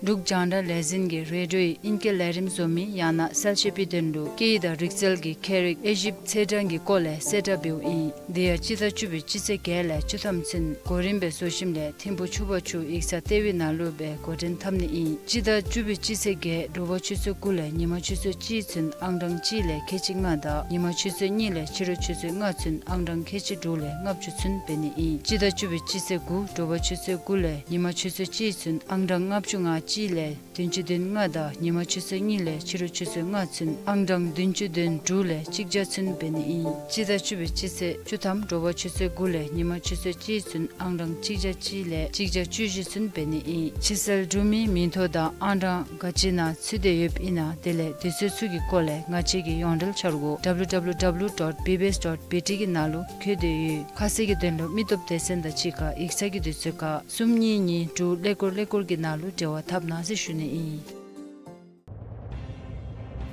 འབྲུག་རྒྱང་བསྒྲགས་ལས་འཛིན་གྱིས་རེ་ཌིའོ་ཡི་ཨིང་སྐད་ལས་རིམ་བཟོ་མི་ཡང་ན་གསལ་བཤད་པའི་དོན་ལུ་སྐད་ཡིག་དང་རིག་རྩལ་གྱི་ཁྱད་རིག་དབྱེ་ཞིབ་ཚེས་གྲངས་ཀྱི་སྐོར་ལས་གསལ་བསྒྲགས་འབདཝ་ཨིན། དེ་ཡང་སྤྱི་ཟླ་བཅུ་པའི་སྤྱི་ཚེས་བརྒྱད་ལས་བཅུ་ཐམ་ཚུན་གོ་རིམ་སྦེ་བཟོ་ཞིནམ་ལས་ཐིམ་ཕུག་ཕྱུག་པ་ཆུ་ཡིག་ཚང་ལྟེ་བའི་ནང་ལུ་སྦེ་འགོ་འདྲེན་འཐབ་ནི་ཨིན། སྤྱི་ཟླ་བཅུ་པའི་སྤྱི་ཚེས་བརྒྱད་དྲོ་པ་ཆུ་ཚོད་དགུ་ལས་ཉིན་མ་ཆུ་ཚོད་གཅིག་ཚུན་ཨང་གྲངས་གཅིག་ལས་ཁལ་གཅིག་ལྔ་དང་ཉིན་མ་ཆུ་ཚོད་གཉིས་ལས་ཕྱི་རུ་ཆུ་ཚོད་ལྔ་ཚུན་ཨང་གྲངས་ཁལ་གཅིག་དྲུག་ལས་ལྔ་བཅུ་ཚུན་འབད་ནི་ཨིན། སྤྱི་ཟླ་བཅུ་པའི་སྤྱི་ཚེས་དགུ་དྲོ་པ་ཆུ་ཚོད་དགུ་ལས་ཉིན་མ་ཆུ་ཚོད་གཅིག་ཚུན་ཨང་གྲངས་ལྔ་བཅུ་ང་གཅིག་ལས་བདུན་ཅུ་དོན་ལྔ་དང་ཉིན་མ་ཆུ་ཚོད་གཉིས་ལས་ཕྱི་རུ་ཆུ་ཚོད་ལྔ་ཚུན་ཨང་གྲངས་བདུན་ཅུ་དོན་དྲུག་ལས་གཅིག་བརྒྱ་ཚུན་འབད་ནི་ཨིན། སྤྱི་ཟླ་བཅུ་པའི་སྤྱི་ཚེས་བཅུ་ཐམ་དྲོ་པ་ཆུ་ཚོད་དགུ་ལས་ཉིན་མ་ཆུ་ཚོད་གཅིག་ཚུན་ཨང་གྲངས་གཅིག་བརྒྱ་གཅིག་ལས་གཅིག་བརྒྱ་བཅུ་བཞི་ཚུན་འབད་ནི་ཨིན། ཕྱི་སེལ་གྲུབ་མིའི་མིང་ཐོ་དང་ཨང་གྲངས་ག་ཅི་ནང་ཚུད་དེ་ཡོདཔ་ཨིན་ན་དེ་ལས་དུས་ཚོད་ཚུ་གི་སྐོར་ལས་ང་བཅས་ཀྱི་ཡོངས་འབྲེལ་འཆར་སྒོ་W W W dot B B S dot B T གི་ནང་ལུ་བཀོད་དེ་ཡོད། ཁ་གསལ་གྱི་དོན་ལུ་མི་སྟོབས་སྡེ་ཚན་དང་གཅིག་ཁར་ཡིག་ཚང་གི་དུས་ཚོད་ཁར་གསུམ་གཉིས་གཉིས་དྲུག་ཀླད་ཀོར་ཀླད་ཀོར་གྱི་ནང་ལུ་འབྲེལ་བ་འཐབ་གནང་ཟེར་ཞུ་ནི་ཨིན།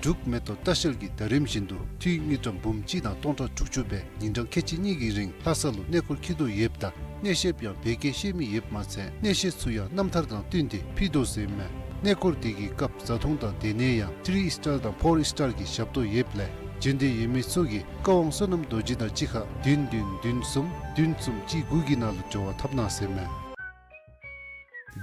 འབྲུག་མེ་ཏོག་ལྟ་བཤལ་གྱིས་ད་རིམ་བཞིན་དུ་འཐུས་དངུལ་ཀྲམ་འབུམ་གཅིག་དང་སྟོང་ཕྲག་དྲུག་ཅུ་སྦེ་ཉིན་གྲངས་ཁལ་གཅིག་གཉིས་ཀྱི་རིང་ལྷ་ས་ལུ་གནས་སྐོར་འཁྱིད་དོ་ཡོདཔ་ད་གནས་བཤདཔ་ཡང་བོད་སྐད་ཤེས་མི་ཡོདཔ་མ་ཚད་གནས་བཤད་ཚུ་ཡང་རྣམ་ཐར་དང་བསྟུན་ཏེ་ཕུལ་དོ་ཟེར་མས། གནས་སྐོར་དེ་གི་སྐབས་བཟའ་འཐུང་དང་སྡོད་གནས་ཡང་ཐི་རི་ཨིས་ཊར་དང་ཕོར་ཨིས་ཊར་གྱི་ཞབས་ཏོག་ཡོདཔ་ལས་འབྱོན་འདོད་ཡོད་མི་ཚུ་གིས་བཀའ་དབང་བསོད་ནམས་རྡོ་རྗེ་དང་གཅིག་ཁར་བདུན་བདུན་བདུན་གསུམ་བདུན་གསུམ་གཅིག་དགུ་གི་ནང་ལུ་འབྲེལ་བ་འཐབ་གནང་ཟེར་མས།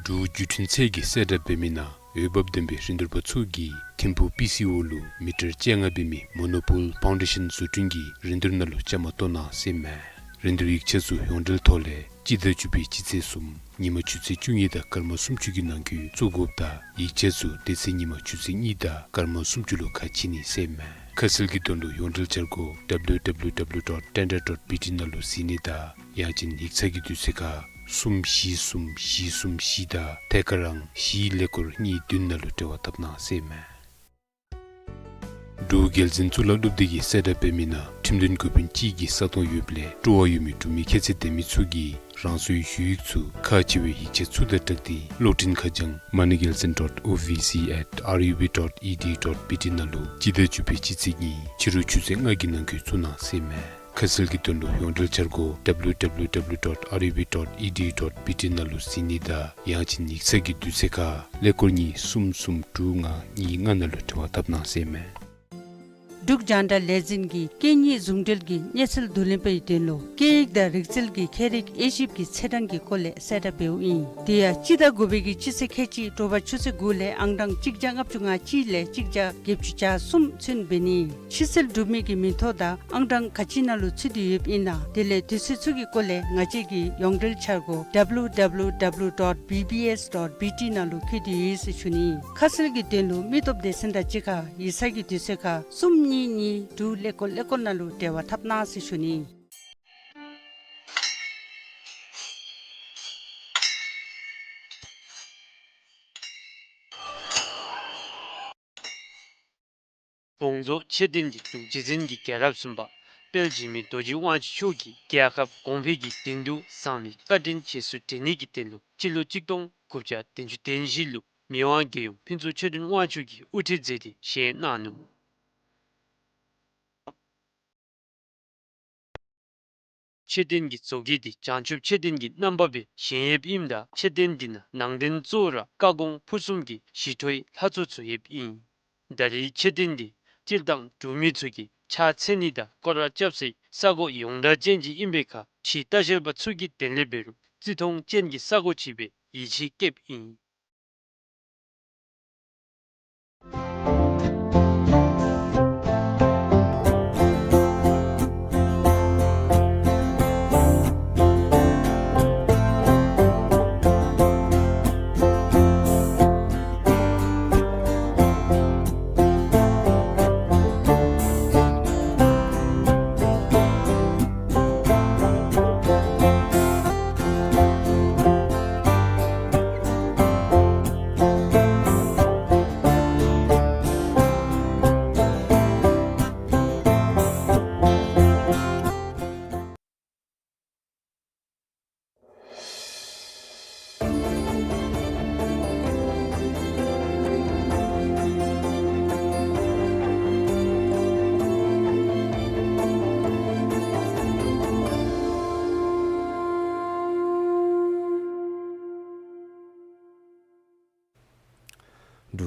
འབྲུག་བརྒྱུད་འཕྲིན་ཚད་ཀྱིས་གསལ་བསྒྲགས་འབད་མི་ནང་འོས་འབབ་ལྡན་པའི་རིན་བསྡུར་པ་ཚུ་གིས་ཐིམ་ཕུག་པི་སི་ཨོ་ལུ་མི་ཊར་བཅོ་ལྔ་འབད་མི་མོ་ནོ་པོལ་ཕའུན་ཌེ་ཤན་བཟོ་སྐྲུན་གྱི་རིན་བསྡུར་ནང་ལུ་བཅའ་མར་གཏོགས་གནང་ཟེར་མས། རིན་བསྡུར་ཡིག་ཆ་ཚུ་ཡོངས་འབྲེལ་ཐོག་ལས་སྤྱི་ཟླ་བཅུ་པའི་སྤྱི་ཚེས་གསུམ་ཉིན་མ་ཆུ་ཚོད་བཅུ་གཉིས་དང་སྐར་མ་སུམ་ཅུ་གི་ནང་འཁོད་བཙུགས་དགོཔ་ད་ཡིག་ཆ་ཚུ་དེ་ཚེ་ཉིན་མ་ཆུ་ཚོད་གཉིས་དང་སྐར་མ་སུམ་ཅུ་ལུ་ཁ་ཕྱེ་ནི་ཟེར་མས། ཁ་གསལ་གྱི་དོན་ལུ་ཡོངས་འབྲེལ་འཆར་སྒོ་W W W dot tender dot B T ནང་ལུ་གཟིགས་ནི་དང་ཡང་ཅིན་ཡིག་ཚང་གི་དུས་ཚོད་ཁར་གསུམ་བཞི་གསུམ་བཞི་གསུམ་བཞི་དང་ཐད་ཀར་ཨང་བཞི་ཀླད་ཀོར་གཉིས་བདུན་ནང་ལུ་འབྲེལ་བ་འཐབ་གནང་ཟེར་མས། འབྲུག་རྒྱལ་འཛིན་གཙུག་ལག་སློབ་སྡེ་གིས་གསལ་བསྒྲགས་འབད་མི་ནང་ཁྲིམས་དོན་འགོ་དཔོན་གཅིག་གི་ས་སྟོང་ཡོདཔ་ལས་སྤྲོ་བ་ཡོད་མི་འབྲུག་མི་ཁྱད་ཚད་ལྡན་མི་ཚུ་གིས་རང་སོའི་ཞུ་ཡིག་ཚུ་ཁག་ཆེ་བའི་ཡིག་ཆ་ཚུ་དང་སྦྲགས་ཏེ་གློག་འཕྲིན་ཁ་བྱང་moneygelson dot O V C at R U B dot E D U dot B T ནང་ལུ་སྤྱི་ཟླ་བཅུ་པའི་སྤྱི་ཚེས་གཉིས་ཕྱི་རུ་ཆུ་ཚོད་ལྔ་གི་ནང་འཁོད་བཙུགས་གནང་ཟེར་མས། ཁ་གསལ་གྱི་དོན་ལུ་ཡོངས་འབྲེལ་འཆར་སྒོ་W W W dot R U B dot E D U dot B T ནང་ལུ་གཟིགས་ནི་དང་ཡང་ཅིན་ཡིག་ཚང་གི་དུས་ཚོད་ཁར་ཀླད་ཀོར་གཉིས་གསུམ་གསུམ་དྲུག་ལྔ་གཉིས་ལྔ་ནང་ལུ་འབྲེལ་བ་འཐབ་གནང་ཟེར་མས། འབྲུག་རྒྱང་བསྒྲགས་ལས་འཛིན་གྱིས་སྐད་གཉིས་ཟུང་འབྲེལ་གྱི་གནས་ཚུལ་བསྡུ་ལེན་པའི་དོན་ལུ་སྐད་ཡིག་དང་རིག་རྩལ་གྱི་ཁྱད་རིག་དབྱེ་ཞིབ་ཀྱི་ཚེས་གྲངས་ཀྱི་སྐོར་ལས་གསལ་བསྒྲགས་འབདཝ་ཨིན། དེ་ཡང་སྤྱི་ཟླ་དགུ་པའི་གི་སྤྱི་ཚེས་ཁལ་གཅིག་དྲོ་པ་ཆུ་ཚོད་དགུ་ལས་ཨང་གྲངས་གཅིག་བརྒྱ་ལྔ་བཅུ་ང་གཅིག་ལས་གཅིག་བརྒྱ་བརྒྱད་ཅུ་གྱ་གསུམ་ཚུན་འབད་ནི། ཕྱི་སེལ་གྲུབ་མི་གི་མིང་ཐོ་དང་ཨང་གྲངས་ག་ཅི་ནང་ལུ་ཚུད་དེ་ཡོདཔ་ཨིན་ན་དེ་ལས་དུས་ཚོད་ཚུ་གི་སྐོར་ལས་ང་བཅས་ཀྱི་ཡོངས་འབྲེལ་འཆར་སྒོ་W W W dot B B S dot B T ནང་ལུ་བཀོད་དེ་ཡོད་ཟེར་ཞུ་ནི། ཁ་གསལ་གྱི་དོན་ལུ་མི་སྟོབས་སྡེ་ཚན་དང་གཅིག་ཁར་ཡིག་ཚང་གི་དུས་ཚོད་ཁར་གསུམ་གཉིས་གཉིས་དྲུག་ཀླད་ཀོར་ཀླད་ཀོར་ནང་ལུ་འབྲེལ་བ་འཐབ་གནང་ཟེར་ཞུ་ནི། བོང་རྫོང་ཆོས་སྡིངས་ཀྱི་འབྲུག་རྗེ་བཙུན་གྱི་རྒྱལ་རབས་གསུམ་པ་དཔལ་འཇིགས་མེད་རྡོ་རྗེ་དབང་ཕྱུག་མཆོག་གིས་རྒྱལ་ཁབ་གོང་འཕེལ་གྱི་དོན་དུ་བསམ་པའི་བཀའ་དྲིན་རྗེས་སུ་དྲན་ནི་གི་དོན་ལུ་སྤྱི་ལོ་གཅིག་སྟོང་དགུ་བརྒྱ་བདུན་ཅུ་དོན་བཞི་ལུ་མི་དབང་རྒྱལ་ཡུམ་ཕུན་ཚོགས་ཆོས་སྒྲོན་དབང་ཕྱུག་གིས་དབུ་ཁྲིད་མཛད་དེ་བཞེངས་གནང་ནུག། མཆོད་རྟེན་གྱི་བཟོ་བཀོད་འདི་བྱང་ཆུབ་མཆོད་རྟེན་གྱི་རྣམ་པ་སྦེ་བཞེངས་ཡོདཔ་ཨིནམ་ད་མཆོད་རྟེན་འདི་ནང་ནང་རྟེན་གཙོ་བོ་ར་བཀའ་དགོངས་ཕུར་གསུམ་གྱི་ཞི་ཁྲོའི་ལྷ་ཚོགས་ཚུ་ཡོདཔ་ཨིན། ད་རེས་མཆོད་རྟེན་འདི་སྤྱིར་བཏང་འབྲུག་མི་ཚུ་གིས་ཕྱག་འཚལ་ནི་དང་སྐོར་ར་རྐྱབ་སའི་ས་གོ་ཡོངས་གྲགས་ཅན་ཅིག་ཨིན་པའི་ཁར་ཕྱིའི་ལྟ་བཤལ་པ་ཚུ་གིས་དེ་ལས་འབད་རུང་བརྩི་མཐོང་ཅན་གྱི་ས་གོ་ཅིག་སྦེ་ཡིད་ཆེས་བསྐྱེདཔ་ཨིན།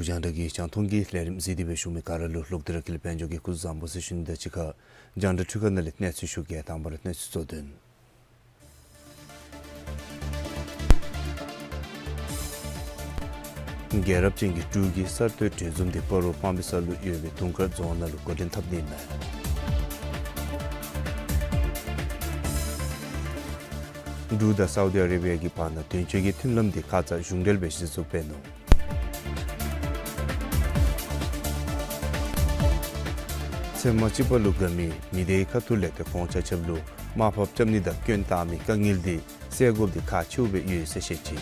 རྒྱང་བསྒྲགས་ཀྱི་རྒྱང་མཐོང་གི་ལས་རིམ་གཟིགས་ཏེ་སྦེ་བཞུགས་མི་ག་ར་ལུ་ལོག་སྟེ་ར་ཀུན་ལེགས་དཔལ་འབྱོར་གྱིས་སྐུ་གཟུགས་བཟང་པོ་ཟེར་ཞུ་ནི་དང་གཅིག་ཁར་རྒྱང་བསྒྲགས་འཕྲུལ་ཁང་ནང་ལས་གནས་ཚུལ་ཞུ་གེ། དང་པ་ར་གནས་ཚུལ་གཙོ་དོན། རྒྱལ་རབས་ཅན་གྱི་འབྲུག་གི་གསར་གཏོད་གྲོས་འཛོམས་དེ་སྤ་རོ་སྤང་སྦིས་ས་ལུ་ཡོད་པའི་དུང་དཀར་རྫོང་ནང་ལུ་འགོ་འདྲེན་འཐབ་ནི་ཨིན་མས། འབྲུག་དང་སའུ་དི་ཨ་རེ་བི་ཡ་གི་བར་ན་དོན་གཅོད་ཀྱི་མཐུན་ལམ་དེ་ཁ་ཙ་གཞུང་འབྲེལ་སྦེ་གཞི་བཙུགས་འབད་ནུག། ཚེས་མ་གཅིག་པ་ལུ་དགའ་མི་མི་སྡེའི་ཁ་ཐུག་ལས་ཏེ་ཁོང་ཆ་ཁྱབ་ལུ་དམའ་ཕབ་རྐྱབ་ནི་དང་སྐྱོན་བཏགས་མི་དཀའ་ངལ་འདི་སེལ་དགོཔ་འདི་ཁག་ཆེཝ་སྦེ་ཡོད་ཟེར་བཤད་ཅི།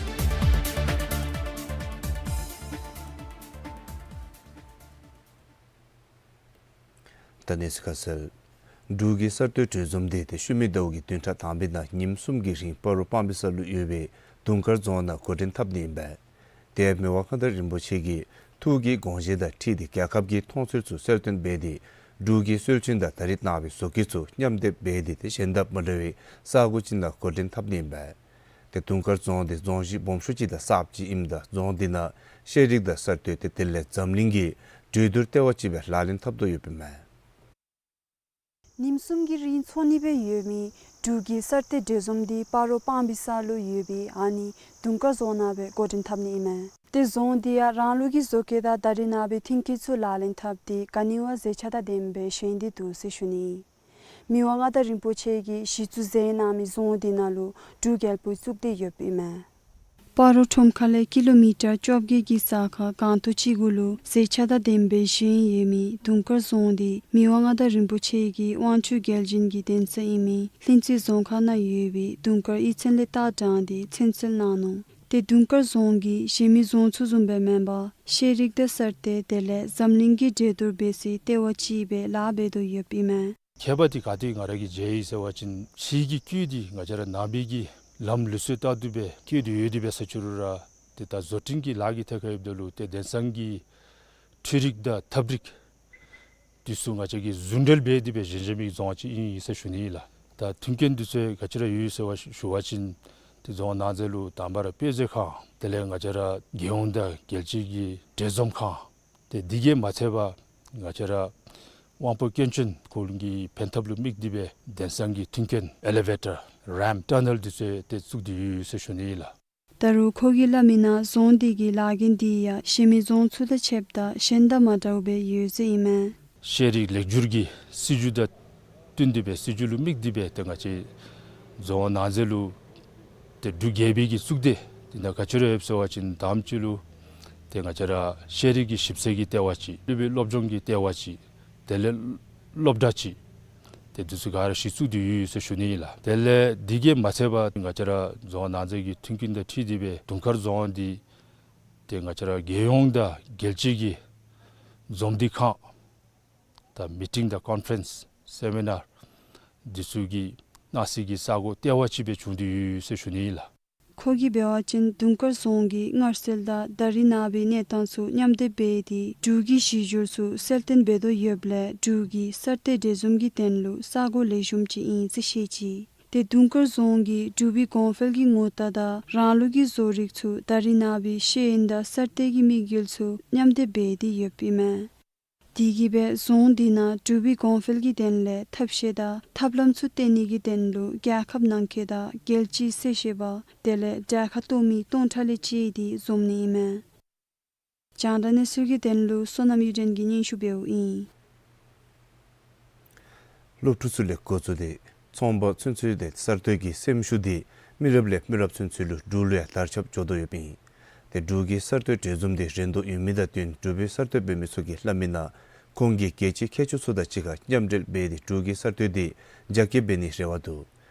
ད་གནས་ཚུལ་ཁ་གསལ། འབྲུག་གི་གསར་གཏོད་གྲོས་འཛོམས་དེ་ཏེ་ཤུལ་མའི་ཟླཝ་གི་བདུན་ཕྲག་དང་པའི་ནང་ཉིནམ་གསུམ་གྱི་རིང་སྤ་རོ་སྤང་སྦིས་ས་ལུ་ཡོད་པའི་དུང་དཀར་རྫོང་ནང་འགོ་འདྲེན་འཐབ་ནི་ཨིན་པས། དེ་ཡང་མི་དབང་མངའ་བདག་རིན་པོ་ཆེ་གི་ཐུགས་ཀྱི་དགོངས་བཞེད་དང་འཁྲིལ་ཏེ་རྒྱལ་ཁབ་ཀྱི་མཐོང་ཚུལ་ཚུ་གསལ་སྟོན་འབད་དེ་འབྲུག་གི་སྲོལ་རྒྱུན་དང་ད་རེས་ནངས་པའི་བཟོ་བཀོད་ཚུ་མཉམ་སྡེབ་འབད་དེ་ཏེ་གཞན་དང་མ་འདྲ་བའི་ས་གོ་ཅིག་ནང་འགོ་འདྲེན་འཐབ་ནི་ཨིན་པས། ཏེ་དུང་དཀར་རྫོང་དེ་རྫོང་གཞི་སྦོམ་ཤོས་ཅིག་དང་གསརཔ་ཅིག་ཨིནམ་ད་རྫོང་དེ་ནང་ཤེས་རིག་དང་གསར་གཏོད་དེ་དེ་ལས་འཛམ་གླིང་གི་གྲོས་བསྡུར་ལྟེ་བ་ཅིག་སྦེ་ལག་ལེན་འཐབ་དོ་ཡོདཔ་ཨིན་མས། ཉིནམ་གསུམ་གྱི་རིང་འཚོགས་ནི་སྦེ་ཡོད་མི་འབྲུག་གི་གསར་གཏོད་གྲོས་འཛོམས་དེ་སྤ་རོ་སྤང་སྦིས་ས་ལུ་ཡོད་པའི་ཨ་ནི་དུང་དཀར་རྫོང་ནང་སྦེ་འགོ་འདྲེན་འཐབ་ནི་ཨིན་མས། ཏེ་རྫོང་དེ་ཡང་རང་ལུགས་ཀྱི་བཟོ་བཀོད་དང་ད་རེས་ནངས་པའི་མཐུན་རྐྱེན་ཚུ་ལག་ལེན་འཐབ་སྟེ་ག་ནི་བ་མཛེས་ཆ་དང་ལྡནམ་སྦེ་བཞེངས་ཏེ་འདུག་ཟེར་ཞུ་ནི། མི་དབང་མངའ་བདག་རིན་པོ་ཆེ་གིས་གཞི་བཙུགས་མཛད་གནང་མི་རྫོང་དེ་ནང་ལུ་འབྲུག་རྒྱལ་པོ་བཙུགས་ཏེ་ཡོདཔ་ཨིན་མས། སྤ་རོ་ཁྲོམ་ཁ་ལས་ཀི་ལོ་མི་ཊར་བཅོ་བརྒྱད་ཀྱི་ས་ཁར་སྒང་ཏོག་ཅིག་གུ་ལུ་མཛེས་ཆ་དང་ལྡནམ་སྦེ་བཞེངས་ཡོད་མི་དུང་དཀར་རྫོང་དེ་མི་དབང་མངའ་བདག་རིན་པོ་ཆེ་གི་དབང་ཕྱུག་རྒྱལ་བྱོན་གྱི་གདན་ས་ཨིན་མི་ལྷུན་རྩེ་རྫོང་ཁག་ནང་ཡོད་པའི་དུང་དཀར་གཡུས་ཚན་ལས་རྟ་དྲངས་ཏེ་ཚུན་གསོལ་གནང་ནུག། ཏེ་དུང་དཀར་རྫོང་གིས་གཞན་མི་རྫོང་ཚུ་བཟུམ་སྦེ་མེན་པར་ཤེས་རིག་དང་གསར་གཏོད་དེ་ལས་འཛམ་གླིང་གི་གྲོས་བསྡུར་འབད་སའི་ལྟེ་བ་ཅིག་སྦེ་ལཱ་འབད་དོ་ཡོདཔ་ཨིན་མས། ཁྱད་པར་འདི་ག་ཏེ་ང་ར་གིས་མཇལ་ཡི་ཟེར་བ་ཅིན་ཕྱི་གི་སྐུད་འདི་ང་བཅས་ར་ནང་པའི་གི་ལམ་ལུགས་སྲོལ་ལྟར་དུ་སྦེ་བཀོད་དེ་ཡོད་དེ་འབད་ས་ཅིག་རུང་ར་ཏེ་ད་བཟོ་སྐྲུན་གྱི་ལཱ་གི་ཐད་ཁར་ཡོདཔ་ད་ལུ་ཏེ་དེང་སང་གི་འཕྲུལ་རིག་དང་ཐབས་རིག་འདི་ཚུ་ང་བཅས་ཀྱིས་ཟུང་འབྲེལ་འབད་དེ་འབད་བཞེངས་བཞེངས་མི་རྫོང་ཅིག་ཨིན་ཟེར་ཞུ་ནི་ཨིན་ལགས། ད་མཐུན་རྐྱེན་འདི་ཚུ་ག་ཅི་ར་ཡོད་ཟེར་བ་ཞུ་བ་ཅིན་ཏེ་རྫོང་ནང་འཛིན་ལུ་དང་པ་ར་དཔེ་མཛོད་ཁང་དེ་ལས་ང་བཅས་ར་རྒྱལ་ཡོངས་དང་རྒྱལ་སྤྱི་གི་གྲོས་འཛོམས་ཁང་ཏེ་འདི་གིས་མ་ཚད་པར་ང་བཅས་ར་དབང་པོ་སྐྱོན་ཅན་ཁོང་གི་ཕན་ཐབས་ལུ་དམིགས་ཏེ་འབད་དེང་སང་གི་མཐུན་རྐྱེན་ཨེ་ལི་ཝེ་ཊར་རེམཔ་ཊ་ནཱལ་འདི་ཚུ་ཏེ་བཙུགས་ཏེ་ཡོད་ཟེར་ཞུ་ནི་ཨིན་ལགས། ད་རུང་ཁོ་གིས་སླབ་མི་ནང་རྫོང་འདི་གི་ལཱ་འགན་འདི་ཡང་གཞན་མི་རྫོང་ཚུ་དང་ཕྱདཔ་ད་གཞན་དང་མ་འདྲཝ་སྦེ་ཡོད་ཟེར་ཨིན་མས། ཤེས་རིག་ལེགས་བསྒྱུར་གྱི་སྲིད་བྱུས་དང་བསྟུན་ཏེ་འབད་སྲིད་བྱུས་ལུ་དམིགས་ཏེ་འབད་ཏེ་ང་བཅས་རྫོང་ནང་འཛིན་ལུ་ཏེ་འབྲུག་རྒྱལ་པོའི་གི་གཙུག་སྡེ་འདི་ནང་ག་ཅི་ར་ཡོདཔ་ཟེར་བ་ཅིན་དང་པ་ཅིག་ལུ་ཏེ་ང་བཅས་ར་ཤེས་རིག་གི་ཞིབ་འཚོལ་གྱི་ལྟེ་བ་ཅིག་སློབ་དཔོན་སློབ་སྦྱོང་གི་ལྟེ་བ་ཅིག་དེ་ལས་སློབ་གྲྭ་ཅིག་ཏེ་འདི་ཚུ་ག་ར་གཞི་བཙུགས་ཏེ་ཡོད་ཟེར་ཞུ་ནི་ཨིན་ལགས། དེ་ལས་འདི་གིས་མ་ཚད་པར་ང་བཅས་ར་རྫོང་ནང་འཛིན་གྱི་མཐུན་རྐྱེན་དང་འཁྲིལ་ཏེ་འབད་དུང་དཀར་རྫོང་འདི་ཏེ་ང་བཅས་ར་རྒྱལ་ཡོངས་དང་རྒྱལ་སྤྱི་གི་འཛོམས་སྡེ་ཁང་དང་མི་ཊིང་དང་ཀོན་ཕ་རེནསི་སེ་མི་ནཱར་འདི་ཚུ་གི་གནང་སའི་གི་ས་གོ་ལྟེ་བ་ཅིག་སྦེ་བྱུང་སྟེ་ཡོད་ཟེར་ཞུ་ནི་ཨིན་ལགས། ཁོ་གིས་འབད་བ་ཅིན་དུང་དཀར་རྫོང་གི་སྔར་སྲོལ་དང་ད་རེས་ནངས་པའི་གནས་སྟངས་ཚུ་མཉམ་སྡེབ་འབད་དེ་འབྲུག་གི་གཞི་འགྱུར་ཚུ་གསལ་སྟོན་འབད་དོ་ཡོདཔ་ལས་འབྲུག་གི་གསར་གཏོད་གྲོས་འཛོམས་ཀྱི་དོན་ལུ་ས་གོ་ལེགས་ཤོམ་ཅིག་ཨིན་ཟེར་བཤད་ཅི། ཏེ་དུང་དཀར་རྫོང་གིས་འབྲུག་པའི་གོང་འཕེལ་གྱི་ངོ་རྟགས་དང་རང་ལུགས་ཀྱི་བཟོ་རིག་ཚུ་ད་རེས་ནངས་པའི་ཤེས་ཡོན་དང་གསར་གཏོད་ཀྱི་དམིགས་ཡུལ་ཚུ་མཉམ་སྡེབ་འབད་དེ་ཡོདཔ་ཨིན་མས། དེ་གིས་འབད་རྫོང་འདི་ནང་འབྲུག་པའི་གོང་འཕེལ་གྱི་དོན་ལས་ཐབས་ཤེས་དང་ཐབས་ལམ་ཚུ་བཏོན་ནི་གི་དོན་ལུ་རྒྱལ་ཁབ་ནང་འཁོད་དང་རྒྱལ་སྤྱིའི་གསལ་བཤད་པ་དེ་ལས་གྲལ་ཁར་གཏོགས་མི་སྟོང་ཕྲག་ལས་བཅད་དེ་འཛོམས་ནི་ཨིན་མས། རྒྱང་བསྒྲགས་གནས་ཚུལ་གྱི་དོན་ལུ་བསོད་ནམས་གཡུ་སྒྲོན་གྱིས་སྙན་ཞུ་འབདཝ་ཨིན། སློབ་ཕྲུག་ཚུ་ལས་འགོ་བཙུགས་ཏེ་ཚོང་པ་ཚུན་ཚོད་དེ་གསར་གཏོད་ཀྱི་སེམས་ཤུགས་འདི་མི་རབས་ལས་མི་རབས་ཚུན་ཚོད་ལུ་འབྲུག་ལུ་ཡང་དར་ཁྱབ་འགྱོ་དོ་ཡོདཔ་ཨིན། ཏེ་འབྲུག་གི་གསར་གཏོད་གྲོས་འཛོམས་འདི་རན་དོ་ཡོད་མི་དང་བསྟུན་འབྲུག་པའི་གསར་གཏོད་འབད་མི་ཚུ་གིས་སླབ་མི་ནང་ཁོང་གིས་རྒྱལ་སྤྱིའི་མཁས་མཆོག་ཚུ་དང་གཅིག་ཁར་མཉམ་འབྲེལ་འབད་དེ་འབྲུག་གི་གསར་གཏོད་འདི་རྒྱ་སྐྱེད་འབད་ནིའི་རེ་བ་འདུག།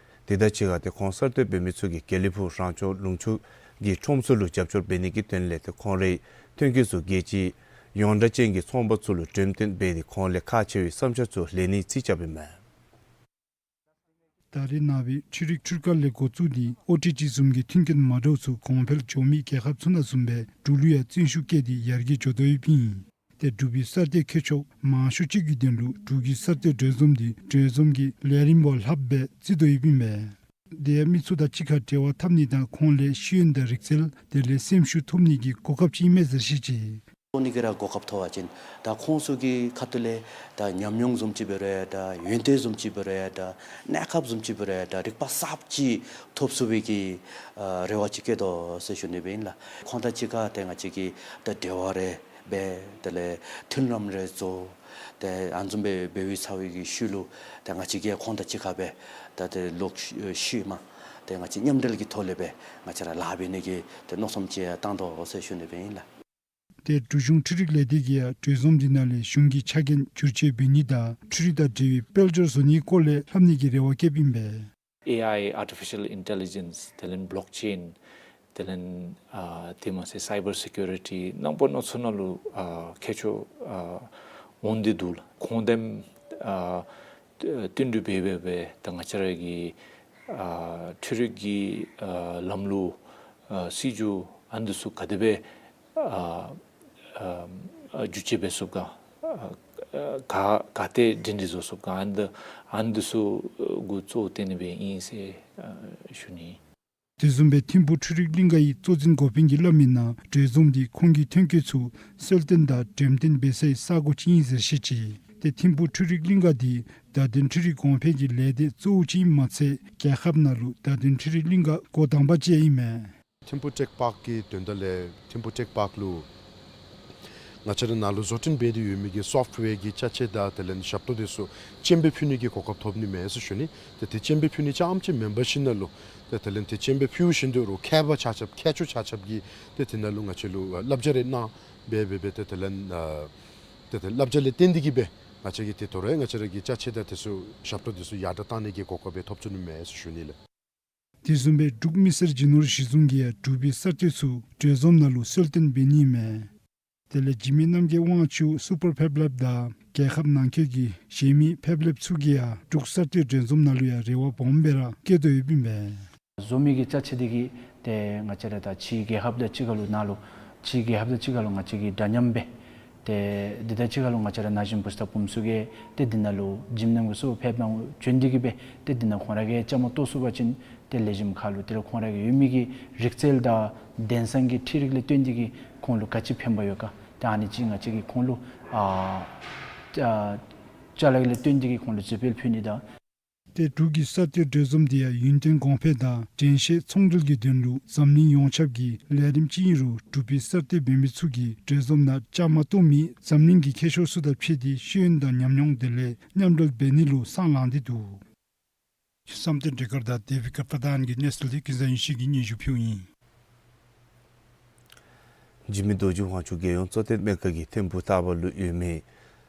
དེ་དང་གཅིག་ཁར་ཏེ་ཁོང་གསར་གཏོད་འབད་མི་ཚུ་གིས་དགེ་ལེགས་ཕུག་རང་སྐྱོང་ལུང་ཕྱོགས་ཀྱི་ཁྲོམ་ཚུ་ལུ་རྒྱབ་སྐྱོར་འབད་ནི་གི་དོན་ལས་ཏེ་ཁོང་རའི་ཐོན་སྐྱེད་ཚུ་རྒྱལ་སྤྱིའི་ཡོངས་གྲགས་ཅན་གྱི་ཚོང་པ་ཚུ་ལུ་འགྲེམས་སྟོན་འབད་དེ་ཁོང་ལས་ཁག་ཆེ་བའི་བསམ་འཆར་ཚུ་ལེན་ནིའི་རྩིས་རྐྱབ་ཨིན་མས། ད་རེས་ནངས་པའི་འཕྲུལ་རིག་འཕྲུལ་ཁང་ལས་འགོ་བཙུགས་ཏེ་ཨོ་ཊི་ཊི་བཟུམ་གྱི་མཐུན་རྐྱེན་མ་འདྲཝ་ཚུ་གོང་འཕེལ་འགྱོ་མི་རྒྱལ་ཁབ་ཚུ་ནང་བཟུམ་སྦེ་འབྲུག་ལུ་ཡང་བརྩོན་ཤུགས་བསྐྱེད་དེ་ཡར་རྒྱས་འགྱོ་དོ་ཡོདཔ་ཨིན། ཏེ་འབྲུག་པའི་གསར་གཏོད་མཁས་མཆོག་མང་ཤོས་ཅིག་གི་དོན་ལུ་འབྲུག་གི་གསར་གཏོད་གྲོས་འཛོམས་འདི་གྲོས་འཛོམས་ཀྱི་ལས་རིམ་བ་ལྷགཔ་སྦེ་བརྩི་དོ་ཡོདཔ་ཨིན་པས། དེ་ཡང་མི་ཚུ་དང་གཅིག་ཁར་འབྲེལ་བ་འཐབ་ནི་དང་ཁོང་ལས་ཤེས་ཡོན་དང་རིག་རྩལ་དེ་ལས་སེམས་ཤུགས་ཐོབ་ནི་གི་གོ་སྐབས་ཅིག་ཨིན་མས་ཟེར་བཤད་ཅི། ཁོང་གཉིས་ཀྱིས་ར་གོ་སྐབས་ཐོབ་པ་ཅིན་ད་ཁོང་ཚུ་གི་ཁ་ཐུག་ལས་ད་ཉམས་མྱོང་བཟུམ་ཅིག་འབད་རུང་ད་ཡོན་ཏན་བཟུམ་ཅིག་འབད་རུང་ད་གནས་སྐབས་བཟུམ་ཅིག་འབད་རུང་ད་རིག་པ་གསརཔ་ཅིག་ཐོབ་ཚུགས་པའི་གི་ཨ་རེ་བ་ཅིག་བསྐྱེད་དོ་ཟེར་ཞུ་ནི་སྦེ་ཨིན་ལགས། ཁོང་དང་གཅིག་ཁར་ཏེ་ང་བཅས་ཀྱིས་ད་འབྲེལ་བ་རེ་འབད་དེ་ལས་མཐུན་ལམ་རེ་བཟོ། ཏེ་ཨ་ནི་བཟུམ་སྦེ་འབད་བའི་ཚར་བའི་གི་ཤུལ་ལུ་ཏེ་ང་བཅས་ཀྱིས་ཁོང་དང་གཅིག་ཁར་སྦེ་ད་ཏེ་ལོག་ཤུལ་མ་ཏེ་ང་བཅས་མཉམ་འབྲེལ་གྱི་ཐོག་ལས་སྦེ་ང་བཅས་ར་ལཱ་འབད་ནི་གི་ཏེ་མནོ་བསམ་ཅིག་བཏང་དོ་ཟེར་ཞུ་ནི་སྦེ་ཨིན་ལགས། ཏེ་འབྲུག་གཞུང་འཕྲུལ་རིག་ལས་སྡེ་གིས་ཡང་གྲོས་འཛོམས་འདི་ནང་ལས་གཞུང་གི་ཕྱག་འགན་བསྒྱུར་བཅོས་འབད་ནི་དང་འཕྲུལ་རིག་དང་འབྲེལ་བའི་དཔལ་འབྱོར་བཟོ་ནིའི་སྐོར་ལས་ལྷབ་ནི་གི་རེ་བ་བསྐྱེདཔ་ཨིན་པས། ཨེ་ཨའི་Artificial Intelligence དེ་ལས་Blockchain དེ་ལས་ཨ་དེ་མ་ཚད་Cyber Security ནང་པ་ནང་ཚུ་ནང་ལུ་ཨ་མཁས་མཆོག་ཨ་འོང་སྟེ་འདུག་ལགས། ཁོང་དེམ་ཨ་བསྟུན་གྲོས་འབད་འབད་འབད་ད་ང་བཅས་ར་གི་ཨ་འཕྲུལ་རིག་གི་ཨ་ལམ་ལུགས་ཨ་སྲིད་བྱུས་ཨ་ནི་ཚུ་ག་དེ་སྦེ་ཨ་ཨ་ཨ་བསྒྱུར་བཅོས་འབད་ཚུགས་ག་ཨ་ཨ་ག་ག་ཏེ་སྒྲིང་སྒྲི་བཟོ་ཚུགས་ག་ཨ་ནི་ཨ་ནི་ཚུ་གུ་གཙོ་བོ་བཏོན་ནི་སྦེ་ཨིན་ཟེར་ཨ་ཞུ་ནི། དེ་བཟུམ་སྦེ་ཐིམ་ཕུག་འཕྲུལ་རིག་གླིང་ག་ཡི་གཙོ་འཛིན་འགོ་དཔོན་གྱིས་སླབ་མིའི་ནང་གྲོས་འཛོམས་འདི་ཁོང་གི་ཐོན་སྐྱེད་ཚུ་གསལ་སྟོན་དང་འགྲེམས་སྟོན་འབད་སའི་ས་གོ་ཅིག་ཨིན་ཟེར་བཤད་ཅི། ཏེ་ཐིམ་ཕུག་འཕྲུལ་རིག་གླིང་ག་འདི་བརྡ་དོན་འཕྲུལ་རིག་གོང་འཕེལ་གྱི་ལས་སྡེ་གཙོ་བོ་ཅིག་ཨིནམ་མ་ཚད་རྒྱལ་ཁབ་ནང་ལུ་བརྡ་དོན་འཕྲུལ་རིག་གླིང་ག་འགོ་དང་པ་ཅིག་ཨིན་མས། ཐིམ་ཕུག་ཊེཀ་པཱརཀ་གི་དོན་དག་ལས་ཐིམ་ཕུག་ཊེཀ་པཱརཀ་ལུ་ང་བཅས་ར་ནཱ་ལུ་བཟོ་སྐྲུན་འབད་དེ་ཡོད་མི་གི་སོཕཊ་ཝེར་གྱི་ཅ་ཆས་དང་དེ་ལས་ཞབས་ཏོག་དེ་ཚུ་སྤྱན་འབེབས་ཕུལ་ནི་གི་གོ་སྐབས་ཐོབ་ནི་མས་ཟེར་ཞུ་ནི། ཏེ་དེ་སྤྱན་འབེབས་ཕུལ་ནི་རྐྱངམ་ཅིག་མེན་པར་ཞིནམ་ལས་ཏེ་དེ་ལས་ཏེ་སྤྱན་འབེབས་ཕུལ་བཞིན་དུ་རུང་མཁས་པ་ཆ་ཁྱབ་མཁས་མཆོག་ཆ་ཁྱབ་ཀྱིས་ཏེ་དེ་ནང་ལུ་ང་བཅས་ལུ་བསླབ་བྱ་རེ་གནང་འབད་འབད་འབད་ཏེ་དེ་ལས་ཨ་ཏེ་དེ་བསླབ་བྱ་ལས་བརྟེན་ཏེ་གིས་སྦེ་ང་བཅས་ཀྱིས་ཏེ་དོ་རུང་ང་བཅས་ར་གི་ཅ་ཆས་དང་དེ་ཚུ་ཞབས་ཏོག་དེ་ཚུ་ཡར་དྲག་གཏང་ནི་གི་གོ་སྐབས་སྦེ་ཐོབ་ཚུགས་ནི་མས་ཟེར་ཞུ་ནི་ལགས། དེ་བཟུམ་སྦེ་འབྲུག་མི་སེར་རྒྱུ་ནོར་གཞི་བཟུང་གིས་ཡང་འབྲུག་པའི་གསར་གཏོད་ཚུ་གྲོས་འཛོམས་ནང་ལུ་གསལ་སྟོན་འབད་ནི་མས། དེ་ལས་འཇིགས་མེད་རྣམ་རྒྱལ་དབང་ཕྱུག་སུ་པར་ཕེབ་ལེབ་དང་རྒྱལ་ཁབ་ནང་འཁོད་ཀྱི་གཞན་མི་ཕེབ་ལེབ་ཚུ་གིས་ཡང་འབྲུག་གསར་གཏོད་གྲོས་འཛོམས་ནང་ལུ་ཡང་རེ་བ་སྦོམ་སྦེ་ར་བསྐྱེད་དོ་ཡོདཔ་ཨིན་པས། བཟོ་མི་གི་ཅ་ཆས་འདི་གིས་ཏེ་ང་བཅས་ར་ད་ཕྱི་རྒྱལ་ཁབ་དང་གཅིག་ཁར་ལུ་ནཱ་ལུ་ཕྱི་རྒྱལ་ཁབ་དང་གཅིག་ཁར་ལུ་ང་བཅས་ཀྱིས་འདྲ་མཉམ་སྦེ་ཏེ་འདི་དང་གཅིག་ཁར་ལུ་ང་བཅས་ར་ན་གཞོན་བུ་ཚ་བུམོ་ཚུ་གིས་ཏེ་འདི་ནང་ལུ་འཇིམ་ནང་གི་སོ་ཕེབས་ནང་བྱོན་ཏེ་གིས་སྦེ་ཏེ་འདི་ནང་ཁོང་ར་གིས་བཅའ་མར་གཏོགས་ཚུགས་པ་ཅིན་ཏེ་ལེགས་ཤོམ་ཁར་ལུ་ཏེ་ར་ཁོང་ར་གི་ཡོད་མི་གི་རིག་རྩལ་དང་དེང་སང་གི་འཕྲུལ་རིག་ལས་བརྟེན་ཏེ་གིས་ཁོང་ལུ་ག་ཅི་ཕན་པ་ཡོད་ག། ཏེ་ཨ་ནི་ཅིག་ང་བཅས་ཀྱིས་ཁོང་ལུ་ཨ་ཨ་ཅ་ལ་ལས་བརྟེན་ཏེ་གིས་ཁོང་ལུ་བརྩི་བཀུར་ཕུལ་ནི་དང་། ཏེ་འབྲུག་གི་གསར་གཏོད་གྲོས་འཛོམས་འདི་ཡང་ཡུན་བརྟན་གོང་འཕེལ་དང་དྲན་ཤེས་ཚོང་འབྲེལ་གྱི་དོན་ལུ་འཛམ་གླིང་ཡོངས་ཁྱབ་ཀྱི་ལས་རིམ་ཅིག་ཨིན་རུང་འབྲུག་པའི་གསར་གཏོད་འབད་མི་ཚུ་གིས་གྲོས་འཛོམས་ནང་བཅའ་མར་གཏོགས་མི་འཛམ་གླིང་གི་མཁས་མཆོག་ཚུ་དང་ཕྱད་དེ་ཤེས་ཡོན་དང་ཉམས་མྱོང་དེ་ལས་མཉམ་འབྲེལ་འབད་ནི་ལུ་སང་ལངས་ཏེ་འདུག། བསམ་གཏན་སྒྲོལ་དཀར་དང་ཌེ་བིཌ་ཀར་པ་ཐཱན་གྱི་གནས་ཚུལ་འདི་ཀུན་བཟང་ཡེ་ཤེས་ཀྱིས་སྙན་ཞུ་ཕུལཝ་ཨིན། འཇིགས་མེད་རྡོ་རྗེ་དབང་ཕྱུག་རྒྱལ་ཡོངས་གཙོ་བསྟེན་སྨན་ཁང་གིས་ཐིམ་ཕུག་རྟ་བ་ལུ་ཡོད་མི་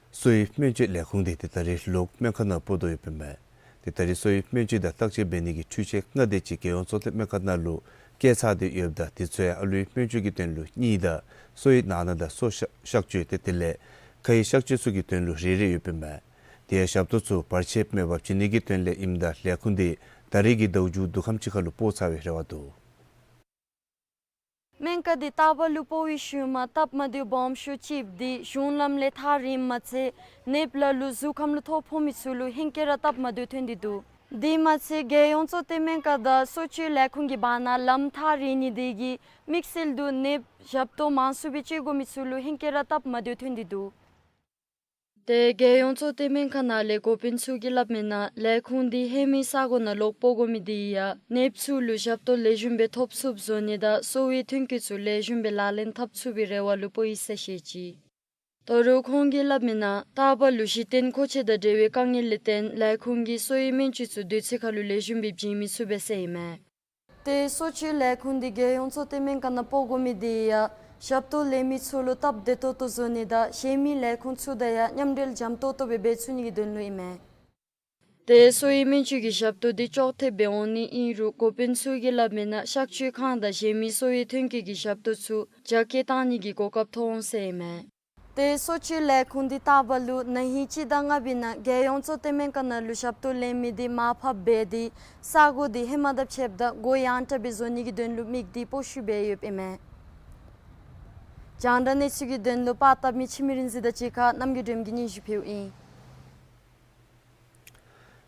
གསོ་བའི་སྨན་བཅོས་ལས་ཁུངས་འདི་ཏེ་ད་རིས་ལོག་སྨན་ཁང་ནང་སྤོ་དོ་ཡོདཔ་ཨིན་མས། ཏེ་ད་རིས་གསོ་བའི་སྨན་བཅོས་དང་བརྟག་དཔྱད་འབད་ནི་གི་འཕྲུལ་ཆས་ལྔ་དེ་ཅིག་རྒྱལ་ཡོངས་གཙོ་བསྟེན་སྨན་ཁང་ནང་ལུ་བསྐྱལ་ཚར་ཏེ་ཡོདཔ་ད་དེ་ཚུ་ཡང་ཨ་ལུའི་སྨན་བཅོས་ཀྱི་དོན་ལུ་གཉིས་དང་གསོ་བའི་ནང་ན་དང་གསོ་གཤག་གཤག་བཅོས་ཏེ་དེ་ལས་ཁའི་གཤག་བཅོས་ཚུ་གི་དོན་ལུ་རེ་རེ་ཡོདཔ་ཨིན་མས། དེ་ཡང་ཞབས་ཏོག་ཚུ་བར་ཆད་མེད་པར་བྱིན་ནི་གི་དོན་ལས་ཨིནམ་ད་ལས་ཁུངས་འདི་ད་རིས་ཀྱི་ཟླཝ་མཇུག་དུས་ཁམས་ཅིག་ཁར་ལུ་སྤོ་ཚར་བའི་རེ་བ་འདུག། སྨན་ཁང་འདི་རྟ་བ་ལུ་སྤོ་བའི་ཤུལ་མ་སྟབས་མ་བདེཝ་སྦོམ་ཤོས་ཅིག་འདི་གཞུང་ལམ་ལས་ཐག་རིངམ་མ་ཚད་ནདཔ་ལ་ལུ་གཟུགས་ཁམས་ལུ་ཐོ་ཕོག་མི་ཚུ་ལུ་ཧེང་སྐལ་ར་སྟབས་མ་བདེཝ་ཐོན་ཏེ་འདུག། དེ་མ་ཚད་རྒྱལ་ཡོངས་གཙོ་བསྟེན་སྨན་ཁང་དང་གསོ་བཅོས་ལས་ཁུངས་ཀྱི་བར་ན་ལམ་ཐག་རིང་ནི་དེ་གིས་དམིགས་བསལ་དུ་ནདཔ་ཞབས་ཏོག་མང་སུ་སྦེ་སྤྱོད་དགོ་མི་ཚུ་ལུ་ཧེང་སྐལ་ར་སྟབས་མ་བདེཝ་ཐོན་ཏེ་འདུག། ཏེ་རྒྱལ་ཡོངས་གཙོ་བསྟེན་སྨན་ཁང་ནང་ལས་འགོ་དཔོན་ཚུ་གིས་སླབ་མིའི་ནང་ལས་ཁུངས་འདི་ཧེ་མའི་ས་གོ་ནང་ལོག་སྤོ་དགོ་མི་དེ་ཡང་ནདཔ་ཚུ་ལུ་ཞབས་ཏོག་ལེགས་ཤོམ་སྦེ་ཐོབ་ཚུགསཔ་བཟོ་ནི་དང་གསོ་བའི་ཐོན་སྐྱེད་ཚུ་ལེགས་ཤོམ་སྦེ་ལག་ལེན་འཐབ་ཚུགས་པའི་རེ་བ་ལུ་སྤོ་ཡི་ཟེར་བཤད་ཅི། ད་རུང་ཁོང་གིས་སླབ་མིའི་ནང་རྟ་བ་ལུ་གཞི་རྟེན་མཁོ་ཆས་དང་འབྲེལ་བའི་དཀའ་ངལ་ལས་བརྟེན་ལས་ཁུངས་ཀྱིས་གསོ་བའི་སྨན་བཅོས་ཚུ་དུས་ཚོད་ཁར་ལུ་ལེགས་ཤོམ་སྦེ་བྱིན་མི་ཚུགས་པས་ཟེར་ཨིན་མས། ཏེ་གསོ་བཅོས་ལས་ཁུངས་འདི་རྒྱལ་ཡོངས་གཙོ་བསྟེན་སྨན་ཁང་ནང་སྤོ་དགོ་མི་དེ་ཡང་ཞབས་ཏོག་ལེན་མི་ཚུ་ལུ་སྟབས་བདེ་ཏོག་ཏོ་བཟོ་ནི་དང་གཞན་མི་ལས་ཁུངས་ཚུ་དང་ཡང་མཉམ་འབྲེལ་འཇམ་ཏོག་ཏོ་སྦེ་འབད་ཚུགས་ནི་གི་དོན་ལུ་ཨིན་མས། ཏེ་གསོ་བའི་སྨན་བཅོས་ཀྱི་ཞབས་ཏོག་འདི་ཅོག་འཐདཔ་སྦེ་འོང་ནི་ཨིན་རུང་འགོ་དཔོན་ཚུ་གིས་སླབ་མིའི་ནང་གཤག་བཅོས་ཁང་དང་གཞན་མི་གསོ་བའི་ཐོན་སྐྱེད་ཀྱི་ཞབས་ཏོག་ཚུ་རྒྱ་སྐྱེད་གཏང་ནི་གི་གོ་སྐབས་ཐོབ་འོང་ཟེར་ཨིན་མས། ཏེ་གསོ་བཅོས་ལས་ཁུངས་འདི་རྟ་བ་ལུ་ན་ཧིང་སྤྱི་ཟླ་ལྔ་པའི་ནང་རྒྱལ་ཡོངས་གཙོ་བསྟེན་སྨན་ཁང་ནང་ལུ་ཞབས་ཏོག་ལེན་མི་འདི་མར་ཕབ་འབད་དེ་ས་གོ་འདི་ཧེ་མ་དང་ཕྱདཔ་ད་སྒོ་ཡངས་དྲགས་སྦེ་བཟོ་ནི་གི་དོན་ལུ་དམིགས་ཏེ་སྤོ་བཤུད་འབད་ཡོདཔ་ཨིན་མས། རྒྱང་བསྒྲགས་གནས་ཚུལ་གྱི་དོན་ལུ་པར་བཏབ་མི་འཆི་མེད་རིག་འཛིན་དང་གཅིག་ཁར་རྣམ་རྒྱལ་སྒྲོལ་མ་གིས་སྙན་ཞུ་ཕུལཝ་ཨིན།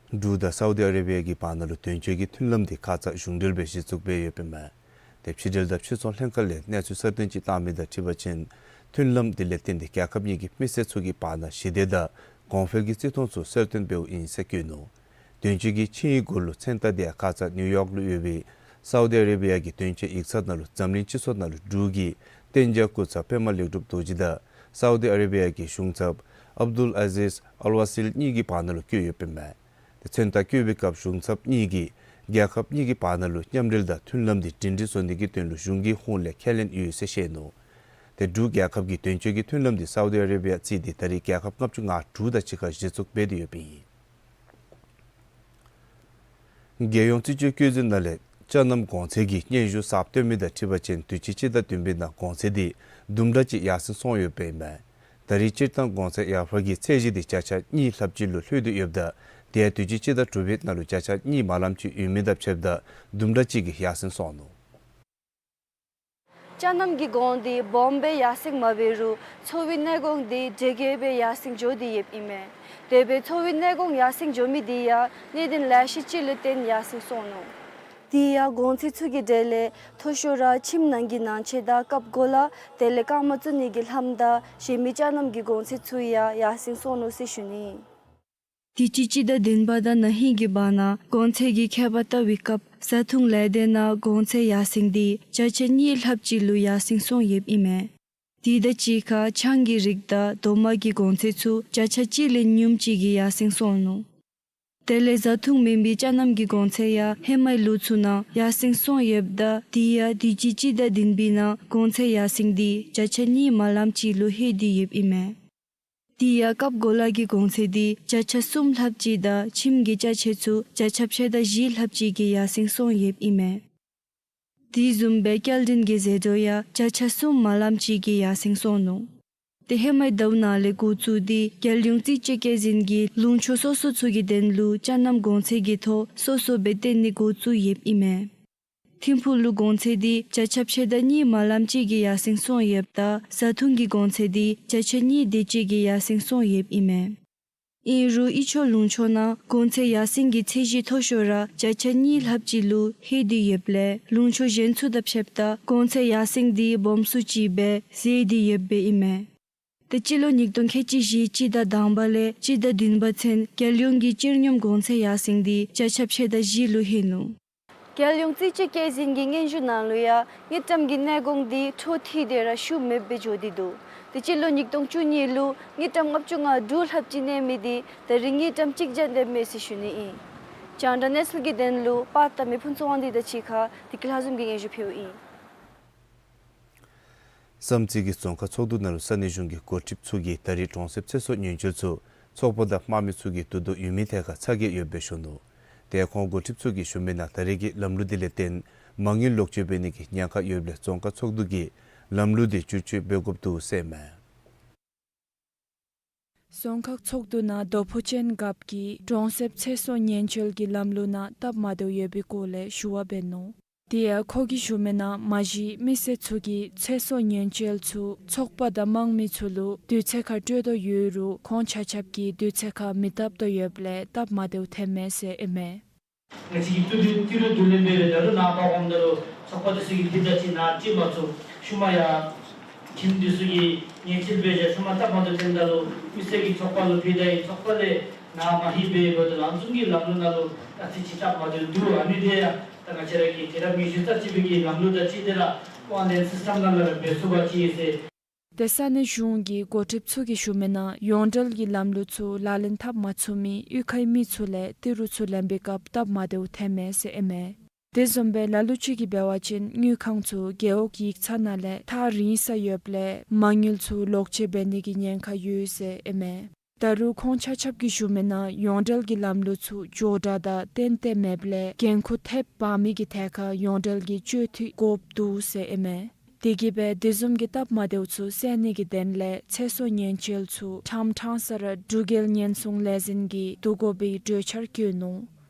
འབྲུག་དང་སའུ་དི་ཨ་རེ་བི་ཡ་གི་བར་ན་ལུ་དོན་གཅོད་ཀྱི་མཐུན་ལམ་འདི་ཁ་ཙ་གཞུང་འབྲེལ་སྦེ་གཞི་བཙུགས་འབད་ཡོདཔ་ཨིན་མས། ཏེ་ཕྱི་འབྲེལ་དང་ཕྱིར་ཚོང་ལྷན་ཁག་ལས་གནས་ཚུལ་གསར་བཏོན་ཅིག་བཏང་མི་དང་འཁྲིལ་བ་ཅིན་ མཐུན་ལམ་དེ་ལས་བརྟེན་ཏེ་རྒྱལ་ཁབ་གཉིས་ཀྱི་མི་སེར་ཚུ་གི་བར་ན་ཞི་བདེ་དང་གོང་འཕེལ་གྱི་བརྩི་མཐོང་ཚུ་གསལ་སྟོན་འབདཝ་ཨིན་ཟེར་བཀོད་ནུག། དོན་གཅོད་ཀྱིས་ཆིངས་ཡིག་གུ་ལུ་མཚན་རྟགས་དེ་ཁ་ཙ་ནིའུ་ཡོག་ལུ་ཡོད་པའི་སའུ་དི་ཨ་རེ་བི་ཡ་གི་དོན་གཅོད་ཡིག་ཚང་ནང་ལུ་འཛམ་གླིང་སྤྱི་ཚོགས་ནང་ལུ་འབྲུག་གི་གཏན་འཇགས་སྐུ་ཚབ་པདྨ་ལེགས་གྲུབ་རྡོ་རྗེ་དང་སའུ་དི་ཨ་རེ་བི་ཡ་གི་གཞུང་ཚབ་ཨབ་དུལ་ཨ་ཟིས་ཨལ་ཝ་སིལ་གཉིས་ཀྱི་བར་ན་ལུ་བཀོད་ཡོདཔ་ཨིན་མས། ཏེ་མཚན་རྟགས་བཀོད་པའི་སྐབས་གཞུང་ཚབ་གཉིས་ཀྱིས་རྒྱལ་ཁབ་གཉིས་ཀྱི་བར་ན་ལུ་མཉམ་འབྲེལ་དང་མཐུན་ལམ་དེ་སྒྲིང་སྒྲི་བཟོ་ནི་གི་དོན་ལུ་གཞུང་གི་ཧོངས་ལས་ཁས་ལེན་ཡོད་ཟེར་བཤད་ནུག། ཏེ་འབྲུག་རྒྱལ་ཁབ་ཀྱི་དོན་གཅོད་ཀྱི་མཐུན་ལམ་དེ་སའུ་དི་ཨ་རེ་བི་ཡ་བརྩིས་ཏེ་ད་རེས་རྒྱལ་ཁབ་ལྔ་བཅུ་ང་དྲུག་དང་གཅིག་ཁར་གཞི་བཙུགས་འབད་དེ་ཡོདཔ་ཨིན། རྒྱལ་ཡོངས་རྩིས་དཔྱད་བཀོད་འཛིན་ནང་ལས་ཅ་རྣམ་གོང་ཚད་ཀྱི་སྙན་ཞུ་གསརཔ་བཏོན་མི་དང་འཁྲིལ་བ་ཅིན་དུས་ཅི་སྤྱི་ཟླ་བདུན་པའི་ནང་གོང་ཚད་དེ་དུམ་གྲ་ཅིག་ཡར་སེང་སོང་ཡོདཔ་ཨིན་མས། ད་རེས་སྤྱིར་བཏང་གོང་ཚད་ཡར་འཕར་གྱི་ཚད་གཞི་དེ་བརྒྱ་ཆ་གཉིས་ལྷགཔ་ཅིག་ལུ་ལྷོད་དེ་ཡོདཔ་ད་དེ་ཡང་དུས་ཅི་སྤྱི་ཟླ་དྲུག་པའི་ནང་ལུ་བརྒྱ་ཆ་གཉིས་མ་ལམ་ཅིག་ཡོད་མི་དང་ཕྱདཔ་ད་དུམ་གྲ་ཅིག་གིས་ཡར་སེང་སོང་ནུག། ཅ་རྣམ་གྱི་གོང་དེ་སྦོམ་སྦེ་ཡར་སེང་མ་འབད་རུང་འཚོ་བའི་གནས་གོང་དེ་དེ་གིས་སྦེ་ཡར་སེང་འགྱོ་སྟེ་ཡོདཔ་ཨིན་མས། དེ་སྦེ་འཚོ་བའི་གནས་གོང་ཡར་སེང་འགྱོ་མི་དེ་ཡང་གནད་དོན་ལེ་ཤ་ཅིག་ལུ་བརྟེན་ཡར་སེང་སོང་ནུག། དེ་ཡང་གོང་ཚད་ཚུ་གི་གྲས་ལས་མཐོ་ཤོས་ར་ཁྱིམ་ནང་གི་ནང་ཆས་དང་རྐབ་གོ་ལ་དེ་ལས་རྐངམ་བཙུགས་ནི་གི་ལྷམ་དང་གཞན་མི་ཅ་རྣམ་གྱི་གོང་ཚད་ཚུ་ཡང་ཡར་སེང་སོང་ནུག་ཟེར་ཞུ་ནི། དུས་ཅི་སྤྱི་ཟླ་བདུན་པ་དང་ན་ཧིང་གི་བར་ན་གོང་ཚད་ཀྱི་ཁྱད་པར་བལྟ་བའི་སྐབས་བཟའ་འཐུང་ལས་སྡེ་ནང་གོང་ཚད་ཡར་སེང་དེ་བརྒྱ་ཆ་གཉིས་ལྷགཔ་ཅིག་ལུ་ཡར་སེང་སོང་ཡོདཔ་ཨིན་མས། དེ་དང་གཅིག་ཁར་ཆང་གི་རིགས་དང་རྡོག་མ་གི་གོང་ཚད་ཚུ་བརྒྱ་ཆ་གཅིག་ལས་ཉུངམ་ཅིག་གིས་ཡར་སེང་སོང་ནུག། དེ་ལས་བཟའ་འཐུང་མེན་པའི་ཅ་རྣམ་གྱི་གོང་ཚད་ཡང་ཧེ་མའི་ལོ་ཚུ་ནང་ཡར་སེང་སོང་ཡོདཔ་ད་དེ་ཡང་དུས་ཅི་སྤྱི་ཟླ་བདུན་པའི་ནང་གོང་ཚད་ཡར་སེང་དེ་བརྒྱ་ཆ་གཉིས་མ་ལམ་ཅིག་ལུ་ལྷོད་དེ་ཡོདཔ་ཨིན་མས། དེ་ཡང་རྐབ་གོ་ལ་གི་གོང་ཚད་དེ་བརྒྱ་ཆ་གསུམ་ལྷགཔ་ཅིག་དང་ཁྱིམ་གྱི་ཅ་ཆས་ཚུ་བརྒྱ་ཆ་ཕྱེད་དང་བཞི་ལྷགཔ་ཅིག་གིས་ཡར་སེང་སོང་ཡོདཔ་ཨིན་མས། དེ་བཟུམ་སྦེ་སྐྱེལ་འདྲེན་གྱི་ཟད་འགྲོ་ཡང་བརྒྱ་ཆ་གསུམ་མ་ལམ་ཅིག་གིས་ཡར་སེང་སོང་ནུག། དེ་ཧེ་མའི་ཟླཝ་ནང་ལས་འགོ་བཙུགས་ཏེ་རྒྱལ་ཡོངས་རྩིས་དཔྱད་བཀོད་འཛིན་གྱིས་ལུང་ཕྱོགས་སོ་སོ་ཚུ་གི་དོན་ལུ་ཅ་རྣམ་གོང་ཚད་ཀྱི་ཐོ་སོ་སོ་སྦེ་བཏོན་ནི་འགོ་བཙུགས་ཡོདཔ་ཨིན་མས། ཐིམ་ཕུག་ལུ་གོང་ཚད་དེ་བརྒྱ་ཆ་ཕྱེད་དང་གཉིས་མ་ལམ་ཅིག་གིས་ཡར་སེང་སོང་ཡོདཔ་ད་བཟའ་འཐུང་གི་གོང་ཚད་དེ་བརྒྱ་ཆ་གཉིས་དེ་ཅིག་གིས་ཡར་སེང་སོང་ཡོདཔ་ཨིན་མས། ཨིན་རུང་དབུས་ཕྱོགས་ལུང་ཕྱོགས་ནང་གོང་ཚད་ཡར་སེང་གི་ཚད་གཞི་མཐོ་ཤོས་ར་བརྒྱ་ཆ་གཉིས་ལྷགཔ་ཅིག་ལུ་ལྷོད་དེ་ཡོདཔ་ལས་ལུང་ཕྱོགས་གཞན་ཚུ་དང་ཕྱདཔ་ད་གོང་ཚད་ཡར་སེང་དེ་སྦོམ་སུ་ཅིག་སྦེ་ཟད་དེ་ཡོདཔ་ཨིན་མས། ཏེ་སྤྱི་ལོ་ཉིས་སྟོང་ཁལ་གཅིག་བཞི་སྤྱི་ཟླ་དང་པ་ལས་སྤྱི་ཟླ་བདུན་པ་ཚུན་རྒྱལ་ཡོངས་ཀྱི་སྤྱིར་སྙོམས་གོང་ཚད་ཡར་སེང་དེ་བརྒྱ་ཆ་ཕྱེད་དང་བཞི་ལུ་ལྷོད་ནུག། རྒྱལ་ཡོངས་རྩིས་དཔྱད་བཀོད་འཛིན་གྱི་སྙན་ཞུ་ནང་ལུ་ཡང་དངུལ་ཀྲམ་གྱི་གནས་གོང་དེ་འཕྲོ་མཐུད་དེ་ར་ཤུགས་མེདཔ་སྦེ་འགྱོ་སྟེ་འདུག། ཏེ་སྤྱི་ལོ་ཉིས་སྟོང་བཅུ་གཉིས་ལུ་དངུལ་ཀྲམ་ལྔ་བཅུ་ང་དྲུག་ལྷགཔ་ཅིག་གནས་མི་དེ་ད་རེས་དངུལ་ཀྲམ་གཅིག་བརྒྱ་འདས་མས་ཟེར་ཞུ་ནི་ཨིན། རྒྱང་བསྒྲགས་གནས་ཚུལ་གྱི་དོན་ལུ་པར་བཏབ་མི་ཕུན་ཚོགས་དབང་འདུས་དང་གཅིག་ཁར་བདེ་སྐྱིད་ལྷ་འཛོམས་ཀྱིས་སྙན་ཞུ་ཕུལཝ་ཨིན། བསམ་རྩེ་གི་རྫོང་ཁག་ཚོགས་འདུ་ནང་ལུ་ས་གནས་གཞུང་གི་འགོ་ཁྲིདཔ་ཚུ་གིས་ད་རེས་གྲོང་གསེབ་ཚེ་སྲོག་ཉེན་བཅོལ་ཚུ་ཚོགས་པ་དང་དམངས་མི་ཚུ་གིས་བསྡུ་དོ་ཡོད་མི་ཐད་ཁར་ཚ་གྱང་ཡོདཔ་སྦེ་ཞུ་ནུག། དེ་ཁོང་འགོ་ཁྲིདཔ་ཚུ་གིས་ཞུ་མི་ནང་ད་རེས་ཀྱི་ལམ་ལུགས་དེ་ལས་བརྟེན་མ་དངུལ་ལོག་སྤྱོད་འབད་ནི་གི་ཉེན་ཁ་ཡོདཔ་ལས་རྫོང་ཁག་ཚོགས་འདུ་གིས་ལམ་ལུགས་དེ་བསྒྱུར་བཅོས་འབད་དགོཔ་འདུག་ཟེར་ཨིན་མས། རྫོང་ཁག་ཚོགས་འདུ་ནང་རྡོ་ཕུ་ཅན་རྒཔོ་གིས་གྲོང་གསེབ་ཚེ་སྲོག་ཉེན་བཅོལ་གྱི་ལམ་ལུགས་ནང་སྟབས་མ་བདེཝ་ཡོད་པའི་སྐོར་ལས་ཞུ་བ་འབད་ནུག། དེ་ཡང་ཁོ་གིས་ཞུ་མི་ནང་མ་གཞི་མི་སེར་ཚུ་གིས་ཚེ་སྲོག་ཉེན་བཅོལ་ཚུ་ཚོགས་པ་དང་དམངས་མི་ཚུ་ལུ་དུས་ཚོད་ཁར་སྤྲོད་དོ་ཡོད་རུང་ཁོང་ཆ་ཁྱབ་ཀྱིས་དུས་ཚོད་ཁར་མི་བཏབ་དོ་ཡོདཔ་ལས་སྟབས་མ་བདེཝ་ཐོན་མས་ཟེར་ཨིན་མས། ང་བཅས་ཀྱི་ཏི་རུ་ཏི་རུ་བསྡུ་ལེན་འབད་རུང་ད་རུང་ནཱ་འབག་འོངམ་ད་ལུ་ཚོགས་པ་འདི་ཚུ་གིས་ཕྱི་ཟླ་གཅིག་ནང་ཁྲིད་མ་ཚུགས། ཤུལ་མ་ཡང་ཁྱིམ་འདི་ཚུ་གིས་ཉེས་ཆད་འབད་བཞག། ཤུལ་མ་སྟབས་མ་བདེཝ་ཐོནམ་ད་ལུ་མི་སེར་གྱིས་ཚོགས་པ་ལུ་ཕྱི་ཟླ་ཨིན། ཚོགས་པ་ལས་ནཱ་མ་ལྷོད་པའི་འབདཝ་ད་ལུ་ཨ་ནི་ཚུ་གི་ལམ་ལུགས་ནང་ལུ་ཨ་ཙི་ཅིག་སྟབས་མ་བདེཝ་འདུག། ཨ་ནི་དེ་ཡང་ད་ང་བཅས་ར་གི་དུས་རབས་ཉི་ཤུ་རྩ་གཅིག་པའི་གི་ལམ་ལུགས་དང་གཅིག་ཁར་ཨོན་ལཱའིན་སིསི་ཊམ་ནང་ལས་ར་འབད་ཚུགས་པ་ཅིག་ཟེར། ཏེ་ས་གནས་གཞུང་གི་འགོ་ཁྲིདཔ་ཚུ་གིས་ཞུ་མི་ནང་ཡོངས་འབྲེལ་གྱི་ལམ་ལུགས་ཚུ་ལག་ལེན་འཐབ་མ་ཚུགས་མི་གཡུས་ཁའི་མི་ཚུ་ལས་ཏི་རུ་ཚུ་ལེན་པའི་སྐབས་སྟབས་མ་བདེཝ་ཐོན་མས་ཟེར་ཨིན་མས། དེ་བཟུམ་སྦེ་ལ་ལུ་ཅིག་གིས་འབད་བ་ཅིན་དངུལ་ཁང་ཚུ་རྒེད་འོག་ཡིག་ཚང་ནང་ལས་ཐག་རིང་ས་ཡོདཔ་ལས་མ་དངུལ་ཚུ་ལོག་སྤྱོད་འབད་ནི་གི་ཉེན་ཁ་ཡོད་ཟེར་ཨིན་མས། ད་རུང་ཁོང་ཆ་ཁྱབ་ཀྱིས་ཞུ་མི་ནང་ཡོངས་འབྲེལ་གྱི་ལམ་ལུགས་ཚུ་མགྱོགས་དྲགས་དང་ཏན་ཏན་མེདཔ་ལས་འགན་ཁུར་ཐེབས་འབག་མི་གི་ཐད་ཁར་ཡོངས་འབྲེལ་གྱི་བཅོས་ཐུབ་དགོཔ་འདུག་ཟེར་ཨིན་མས། དེ་གིས་སྦེ་དེ་བཟུམ་གྱི་སྟབས་མ་བདེཝ་ཚུ་སེལ་ནི་གི་དོན་ལས་ཚེ་སྲོག་ཉེན་བཅོལ་ཚུ་ཕྲང་ཕྲང་ས་ར་འབྲུག་རྒྱལ་ཉེན་སྲུང་ལས་འཛིན་གྱིས་བསྡུ་དགོ་པའི་གྲོས་འཆར་བཀོད་ནུག།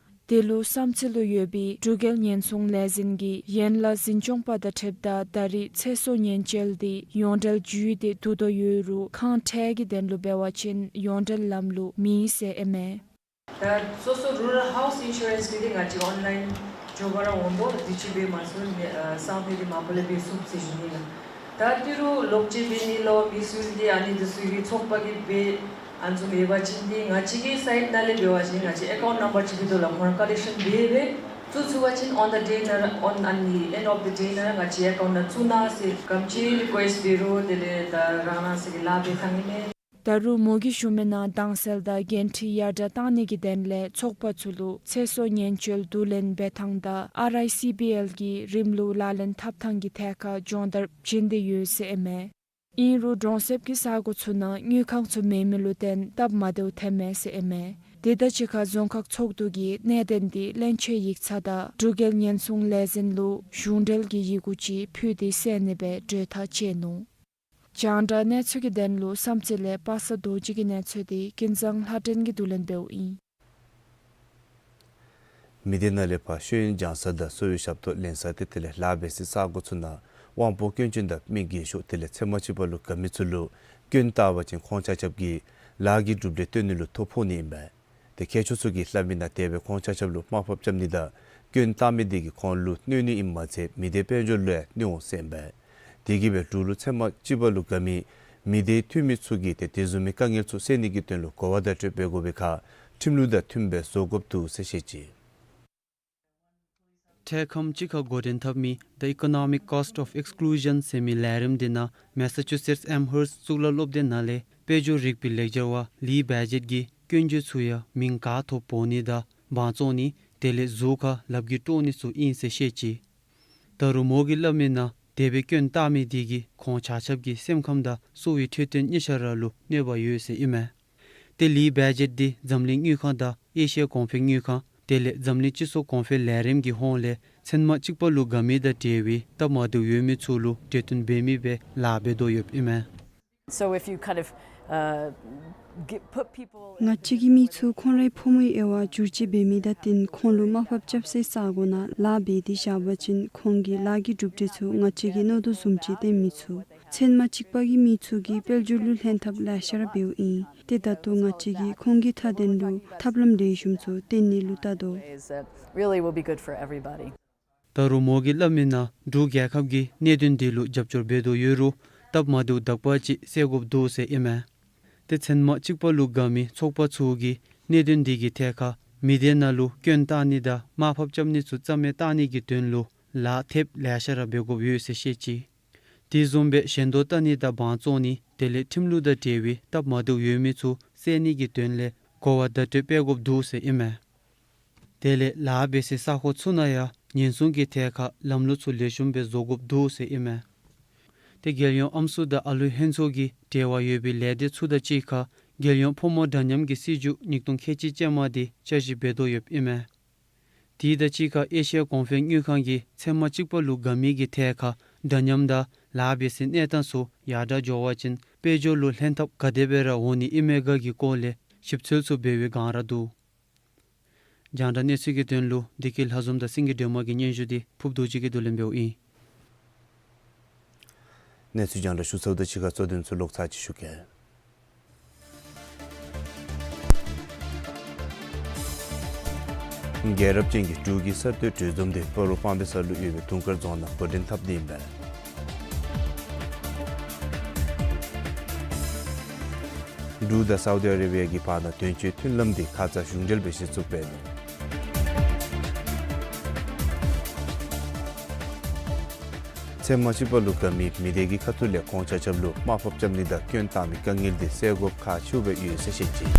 དེ་ལུ་བསམ་རྩེ་ལུ་ཡོད་པའི་འབྲུག་རྒྱལ་ཉེན་སྲུང་ལས་འཛིན་གྱི་ཡན་ལག་འཛིན་སྐྱོང་པ་དང་འཁྲིལཝ་ད་ད་རེས་ཚེ་སྲོག་ཉེན་བཅོལ་དེ་ཡོངས་འབྲེལ་བརྒྱུད་དེ་བསྡུ་དོ་ཡོད་རུང་ཁང་ཁྲལ་གྱི་དོན་ལུ་འབད་བ་ཅིན་ཡོངས་འབྲེལ་ལམ་ལུགས་མེད་ཟེར་ཨིན་མས། ད་སོ་སོ་རུ་རཱལ་ཧའུསི་ཨིན་ཤུ་རེནསི་འདི་ང་བཅས་ཨོན་ལཱའིན་འགྱོ་བར་འོང་དོ་འདི་ཅིག་འབད་མ་ཚུགས་ནི་ཨ་སང་ཕོད་འདི་མ་པ་ལས་འབད་ཚུགས་ཟེར་ཞུ་ནི་ལགས། ད་ཏི་རུ་ལོག་སྤྱོད་འབད་ནི་ལོ་མི་སེར་གྱི་ཨ་ནི་འདི་ཚུ་གི་ཚོགས་པ་གིས་འབད་ཨ་ནི་ཚུ་འབད་བ་ཅིན་འདི་ང་བཅས་ཀྱི་སའིཌ་ནང་ལས་འབད་བ་ཅིན་ང་བཅས་ཨེ་ཀའུནཊ་ནམ་བར་ཅིག་འབད་དོ་ལགས། ཁོང་ར་ཀོ་ལེཀ་ཤཱན་འབད་འབད་བཙུགས་ཚུགས་པ་ཅིན་on the day ནང་ར་on ཨ་ནི་end of the day ནང་ར་ང་བཅས་ཨེ་ཀའུནཊ་ནང་བཙུགས་གནང་ཟེར་ག་དེམ་ཅིག་རི་ཀུ་ཨེསཊ་འབད་རུང་དེ་ལས་ད་རང་རང་སོ་གི་ལཱ་འབད་ཐངས་ཨིན་མས། ད་རུང་མོ་གིས་ཞུ་མི་ནང་དྭངས་གསལ་དང་འགན་འཁྲི་ཡར་དྲགས་གཏང་ནི་གི་དོན་ལས་ཚོགས་པ་ཚུ་ལུ་ཚེ་སྲོག་ཉེན་བཅོལ་བསྡུ་ལེན་འབད་ཐངས་དང་ཨར་ཨའི་སི་བི་ཨེལ་གྱི་རིམ་ལུགས་ལག་ལེན་འཐབ་ཐངས་ཀྱི་ཐད་ཁར་སྦྱོང་བརྡར་བྱིན་ཏེ་ཡོད་ཟེར་ཨིན་མས། ཨིན་རུང་གྲོང་གསེབ་ཀྱི་ས་གོ་ཚུ་ནང་དངུལ་ཁང་ཚུ་མེད་མི་ལུ་བརྟེན་སྟབས་མ་བདེཝ་ཐོན་མས་ཟེར་ཨིན་མས། དེ་དང་གཅིག་ཁར་རྫོང་ཁག་ཚོགས་འདུ་གིས་གནད་དོན་འདི་བློན་ཆེན་ཡིག་ཚང་དང་འབྲུག་རྒྱལ་ཉེན་སྲུང་ལས་འཛིན་ལུ་གཞུང་འབྲེལ་གྱི་ཡི་གུ་ཅིག་ཕུལ་ཏེ་བསལ་ནི་སྦེ་གྲོས་ཐག་བཅད་ནུག། རྒྱང་བསྒྲགས་གནས་ཚུལ་གྱི་དོན་ལུ་བསམ་རྩེ་ལས་པ་སངས་རྡོ་རྗེ་གི་གནས་ཚུལ་འདི་ཀུན་བཟང་ལྷ་སྒྲོན་གྱིས་བསྡུ་ལེན་འབདཝ་ཨིན། མི་སྡེ་ནང་ལས་ཕར་ཤེས་ཡོན་སྦྱང་ས་དང་གསོ་བའི་ཞབས་ཏོག་ལེན་ས་ཏེ་དེ་ལས་ལཱ་འབད་སའི་ས་གོ་ཚུ་ནང་དབང་པོ་སྐྱོན་ཅན་དང་མི་རྒས་ཤོས་དེ་ལས་ཚེར་མ་གཅིག་པ་ལུ་དགའ་མི་ཚུ་ལུ་སྐྱོན་བཏགས་པ་ཅིན་ཁོང་ཆ་ཁྱབ་ཀྱིས་ལཱ་གི་གྲུབ་འབྲས་སྟོན་ནི་ལུ་ཐོ་ཕོག་ནི་ཨིན་པས། ཏེ་མཁས་མཆོག་ཚུ་གིས་སླབ་མི་ནང་དེ་སྦེ་ཁོང་ཆ་ཁྱབ་ལུ་དམའ་ཕབ་རྐྱབ་ནི་དང་སྐྱོན་བཏགས་མི་དེ་གིས་ཁོང་ལུ་གནོད་ནི་ཨིནམ་མ་ཚད་མི་སྡེ་དཔལ་འབྱོར་ལུ་ཡང་གནོད་འོང་ཟེར་ཨིན་པས། དེ་གིས་སྦེ་འབྲུག་ལུ་ཚེར་མ་གཅིག་པ་ལུ་དགའ་མི་མི་སྡེའི་འཐུས་མི་ཚུ་གིས་ཏེ་དེ་བཟུམ་མའི་དཀའ་ངལ་ཚུ་སེལ་ནི་གི་དོན་ལུ་གོ་བ་བརྡ་སྤྲོད་འབད་དགོ་པའི་ཁར་ཁྲིམས་ལུགས་དང་མཐུནམ་སྦེ་བཟོ་དགོཔ་འདུག་ཟེར་བཤད་ཅི། འཕྲལ་ཁམས་ཅིག་ཁར་འགོ་འདྲེན་འཐབ་མི་The Economic Cost of Exclusion ཟེར་མི་ལས་རིམ་འདི་ནང་མེ་ས་ཅུ་སེཊསི་ཨེམ་ཧརསཊ་གཙུག་ལག་སློབ་སྡེ་ནང་ལས་དཔལ་འབྱོར་རིག་པའི་ལེགས་སྦྱར་བ་ལི་བེ་ཇེཊ་ཀྱིས་སྐྱོན་བརྗོད་ཚུ་ཡང་མིང་ག་ཐོབ་འབོ་ནི་དང་དབང་བཙོང་ནི་དེ་ལས་ཟུར་ཁར་ལགཔ་གིས་དཀྲོག་ནི་ཚུ་ཨིན་ཟེར་བཤད་ཅི། ད་རུང་མོ་གིས་སླབ་མི་ནང་དེ་སྦེ་སྐྱོན་བཏགས་མི་དེ་གིས་ཁོང་ཆ་ཁྱབ་ཀྱི་སེམས་ཁམས་དང་གསོ་བའི་འཕྲོད་བསྟེན་གཉིས་ཆ་ར་ལུ་གནོད་པ་ཡོད་ཟེར་ཨིན་མས། ཏེ་ལི་བེ་ཇེཊ་འདི་འཛམ་གླིང་དངུལ་ཁང་དང་ཨེ་ཤི་ཡ་གོང་འཕེལ་དངུལ་ཁང་དེ་ལས་འཛམ་གླིང་སྤྱི་ཚོགས་གོང་འཕེལ་ལས་རིམ་གྱི་ཧོངས་ལས་ཚེར་མ་གཅིག་པ་ལུ་དགའ་མི་དང་འབྲེལ་བའི་སྟབས་མ་བདེཝ་ཡོད་མི་ཚུ་ལུ་གྲོས་བསྟུན་འབད་མི་སྦེ་ལཱ་འབད་དོ་ཡོདཔ་ཨིན་མས། So if you kind of, uh, gi- put people in ང་བཅས་ཀྱིས་མི་ཚུ་ཁོང་རའི་ཕོ་མོའི་དབྱེ་བ་བསྒྱུར་བཅོས་འབད་མི་དང་བསྟུན་ཁོང་ལུ་དམའ་ཕབ་རྐྱབ་སའི་ས་གོ་ནང་ལཱ་འབད་དེ་བཞག་པ་ཅིན་ཁོང་གི་ལཱ་གི་གྲུབ་འབྲས་ཚུ་ང་བཅས་ཀྱིས་མནོ་དོ་བཟུམ་ཅིག་སྟོན་མི་ཚུགས། ཚེར་མ་གཅིག་པ་གི་མི་ཚུ་གིས་དཔལ་འབྱོར་ལུ་ལྷན་ཐབས་ལེ་ཤ་ར་འབདཝ་ཨིན། ཏེ་ད་ལྟོ་ང་བཅས་ཀྱིས་ཁོང་གི་མཐའ་དོན་ལུ་ཐབས་ལམ་ལེགས་ཤོམ་ཚུ་སྟོན་ནི་ལུ་བལྟ་དོ། Is that really will be good for everybody. ད་རུང་མོ་གིས་སླབ་མི་ནང་འབྲུག་རྒྱལ་ཁབ་ཀྱིས་གནད་དོན་འདི་ལུ་རྒྱབ་སྐྱོར་འབད་དོ་ཡོད་རུང་སྟབས་མ་བདེཝ་དག་པ་ཅིག་སེལ་དགོཔ་འདུག་ཟེར་ཨིན་མས། ཏེ་ཚེར་མ་གཅིག་པ་ལུ་དགའ་མི་ཚོགས་པ་ཚུ་གིས་གནད་དོན་འདི་གི་ཐད་ཁར་མི་སྡེ་ནང་ལུ་སྐྱོན་བཏགས་ནི་དང་དམའ་ཕབ་རྐྱབ་ནི་ཚུ་རྩ་མེད་བཏང་ནི་གི་དོན་ལུ་ལཱ་ཐེབས་ལེ་ཤ་ར་འབད་དགོཔ་ཡོད་ཟེར་བཤད་ཅི། དེ་བཟུམ་སྦེ་ཞན་དོ་བལྟ་ནི་དང་དབང་བཙོང་ནི་དེ་ལས་ཁྲིམས་ལུགས་དང་འབྲེལ་བའི་སྟབས་མ་བདེཝ་ཡོད་མི་ཚུ་སེལ་ནི་གི་དོན་ལས་གོ་བ་བརྡ་སྤྲོད་འབད་དགོཔ་འདུག་ཟེར་ཨིན་མས། དེ་ལས་ལཱ་འབད་སའི་ས་གོ་ཚུ་ནང་ཡང་ཉེན་སྲུང་གི་ཐད་ཁར་ལམ་ལུགས་ཚུ་ལེགས་ཤོམ་སྦེ་བཟོ་དགོཔ་འདུག་ཟེར་ཨིན་མས། ཏེ་རྒྱལ་ཡོངས་ཨམ་སྲུ་དང་ཨ་ལུ་ལྷན་ཚོགས་ཀྱི་འབྲེལ་བ་ཡོད་པའི་ལས་སྡེ་ཚུ་དང་གཅིག་ཁར་རྒྱལ་ཡོངས་ཕོ་མོ་འདྲ་མཉམ་གྱི་སྲིད་བྱུས་ཉིས་སྟོང་ཁལ་གཅིག་ཅན་མ་འདི་བསྐྱར་ཞིབ་འབད་དོ་ཡོདཔ་ཨིན་མས། དེ་དང་གཅིག་ཁར་ཨེ་ཤི་ཡ་གོང་འཕེལ་དངུལ་ཁང་གིས་ཚེར་མ་གཅིག་པ་ལུ་དགའ་མི་གི་ཐད་ཁར་འདྲ་མཉམ་དང་ལཱ་འབད་སའི་གནས་སྟངས་ཚུ་ཡར་དྲགས་འགྱོ་བ་ཅིན་དཔལ་འབྱོར་ལུ་ལྷན་ཐབས་ག་དེ་སྦེ་ར་འོང་ནི་ཨིན་མས་ག་གི་སྐོར་ལས་ཞིབ་འཚོལ་ཚུ་འབད་བའི་སྒང་ར་འདུག། རྒྱང་བསྒྲགས་གནས་ཚུལ་གྱི་དོན་ལུ་བདེ་སྐྱིད་ལྷ་འཛོམས་དང་སེང་གེ་སྒྲོལ་མ་གི་སྙན་ཞུ་འདི་ཕུབ་རྡོ་རྗེ་གིས་བསྡུ་ལེན་འབདཝ་ཨིན། གནས་ཚུལ་རྒྱང་བསྒྲགས་ཞུ་ཚརཝ་དང་གཅིག་ཁར་གཙོ་དོན་ཚུ་ལོག་ཚར་ཅིག་ཞུ་གེ། རྒྱལ་རབས་ཅན་གྱི་འབྲུག་གི་གསར་གཏོད་གྲོས་འཛོམས་དེ་སྤ་རོ་སྤང་སྦིས་ས་ལུ་ཡོད་པའི་དུང་དཀར་རྫོང་ནང་འགོ་འདྲེན་འཐབ་སྟེ་ཨིན་པས། འབྲུག་དང་སའུ་དི་ཨ་རེ་བི་ཡ་གི་བར་ན་དོན་གཅོད་མཐུན་ལམ་དེ་ཁ་ཙ་གཞུང་འབྲེལ་སྦེ་གཞི་བཙུགས་འབད་ནུག། ཚེར་མ་གཅིག་པ་ལུ་དགའ་མི་མི་སྡེ་གི་ཁ་ཐུག་ལས་ཁོང་ཆ་ཁྱབ་ལུ་དམའ་ཕབ་རྐྱབ་ནི་དང་སྐྱོན་བཏགས་མི་དཀའ་ངལ་དེ་སེལ་དགོཔ་ཁག་ཆེཝ་སྦེ་ཡོད་ཟེར་བཤད་ཅི།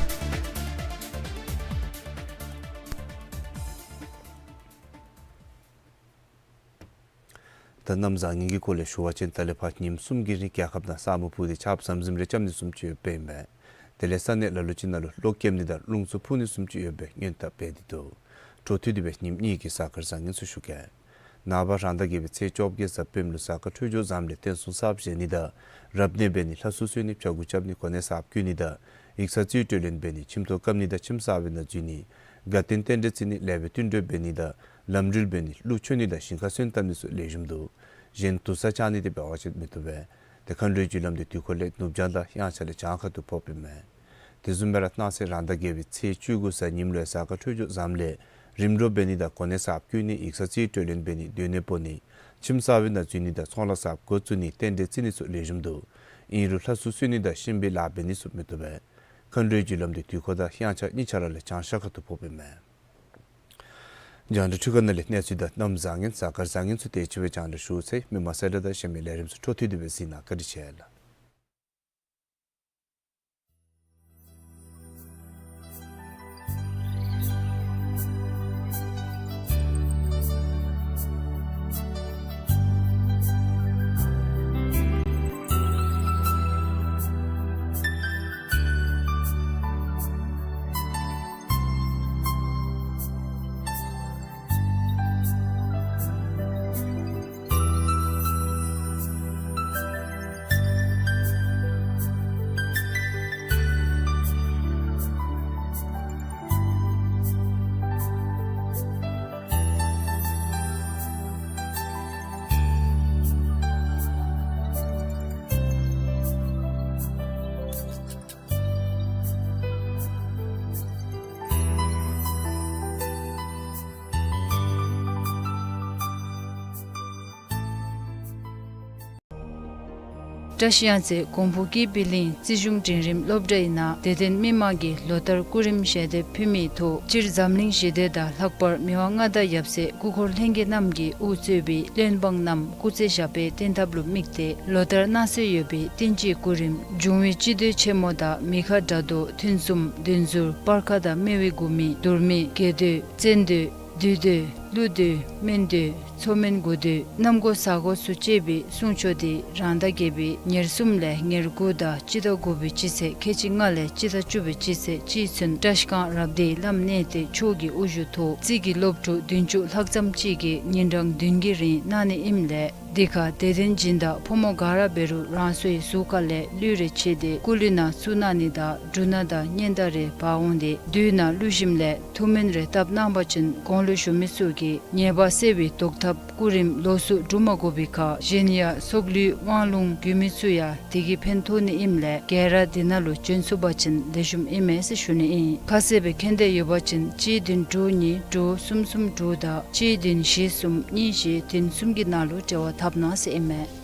ད་གནམ་བཟང་ངན་གྱི་སྐོར་ལས་ཞུ་བ་ཅིན་ད་ལས་ཕར་ཉིནམ་གསུམ་གྱི་རིང་རྒྱལ་ཁབ་ནང་ས་སྨུག་ཕུབ་སྟེ་ཆརཔ་ཟམ་ཟིམ་རེ་རྐྱབ་ནི་བཟུམ་ཅིག་ཡོདཔ་ཨིན་པས། དེ་ལས་ས་གནས་ལ་ལུ་ཅིག་ནང་ལུ་གློག་རྐྱབ་ནི་དང་རླུང་འཚུབ་འཕུ་ནི་བཟུམ་ཅིག་ཡོད་པའི་སྔོན་བརྡ་འབད་དེ་འདུག། འཕྲོ་མཐུད་དེ་སྦེ་ཉིནམ་གཉིས་ཀྱི་གཟའ་སྐར་བཟང་ངན་ཚུ་ཞུ་གེ། ནངས་པ་རང་ཟླ་བརྒྱད་པའི་ཚེས་བཅོ་བརྒྱད་གཟའ་སྤེནམ་ལུ་གཟའ་སྐར་འཕྲོད་སྦྱོར་བཟངམ་ལས་བསྟན་སྲུང་གསརཔ་བཞེངས་ནི་དང་རབ་གནས་འབད་ནི་ལྷ་གསོལ་གསོལ་ནི་ཕྱྭ་འགུགས་རྐྱབ་ནི་གོ་གནས་གསརཔ་བསྐོ་ནི་དང་ཡིག་ཚང་རྩིས་སྤྲོད་ལེན་འབད་ནི་ཁྱིམ་ཐོག་བཀབ་ནི་དང་ཁྱིམ་གསར་པའི་ནང་འཛུལ་ནི་དགའ་སྟོན་རྟེན་འབྲེལ་བརྩི་ནི་ལེགས་པའི་བསྟུན་གྲོས་འབད་ནི་དང་ལམ་འགྲུལ་འབད་ནི་གླུ་མཆོད་ནི་དང་ཞིང་ཁ་སོན་བཏབ་ནི་ཚུ་ལེགས་ཤོམ་འདུག། གཞན་དུར་ས་བཅག་ནི་དེ་འབད་བ་ཅིན་མི་བཏུབ་པས། ཏེ་མཁའ་འགྲོའི་རྒྱུ་ལམ་དེ་དུས་འཁོར་ལས་ནུབ་བྱང་དང་དབྱངས་འཆར་ལས་བྱང་ཁ་ཐུག་ཕོགཔ་ཨིན་མས། དེ་བཟུམ་སྦེ་ར་གནངས་ཚེ་རང་ཟླ་བརྒྱད་པའི་ཚེས་བཅུ་དགུ་གཟའ་ཉིམ་ལུ་ཡང་གཟའ་སྐར་འཕྲོད་སྦྱོར་བཟངམ་ལས་རིམ་གྲོ་འབད་ནི་དང་གོ་གནས་གསརཔ་བསྐོ་ནི་ཡིག་ཚང་རྩིས་སྤྲོད་ལེན་འབད་ནི་སྡོད་གནས་སྤོ་ནི་ ཁྱིམ་གསར་པའི་ནང་འཛུལ་ནི་དང་ཚོང་ལཱ་གསརཔ་འགོ་བཙུགས་ནི་རྟེན་འབྲེལ་བརྩི་ནི་སོགས་ལེགས་ཤོམ་འདུག། ཨིན་རུང་ལྷ་སྲུང་གསོལ་ནི་དང་གཤིན་པོའི་ལཱ་འབད་ནི་སོགས་མི་བཏུབ་པས། མཁའ་འགྲོའི་རྒྱུ་ལམ་དེ་དུས་འཁོར་དང་དབྱངས་འཆར་གཉིས་ཆ་ར་ལས་བྱང་ཤར་ཁ་ཐུག་ཕོགཔ་ཨིན་མས། རྒྱང་བསྒྲགས་འཕྲུལ་ཁང་ནང་ལས་གནས་ཚུལ་དང་གནམ་བཟང་ངན་གཟའ་སྐར་བཟང་ངན་ཚུ་དེ་ཅིག་སྦེ་རྒྱང་བསྒྲགས་ཞུ་ཚར་ཡི། མི་མང་གསལ་བསྒྲགས་དང་གཞན་མི་ལས་རིམ་ཚུ་འཕྲོ་མཐུད་དེ་སྦེ་གཟིགས་གནང་། བཀའ་དྲིན་ཆེ་ལགས། བཀྲ་ཤིས་གཡང་རྩེ་གོང་ཕུ་ཀི་པི་ལིང་རྩིས་གཞུང་འབྲིང་རིམ་སློབ་གྲྭའི་ནང་དད་ལྡན་མི་མང་གིས་ལོ་ལྟར་སྐུ་རིམ་ཞལ་འདེབས་ཕུལ་མིའི་ཐོག་སྤྱིར་འཛམ་གླིང་ཞི་བདེ་དང་ལྷག་པར་མི་དབང་མངའ་བདག་ཡབ་སྲས་སྐུ་འཁོར་ལྷན་རྒྱས་རྣམས་ཀྱིས་དབུ་གཙོས་པའི་བློན་འབངས་རྣམས་སྐུ་ཚེ་ཞབས་པད་བརྟན་ཐབས་ལུ་དམིགས་ཏེ་ལོ་ལྟར་གནང་སྲོལ་ཡོད་པའི་བསྟན་སྤྱིའི་སྐུ་རིམ་འབྱུང་བའི་སྤྱི་མདོས་ཆེན་མོ་དང་མི་ཁ་དགྲ་བཟློག་ཐུན་གསུམ་བདུན་ཟུར་སྤར་ཁ་དང་སྨེ་བའི་མགུར་མི་དུར་མི་དགེ་མདོས་བཙན་མདོས་བདུད་མདོས་ཀླུ་མདོས་སྨན་མདོས་མཚོ་སྨན་དགུ་མདོས་གནམ་སྒོ་ས་སྒོ་ཚུ་བཅས་པའི་གསུང་ཆོག་དེ་རང་ཟླ་བརྒྱད་པའི་ཉེར་གསུམ་ལས་ཉེར་དགུ་དང་སྤྱི་ཟླ་དགུ་པའི་སྤྱི་ཚེས་ཁལ་གཅིག་ལྔ་ལས་སྤྱི་ཟླ་བཅུ་པའི་སྤྱི་ཚེས་གཅིག་ཚུན་བཀྲ་ཤིས་སྒང་རབ་སྡེའི་བླམ་གནས་བརྟན་མཆོག་གི་དབུ་བཞུགས་ཐོག་རྩིས་ཀྱི་སློབ་ཕྲུག་བདུན་ཅུ་ལྷག་ཙམ་ཅིག་གིས་ཉིན་གྲངས་བདུན་གྱི་རིང་གནང་ནི་ཨིནམ་ལས་དེ་ཁར་དད་ལྡན་སྦྱིན་བདག་ཕོ་མོ་ག་ར་འབད་རུང་རང་སོའི་གཟུགས་ཁ་ལས་གླུད་རེ་ཕྱེ་སྟེ་སྐུ་གླུད་ནང་བཙུགས་གནང་ནི་དང་འབྲུ་སྣ་དང་སྙན་དར་རེ་འབག་འོང་སྟེ་བདུད་ནང་བླུགས་ཞིནམ་ལས་ཐུགས་སྨོན་རེ་བཏབ་གནང་པ་ཅིན་གོང་ལུ་ཞུ་མི་ཚུ་གི་ཉེས་པ་སེལ་བའི་བཟློག་ཐབས་སྐུ་རིམ་ལོགས་སུ་སྒྲུབ་མ་དགོ་པའི་ཁར་གཞན་ཡང་སྲོག་ལུས་དབང་ལུང་རྒྱུད་སྨིན་ཚུ་ཡང་དེ་གིས་ཕན་ཐོགས་ནི་ཨིནམ་ལས་ག་ར་དེ་ནང་ལུ་བྱོན་ཚུགས་པ་ཅིན་ལེགས་ཤོམ་ཨིན་མས་ཟེར་ཞུ་ནི་ཨིན། ཁ་གསལ་སྦེ་མཁྱེན་འདོད་ཡོད་པ་ཅིན་གཅིག་བདུན་དྲུག་གཉིས་དྲུག་གསུམ་གསུམ་དྲུག་དང་གཅིག་བདུན་བཞི་གསུམ་གཉིས་བཞི་བདུན་གསུམ་གྱི་ནང་ལུ་འབྲེལ་བ་འཐབ་གནང་ཟེར་ཨིན་མས།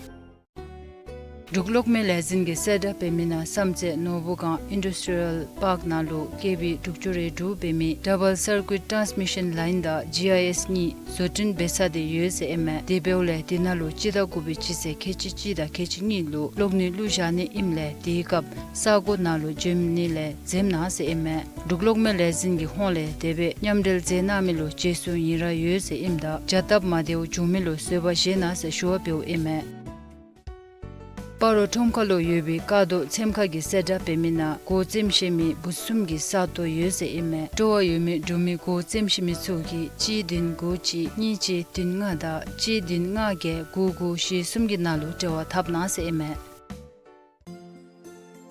འབྲུག་གློག་མེ་ལས་འཛིན་གྱིས་གསལ་བསྒྲགས་འབད་མི་ནང་བསམ་རྩེ་ནོར་བུ་སྒང་ཨིན་ཌསི་ཊི་རི་ཡལ་པཱརཀ་ནང་ལུ་ཀེ་བི་དྲུག་ཅུ་རེ་དྲུག་འབད་མི་ཌ་བཱལ་སར་ཀུའིཊ་ཊཱནསི་མི་ཤཱན་ལའིན་དང་ཇི་ཨའི་ཨེསི་གཉིས་བཟོ་སྐྲུན་འབད་ས་དེ་ཡོད་ཟེར་ཨིན་མས། དེ་འབདཝ་ལས་དེ་ནང་ལུ་སྤྱི་ཟླ་དགུ་པའི་སྤྱི་ཚེས་ཁལ་གཅིག་གཅིག་དང་ཁལ་གཅིག་གཉིས་ལུ་གློག་ནུས་བླུགས་བཞག་ནི་ཨིནམ་ལས་དེའི་སྐབས་ས་སྒོ་ནང་ལུ་འབྱོན་ནི་ལས་འཛེམ་གནང་ཟེར་ཨིན་མས། འབྲུག་གློག་མེ་ལས་འཛིན་གྱི་ཧོངས་ལས་དེ་སྦེ་མཉམ་འབྲེལ་མཛད་གནང་མི་ལུ་རྗེས་སུ་ཡི་རངས་ཡོད་ཟེར་ཨིནམ་ད་བྱ་སྟབས་མ་བདེཝ་བྱུང་མི་ལུ་བཟོད་པ་བཞེས་གནང་ཟེར་ཞུ་བ་འབདཝ་ཨིན་མས། སྤ་རོ་ཁྲོམ་ཁ་ལུ་ཡོད་པའི་ཀ་རྡོར་ཚེམ་ཁ་གིས་གསལ་བསྒྲགས་འབད་མི་ནང་གོ་བཙེམ་ཤེས་མི་བུ་གསུམ་གྱི་ས་སྟོང་ཡོད་ཟེར་ཨིན་མས། སྤྲོ་བ་ཡོད་མི་འབྲུག་མི་གོ་བཙེམ་ཤེས་མི་ཚུ་གིས་གཅིག་བདུན་དགུ་གཅིག་གཉིས་གཅིག་བདུན་ལྔ་དང་གཅིག་བདུན་ལྔ་བརྒྱད་དགུ་དགུ་བཞི་གསུམ་གྱི་ནང་ལུ་འབྲེལ་བ་འཐབ་གནང་ཟེར་ཨིན་མས།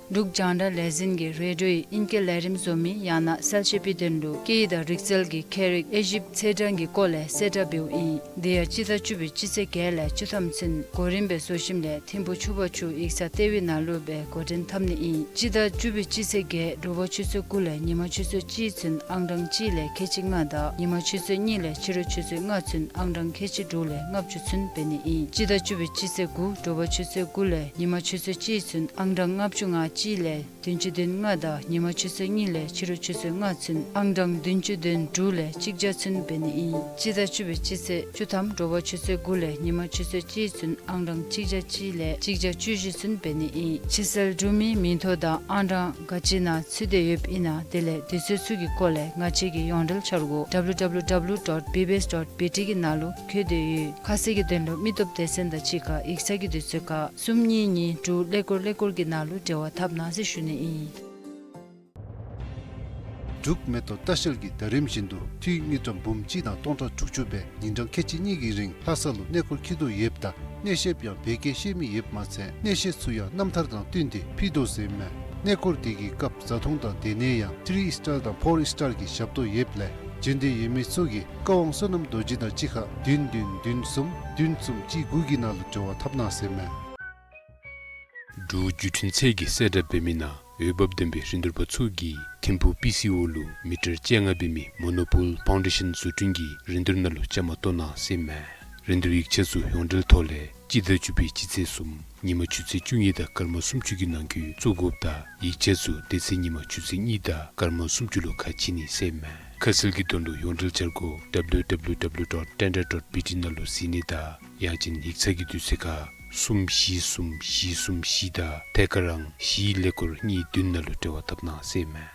འབྲུག་རྒྱང་བསྒྲགས་ལས་འཛིན་གྱིས་རེ་ཌིའོའི་ཨིང་སྐད་ལས་རིམ་བཟོ་མི་ཡང་ན་གསལ་བཤད་པའི་དོན་ལུ་སྐད་ཡིག་དང་རིག་རྩལ་གྱི་མཁས་རིག་དབྱེ་ཞིབ་ཚེས་གྲངས་ཀྱི་སྐོར་ལས་གསལ་བསྒྲགས་འབདཝ་ཨིན། དེ་ཡང་སྤྱི་ཟླ་བཅུ་པའི་སྤྱི་ཚེས་བརྒྱད་ལས་བཅུ་ཐམ་ཚུན་གོ་རིམ་སྦེ་བཟོ་ཞིནམ་ལས་ཐིམ་ཕུ་ཆུ་བར་ཆུ་ཡིག་ཚང་ལྟེ་བའི་ནང་ལུ་སྦེ་འགོ་འདྲེན་འཐབ་ནི་ཨིན། སྤྱི་ཟླ་བཅུ་པའི་སྤྱི་ཚེས་བརྒྱད་དྲོ་པ་ཆུ་ཚོད་དགུ་ལས་ཉིན་མ་ཆུ་ཚོད་གཅིག་ཚུན་ཨང་གྲངས་གཅིག་ལས་ཁལ་གཅིག་ལྔ་དང་ཉིན་མ་ཆུ་ཚོད་གཉིས་ལས་ཕྱི་རུ་ཆུ་ཚོད་ལྔ་ཚུན་ཨང་གྲངས་ཁལ་གཅིག་དྲུག་ལས་ལྔ་བཅུ་ཚུན་འབད་ནི་ཨིན། སྤྱི་ཟླ་བཅུ་པའི་སྤྱི་ཚེས་དགུ་དྲོ་པ་ཆུ་ཚོད་དགུ་ལས་ཉིན་མ་ཆུ་ཚོད་གཅིག་ཚུན་ཨང་གྲངས་ལྔ་བཅུ་ང་གཅིག་ལས་བདུན་ཅུ་དོན་ལྔ་དང་ཉིན་མ་ཆུ་ཚོད་གཉིས་ལས་ཕྱི་རུ་ཆུ་ཚོད་ལྔ་ཚུན་ཨང་གྲངས་བདུན་ཅུ་དོན་དྲུག་ལས་གཅིག་བརྒྱ་ཚུན་འབད་ནི་ཨིན། སྤྱི་ཟླ་བཅུ་པའི་སྤྱི་ཚེས་བཅུ་ཐམ་དྲོ་པ་ཆུ་ཚོད་དགུ་ལས་ཉིན་མ་ཆུ་ཚོད་གཅིག་ཚུན་ཨང་གྲངས་གཅིག་བརྒྱ་གཅིག་ལས་གཅིག་བརྒྱ་བཅུ་བཞི་ཚུན་འབད་ནི་ཨིན། ཕྱི་སེལ་གྲུབ་མིའི་མིང་ཐོ་དང་ཨང་གྲངས་ག་ཅི་ནང་ཚུད་དེ་ཡོདཔ་ཨིན་ན་དེ་ལས་དུས་ཚོད་ཚུ་གི་སྐོར་ལས་ང་བཅས་ཀྱི་ཡོངས་འབྲེལ་འཆར་སྒོ་W W W dot B B S dot B T གི་ནང་ལུ་བཀོད་དེ་ཡོད། ཁ་གསལ་གྱི་དོན་ལུ་མི་སྟོབས་སྡེ་ཚན་དང་གཅིག་ཁར་ཡིག་ཚང་གི་དུས་ཚོད་ཁར་གསུམ་གཉིས་གཉིས་དྲུག་ཀླད་ཀོར་ཀླད་ཀོར་གྱི་ནང་ལུ་འབྲེལ་བ་འཐབ་གནང་ཟེར་ཞུ་ནི་ཨིན། འབྲུག་མེ་ཏོག་ལྟ་བཤལ་གྱིས་ཟླ་རིམ་བཞིན་དུ་འཐུས་དངུལ་ཀྲམ་འབུམ་གཅིག་དང་སྟོང་ཕྲག་དྲུག་ཅུ་སྦེ་ཉིན་གྲངས་ཁལ་གཅིག་གཉིས་ཀྱི་རིང་ལྷ་ས་ལུ་གནས་སྐོར་འཁྱིད་དོ་ཡོདཔ་ད་གནས་བཤདཔ་ཡང་བོད་སྐད་ཤེས་མི་ཡོདཔ་མ་ཚད་གནས་བཤད་ཚུ་ཡང་རྣམ་ཐར་དང་བསྟུན་ཏེ་ཕུལ་དོ་ཟེར་ཨིན་མས། གནས་སྐོར་དེ་གི་སྐབས་བཟའ་འཐུང་དང་སྡོད་གནས་ཡང་ཐི་རི་ཨིསི་ཊར་དང་ཕོར་ཨིསི་ཊར་གྱི་ཞབས་ཏོག་ཡོདཔ་ལས་འབྱོན་འདོད་ཡོད་མི་ཚུ་གིས་བཀའ་དབང་བསོད་ནམས་རྡོ་རྗེ་དང་གཅིག་ཁར་བདུན་བདུན་བདུན་གསུམ་བདུན་གསུམ་གཅིག་དགུ་གི་ནང་ལུ་འབྲེལ་བ་འཐབ་གནང་ཟེར་ཨིན་མས། འབྲུག་བརྒྱུད་འཕྲིན་ཚད་ཀྱིས་གསལ་བསྒྲགས་འབད་མི་ནང་འོས་འབབ་ལྡན་པའི་རིན་བསྡུར་པ་ཚུ་གིས་ཐིམ་ཕུ་པི་སི་ཨོ་ལུ་མི་ཊར་བཅོ་ལྔ་འབད་མི་མོ་ནོ་པོལ་ཕའུན་ཌེ་ཤན་བཟོ་སྐྲུན་གྱི་རིན་བསྡུར་ནང་ལུ་བཅའ་མར་གཏོགས་གནང་ཟེར་ཨིན་མས། རིན་བསྡུར་ཡིག་ཆ་ཚུ་ཡོངས་འབྲེལ་ཐོག་ལས་སྤྱི་ཟླ་བཅུ་པའི་སྤྱི་ཚེས་གསུམ་ཉིན་མ་ཆུ་ཚོད་བཅུ་གཉིས་དང་སྐར་མ་སུམ་ཅུ་གི་ནང་འཁོད་བཙུགས་དགོཔ་དང་ཡིག་ཆ་ཚུ་དེ་ཚེ་ཉིན་མ་ཆུ་ཚོད་གཉིས་དང་སྐར་མ་སུམ་ཅུ་ལུ་ཁ་ཕྱེ་ནི་ཟེར་མས། ཁ་གསལ་གྱི་དོན་ལུ་ཡོངས་འབྲེལ་འཆར་སྒོ་W W W dot tender dot B T ནང་ལུ་གཟིགས་ནི་དང་ཡང་ཅིན་ཡིག་ཚང་གི་དུས་ཚོད་ཁར་གསུམ་བཞི་གསུམ་བཞི་གསུམ་བཞི་དང་ཐད་ཀར་ཨང་བཞི་ཀླད་ཀོར་གཉིས་བདུན་ནང་ལུ་འབྲེལ་བ་འཐབ་གནང་ཟེར་མས།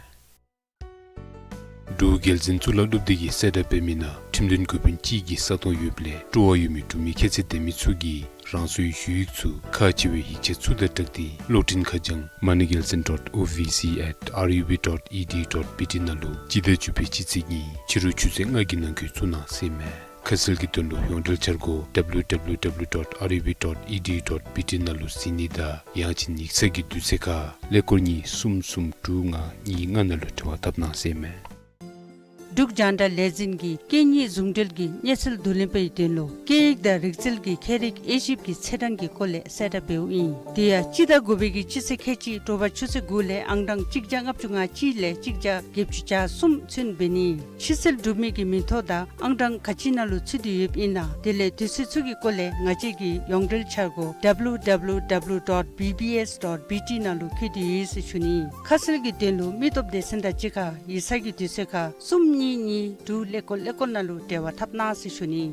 འབྲུག་རྒྱལ་འཛིན་གཙུག་ལག་སློབ་སྡེ་གི་གསལ་བསྒྲགས་འབད་མི་ནང་ཁྲིམས་དོན་འགོ་དཔོན་གཅིག་གི་ས་སྟོང་ཡོདཔ་ལས་སྤྲོ་བ་ཡོད་མི་འབྲུག་མི་ཁྱད་ཚད་ལྡན་མི་ཚུ་གིས་རང་སོའི་ཞུ་ཡིག་ཚུ་ཁག་ཆེ་བའི་ཡིག་ཆ་ཚུ་དང་སྦྲགས་ཏེ་གློག་འཕྲིན་ཁ་བྱང་མ་ཎི་རྒྱལ་འཛིན་dot O V C at R U B dot E D U dot B T ནང་ལུ་སྤྱི་ཟླ་བཅུ་པའི་སྤྱི་ཚེས་གཉིས་ཕྱི་རུ་ཆུ་ཚོད་ལྔ་གི་ནང་འཁོད་བཙུགས་གནང་ཟེར་མས། ཁ་གསལ་གྱི་དོན་ལུ་ཡོངས་འབྲེལ་འཆར་སྒོ་W W W dot R U B dot E D U dot B T ནང་ལུ་གཟིགས་ནི་དང་ཡང་ཅིན་ཡིག་ཚང་གི་དུས་ཚོད་ཁར་ཀླད་ཀོར་གཉིས་གསུམ་གསུམ་དྲུག་ལྔ་གཉིས་ལྔ་ནང་ལུ་འབྲེལ་བ་འཐབ་གནང་ཟེར་མས། འབྲུག་རྒྱང་བསྒྲགས་ལས་འཛིན་གྱིས་སྐད་གཉིས་ཟུང་འབྲེལ་གྱི་གནས་ཚུལ་བསྡུ་ལེན་པའི་དོན་ལུ་སྐད་ཡིག་དང་རིག་རྩལ་གྱི་ཁྱད་རིག་དབྱེ་ཞིབ་ཀྱི་ཚེས་གྲངས་ཀྱི་སྐོར་ལས་གསལ་བསྒྲགས་འབདཝ་ཨིན། དེ་ཡང་སྤྱི་ཟླ་དགུ་པའི་གི་སྤྱི་ཚེས་ཁལ་གཅིག་དྲོ་པ་ཆུ་ཚོད་དགུ་ལས་ཨང་གྲངས་གཅིག་བརྒྱ་ལྔ་བཅུ་ང་གཅིག་ལས་གཅིག་བརྒྱ་བརྒྱད་ཅུ་གྱ་གསུམ་ཚུན་འབད་ནི། ཕྱིར་བསལ་གྲུབ་མི་གི་མིང་ཐོ་དང་ཨང་གྲངས་ག་ཅི་ནང་ལུ་ཚུད་དེ་ཡོདཔ་ཨིན་ན་དེ་ལས་དུས་ཚོད་ཚུ་གི་སྐོར་ལས་ང་བཅས་ཀྱི་ཡོངས་འབྲེལ་འཆར་སྒོ་W W W dot B B S dot B T ནང་ལུ་བཀོད་དེ་ཡོད་ཟེར་ཞུ་ནི། ཁ་གསལ་གྱི་དོན་ལུ་མི་སྟོབས་སྡེ་ཚན་དང་གཅིག་ཁར་ཡིག་ཚང་གི་དུས་ཚོད་ཁར་གསུམ་གཉིས་གཉིས་དྲུག་ཀླད་ཀོར་ཀླད་ཀོར་ནང་ལུ་འབྲེལ་བ་འཐབ་གནང་ཟེར་ཞུ་ནི།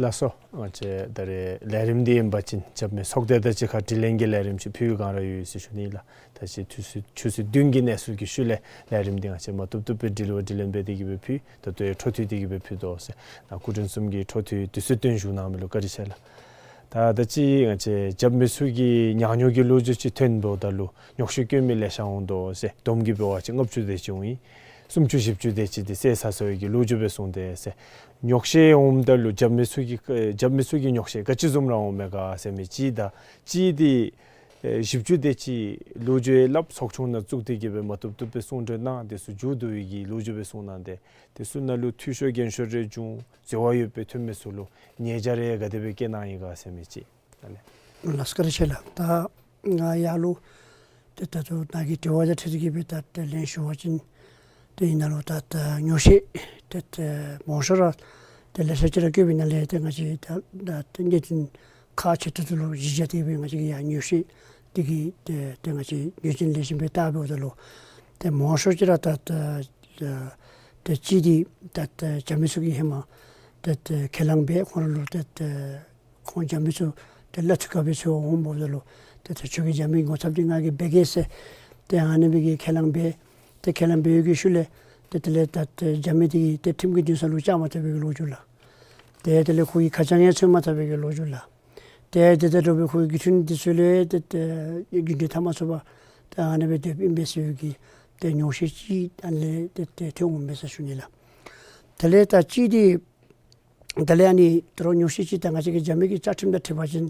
ལགས་སོ། ང་བཅས་ད་རེས་ལས་རིམ་འདི་ཨིན་པ་ཅིན་རྒྱབ་མི་ཚོགས་སྡེ་དང་གཅིག་ཁར་དྲི་ལན་གྱི་ལས་རིམ་ཅིག་ཕུལ་བའི་བསྒང་ར་ཡོད་ཟེར་ཞུ་ནི་ལགས། ད་ཅི་དུས་ཚོད་ཆུ་ཚོད་བདུན་གྱི་གནས་ཚུལ་གྱི་ཤུལ་ལས་ལས་རིམ་འདི་ང་བཅས་མ་བཏུབ་བཏུབ་སྦེ་དྲི་ལན་དྲི་ལན་འབད་དེ་གི་སྦེ་ཕུལ། ད་ལྟོ་ཡང་འཕྲོ་མཐུད་དེ་གི་སྦེ་ཕུལ་དོ་ཟེར། ནཱ་སྐུ་མགྲོན་གསུམ་གྱིས་འཕྲོ་མཐུད་དུས་ཚོད་བཏོན་བཞུགས་གནང་མི་ལུ་བཀའ་དྲིན་ཆེ་ལགས། ད་ད་ཅི་ང་བཅས་རྒྱབ་མི་ཚུ་གི་ཉག་ཉོག་གི་ལོ་རྒྱུས་ཅིག་ཐོན་འབདཝ་ད་ལུ་ཉོག་བཤད་བཀོད་མི་ལེ་ཤ་འོང་དོ་ཟེར། བསྡོམས་ཀྱིས་འབད་བ་ཅིན་ལྔ་བཅུ་དེ་ཅིག་འོང་ཡི། སུམ་ཅུ་བཞི་བཅུ་དེ་ཅིག་འདི་བསད་ཚར་སོ་ཡི་གི་ལོ་རྒྱུས་སྦེ་གསུངས་ཏེ་ཟེར། ཉོག་བཤད་འོངམ་ད་ལུ་རྒྱབ་མི་ཚུ་གི་རྒྱབ་མི་ཚུ་གི་ཉོག་བཤད་ག་ཅི་བཟུམ་ར་འོང་མས་ག་ཟེར་མི་ཅིག་དང་གཅིག་འདི་ཨེ་བཞི་བཅུ་དེ་ཅིག་ལོ་རྒྱུས་སླབ་ཚོགས་ཆུང་ནང་བཙུགས་ཏེ་གི་སྦེ་མ་བཏུབ་བཏུབ་སྦེ་གསུང་གྲོས་གནང་དེ་ཚུ་མཇུག་བསྡུ་བའི་གི་ལོ་རྒྱུས་སྦེ་གསུངས་གནང་སྟེ་དེ་ཚུ་ནང་ལུ་འཐུས་ཤོར་འགན་ཤོར་རེ་བྱུང་འཛོལ་བ་ཡོདཔ་སྦེ་ཐོན་མི་ཚུ་ལུ་ཉེས་བྱ་རེ་ག་དེ་སྦེ་བཀལ་གནང་ཡི་ག་ཟེར་མི་ཅིག། ལགས་སོ་བཀའ་དྲིན་ཆེ་ལགས། ད་ང་ཡར་ལུ་ཏེ་ད་ལྟོ་ནཱ་གི་དྲི་བ་དང་འཁྲིལ་ཏེ་གི་སྦེ་ད་ཏེ་ལན་ཞུ་བ་ཅིན་ཏེ་ཨིན་ན་ལུ་ད་ད་ཉོག་བཤད་ཏེ་ཏེ་མང་ཤོས་ར་ཏེ་ལེ་ཤ་ཅིག་ར་བཀོད་པའི་ནང་ལས་ཏེ་ང་བཅས་ད་ད་ཏེ་གནད་དོན་ཁག་ཆེ་ཏོག་ཏོ་ལུ་གཞི་བཞག་སྟེ་སྦེ་ང་བཅས་ཀྱིས་ཡར་ཉོག་བཤད་འདི་གི་ཏེ་ཏེ་ང་བཅས་ཉོག་བཤད་ལེགས་ཤོམ་སྦེ་བལྟ་འབདཝ་ད་ལུ་ཏེ་མང་ཤོས་ཅིག་ར་ད་ད་ད་ཏེ་གཅིག་འདི་ད་ད་རྒྱབ་མི་ཚུ་གིས་ཧེ་མ་ད་ད་ཁས་བླངས་འབད་ཁོང་ར་ལུ་ད་ད་ཁོང་རྒྱབ་མི་ཚུ་ཏེ་གླ་འཐུས་ག་སྦེ་འཚོལ་འོང་འབདཝ་ད་ལུ་ཏེ་ད་ཁྱོད་ཀྱིས་རྒྱབ་མི་ངོ་ཚབ་འདི་ང་གིས་འབད་གེ་ཟེར་ཏེ་ཨ་ནི་སྦེ་གི་ཁས་བླངས་འབད། ཏེ་ཁས་བླངས་འབད་བའི་གི་ཤུལ་ལས་ཏེ་དེ་ལས་ད་ཏེ་རྒྱབ་མི་འདི་གིས་ཏེ་ཁྲིམས་ཀྱི་འདུན་ས་ལུ་བཅར་མ་ཐོབ་པའི་གི་ལོ་རྒྱུས་ལགས། ཏེ་དེ་ལས་ཁོ་གི་ཁ་བྱང་ཡང་འཚོལ་མ་ཐོབ་པའི་གི་ལོ་རྒྱུས་ལགས། ཏེ་དེ་དང་འདྲ་བའི་ཁོ་གི་རྒྱུ་མཚན་འདི་ཚུ་ལས་ཏེ་ཏེ་རྒྱུན་འཁྱོངས་འཐབ་མ་ཚུགས་པར་ཏེ་ཨ་ནི་སྦེ་སྡོདཔ་ཨིན་པས་ཟེར་བའི་གི་ཏེ་ཉོག་བཤད་ཅིག་ཨ་ནི་ལས་ཏེ་ཏེ་ཐོན་འོང་མས་ཟེར་ཞུ་ནི་ལགས། དེ་ལས་ད་གཅིག་འདི་ད་ལས་ཨ་ནི་ད་རུང་ཉོག་བཤད་ཅིག་ད་ང་བཅས་ཀྱི་རྒྱབ་མི་གི་བཅའ་ཁྲིམས་དང་འཁྲིལ་བ་ཅིན་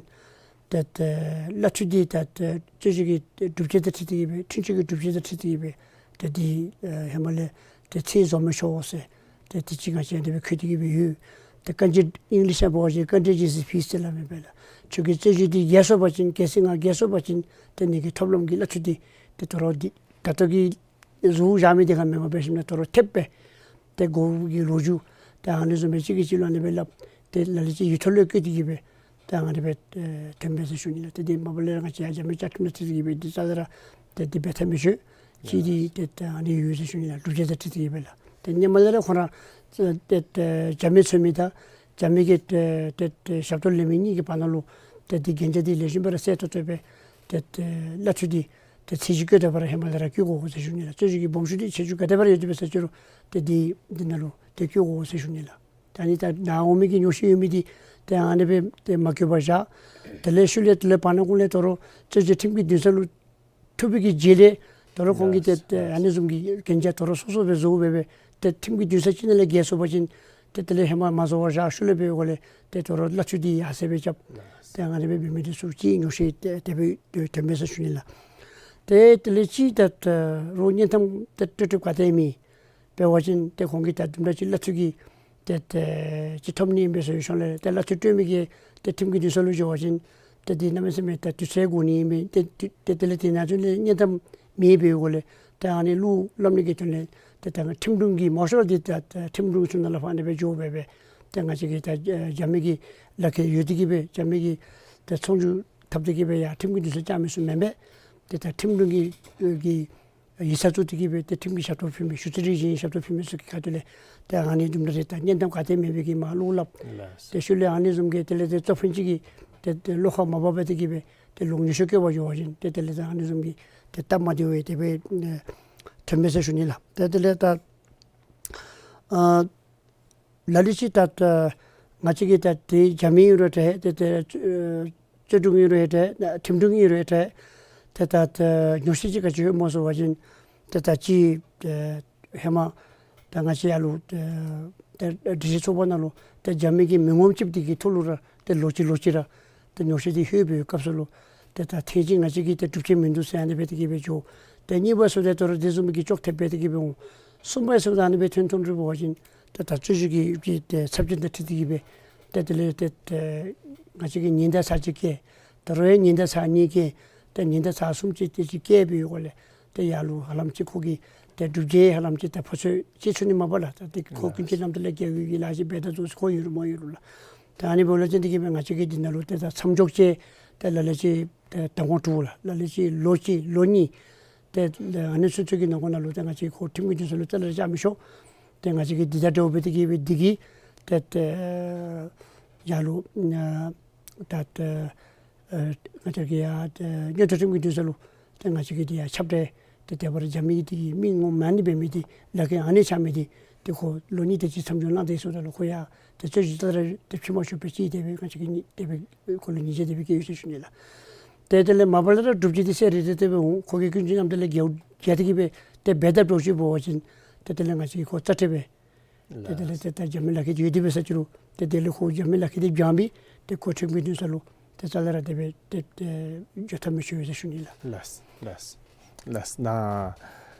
ཏེ་ཏེ་གླ་འཐུས་འདི་ད་ཏེ་རྩོད་གཞི་གི་གྲུབ་ཆ་དང་འཁྲིལ་ཏེ་གི་སྦེ་འཁྲུན་ཆོད་ཀྱི་གྲུབ་ཆ་དང་འཁྲིལ་ཏེ་གི་སྦེ་ཏེ་འདི་ཨེ་ཧེ་མ་ལས་ཏེ་ཚད་རྫོགས་མི་ཆོག་ཟེར་ཏེ་དེ་ཅིག་ང་བཅས་འདི་སྦེ་འཁོད་དེ་གི་སྦེ་ཡོད། ཏེ་ག་ཅི་ཨིང་ལིཤ་ནང་འབད་བ་ཅིན་contingent fee ཟེར་སླབ་མི་སྦེ་ལགས། ཁྱོད་ཀྱི་རྩོད་གཞི་འདི་རྒྱལ་སོང་པ་ཅིན་གལ་སྲིད་ང་རྒྱལ་སོང་པ་ཅིན་ཏེ་ངེ་གི་ཐོབ་ལམ་གྱི་གླ་འཐུས་འདི་ཏེ་ད་རུང་འདི་ད་ལྟོ་གི་བཟོ་བཞག་མི་འདི་ག་མེན་པར་འབད་ཞིནམ་ལས་ད་རུང་ཐེབས་སྦེ་ཏེ་དགོ་གི་ལོ་རྒྱུས་ཏེ་ཨ་ནི་བཟུམ་སྦེ་གཅིག་གིས་གཅིག་ལུ་ཨ་ནི་སྦེ་སླབ་སྟེ་ལ་ལུ་ཅིག་ཡིག་ཐོག་ལས་བཀོད་དེ་གི་སྦེ་ཏེ་ཨ་ནི་སྦེ་ཨེ་ཐོན་པས་ཟེར་ཞུ་ནི་ལགས། ཏེ་འདི་མ་པ་ལས་ར་ང་བཅས་ཡར་རྒྱབ་མི་བཅའ་ཁྲིམས་དང་འཁྲིལ་ཏེ་གི་སྦེ་འདི་རྩ་ལས་ར་ཏེ་འདི་འབད་ཐབས་མི་ཆོག་ཅིག་འདི་ཏེ་ཏེ་ཨ་ནི་ཡོད་ཟེར་ཞུ་ནི་ལགས། གྲུབ་ཆ་དང་འཁྲིལ་ཏེ་གི་སྦེ་ལགས། ཏེ་ཧེ་མ་ལས་ར་ཁོང་ར་ཏེ་ཏེ་རྒྱབ་མི་འཚོལ་མི་དང་རྒྱབ་མི་གི་ཏེ་ཏེ་ཏེ་ཞབས་ཏོག་ལེན་མི་གཉིས་ཀྱི་བར་ན་ལུ་ཏེ་འདི་གན་རྒྱ་འདི་ལེགས་ཤོམ་སྦེ་ར་གསལ་ཏོག་ཏོ་སྦེ་ཏེ་ཏེ་གླ་འཐུས་འདི་ཏེ་ཚད་གཞི་བཀོད་དེ་འབད་ར་ཧེ་མ་ལས་ར་བཀོད་དགོ་ཟེར་ཞུ་ནི་ལགས། རྩོད་གཞི་གི་སྦོམ་ཆུང་འདི་ཁྱད་ཆོས་ག་དེ་འབད་ར་ཡོད་དེ་འབད་ཟེར་ཅི་རུང་ཏེ་འདི་འདི་ནང་ལུ་ཏེ་བཀོད་དགོ་ཟེར་ཞུ་ནི་ལགས། ད་ནི་ད་ནཱ་འོང་མི་གི་ཉོག་བཤད་ཡོད་མི་འདི་ཏེ་ཨ་ནི་སྦེ་ཏེ་མ་བཀོད་པར་བཞག། དེ་ལས་ཤུལ་ལས་དེ་ལས་བར་ན་ཀུན་ལས་ད་རུང་རྩོད་གཞི་ཁྲིམས་ཀྱི་འདུན་ས་ལུ་ཐུག་པའི་གི་རྗེས་ལས་ད་རུང་ཁོང་གིས་ཏེ་ཏེ་ཨ་ནི་བཟུམ་གྱི་གན་རྒྱ་ད་རུང་སོ་སོ་སྦེ་བཟོ་སྦེ་སྦེ་ཏེ་ཁྲིམས་ཀྱི་འདུན་ས་ཅིག་ནང་ལས་བརྒལ་སོང་པ་ཅིན་ ཏེ་དེ་ལས་ཧེ་མ་མ་བཟོ་བར་བཞག་ཤུལ་ལས་འབད་བའི་སྒོ་ལས་ཏེ་དོ་རུང་གླ་ཚུ་འདི་ཡར་སེང་སྦེ་རྐྱབ། ཏེ་ཨ་ནི་སྦེ་འབད་མི་འདི་ཚུ་ཅིག་ཉོགས་བཤད་དེ་དེ་སྦེ་ཐོན་མས་ཟེར་ཞུ་ནི་ལགས། ཏེ་དེ་ལས་ཅིག་ད་རོགས་བརྙན་ཐུང་ཏེ་སྤྲོད་སྤྲོདཔ་ག་ཏེ་མེད། འབད་བ་ཅིན་ཏེ་ཁོང་གིས་ད་དུམ་གྲ་ཅིག་གླ་ཚུ་གི་ཏེ་ཏེ་ཅིག་ཐོབ་ནི་ཨིན་པས་ཟེར་ཞུ་ལས་ཏེ་གླ་ཚུ་སྤྲོད་མི་གིས་ཏེ་ཁྲིམས་ཀྱི་འདུན་ས་ལུ་འགྱོ་བ་ཅིན་ཏེ་འདི་གནམ་མེད་ས་མེད་ད་དུས་ཚོད་འགོར་ནི་ཨིན་པས། ཏེ་ཏེ་དེ་ལས་དེ་ནང་ཚུན་ལས་བརྙན་ཐུང་མེད་པའི་སྒོ་ལས་ཏེ་ཨ་ནི་གླུ་སླབ་ནི་གི་དོན་ལས་ཏེ་ད་ཁྲིམས་དྲུང་གིས་མང་ཤོས་ར་འདི་ད་ཁྲིམས་དྲུང་ཚུ་ནང་ལུ་ཕར་ཨ་ནི་སྦེ་འགྱོ་སྦེ་སྦེ་ཏེ་ང་བཅས་ཀྱི་ད་རྒྱབ་མི་གི་ལག་ཁྱེར་ཡོད་དེ་གིས་སྦེ་རྒྱབ་མི་གི་ད་ཚོང་བསྒྱུར་འཐབ་སྟེ་གིས་སྦེ་ཡར་ཁྲིམས་ཀྱི་འདུན་ས་བཅར་མི་ཚུ་མེན་པས། ཏེ་ད་ཁྲིམས་དྲུང་གི་གི་ཡིག་ཚང་བཙུགས་ཏེ་གིས་སྦེ་ཏེ་ཁྲིམས་ཀྱི་ཞབས་ཏོག་ཕུལ་མི་ཞུ་རྩིས་རིག་གཞུང་ཞབས་ཏོག་ཕུལ་མི་ཚུ་གི་ཁ་ཐུག་ལས་ཏེ་ཨ་ནི་དུམ་གྲ་རེ་ད་བརྙན་ཐུང་ག་ཏེ་མེད་པའི་གི་མར་གླུ་སླབ། ལགས། ཏེ་ཤུལ་ལས་ཨ་ནི་བཟུམ་གྱི་དེ་ལས་ཏེ་གཙོ་ཕུན་ཅིག་གིས་ཏེ་ཏེ་བློ་ཁ་མ་བབས་པར་ཏེ་གིས་སྦེ་ཏེ་ལོག་ཉེས་ཤོས་བཀལ་བར་འགྱོ་བ་ཅིན་ཏེ་དེ་ལས་ཏེ་ཨ་ནི་བཟུམ་གྱི་ཏེ་སྟབས་མ་བདེཝ་སྦེ་དེ་སྦེ་ཨེ་ཐོན་མས་ཟེར་ཞུ་ནི་ལགས། ཏེ་དེ་ལས་ད་ཨ་ལ་ལུ་ཅིག་ད་ང་བཅས་ཀྱི་ད་ཏེ་རྒྱབ་མི་ཨིན་རུང་འདྲ་ཏེ་ཏེ་རྩོད་དྲུང་ཨིན་རུང་འདྲ་ཁྲིམས་དྲུང་ཨིན་རུང་འདྲ་ཏེ་ད་ཉོགས་བཤད་ཅིག་ག་ཅི་ཡོད་སྨོ་ཟེར་བ་ཅིན་ཏེ་ད་ཅིག་ཧེ་མ་ད་ང་བཅས་ཡར་ལུ་ཏེ་ཏེ་སྒྲིག་གཞི་ཚོགས་པ་ནང་ལུ་ཏེ་རྒྱབ་མི་གི་མི་ངོམ་ཅིག་འདི་གི་ཐོག་ལུ་ར་ཏེ་ལོག་ཅི་ལོག་ཅི་ར་ཏེ་ཉོགས་བཤད་འདི་ལྷོད་པའི་སྐབས་སུ་ལུ་ཏེ་ད་ཐེངས་ཅིག་ང་བཅས་ཀྱིས་ཏེ་གྲུབ་ཆ་མིན་འདུག་ཟེར་ཨ་ནི་སྦེ་ཏེ་གིས་སྦེ་འགྱོ། ཏེ་གཉིས་པ་ཚུ་ཏེ་དོ་རུང་དེ་བཟུམ་མའི་གི་ཅོག་འཐདཔ་སྦེ་ཏེ་གིས་སྦེ་འོང་། གསུམ་པ་ཚུ་ད་ཨ་ནི་སྦེ་ཐོན་ཐོན་རུང་འབད་བ་ཅིན་ཏེ་ད་རྩོད་གཞི་གི་གི་ཏེ་ཚབས་ཆེན་དང་འཁྲིལ་ཏེ་གིས་སྦེ་ཏེ་དེ་ལས་ཏེ་ཏེ་ང་བཅས་ཀྱིས་ཉེན་བརྡ་ཚར་གཅིག་བཀལ། ད་རུང་ཡང་ཉེན་བརྡ་ཚར་གཉིས་བཀལ། ཏེ་ཉེན་བརྡ་ཚར་གསུམ་ཅིག་དེ་ཅིག་བཀལ་བའི་སྒོ་ལས་ཏེ་ཡར་ལུ་ཧ་ལམ་ཅིག་ཁོ་གིས་ཏེ་སྒྲུབ་བྱེད་ཧ་ལམ་ཅིག་ཏེ་ཕོ་ཚོད་ཅིག་ཚུད་ནི་མས་པ་ལགས། ད་ཏེ་ཁོ་ཀུན་སྤྱོད་རྣམ་དག་ལས་འགལ་བའི་གི་ལཱ་ཅིག་འབད་ད་འདུག་ཟེར་ཁོ་ཡོད་རུང་མ་ཡོད་རུང་ལགས། ད་ཨ་ནི་འབདཝ་ལས་བརྟེན་ཏེ་གིས་སྦེ་ང་བཅས་ཀྱིས་འདི་ནང་ལུ་ཏེ་ད་མཚམས་འཇོག་ཅིག་ཏེ་ལ་ལུ་ཅིག་ཏེ་ཟླ་ངོ་དྲུག་ལགས། ལ་ལུ་ཅིག་ལོ་གཅིག་ལོ་གཉིས། ཏེ་ཨ་ནི་ཚུན་ཚོད་ཀྱི་ནང་འཁོད་ནང་ལུ་ཏེ་ང་བཅས་ཁོ་ཁྲིམས་ཀྱི་འདུན་ས་ལུ་རྩ་ལས་ར་བཅར་མི་ཆོག། ཏེ་ང་བཅས་ཀྱིས་འདི་དང་འདྲཝ་སྦེ་ཏེ་གིས་སྦེ་འདི་གིས་ཏེ་ཏེ་ཡར་ལུ་ཨ་ད་ཏེ་ཨ་ང་བཅས་ཀྱིས་ཡར་ཏེ་མངོན་མཐོ་ཁྲིམས་ཀྱི་འདུན་ས་ལུ་ཏེ་ང་བཅས་ཀྱིས་འདི་ཡར་ཁྱབ་བསྒྲགས་ཏེ་དེ་སྦེ་ར་རྒྱབ་མི་འདི་གི་མི་ངོམ་མ་ནི་འབད་མི་འདི་ལག་ཁྱེར་ཨ་ནི་ཆགས་མི་འདི་ཏེ་ཁོ་ལོ་གཉིས་དེ་ཅིག་མཚམས་འཇོག་གནང་སྟེ་ཡོད་ས་ད་ལུ་ཁོ་ཡང་ཏེ་རྩོད་གཞི་རྩ་ལས་ར་ཏེ་ཕྱེ་མ་ཆོག་པའི་ཅིག་དེ་སྦེ་ང་བཅས་ཀྱིས་དེ་སྦེ་ཁོ་ལུ་ཉེས་ཆད་དེ་སྦེ་བཀལ་ཡོད་ཟེར་ཞུ་ནི་ལགས། ཏེ་དེ་ལས་མ་པ་ལས་ར་སྒྲུབ་བྱེད་འདི་གསལ་རི་རི་དེ་སྦེ་འོང་། ཁོ་གིས་ཀུན་སྤྱོད་རྣམ་དག་ལས་འགལ་འགལ་ཏེ་གིས་སྦེ་ཏེ་འབད་དཔ་འདྲཝ་ཅིག་འབད་བ་ཅིན་ཏེ་དེ་ལས་ང་བཅས་ཁོ་རྩ་ཁྲལ་འབད། ཏེ་དེ་ལས་ཏེ་ད་རྒྱབ་མི་ལག་ཁྱེར་འདི་ཡོད་དེ་འབད་ས་ཅི་རུང་ཏེ་དེ་ལས་ཁོ་རྒྱབ་མི་ལག་ཁྱེར་འདི་འབྱང་སྦེ་ཏེ་ཁོ་ཁྲིམས་ཀྱི་འདུན་ས་ལུ་ཏེ་རྩ་ལས་ར་དེ་སྦེ་ཏེ་ཏེ་འགྱོ་ཐབས་མི་ཆོག་ཟེར་ཞུ་ནི་ལགས། ལགས་ལགས་ལགས། ནཱ་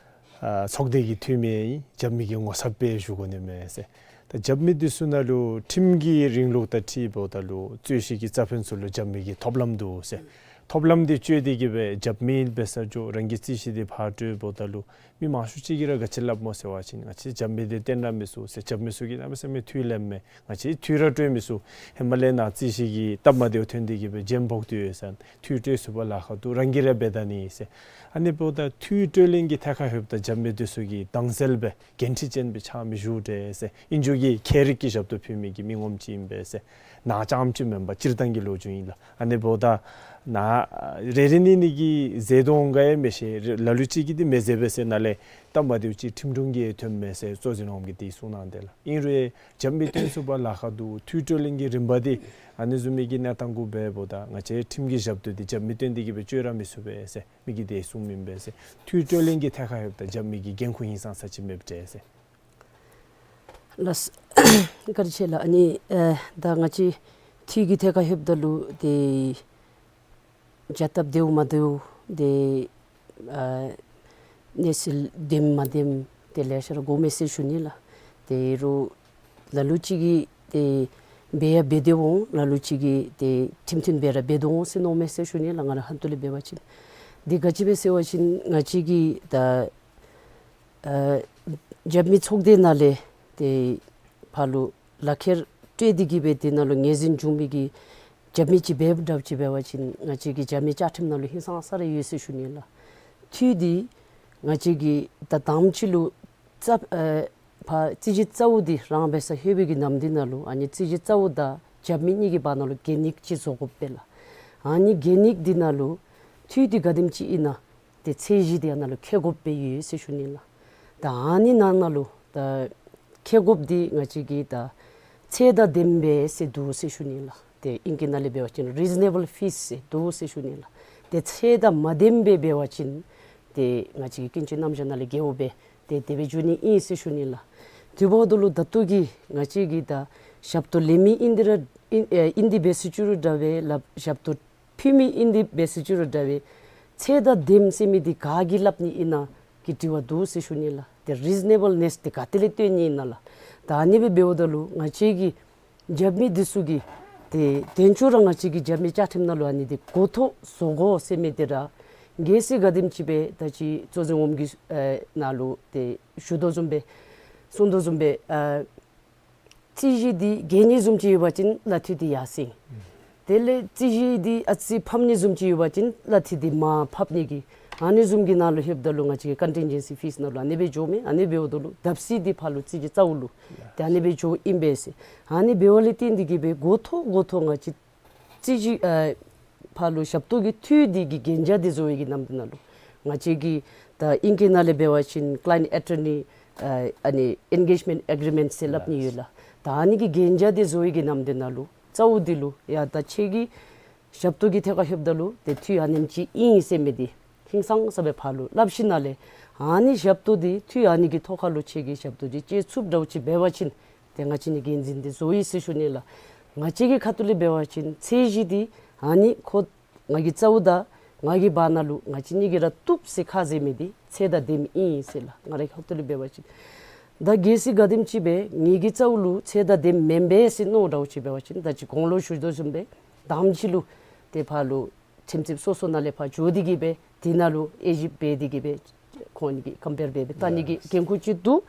ཨ་ཚོགས་སྡེ་གི་འཐུས་མི་ཨིན། རྒྱབ་མི་གི་ངོ་ཚབ་སྦེ་ཞུ་དགོ་ནི་མས་ཟེར། ད་རྒྱབ་མི་འདི་ཚུ་ནང་ལུ་ཁྲིམས་ཀྱི་རིང་ལུགས་དང་འཁྲིལཝ་ད་ལུ་རྩོད་གཞི་གི་རྩ་ཕན་ཚུ་ལུ་རྒྱབ་མི་གི་ཐོབ་ལམ་འདུག་ཟེར། ཐོབ་ལམ་འདི་སྤྱོད་དེ་གིས་སྦེ་རྒྱབ་མི་འབད་ས་ཅིག་རང་གི་རྩོད་གཞི་འདི་ཕར་སྤྲོདཔ་ད་ལུ་མི་མང་ཤོས་ཅིག་གིས་ར་ག་ཅི་སླབ་སྨོ་ཟེར་བ་ཅིན་ང་བཅས་རྒྱབ་མི་འདི་བཏོན་ར་མི་ཚུགས་ཟེར། རྒྱབ་མི་ཚུ་གིས་གནམ་མེད་ས་མེད་འཐུས་ལེན་མས། ང་བཅས་འཐུས་ར་སྤྲོད་མི་ཚུགས། ཧེ་མ་ལས་ནཱ་རྩོད་གཞི་གི་སྟབས་མ་བདེཝ་ཐོན་ཏེ་གིས་སྦེ་རྒྱན་ཕོག་སྟེ་ཡོད་ཟེར། འཐུས་སྤྲོད་ཚུགས་པར་ལཱ་ཁག་འདུག། རང་གིས་ར་འབད་ད་ནི་ཟེར། ཨ་ནི་འབདཝ་ད་འཐུས་སྤྲོད་ལེན་གྱི་ཐད་ཁར་ལྷོདཔ་ད་རྒྱབ་མི་འདི་ཚུ་གིས་དྭངས་གསལ་སྦེ་འགན་འཁྲི་ཅན་སྦེ་ཆགས་མི་བཞུགས་ཏེ་ཟེར། ཨིན་རུང་གི་ཁྱད་རིག་གི་ཞབས་ཏོག་ཕུལ་མི་གི་མི་ངོམ་ཅིག་ཨིན་པས་ཟེར། ནཱ་རྐྱངམ་ཅིག་མེན་པར་སྤྱིར་བཏང་གི་ལོ་རྒྱུས་ཨིན་ལགས། ཨ་ནི་འབདཝ་ད་ནཱ་རེ་རེ་གཉིས་གཉིས་ཀྱིས་མཛད་དོ་འོང་ག་ཡང་མི་ཤེས། ལ་ལུ་ཅིག་གིས་འདི་མི་མཛད་པས་ཟེར། ནཱ་ལས་སྟབས་མ་བདེཝ་ཅིག་ཁྲིམས་དྲུང་གིས་ཐོནམ་མས་ཟེར་གཙོ་འཛིན་འོགམ་གིས་འདི་གསུང་གནང་དེས་ལགས། ཨིན་རུང་རྒྱབ་མི་བཏོན་ཚུགས་པར་ལཱ་ཁག་འདུག། འཐུས་སྤྲོད་ལེན་གྱི་རིམ་པ་འདི་ཨ་ནི་བཟུམ་མའི་གི་གནས་སྟངས་གུ་འབདཝ་ད་ང་བཅས་ཁྲིམས་ཀྱི་ཞབས་ཏོག་འདི་རྒྱབ་མི་བཏོན་ཏེ་གིས་སྦེ་སྤྱོད་ར་མི་ཚུགས་པས་ཟེར་མི་གིས་འདི་གསུངམ་ཨིན་པས་ཟེར། འཐུས་སྤྲོད་ལེན་གྱི་ཐད་ཁར་ལྷོདཔ་ད་རྒྱབ་མི་གི་འགན་ཁུར་ཧིང་སངས་ས་ཅིག་མེདཔ་འདྲས་ཟེར། ལགས། བཀའ་དྲིན་ཆེ་ལགས། ཨ་ནི་ཨེ་ད་ང་བཅས་འཐུས་ཀྱི་ཐད་ཁར་ལྷོདཔ་ད་ལུ་ཏེ་བྱ་སྟབས་བདེཝ་མ་བདེཝ་ཏེ་ཨ་གནས་ཚུལ་བདེནམ་མ་བདེནམ་ཏེ་ལེ་ཤ་ར་གོཝ་མས་ཟེར་ཞུ་ནི་ལགས། ཏེ་རུང་ལ་ལུ་ཅིག་གིས་ཏེ་འབད་ཡང་འབད་དེ་འོང་། ལ་ལུ་ཅིག་གིས་ཏེ་ཁྲིམས་མཐུན་སྦེ་ར་འབད་དོ་འོང་ཟེར་མནོཝ་མས་ཟེར་ཞུ་ནི་ལགས། ང་ར་ཧོངས་ཏོ་ལས་འབད་བ་ཅིན་འདི་ག་ཅི་སྦེ་ཟེར་བ་ཅིན་ང་བཅས་ཀྱིས་ད་ཨ་རྒྱབ་མི་ཚོགས་སྡེ་ནང་ལས་ཏེ་ཕར་ལུ་ལག་ཁྱེར་སྤྲོད་དེ་གིས་སྦེ་དེ་ནང་ལུ་ངོས་འཛིན་འབྱུང་མི་གི་རྒྱབ་མི་ཅིག་འབདཝ་འདྲཝ་ཅིག་འབད་བ་ཅིན་ང་བཅས་ཀྱི་རྒྱབ་མི་བཅའ་ཁྲིམས་ནང་ལུ་ཧིང་སངས་ས་ར་ཡོད་ཟེར་ཞུ་ནི་ལགས། འཐུས་འདི་ང་བཅས་ཀྱིས་ད་དང་པ་ཅིག་ལུ་རྩ་ཨེ་ཕར་རྩོད་གཞི་རྩ་བོ་འདི་རང་འབད་སར་ལྷོད་པའི་གི་ནམ་འདི་ནང་ལུ་ཨ་ནི་རྩོད་གཞི་རྩ་བོ་དང་རྒྱབ་མི་གཉིས་ཀྱི་བར་ན་ལུ་གན་ཡིག་ཅིག་བཟོ་དགོཔ་སྦེ་ལགས། ཨ་ནི་གན་ཡིག་འདི་ནང་ལུ་འཐུས་འདི་ག་དེམ་ཅིག་ཨིན་ན་ཏེ་ཚད་གཞི་འདི་ཨ་ནཱ་ལུ་འཁོད་དགོཔ་སྦེ་ཡོད་ཟེར་ཞུ་ནི་ལགས། ད་ཨ་ནི་ནང་ན་ལུ་ད་འཁོད་དགོཔ་འདི་ང་བཅས་ཀྱིས་ད་ཚད་དང་ལྡནམ་སྦེ་ཟེར་འདུག་ཟེར་ཞུ་ནི་ལགས། ཏེ་ཨིང་སྐད་ནང་ལས་འབད་བ་ཅིན་རི་ཛི་ནེ་བཱལ་ཕིས་ཟེར་འདུག་ཟེར་ཞུ་ནི་ལགས། ཏེ་ཚད་དང་མ་ལྡནམ་སྦེ་འབད་བ་ཅིན་ཏེ་ང་བཅས་ཀྱི་ཀུན་སྤྱོད་རྣམ་གཞག་ནང་ལས་འགལཝ་སྦེ་ཏེ་དེ་སྦེ་འགྱོ་ནི་ཨིན་ཟེར་ཞུ་ནི་ལགས། དེ་འབདཝ་ད་ལུ་ད་ལྟོ་གི་ང་བཅས་ཀྱིས་ད་ཞབས་ཏོག་ལེན་མི་ཨིན་ཏེ་ར་ཨིན་ཨེ་ཨིན་ཏེ་འབད་ཟེར་ཅི་རུང་འདྲ་བས་ལགས། ཞབས་ཏོག་ཕུལ་མི་ཨིན་ཏེ་འབད་ཟེར་ཅི་རུང་འདྲ་བས། ཚད་དང་དེམ་ཟེར་མི་འདི་ག་གིས་སླབ་ནི་ཨིན་ན་གི་དྲི་བ་འདུག་ཟེར་ཞུ་ནི་ལགས། ཏེ་རི་ཛི་ནེ་བཱལ་ནེསི་འདི་ག་ཏེ་ལས་སྟོན་ནི་ཨིན་ན་ལགས། ད་ཨ་ནི་སྦེ་འབདཝ་ད་ལུ་ང་བཅས་ཀྱི་རྒྱབ་མི་འདི་ཚུ་གིས་ཏེ་དེ་ཚུ་ར་ང་བཅས་ཀྱི་རྒྱབ་མི་བཅའ་ཁྲིམས་ནང་ལུ་ཨ་ནི་འདི་གོ་ཐོས་བཟོ་དགོ་ཟེར་མི་འདི་ར་གལ་སྲིད་ག་དེམ་ཅིག་སྦེ་ད་ཅི་གཙོ་འཛིན་འོགམ་གྱི་ཨེ་ནང་ལུ་ཏེ་ཞུ་དོ་བཟུམ་སྦེ་གསུང་དོ་བཟུམ་སྦེ་ཨ་རྩོད་གཞི་འདི་རྒྱས་ནི་བཟུམ་ཅིག་ཡོད་པ་ཅིན་གླ་འཐུས་འདི་ཡར་སེང་། དེ་ལས་རྩོད་གཞི་འདི་ཨ་ཙི་ཕམ་ནི་བཟུམ་ཅིག་ཡོད་པ་ཅིན་གླ་འཐུས་འདི་མར་ཕབ་ནི་གི་ཨ་ནི་བཟུམ་གྱི་ནང་ལུ་ལྷོདཔ་ད་ལུ་ང་བཅས་ཀྱི་ཀོན་ཊིན་ཇེན་སི་ཕིསི་ནང་ལུ་ཨ་ནི་སྦེ་འགྱོཝ་མས། ཨ་ནི་འབདཝ་ད་ལུ་བརྡབ་གསིག་འདི་ཕར་ལུ་རྩོད་གཞི་རྩ་བོ་ལུ་ཏེ་ཨ་ནི་སྦེ་འགྱོཝ་ཨིན་པས་ཟེར། ཨ་ནི་འབདཝ་ལས་བརྟེན་ཏེ་གིས་སྦེ་འགོ་ཐོག་འགོ་ཐོག་ང་བཅས་རྩོད་གཞི་ཨ་ཕར་ལུ་ཞབས་ཏོག་གི་འཐུས་འདི་གི་གན་རྒྱ་འདི་བཟོ་བའི་གི་ནམ་དུས་ནང་ལུ་ང་བཅས་ཀྱི་ད་ཨིང་སྐད་ནང་ལས་འབད་བ་ཅིན་ཀ་ལའིནཊ་ཨེ་ཊར་ནི་ཨ་ཨ་ནི་ཨེན་གེཇ་མེནཊ་ཨེག་རི་མེནཊ་ཟེར་སླབ་ནི་ཡོད་ལགས། ད་ཨ་ནི་གི་གན་རྒྱ་འདི་བཟོ་བའི་གི་ནམ་དུས་ནང་ལུ་རྩ་བོ་འདི་ལུ་ཡ་ད་ཁྱེད་ཀྱི་ཞབས་ཏོག་གི་ཐད་ཁར་ལྷོདཔ་ད་ལུ་ཏེ་འཐུས་ཨ་ནེམ་ཅིག་ཨིན་ཟེར་མི་འདི་ཧིང་སངས་ས་སྦེ་ཕར་ལུ་སླབ་ཞིནམ་ལས་ཨ་ནི་ཞབས་ཏོག་འདི་འཐུས་ཨ་ནི་གི་ཐོག་ཁར་ལུ་ཁྱེད་ཀྱི་ཞབས་ཏོག་འདི་བྱེད་ཚུགསཔ་འདྲཝ་ཅིག་འབད་བ་ཅིན་ཏེ་ང་བཅས་ནི་འགན་འཛིན་འདི་བཟོ་ཡི་ཟེར་ཞུ་ནི་ལགས། ང་བཅས་ཀྱི་ཁ་ཐུག་ལས་འབད་བ་ཅིན་ཚད་གཞི་འདི་ཨ་ནི་ཁོ་ང་གི་རྩ་བོ་དང་ང་གི་བར་ན་ལུ་ང་བཅས་གཉིས་ཀྱིས་ར་བཏུབ་ཟེར་ཁ་བཟེད་མི་འདི་ཚད་དང་དེམ་ཨིན་ཟེར་ལགས། ང་རའི་ཁ་ཐུག་ལས་འབད་བ་ཅིན་ད་གལ་སྲིད་ག་དེམ་ཅིག་སྦེ་ངེ་གི་རྩ་བོ་ལུ་ཚད་དང་དེམ་མེན་པས་ཟེར་མནོ་འདྲཝ་ཅིག་འབད་བ་ཅིན་ད་ཅི་གོང་ལུ་ཞུ་དོ་བཟུམ་སྦེ་དང་པ་ཅིག་ལུ་ཏེ་ཕར་ལུ་ཁྲིམས་རྩོདཔ་སོ་སོ་ནང་ལས་ཕར་འགྱོ་སྟེ་གིས་སྦེ་དེ་ནང་ལུ་དབྱེ་ཞིབ་འབད་དེ་གིས་སྦེ་ཁོང་གཉིས་ཀྱི་ཀམ་པེར་འབད་སྦེ་བལྟ་ནི་གི་འགན་ཁུར་ཅིག་འདུག།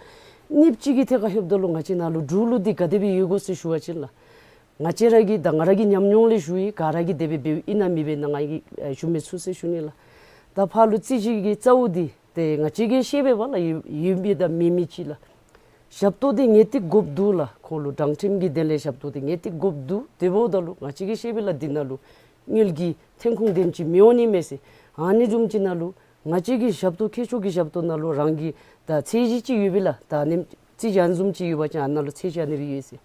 གཉིས་པ་ཅིག་གི་ཐད་ཁར་ལྷོདཔ་ད་ལུ་ང་བཅས་ནང་ལུ་འབྲུག་ལུགས་འདི་ག་དེ་སྦེ་ཡོད་གོ་ཟེར་ཞུ་བ་ཅིན་ལགས། ང་བཅས་ར་གི་ད་ང་ར་གི་ཉམས་མྱོང་ལས་ཞུ་ཡི། ག་ར་གིས་དེ་སྦེ་འབདཝ་ཨིན་ན་མེན་པས་ན་ང་གིས་ཨེ་ཞུ་མི་ཚུགས་ཟེར་ཞུ་ནི་ལགས། ད་ཕར་ལུ་རྩོད་གཞི་གི་རྩ་བོ་འདི་ཏེ་ང་བཅས་ཀྱིས་ཤེས་པས་པ་ལགས། ཡོད་ཡོད་མི་དང་མེད་མི་ཅིག་ལགས། ཞབས་ཏོག་འདི་ངེས་ཏིག་དགོཔ་འདུག་ལགས། ཁོ་ལུ་དྲང་ཁྲིམས་ཀྱི་དོན་ལས་ཞབས་ཏོག་འདི་ངེས་ཏིག་དགོཔ་འདུག། དེ་འབདཝ་ད་ལུ་ང་བཅས་ཀྱིས་ཤེས་པས་ལགས། འདི་ནང་ལུ་དངུལ་གྱི་ཐོན་ཁུངས་དེམ་ཅིག་མི་འོང་ནི་མས་ཟེར། ཨ་ནི་བཟུམ་ཅིག་ནང་ལུ་ང་བཅས་ཀྱི་ཞབས་ཏོག་ཁྱད་ཆོས་ཀྱི་ཞབས་ཏོག་ནང་ལུ་རང་གི་ད་ཚད་གཞི་ཅིག་ཡོད་པས་ལགས། ད་ཨ་ནི་རྩོད་གཞི་ཨ་ནི་བཟུམ་ཅིག་ཡོད་པ་ཅིན་ཨ་ནཱ་ལུ་ཚད་གཞི་ཨ་ནི་སྦེ་ཡོད་ཟེར།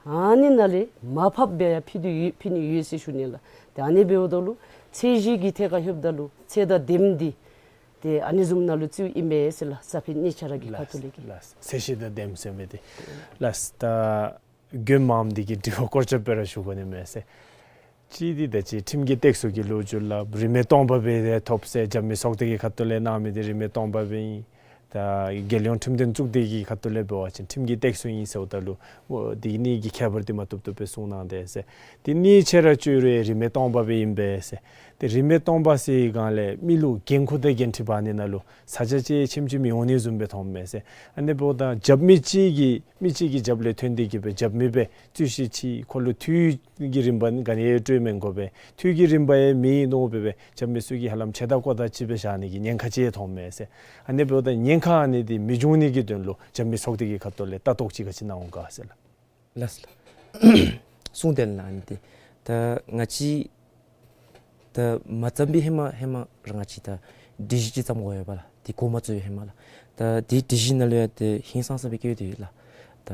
ཨ་ནི་ནང་ལས་མར་ཕབ་སྦེ་ཡང་ཕུལ་དོ་ཡོད་ཕུལ་ནི་ཡོད་ཟེར་ཞུ་ནི་ལགས། ཏེ་ཨ་ནི་འབདཝ་ད་ལུ་ཚད་གཞི་གི་ཐད་ཁར་ལྷོདཔ་ད་ལུ་ཚད་དང་དེམ་འདི་ཏེ་ཨ་ནི་བཟུམ་ནང་ལུ་རྩིཝ་ཨིན་པས་ཟེར་ལགས། ས་ཕི་ནི་ཆ་ར་གི་ཁ་ཐུག་ལས་ཀྱི། ལགས། ཚད་གཞི་དང་དེམ་ཟེར་མི་འདི། ལགས། ད་དགོན་མངམ་འདི་གི་དྲི་བ་སྐོར་ཅིག་སྦེ་ར་ཞུ་དགོ་ནི་མས་ཟེར། གཅིག་འདི་ད་ཅི་ཁྲིམས་ཀྱི་སྟེགས་གསོ་གི་ལོ་རྒྱུས་ལགས། རིན་མེད་སྟོང་པ་སྦེ་ཐོབ་ཟེར་རྒྱབ་མི་ཚོགས་སྡེ་གི་ཁ་ཐུག་ལས་གནང་མི་འདི་རིན་མེད་སྟོང་པ་སྦེ་ཨིན། ད་རྒྱལ་ཡོངས་ཁྲིམས་དོན་གཙུག་སྡེ་གི་ཁ་ཐུག་ལས་འབད་བ་ཅིན་ཁྲིམས་ཀྱི་སྟེགས་གསོ་ཨིན་ཟེརཝ་ད་ལུ་འོ་འདི་གཉིས་ཀྱི་ཁྱད་པར་འདི་མ་བཏུབ་བཏུབ་སྦེ་གསུང་གནང་དེས་ཟེར། འདི་གཉིས་ཆ་ར་ཅིག་རུང་རིན་མེད་སྟོང་པ་སྦེ་ཨིན་པས་ཟེར། ཏེ་རིན་མེད་སྟོང་པ་ཟེར་སྒང་ལས་མི་ལུ་འགན་ཁུར་དང་འགན་འཁྲི་འབག་ནི་ནང་ལུ་ས་ཆ་ཅིག་ཆེམ་ཆེམ་ཡོང་ནི་བཟུམ་སྦེ་མཐོངམ་མས་ཟེར། ཨ་ནི་འབདཝ་ད་རྒྱབ་མི་གཅིག་གིས་མི་གཅིག་གི་རྒྱབ་ལས་ཐོན་ཏེ་གིས་སྦེ་རྒྱབ་མི་སྦེ་རྩོད་གཞི་ཅིག་ཁོ་ལུ་འཐུས་ཀྱི་རིམ་པ་ག་ནི་ཡང་སྤྲོད་མི་དགོ་པས། འཐུས་ཀྱི་རིམ་པ་ཡང་མེད་མནོ་སྦེ་སྦེ་རྒྱབ་མི་ཚུ་གིས་ཧ་ལམ་ཆེ་ད་ཀོ་ད་ཅིག་སྦེ་བཞག་ནི་གི་ཉེན་ཁ་ཅིག་མཐོངམ་མས་ཟེར། ཨ་ནི་འབདཝ་ད་ཉེན་ཁ་ཨ་ནི་འདི་མི་འབྱུང་ནི་གི་དོན་ལུ་རྒྱབ་མི་ཚོགས་སྡེ་གི་ཁ་ཐུག་ལས་ལྟ་རྟོག་ཅིག་ག་ཅི་གནང་འོང་ག་ཟེར་ལགས། ལགས་སོ་ལགས། གསུང་དོན་ལགས། ཨ་ནི་འདི་ད་ང་བཅས་ད་མ་བརྩམས་པའི་ཧེ་མ་ཧེ་མ་ར་ང་བཅས་ད་སྒྲིག་གཞི་ཅིག་བརྩམ་དགོ་ཡོད་པ་ལགས། འདི་འགོ་མ་བཙུགས་པའི་ཧེ་མ་ལགས། ད་འདི་སྒྲིག་གཞི་ནང་ལུ་ཡང་ཏེ་ཧིང་སངས་ས་སྦེ་བཀོད་དེ་ཡོད་ལགས། ད་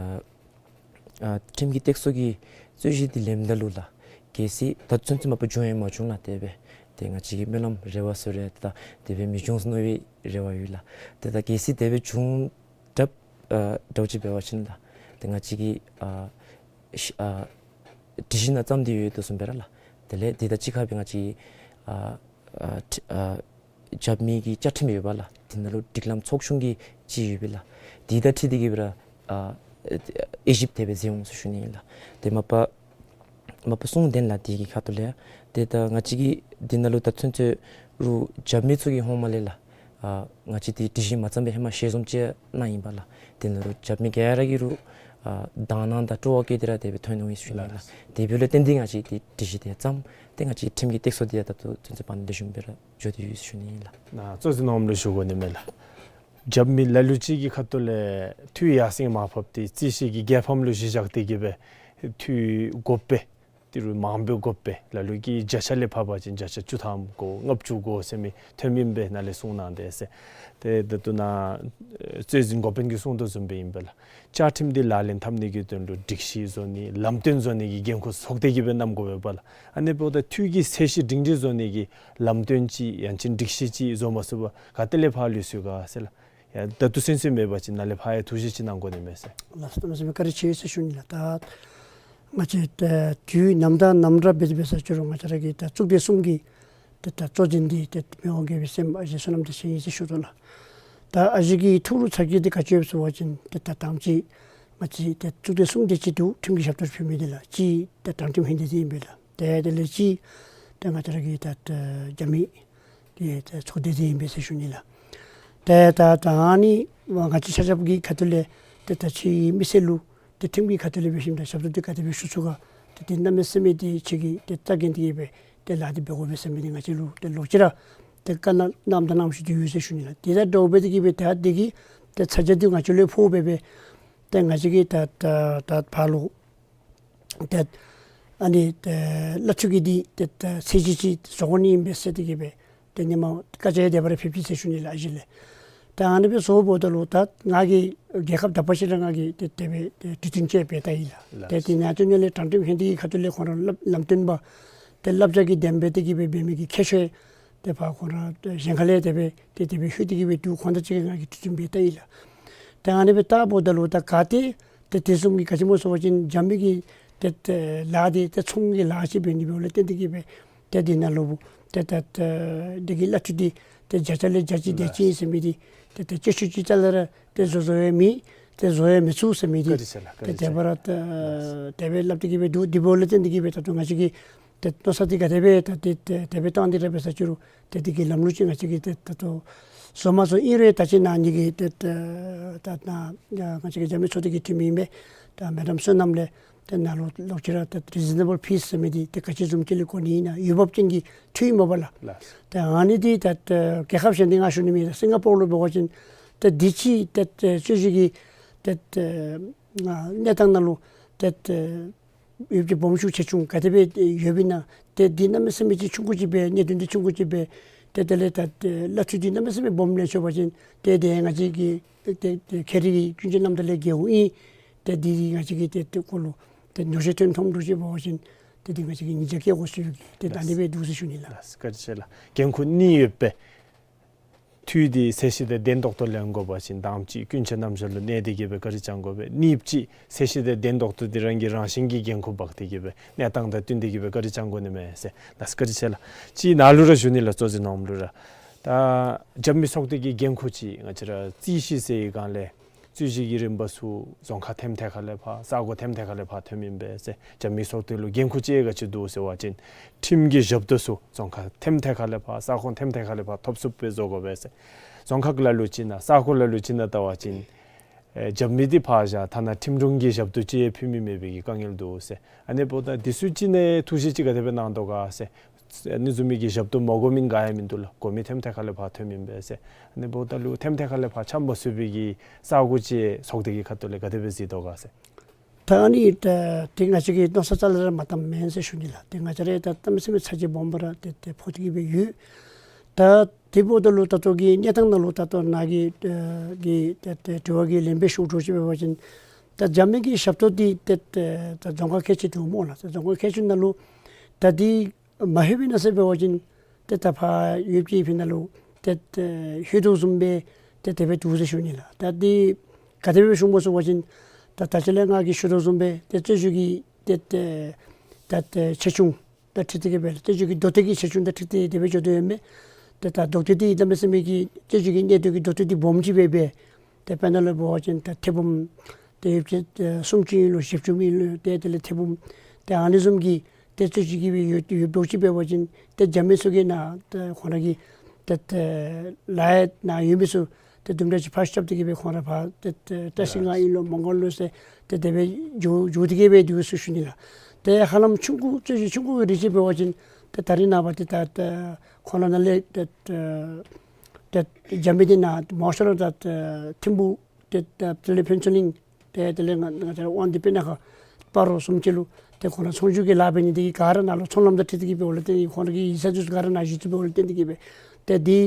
ཨ་ཁྲིམས་ཀྱི་སྟེགས་གསོ་གི་རྩོད་གཞི་འདི་ལེནམ་ད་ལུ་ལགས། གལ་སྲིད་ད་ཚུན་ཚོད་མ་པ་བྱུང་ཡང་མ་བྱུང་ལགས། དེ་སྦེ་ཏེ་ང་བཅས་ཀྱིས་སྨོན་ལམ་རེ་བ་ཟེར་རུང་ད་དེ་སྦེ་མི་འབྱུང་ཟེར་མནོ་བའི་རེ་བ་ཡོད་ལགས། ཏེ་ད་གལ་སྲིད་དེ་སྦེ་བྱུང་དྲགས་ཨ་འདྲཝ་ཅིག་འབད་བ་ཅིན་ལགས། ཏེ་ང་བཅས་ཀྱིས་ཨ་ཤ་ཨ་སྒྲིག་གཞི་ནང་བརྩམས་ཏེ་ཡོད་དོ་བཟུམ་སྦེ་ར་ལགས། དེ་ལས་འདི་དང་གཅིག་ཁར་སྦེ་ང་བཅས་ཨ་ཨ་ཁྲི་ཨ་རྒྱབ་མི་གི་བཅའ་ཁྲིམས་ཡོད་པ་ལགས། འདི་ནང་ལུ་སྒྲིག་ལམ་ཚོགས་ཆུང་གི་ཅིག་ཡོད་པས་ལགས། འདི་དང་འཁྲིལ་ཏེ་གིས་སྦེ་ར་ཨ་དབྱེ་ཞིབ་དེ་སྦེ་མཛད་འོང་ཟེར་ཞུ་ནི་ཨིན་ལགས། ཏེ་མ་པ་མ་པ་གསུང་དོན་ལགས། འདི་གི་ཁ་ཐུག་ལས་ཏེ་ད་ང་བཅས་ཀྱིས་འདི་ནང་ལུ་ད་ཚུན་ཚོད་རུང་རྒྱབ་མི་ཚུ་གི་ཧོངས་མ་ལས་ལགས། ཨ་ང་བཅས་འདི་སྒྲིག་གཞི་མ་བརྩམས་པའི་ཧེ་མ་ཞལ་འཛོམས་ཅིག་གནང་ཡི་པ་ལགས། འདི་ནང་ལུ་རྒྱབ་མི་ག་ར་གིས་རུང་ཨ་དག་སྣང་དང་སྤྲོ་བ་བསྐྱེད་དེ་ར་དེ་སྦེ་ཐོན་འོང་ཡི་ཟེར་ཞུ་ནི་ཨིན་ལགས། དེ་འབདཝ་ལས་བརྟེན་ཏེ་ང་བཅས་འདི་སྒྲིག་གཞི་འདི་ཡང་བརྩམས། ཏེ་ང་བཅས་ཁྲིམས་ཀྱི་སྟེགས་གསོ་འདི་ཡང་ད་ལྟོ་ཚུན་ཚོད་བར་ན་ལེགས་ཤོམ་སྦེ་ར་འགྱོ་སྟེ་ཡོད་ཟེར་ཞུ་ནི་ཨིན་ལགས། ནཱ་གཙོ་འཛིན་ནོར་བུ་ལུ་ཞུ་དགོ་ནི་མས་ལགས། རྒྱབ་མི་ལ་ལུ་ཅིག་གི་ཁ་ཐུག་ལས་འཐུས་ཡར་སེང་མར་ཕབ་སྟེ་རྩོད་གཞི་གི་རྒྱལ་ཕམ་ལུ་གཞི་བཞག་སྟེ་གིས་སྦེ་འཐུས་དགོ་པས། ཏི་རུ་མང་པོ་དགོ་པས། ལ་ལུ་གིས་བརྒྱ་ཆ་ལས་ཕབ་པ་ཅིན་བརྒྱ་ཆ་བཅུ་ཐམ་དགོ་ལྔ་བཅུ་དགོ་ཟེར་མི་ཐོན་མི་སྦེ་ནཱ་ལས་གསུང་གནང་དེས་ཟེར། ཏེ་ད་ལྟོ་ནཱ་གཙོ་འཛིན་འགོ་དཔོན་གྱིས་གསུང་དོ་བཟུམ་སྦེ་ཨིན་པས་ལགས། བཅའ་ཁྲིམས་འདི་ལག་ལེན་འཐབ་ནི་གི་དོན་ལུ་སྒྲིག་གཞི་བཟོ་ནི་ལམ་སྟོན་བཟོ་ནི་གི་འགན་ཁུར་ཚོགས་སྡེ་གིས་སྦེ་བསྣམ་དགོ་པས་པ་ལགས། ཨ་ནི་འབདཝ་ད་འཐུས་ཀྱི་ཚད་གཞི་སྒྲིང་སྒྲིང་བཟོ་ནི་གི་ལམ་སྟོན་ཅིག་ཡང་ཅིན་སྒྲིག་གཞི་ཅིག་བཟོ་མ་ཚུགས་པར་ག་ཏེ་ལས་ཕར་ལུས་སོང་ག་ཟེར་ལགས། ཡ་ད་དུས་ཚོད་ཚུན་མེད་པ་ཅིན་ནཱ་ལས་ཕར་ཡང་ཐུགས་བཞེད་ཅིག་གནང་དགོ་ནི་མས་ཟེར། ལགས་སོ། གནམ་མེད་ས་མེད་བཀའ་དྲིན་ཆེ་ཟེར་ཞུ་ནི་ལགས། ད་ང་བཅས་ད་དུས་ནམ་དང་ནམ་ར་འབད་དེ་འབད་ས་ཅིག་རུང་ང་བཅས་ར་གི་ད་གཙུག་སྡེ་གསུམ་གྱི་ད་ད་གཙོ་འཛིན་འདི་ད་མི་དབང་རྒྱལ་བའི་སྲས་ཨ་ཞེ་བསོད་ནམས་བདེ་ཆེན་ཨིན་ཟེར་ཞུ་དོ་ལགས། ད་ཨ་ཞེ་གི་ཐུགས་ལུ་ཚ་གྱང་འདི་ག་ཅི་ཡོདཔ་ཟེར་བ་ཅིན་ད་ད་དང་པ་ཅིག་ང་བཅས་ད་གཙུག་སྡེ་གསུམ་དེ་ཅིག་འདུག། ཁྲིམས་ཀྱི་ཞབས་ཏོག་ཕུལ་མི་འདི་ལགས། གཅིག་ད་དྲང་ཁྲིམས་ལྷན་སྡེ་འདི་ཨིན་པས་ལགས། ཏེ་དེ་ལས་གཅིག་ཏེ་ང་བཅས་ར་གི་ད་ད་རྒྱབ་མི་གི་ད་ཚོགས་སྡེ་འདི་ཨིན་པས་ཟེར་ཞུ་ནི་ལགས། ཏེ་ད་ད་ཨ་ནི་ང་བཅས་ཆ་ཁྱབ་ཀྱི་ཁ་ཐུག་ལས་ཏེ་ད་ཁྱེད་མི་སེར་ལུ་ཏེ་ཁྲིམས་ཀྱི་ཁ་ཐུག་ལས་འབད་ཞིནམ་ད་ཞབས་ཏོག་འདི་ག་དེ་སྦེ་ཞུ་ཚུགས་ག། ཏེ་འདི་གནམ་མེད་ས་མེད་འདི་ཁྱེད་ཀྱིས་ཏེ་རྩ་འགེངས་ཏེ་གི་སྦེ་ཏེ་ལཱ་འདི་འབད་དགོ་པས་ཟེར་མི་འདི་ང་བཅས་ལུ་ཏེ་ལོག་ཅི་ར་ཏེ་བཀའ་གནང་གནངམ་དང་གནང་བཞིན་དུ་ཡོད་ཟེར་ཞུ་ནི་ལགས། དེ་དང་འདྲཝ་སྦེ་འདི་གིས་སྦེ་ད་འདི་གི་ཏེ་ཚ་གྱང་འདི་ང་བཅས་ལུ་ཕོག་སྦེ་སྦེ་ཏེ་ང་བཅས་ཀྱིས་ད་ད་ད་ཕར་ལུ་ཏེ་ཨ་ནི་ཏེ་བླ་འཐུས་ཀྱི་འདི་ཏེ་ཏེ་ཚད་གཞི་ཅིག་བཟོ་དགོ་ནི་ཨིན་པས་ཟེར་འདི་གིས་སྦེ་ཏེ་ཧེ་མ་བཀའ་རྒྱ་དེ་སྦེ་ར་ཕེབས་ཅི་ཟེར་ཞུ་ནི་ལགས། ཨ་ཞེ་ལས་ད་ཨ་ནི་སྦེ་བཟོཝ་ད་ལུ་ད་ང་གིས་རྒྱལ་ཁབ་དག་པ་ཅིག་ར་ང་གིས་ཏེ་དེ་སྦེ་ཏེ་གྲོས་བསྟུན་ཅིག་འབད་ད་ཡི་ལགས། ལགས། ཏེ་དེ་ནང་དོན་ལས་དྲང་ཁྲིམས་ལྷན་སྡེ་གི་ཁ་ཐུག་ལས་ཁོང་ར་ལམ་ལམ་སྟོན་པ་ཏེ་བསླབ་བྱ་གི་དེ་སྦེ་འདི་གིས་སྦེ་འབད་མི་གི་ཁྱད་ཆོས་ཏེ་ཕར་ཁོང་ར་ཏེ་གཞན་ཁ་ལས་དེ་སྦེ་ཏེ་དེ་སྦེ་ལྷོད་དེ་གི་སྦེ་འདུག། ཁོང་དང་གཅིག་ཁར་ང་གིས་གྲོས་བསྟུན་འབད་ད་ཡི་ལགས། ཏེ་ཨ་ནི་སྦེ་བལྟཝ་ད་ལུ་ད་ག་ཏེ་ཏེ་དེ་བཟུམ་གྱི་ག་ཅི་སྨོ་ཟེར་བ་ཅིན་རྒྱབ་མི་གི་ཏེ་ཏེ་ལཱ་འདི་ཏེ་ཚོང་གི་ལཱ་ཅིག་འབད་ནི་འབདཝ་ལས་བརྟེན་འདི་གིས་སྦེ་ཏེ་འདི་ནང་ལུ་ཏེ་ཏེ་ཏེ་འདི་གི་བླ་འཐུས་འདི་ཏེ་བརྒྱ་ཆ་ལས་བརྒྱ་ཅིག་དེ་ཅིག་ཨིན་ཟེར་མི་འདི་ཏེ་ཏེ་སྤྱོད་ཚུལ་ཅིག་རྩ་ལས་ར་ཏེ་བཟོ་བཟོ་ཡང་མེད། ཏེ་བཟོ་ཡང་མི་ཚུགས་ཟེར་མི་འདི་བཀའ་དྲིན་ཆེ་ལགས། ཏེ་བཀའ་དྲིན་ཆེ། དེ་སྦེ་ར་ཏེ་དེ་སྦེ་སླབ་སྟེ་གི་སྦེ་འདུག། དེ་འབདཝ་ལས་བརྟེན་འདི་གིས་སྦེ་ད་ལྟོ་ང་བཅས་ཀྱིས་ཏེ་མནོ་བསམ་འདི་ག་དེ་སྦེ་ད་ཏེ་ཏེ་དེ་སྦེ་བཏང་སྟེ་ར་འབད་ས་ཅིག་རུང་ཏེ་འདི་གི་ལམ་ལུགས་ཅིག་ང་བཅས་ཀྱིས་ཏེ་ད་ལྟོ་བཟོ་མ་བཟོ་ཨིན་རུང་ད་ཅི་ནཱ་ངེ་གི་ཏེ་ད་ད་ནཱ་ང་བཅས་ཀྱི་རྒྱབ་མི་ཚོགས་སྡེ་གི་འཐུས་མི་ཨིན་པས་ད་མེ་ཌམ་བསོད་ནམས་ལས་ཏེ་ནཱ་ལུ་ལོག་ཅི་ར་ཏེ་རི་ཛི་ནེ་བཱལ་ཕིས་ཟེར་མི་འདི་ཏེ་ག་ཅི་བཟུམ་ཅིག་ལས་གོ་ནི་ཨིན་ན་འོས་འབབ་ཅན་གྱི་འཐུས་ཨིན་མས་པ་ལགས། ལགས། ཏེ་ཨ་ནི་འདི་ད་ཏེ་རྒྱལ་ཁབ་གཞན་འདི་ང་ཞུ་ནི་མེད། ད་སིང་ག་པོར་ལུ་འབད་བ་ཅིན་ཏེ་འདི་ཅིག་ཏེ་ཏེ་རྩོད་གཞི་གི་ཏེ་ཏེ་ཨ་གནས་སྟངས་ནང་ལུ་ཏེ་ཏེ་འོས་འབབ་ཅིག་སྦོམ་ཆུང་ཆེ་ཆུང་ག་དེ་སྦེ་ཡོདཔ་ཨིན་ན། ཏེ་འདི་གནམ་མེད་ས་མེད་ཅིག་ཆུང་ཀུ་ཅིག་སྦེ་གནད་དོན་འདི་ཆུང་ཀུ་ཅིག་སྦེ་ཏེ་དེ་ལས་ད་ཏེ་བླ་འཐུས་འདི་གནམ་མེད་ས་མེད་སྦོམ་ལེན་ཆོག་པ་ཅིན་ཏེ་དེ་ང་བཅས་ཀྱི་ཏེ་ཏེ་ཁེ་རི་གི་ཀུན་སྤྱོད་རྣམ་ཐར་ལས་འགལཝ་ཨིན། ཏེ་འདི་ང་བཅས་ཀྱིས་ཏེ་ཏེ་ཁོ་ལུ་ཏེ་ཉོགས་བཤད་ཐོན་ཐོནམ་འདྲཝ་ཅིག་འབད་བ་ཅིན་ཏེ་འདི་ང་བཅས་ཀྱིས་ཉེས་བྱ་བཀལ་དགོ་ཟེར་ཏེ་ད་འདི་སྦེ་འདུག་ཟེར་ཞུ་ནི་ལགས། ལགས། བཀའ་དྲིན་ཆེ་ལགས། འགན་ཁུར་གཉིས་ཡོད་པའི་འཐུས་འདི་ཚད་གཞི་དང་ལྡན་ཏོག་ཏོ་ལེན་དགོ་པ་ཅིན་དང་པ་ཅིག་ཀུན་སྤྱོད་རྣམ་གཞག་ལུ་གནས་ཏེ་གི་སྦེ་བཀའ་དྲིན་བསྐྱང་དགོ་པས། གཉིས་པ་ཅིག་ཚད་གཞི་དང་ལྡན་ཏོག་ཏོ་འདི་རང་གི་རང་བཞིན་གྱི་འགན་ཁུར་འབག་སྟེ་གི་སྦེ་གནས་སྟངས་དང་བསྟུན་ཏེ་གི་སྦེ་བཀའ་དྲིན་བསྐྱང་དགོ་ནི་མས་ཟེར། ལགས་སོ། བཀའ་དྲིན་ཆེ་ལགས། ཅིག་ནཱ་ལུ་ར་ཞུ་ནི་ལགས། གཙོ་འཛིན་ནོར་བུ་ལུ་ར། ད་རྒྱབ་མི་ཚོགས་སྡེ་གི་འགན་ཁུར་ཅིག་ང་བཅས་ར་རྩོད་གཞི་ཟེར་བའི་སྒང་ལས་རྩོད་གཞི་གི་རིམ་པ་ཚུ་རྫོང་ཁག་ཐེམ་ཐད་ཁ་ལས་ཕར་ས་གོ་ཐེམ་ཐད་ཁ་ལས་ཕར་ཐོནམ་ཨིན་པས་ཟེར། རྒྱབ་མི་ཚོགས་སྡེ་ལུ་འགན་ཁུར་ཅིག་ག་ཅི་འདུག་ཟེར་བ་ཅིན་ཁྲིམས་ཀྱི་ཞབས་ཏོག་ཚུ་རྫོང་ཁག་ཐེམ་ཐད་ཁ་ལས་ཕར་ས་ཁོངས་ཐེམ་ཐད་ཁ་ལས་ཕར་ཐོབ་ཚུགསཔ་སྦེ་བཟོ་དགོ་པས་ཟེར། རྫོང་ཁག་ལ་ལུ་ཅིག་ནང་ས་ཁོངས་ལ་ལུ་ཅིག་ནང་བལྟ་བ་ཅིན་ཨེ་རྒྱབ་མི་འདི་ཕར་བཞག་ཐ་ན་ཁྲིམས་དྲུང་གི་ཞབས་ཏོག་ཅིག་ཕུལ་མི་མེད་པའི་གི་དཀའ་ངལ་འདུག་ཟེར། ཨ་ནི་འབདཝ་ད་འདི་ཚུ་ཅིག་ནང་ཐུགས་བཞེད་ཅིག་ག་དེ་སྦེ་གནང་དོ་ག་ཟེར། ཨ་ནི་བཟུམ་མའི་གི་ཞབས་ཏོག་མ་དགོ་མི་ག་ཡང་མིན་འདུག་ལགས། དགོ་མི་ཐེམ་ཐད་ཁ་ལས་ཕར་ཐོནམ་ཨིན་པས་ཟེར། ཨ་ནི་འབདཝ་ད་ལུ་ཐེམ་ཐད་ཁ་ལས་ཕར་འཁྱམས་མ་ཚུགས་པའི་གི་ས་གོ་ཅིག་ཚོགས་སྡེ་གི་ཁ་ཐུག་ལས་ག་དེ་སྦེ་གཟིགས་དོ་ག་ཟེར། ད་ཨ་ནི་ད་ཏེ་ང་བཅས་ཀྱིས་མནོ་བསམ་རྩ་ལས་ར་མ་བཏངམ་མེན་ཟེར་ཞུ་ནི་ལགས། ཏེ་ང་བཅས་ར་ད་གནམ་མེད་ས་མེད་ཚ་གྱང་སྦོམ་སྦེ་ར་ཏེ་ཏེ་ཕོག་སྟེ་གི་སྦེ་ཡོད། ད་དེ་འབདཝ་ད་ལུ་ད་ལྟོ་གི་གནས་སྟངས་ནང་ལུ་ད་ལྟོ་ནཱ་གི་ཨེ་གི་ཏེ་ཏེ་དྲི་བ་གི་ལན་སྦེ་ཞུ་འགྱོ་ཅིག་འབད་བ་ཅིན་ད་རྒྱབ་མི་གི་ཞབས་ཏོག་འདི་ཏེ་ཏེ་ད་རྫོང་ཁག་ཁལ་གཅིག་འདུག་སྨོ་ལགས། ད་རྫོང་ཁག་ཁལ་གཅིག་ནང་ལུ་ད་འདི་མ་ལྷོད་པའི་ནང་ཟེར་འབད་བ་ཅིན་ཏེ་ད་ཕར་ཡོདཔ་ཅིག་ཕི་ནང་ལུ་ཏེ་ཏེ་ལྷོད་དོ་བཟུམ་སྦེ་ཏེ་དེ་སྦེ་འདུག་ཟེར་ཞུ་ནི་ལགས། ད་འདི་ག་དེ་སྦེ་ཞུཝ་སྨོ་ཟེར་བ་ཅིན་ད་ད་ཅི་ལས་ང་གིས་ཞུ་དོ་བཟུམ་སྦེ་ཏེ་རྩོད་གཞི་གི་ཏེ་ཏེ་ད་ཏེ་ཆེ་ཆུང་དང་འཁྲིལ་ཏེ་གི་སྦེ་རྩོད་གཞི་གི་མདོ་སྟོད་ཀྱི་ཆེ་ཆུང་དང་འཁྲིལ་ཏེ་དེ་སྦེ་འགྱོ་དོ་ཡོད་མས། ཏེ་ད་མདོ་སྟོད་འདི་གནམ་མེད་ས་མེད་ཀྱི་རྩོད་གཞི་གི་གནད་དོན་གྱི་མདོ་སྟོད་འདི་སྦོམ་ཅིག་སྦེ་སྦེ་ཏེ་དཔེར་ན་ལུ་འབད་བ་ཅིན་ད་ཐེར་འབུམ་ཏེ་ཡོདཔ་ཅིག་ཏེ་སུམ་ཅུ་ཨིན་ལོ་བཞི་བཅུ་ཨིན་ལོ་ཏེ་དེ་ལས་ཐེར་འབུམ་ཏེ་ཨ་ནི་བཟུམ་གྱི་ཏེ་རྩོད་གཞི་གི་སྦེ་ཡོད་ཡོདཔ་ཅིག་འབད་བ་ཅིན་ཏེ་རྒྱབ་མི་ཚུ་གིས་ནཱ་ཏེ་ཁོང་ར་གི་ཏེ་ཏེ་ལཱ་ཡང་ནཱ་ཡོད་མི་ཚུ་ཏེ་དུམ་གྲ་ཅིག་ཕར་རྐྱབ་སྟེ་གི་སྦེ་ཁོང་ར་ཕར་ཏེ་ཏེ་བཀྲིས་སྒང་ཨིན་ལོ་མོང་སྒར་ལུ་ཟེར་ཏེ་དེ་སྦེ་འགྱོ་འགྱོ་སྟེ་གི་སྦེ་འདུག་ཟེར་ཞུ་ནི་ལགས། ཏེ་ཧ་ལམ་ཆུང་ཀུ་རྩོད་གཞི་ཆུང་ཀུ་གི་རིགས་ཅིག་འབད་བ་ཅིན་ཏེ་ད་རིས་ནངས་པ་ཏེ་ད་ཏེ་ཁོང་ར་ནཱ་ལས་ཏེ་ཏེ་ཏེ་རྒྱབ་མི་འདི་ནཱ་མང་ཤོས་ར་ད་ཏེ་ཐིམ་ཕུག་ཏེ་ད་དེ་ལས་ཕུན་ཚོགས་གླིང་ཏེ་དེ་ལས་ང་ང་བཅས་ར་དབང་འདུས་སྤུ་ན་ཁ་སྤ་རོ་བཟུམ་ཅིག་ལུ་ཏེ་ཁོང་ར་ཚོང་སྒྱུར་གྱི་ལཱ་འབད་ནི་འདི་གིས་ག་ར་ནཱ་ལུ་ཚོང་ལམ་དང་འཁྲིལ་ཏེ་གི་འབདཝ་ལས་བརྟེན་ཏེ་ཁོང་ར་གི་ཡིག་ཚང་འདི་ཚུ་ག་ར་ནཱ་གཞི་བཙུགས་འབདཝ་ལས་བརྟེན་ཏེ་གི་སྦེ་ཏེ་འདི་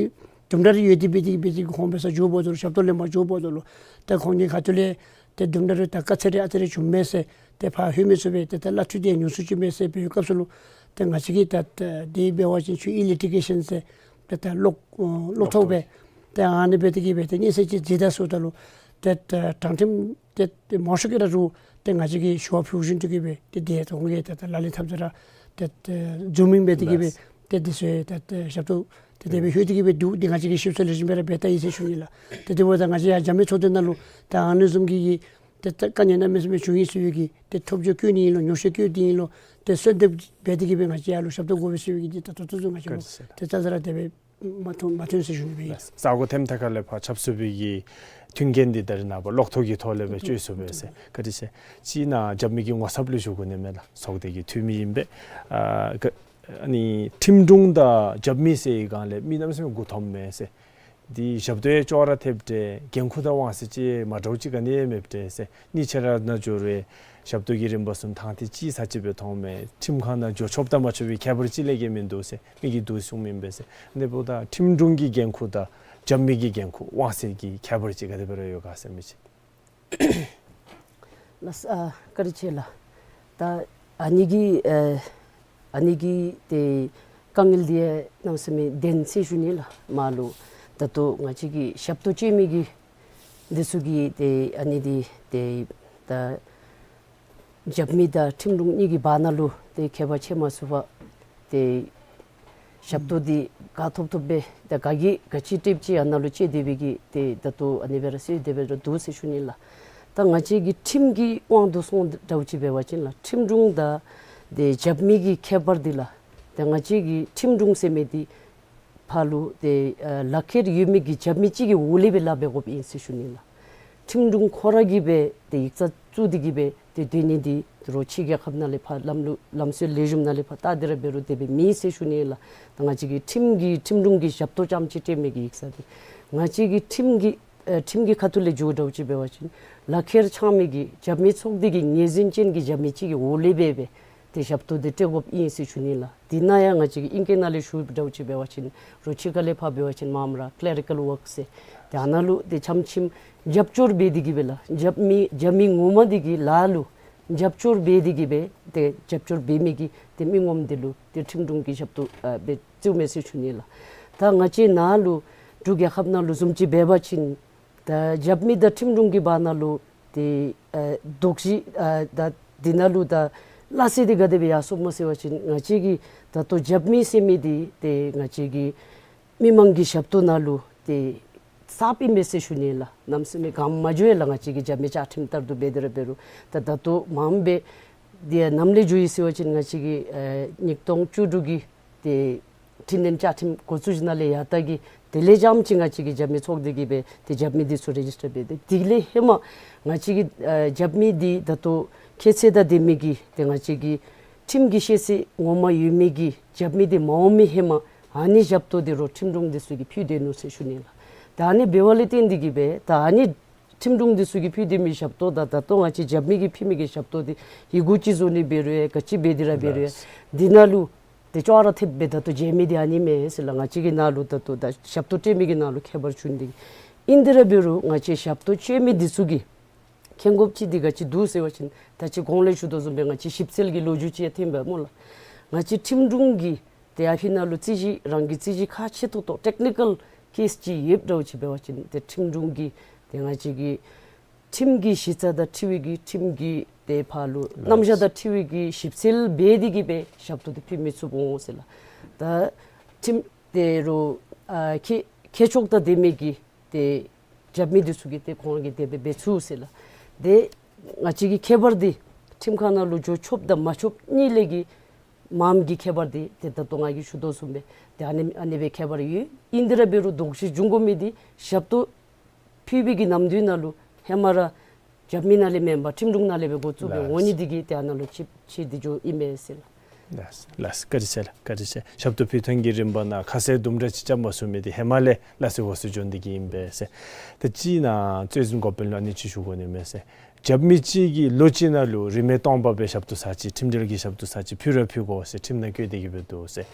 དུམ་གྲ་རེ་ཡོད་དེ་འབད་དེ་འབད་དེ་ཁོང་འབད་སར་འགྱོཝ་ད་ལུ་ཞབས་ཏོག་ལེན་པར་འགྱོཝ་ད་ལུ་ཏེ་ཁོང་གི་ཁ་ཐུག་ལས་ཏེ་དུམ་གྲ་རེ་ད་ག་ཚད་རེ་ཨ་ཙི་རེ་བྱུངམ་མས་ཟེར་ཏེ་ཕར་ལྷོད་མི་ཚུ་སྦེ་ཏེ་ད་བླ་འཐུས་འདི་ཉུང་སུ་ཅིག་མས་ཟེར་འབད་བའི་སྐབས་སུ་ལུ་ཏེ་ང་བཅས་ཀྱིས་ད་ད་འདི་འབད་བ་ཅིན་ཚུ་ཨི་ལི་ཊི་གེ་ཤཱན་ཟེར་ཏེ་ད་གློག་ཨ་གློག་ཐོག་སྦེ་ ཏེ་ཨ་ནི་འབད་དེ་གིས་སྦེ་ཏེ་སྙན་སེང་ཅིག་མཛད་ད་ཟེརཝ་ད་ལུ་ཏེ་ད་དྲང་ཁྲིམས་ཏེ་ཏེ་མང་ཤོས་ཀྱིས་ར་རུང་ཏེ་ང་བཅས་ཀྱིས་ཞུ་བ་ཕུལ་བཞིན་དུ་གིས་སྦེ་ཏེ་དེ་དོན་གྱི་ཏེ་ད་ལག་ལེན་འཐབ་ས་ར་ཏེ་ཏེ་འཛོམས་མི་འབད་དེ་གིས་སྦེ་ལགས། ཏེ་དེ་ཚུ་ཏེ་ཏེ་ཞབས་ཏོག་ཏེ་དེ་སྦེ་ལྷོད་དེ་གིས་སྦེ་འདུག། ཏེ་ང་བཅས་ཀྱིས་ཞིབ་འཚོལ་ལེགས་ཤོམ་སྦེ་ར་འབད་ད་ཡི་ཟེར་ཞུ་ནི་ལགས། ཏེ་དེ་འབདཝ་ད་ང་བཅས་ཡང་རྒྱབ་མི་ཚོགས་སྡེ་ནང་ལུ་ད་ཨ་ནི་བཟུམ་གྱི་ཏེ་ད་དཀའ་ངལ་གནམ་མེད་ས་མེད་བྱུང་ཡི་ཟེར་བའི་གི་ཏེ་ཐོབ་བརྗོད་བཀོད་ནི་ཨིན་ལོ་ཉོགས་བཤད་བཀོད་དེ་ཨིན་ལོ་ཏེ་གསོལ་འདེབས་འབད་དེ་གིས་སྦེ་ང་བཅས་ཡར་ལུ་ཞབས་ཏོག་དགོ་པས་ཟེར་བའི་གི་ཏེ་ད་ད་ལྟོ་ཚུན་ང་བཅས་ལུ་བཀའ་དྲིན་ཆེ་ལགས། ཏེ་ད་ད་ར་དེ་སྦེ་མ་ཐོན་མ་ཐོན་ཟེར་ཞུ་ནི་སྦེ་ཨིན། ལགས། ས་སྒོ་ཐེམ་ཐ་ཁ་ལས་ཕར་ཆབ་སྲིད་པའི་གི་མཐུན་རྐྱེན་འདི་ད་རེས་ནངས་པ་གློག་ཐོག་གི་ཐོག་ལས་སྦེ་བཅོས་སོང་པས་ཟེར། བཀའ་དྲིན་ཆེ། ཅིག་ནཱ་རྒྱབ་མི་གི་ངོ་ཚབ་ལུ་ཞུ་དགོ་ནི་མས་ལགས། ཚོགས་སྡེ་གི་འཐུས་མི་ཨིན་པས། ཨ་ག་ཨ་ནི་ཁྲིམས་དྲུང་དང་རྒྱབ་མི་ཟེར་བའི་སྒང་ལས་མི་གནམ་མེད་ས་མེད་མགུ་འཐོམ་མས་ཟེར། འདི་ཞབས་ཏོག་ཡང་ཅོག་ར་འཐདཔ་འདྲས་འགན་ཁུར་དང་དབང་ཚད་ཅིག་མ་འདྲཝ་ཅིག་ག་ནི་ཡང་མེདཔ་འདྲས་ཟེར། གཉིས་ཆ་ར་ནང་འབྱོར་བའི་ཞབས་ཏོག་གི་རིམ་པ་ཚུ་ཐང་ཐིག་ཅིག་ས་ཅིག་སྦེ་མཐོངམ་མས། ཁྲིམས་ཁང་ནང་འགྱོ་ཆོགཔ་དང་མ་ཆོག་པའི་ཁྱད་པར་ཅིག་ལས་བརྒལ་མིན་འདུག་ཟེར་མི་གིས་འདུག་གསུངམ་ཨིན་པས་ཟེར། ཨ་ནི་འབདཝ་ད་ཁྲིམས་དྲུང་གི་འགན་ཁུར་དང་རྒྱབ་མི་གི་འགན་ཁུར་དབང་ཚད་ཀྱི་ཁྱད་པར་ཅིག་ག་དེ་སྦེ་ར་ཡོད་ག་ཟེར་མི་ཅིག། ལགས། ཨ་བཀའ་དྲིན་ཆེ་ལགས། ད་ཨ་ནི་གི་ཨ་ཨ་ནི་གི་ཏེ་དཀའ་ངལ་འདི་གནམ་མེད་ས་མེད་བདེན་ཟེར་ཞུ་ནི་ལགས། མར་ལུ་ད་ལྟོ་ང་བཅས་ཀྱི་ཞབས་ཏོག་སྤྱོད་མི་གི་འདི་ཚུ་གིས་ཏེ་ཨ་ནི་འདི་ཏེ་ད་རྒྱབ་མི་དང་ཁྲིམས་དྲུང་གཉིས་ཀྱི་བར་ན་ལུ་ཏེ་ཁྱད་པར་ཕྱེ་མ་ཚུགས་པར་ཏེ་ཞབས་ཏོག་འདི་ག་ཐོབ་ཐོབ་སྦེ་ད་ག་གིས་ག་ཅི་སྤྲོདཔ་ཅིག་ཨ་ནཱ་ལུ་སྤྱོད་དེ་སྦེ་གི་ཏེ་ད་ལྟོ་ཨ་ནི་སྦེ་ར་སོང་སྟེ་སྦེ་ར་འདུག་ཟེར་ཞུ་ནི་ལགས། ད་ང་བཅས་ཀྱི་ཁྲིམས་ཀྱི་དབང་དུ་སོང་འདྲཝ་ཅིག་འབད་བ་ཅིན་ལགས་ཁྲིམས་དྲུང་དང་ཏེ་རྒྱབ་མི་གི་ཁྱད་པར་འདི་ལགས། ཏེ་ང་བཅས་ཀྱི་ཁྲིམས་དྲུང་ཟེར་མི་འདི་ཕར་ལུ་ཏེ་ཨ་ལག་ཁྱེར་ཡོད་མི་གི་རྒྱབ་མི་ཅིག་གི་འོག་ལས་སྦེ་ལཱ་འབད་དགོཔ་ཨིན་ཟེར་ཞུ་ནི་ལགས། ཁྲིམས་དྲུང་ཁོ་ར་གིས་སྦེ་ཏེ་ཡིག་ཚང་བཙུགས་ཏེ་གིས་སྦེ་ཏེ་སྡོད་ནི་འདི་རོགས་ཕྱི་རྒྱལ་ཁབ་ནང་ལས་ཕར་ལམ་ལུགས་ལམ་སྲོལ་ལེགས་ཤོམ་ནང་ལས་ཕར་བལྟ་སྟེ་ར་འབད་རུང་དེ་སྦེ་མེད་ཟེར་ཞུ་ནི་ལགས། ད་ང་བཅས་ཀྱི་ཁྲིམས་ཀྱི་ཁྲིམས་དྲུང་གི་ཞབས་ཏོག་རྐྱངམ་ཅིག་སྤྲོད་མི་གི་ཡིག་ཚང་འདི་ང་བཅས་ཀྱི་ཁྲིམས་ཀྱི་ཨ་ཁྲིམས་ཀྱི་ཁ་ཐུག་ལས་འགྱོ་འདྲཝ་ཅིག་འབད་བ་ཅིན་ལག་ཁྱེར་འཆང་མི་གི་རྒྱབ་མི་ཚོགས་སྡེ་གི་ངོས་འཛིན་ཅན་གྱི་རྒྱབ་མི་ཅིག་གི་འོག་ལས་སྦེ་སྦེ་ཏེ་ཞབས་ཏོག་འདི་སྤྲོད་དགོཔ་ཨིན་ཟེར་ཞུ་ནི་ལགས། འདི་ནང་ཡང་ང་བཅས་ཀྱིས་ཨིང་སྐད་ནང་ལས་ཞུ་འདྲཝ་ཅིག་འབད་བ་ཅིན་རོགས་ཕྱི་ཁ་ལས་ཕར་འབད་བ་ཅིན་མངམ་ར་ཀེ་ལེ་རི་ཀཱལ་ཝརཀ་ཟེར་ཏེ་ཨ་ནཱ་ལུ་ཏེ་ཆམ་ཆིམ་རྒྱབ་སྐྱོར་འབད་དེ་གིས་སྦེ་ལགས་རྒྱབ་མི་རྒྱབ་མི་ངོ་མ་འདི་གི་ལཱ་ལུ་རྒྱབ་སྐྱོར་འབད་དེ་གིས་སྦེ་ཏེ་རྒྱབ་སྐྱོར་འབད་མི་གི་ཏེ་མི་ངོམ་འདི་ལུ་ཏེ་ཁྲིམས་དྲུང་གི་ཞབས་ཏོག་ཨ་སྦེ་བཙུགས་མས་ཟེར་ཞུ་ནི་ལགས། ད་ང་བཅས་ནཱ་ལུ་འབྲུག་རྒྱལ་ཁབ་ནང་ལུ་བཟུམ་ཅིག་འབད་བ་ཅིན་ད་རྒྱབ་མི་དང་ཁྲིམས་དྲུང་གི་བར་ན་ལུ་ཏེ་ཨ་དོགས་གཞི་ཨ་ད་འདི་ནང་ལུ་ད་སླ་བསྲེ་འདི་ག་དེ་སྦེ་ཡར་སོངམ་སྨོ་ཟེར་བ་ཅིན་ང་བཅས་ཀྱི་ད་ལྟོ་རྒྱབ་མི་ཟེར་མི་འདི་ཏེ་ང་བཅས་ཀྱི་མི་མང་གི་ཞབས་ཏོག་ནང་ལུ་ཏེ་གསརཔ་ཨིན་མས་ཟེར་ཞུ་ནི་ལགས། གནམ་མེད་ས་མེད་གང་མ་འགྱོ་ཡ་ལགས། ང་བཅས་ཀྱི་རྒྱབ་མི་བཅའ་ཁྲིམས་ལྟར་དུ་འབད་དེ་ར་འབད་རུང་ད་ད་ལྟོ་མངམ་སྦེ་འདི་ནམ་ལས་འགྱོ་ཡི་ཟེར་བ་ཅིན་ང་བཅས་ཀྱི་ཨ་ཉིས་སྟོང་བཅུ་དྲུག་གི་ཏེ་འཕྲི་སྣོན་བཅའ་ཁྲིམས་འགོ་བཙུགས་ནང་ལས་ཡར་ད་གི་དེ་ལས་རྐྱངམ་ཅིག་ང་བཅས་ཀྱི་རྒྱབ་མི་ཚོགས་སྡེ་གིས་སྦེ་ཏེ་རྒྱབ་མི་འདི་ཚུ་རེ་ཇིས་ཊར་འབད་དེ་དེ་ལས་ཧེ་མ་ང་བཅས་ཀྱི་ཨ་རྒྱབ་མི་འདི་ད་ལྟོ་ཁྱད་ཚད་དང་ལྡན་མི་གི་ཏེ་ང་བཅས་ཀྱི་ཁྲིམས་ཀྱི་ཤེས་ཚད་ངོ་མ་ཡོད་མི་གི་རྒྱབ་མི་འདི་མ་འོང་མི་ཧེ་མ་ཨ་ནི་ཞབས་ཏོག་འདི་རོགས་ཁྲིམས་དྲུང་འདི་ཚུ་གིས་ཕུལ་སྡོད་ནུག་ཟེར་ཞུ་ནི་ལགས། ད་ཨ་ནི་འབད་བ་ལས་བརྟེན་ཏེ་གིས་སྦེ་ད་ཨ་ནི་ཁྲིམས་དྲུང་འདི་ཚུ་གིས་ཕུལ་སྡོད་མི་ཞབས་ཏོག་དང་ད་ལྟོ་ང་བཅས་རྒྱབ་མི་གིས་ཕུལ་མི་གི་ཞབས་ཏོག་འདི་ཡི་གུ་ཅིག་བཟོ་ནི་འབད་རུང་ཡང་ག་ཅི་འབད་དེ་ར་འབད་རུང་ཡང་ལགས། འདི་ནང་ལུ་ཏེ་ཅོག་ར་འཐདཔ་སྦེ་ད་ལྟོ་མཇལ་མི་འདི་ཨ་ནི་མས་ཟེར་ལགས། ང་བཅས་ཀྱི་ནང་ལུ་ད་ལྟོ་ད་ཞབས་ཏོག་སྤྲོད་མི་གི་ནང་ལུ་ཁྱད་པར་བྱུང་སྟེ་ཨིན་དེ་ར་འབད་རུང་ང་བཅས་ཞབས་ཏོག་སྤྲོད་མི་འདི་ཚུ་གིས་མཁྱེན་དགོཔ་ཅིག་འདི་ག་ཅི་འདུག་ཟེར་བ་ཅིན་ད་ཅི་གོང་ལས་ཞུ་དོ་བཟུམ་སྦེ་ང་བཅས་ཞིབ་འཚོལ་གྱི་ལོ་རྒྱུས་ཅིག་ཡང་ཐོན་པས་སྨོ་ལགས། ང་བཅས་ཁྲིམས་དྲུང་གིས་ཏེ་ཨ་ཕི་ནང་ལུ་རྩོད་གཞི་རང་གི་རྩོད་གཞི་ཁག་ཆེ་ཏོག་ཏོ་ཊེག་ནི་ཀཱལ་ཀེསི་ཅིག་ཡོདཔ་འདྲཝ་ཅིག་འབད་བ་ཅིན་ཏེ་ཁྲིམས་དྲུང་གིས་ཏེ་ང་བཅས་ཀྱི་ཁྲིམས་ཀྱི་གཞི་རྩ་དང་འཁྲིལ་བའི་གི་ཁྲིམས་ཀྱི་ཏེ་ཕར་ལུ་རྣམ་གཞག་དང་འཁྲིལ་བའི་གི་ཞིབ་འཚོལ་འབད་དེ་གིས་སྦེ་ཞབས་ཏོག་འདི་ཕུལ་མི་ཚུགས་འོང་ཟེར་ལགས། ད་ཁྲིམས་ཏེ་རོགས་ཨ་མཁས་མཁས་མཆོག་དང་ལྡན་མི་གི་ཏེ་རྒྱབ་མི་འདི་ཚུ་གིས་ཏེ་ཁོང་གིས་དེ་སྦེ་འབད་ཚུགས་ཟེར་ལགས། ཏེ་ང་བཅས་ཀྱི་ཁྱད་པར་འདི་ཁྲིམས་ཁང་ནང་ལུ་འགྱོ་ཆོགཔ་དང་མ་ཆོགཔ་གཉིས་ལས་ཀྱི་མངམ་གི་ཁྱད་པར་འདི་ཏེ་ད་ལྟོ་ང་གིས་ཞུ་དོ་བཟུམ་སྦེ་ཏེ་ཨ་ནི་ཨ་ནི་སྦེ་ཁྱད་པར་ཡོད། ཨིན་དེ་ར་འབད་རུང་དོགས་གཞི་འབྱུང་དགོ་མི་འདི་ཞབས་ཏོག་ཕུལ་བའི་གི་ནམ་དུས་ནང་ལུ་ཧེ་མ་ར་རྒྱབ་མི་ནང་ལས་མེན་པར་ཁྲིམས་དྲུང་ནང་ལས་སྦེ་འགོ་བཙུགས་སྦེ་འོང་ནི་འདི་གིས་ཏེ་ཨ་ནཱ་ལུ་ཆད་ཆད་དེ་འགྱོཝ་ཨིན་མས་ཟེར་ལགས། ལགས་ལགས། བཀའ་དྲིན་ཆེ་ལགས། བཀའ་དྲིན་ཆེ། ཞབས་ཏོག་ཕུལ་ཐངས་ཀྱི་རིམ་པ་ནང་ཁ་གསལ་དུམ་གྲ་ཅིག་རྐྱབ་མ་ཚུགས་མི་འདི་ཧེ་མ་ལས་ལགས་སོ་འོ་ཟེར་འགྱོ་ནི་འདི་གིས་ཨིན་པས་ཟེར། ད་ཅི་ནཱ་རྩོད་འཛིན་འགོ་དཔོན་ལུ་ཨ་ནི་ཅིག་ཞུ་དགོ་ནི་མས་ཟེར། རྒྱབ་མི་ཅིག་གིས་ལོ་གཅིག་ནང་ལུ་རིན་མེད་སྟོང་པ་སྦེ་ཞབས་ཏོག་ཚར་ཅིག་ཁྲིམས་འབྲེལ་གྱི་ཞབས་ཏོག་ཚར་ཅིག་ཕུལ་ར་ཕུལ་དགོ་ཟེར་ཁྲིམས་ནང་བཀོད་དེ་གིས་སྦེ་འདུག་ཟེར།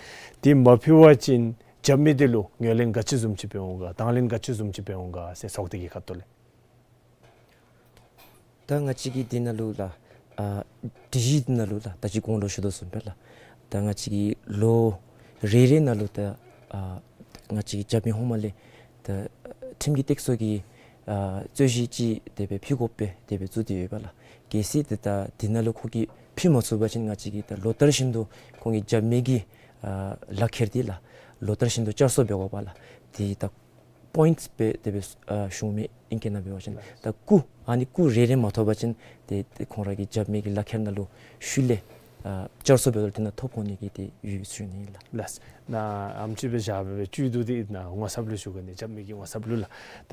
དེ་མ་ཕུལ་བ་ཅིན་རྒྱབ་མི་འདི་ལུ་ངོས་ལེན་ག་ཅི་བཟུམ་ཅིག་འབད་འོང་ག་དང་ལེན་ག་ཅི་བཟུམ་ཅིག་འབད་འོང་ག་ཟེར་ཚོགས་སྡེ་གི་ཁ་ཐུག་ལས། ད་ང་བཅས་ཀྱི་འདི་ནང་ལུ་ལགས་ཨ་སྒྲིག་གཞི་འདི་ནང་ལུ་ལགས་ད་ཅི་གོང་ལུ་ཞུ་དོ་བཟུམ་སྦེ་ལགས་ད་ང་བཅས་ཀྱི་ལོ་རེ་རེ་ནང་ལུ་ད་ཨ་ང་བཅས་ཀྱི་རྒྱབ་མི་ཧོངས་མ་ལས་ ད་ཁྲིམས་ཀྱི་སྟེགས་གསོ་གི་ཨ་རྩོད་གཞི་ཅིག་དེ་སྦེ་ཕུལ་དགོ་པས་དེ་སྦེ་བཙུགས་ཏེ་ཡོད་པ་ལགས། གལ་སྲིད་དེ་ད་དེ་ནང་ལུ་ཁོ་གིས་ཕུལ་མ་ཚུགས་པ་ཅིན་ང་བཅས་ཀྱིས་ད་ལོ་ལྟར་བཞིན་དུ་ཁོང་གི་རྒྱབ་མི་གི་ཨ་ལག་ཁྱེར་འདི་ལགས་ལོ་ལྟར་བཞིན་དུ་བསྐྱར་གསོ་འབད་དགོ་པས་ལགས། དེ་ད་པོའིནཊསི་སྦེ་དེ་སྦེ་ཨ་ཞུཝ་མས། ཨིང་སྐད་ནང་འབད་བ་ཅིན་ད་སྐུ་ཨ་ནི་སྐུ་རེ་རེ་མ་ཐོབ་པ་ཅིན་དེ་དེ་ཁོང་ར་གི་རྒྱབ་མི་གི་ལག་ཁྱེར་ནང་ལུ་ཤུལ་ལས་ཨ་བསྐྱར་གསོ་འབད་དོ་ལགས། དེ་ནང་ཐོབ་འོང་ནི་གི་དེ་ཡོད་ཟེར་ཞུ་ནི་ལགས། ལགས། ནཱ་ཨེམ་ཅིག་སྦེ་བཞག་སྦེ་བཅུད་བསྡུ་སྟེ་ནཱ་ངོ་ཚབ་ལུ་ཞུ་གེ་ནི། རྒྱབ་མི་གི་ངོ་ཚབ་ལུ་ལགས། ད་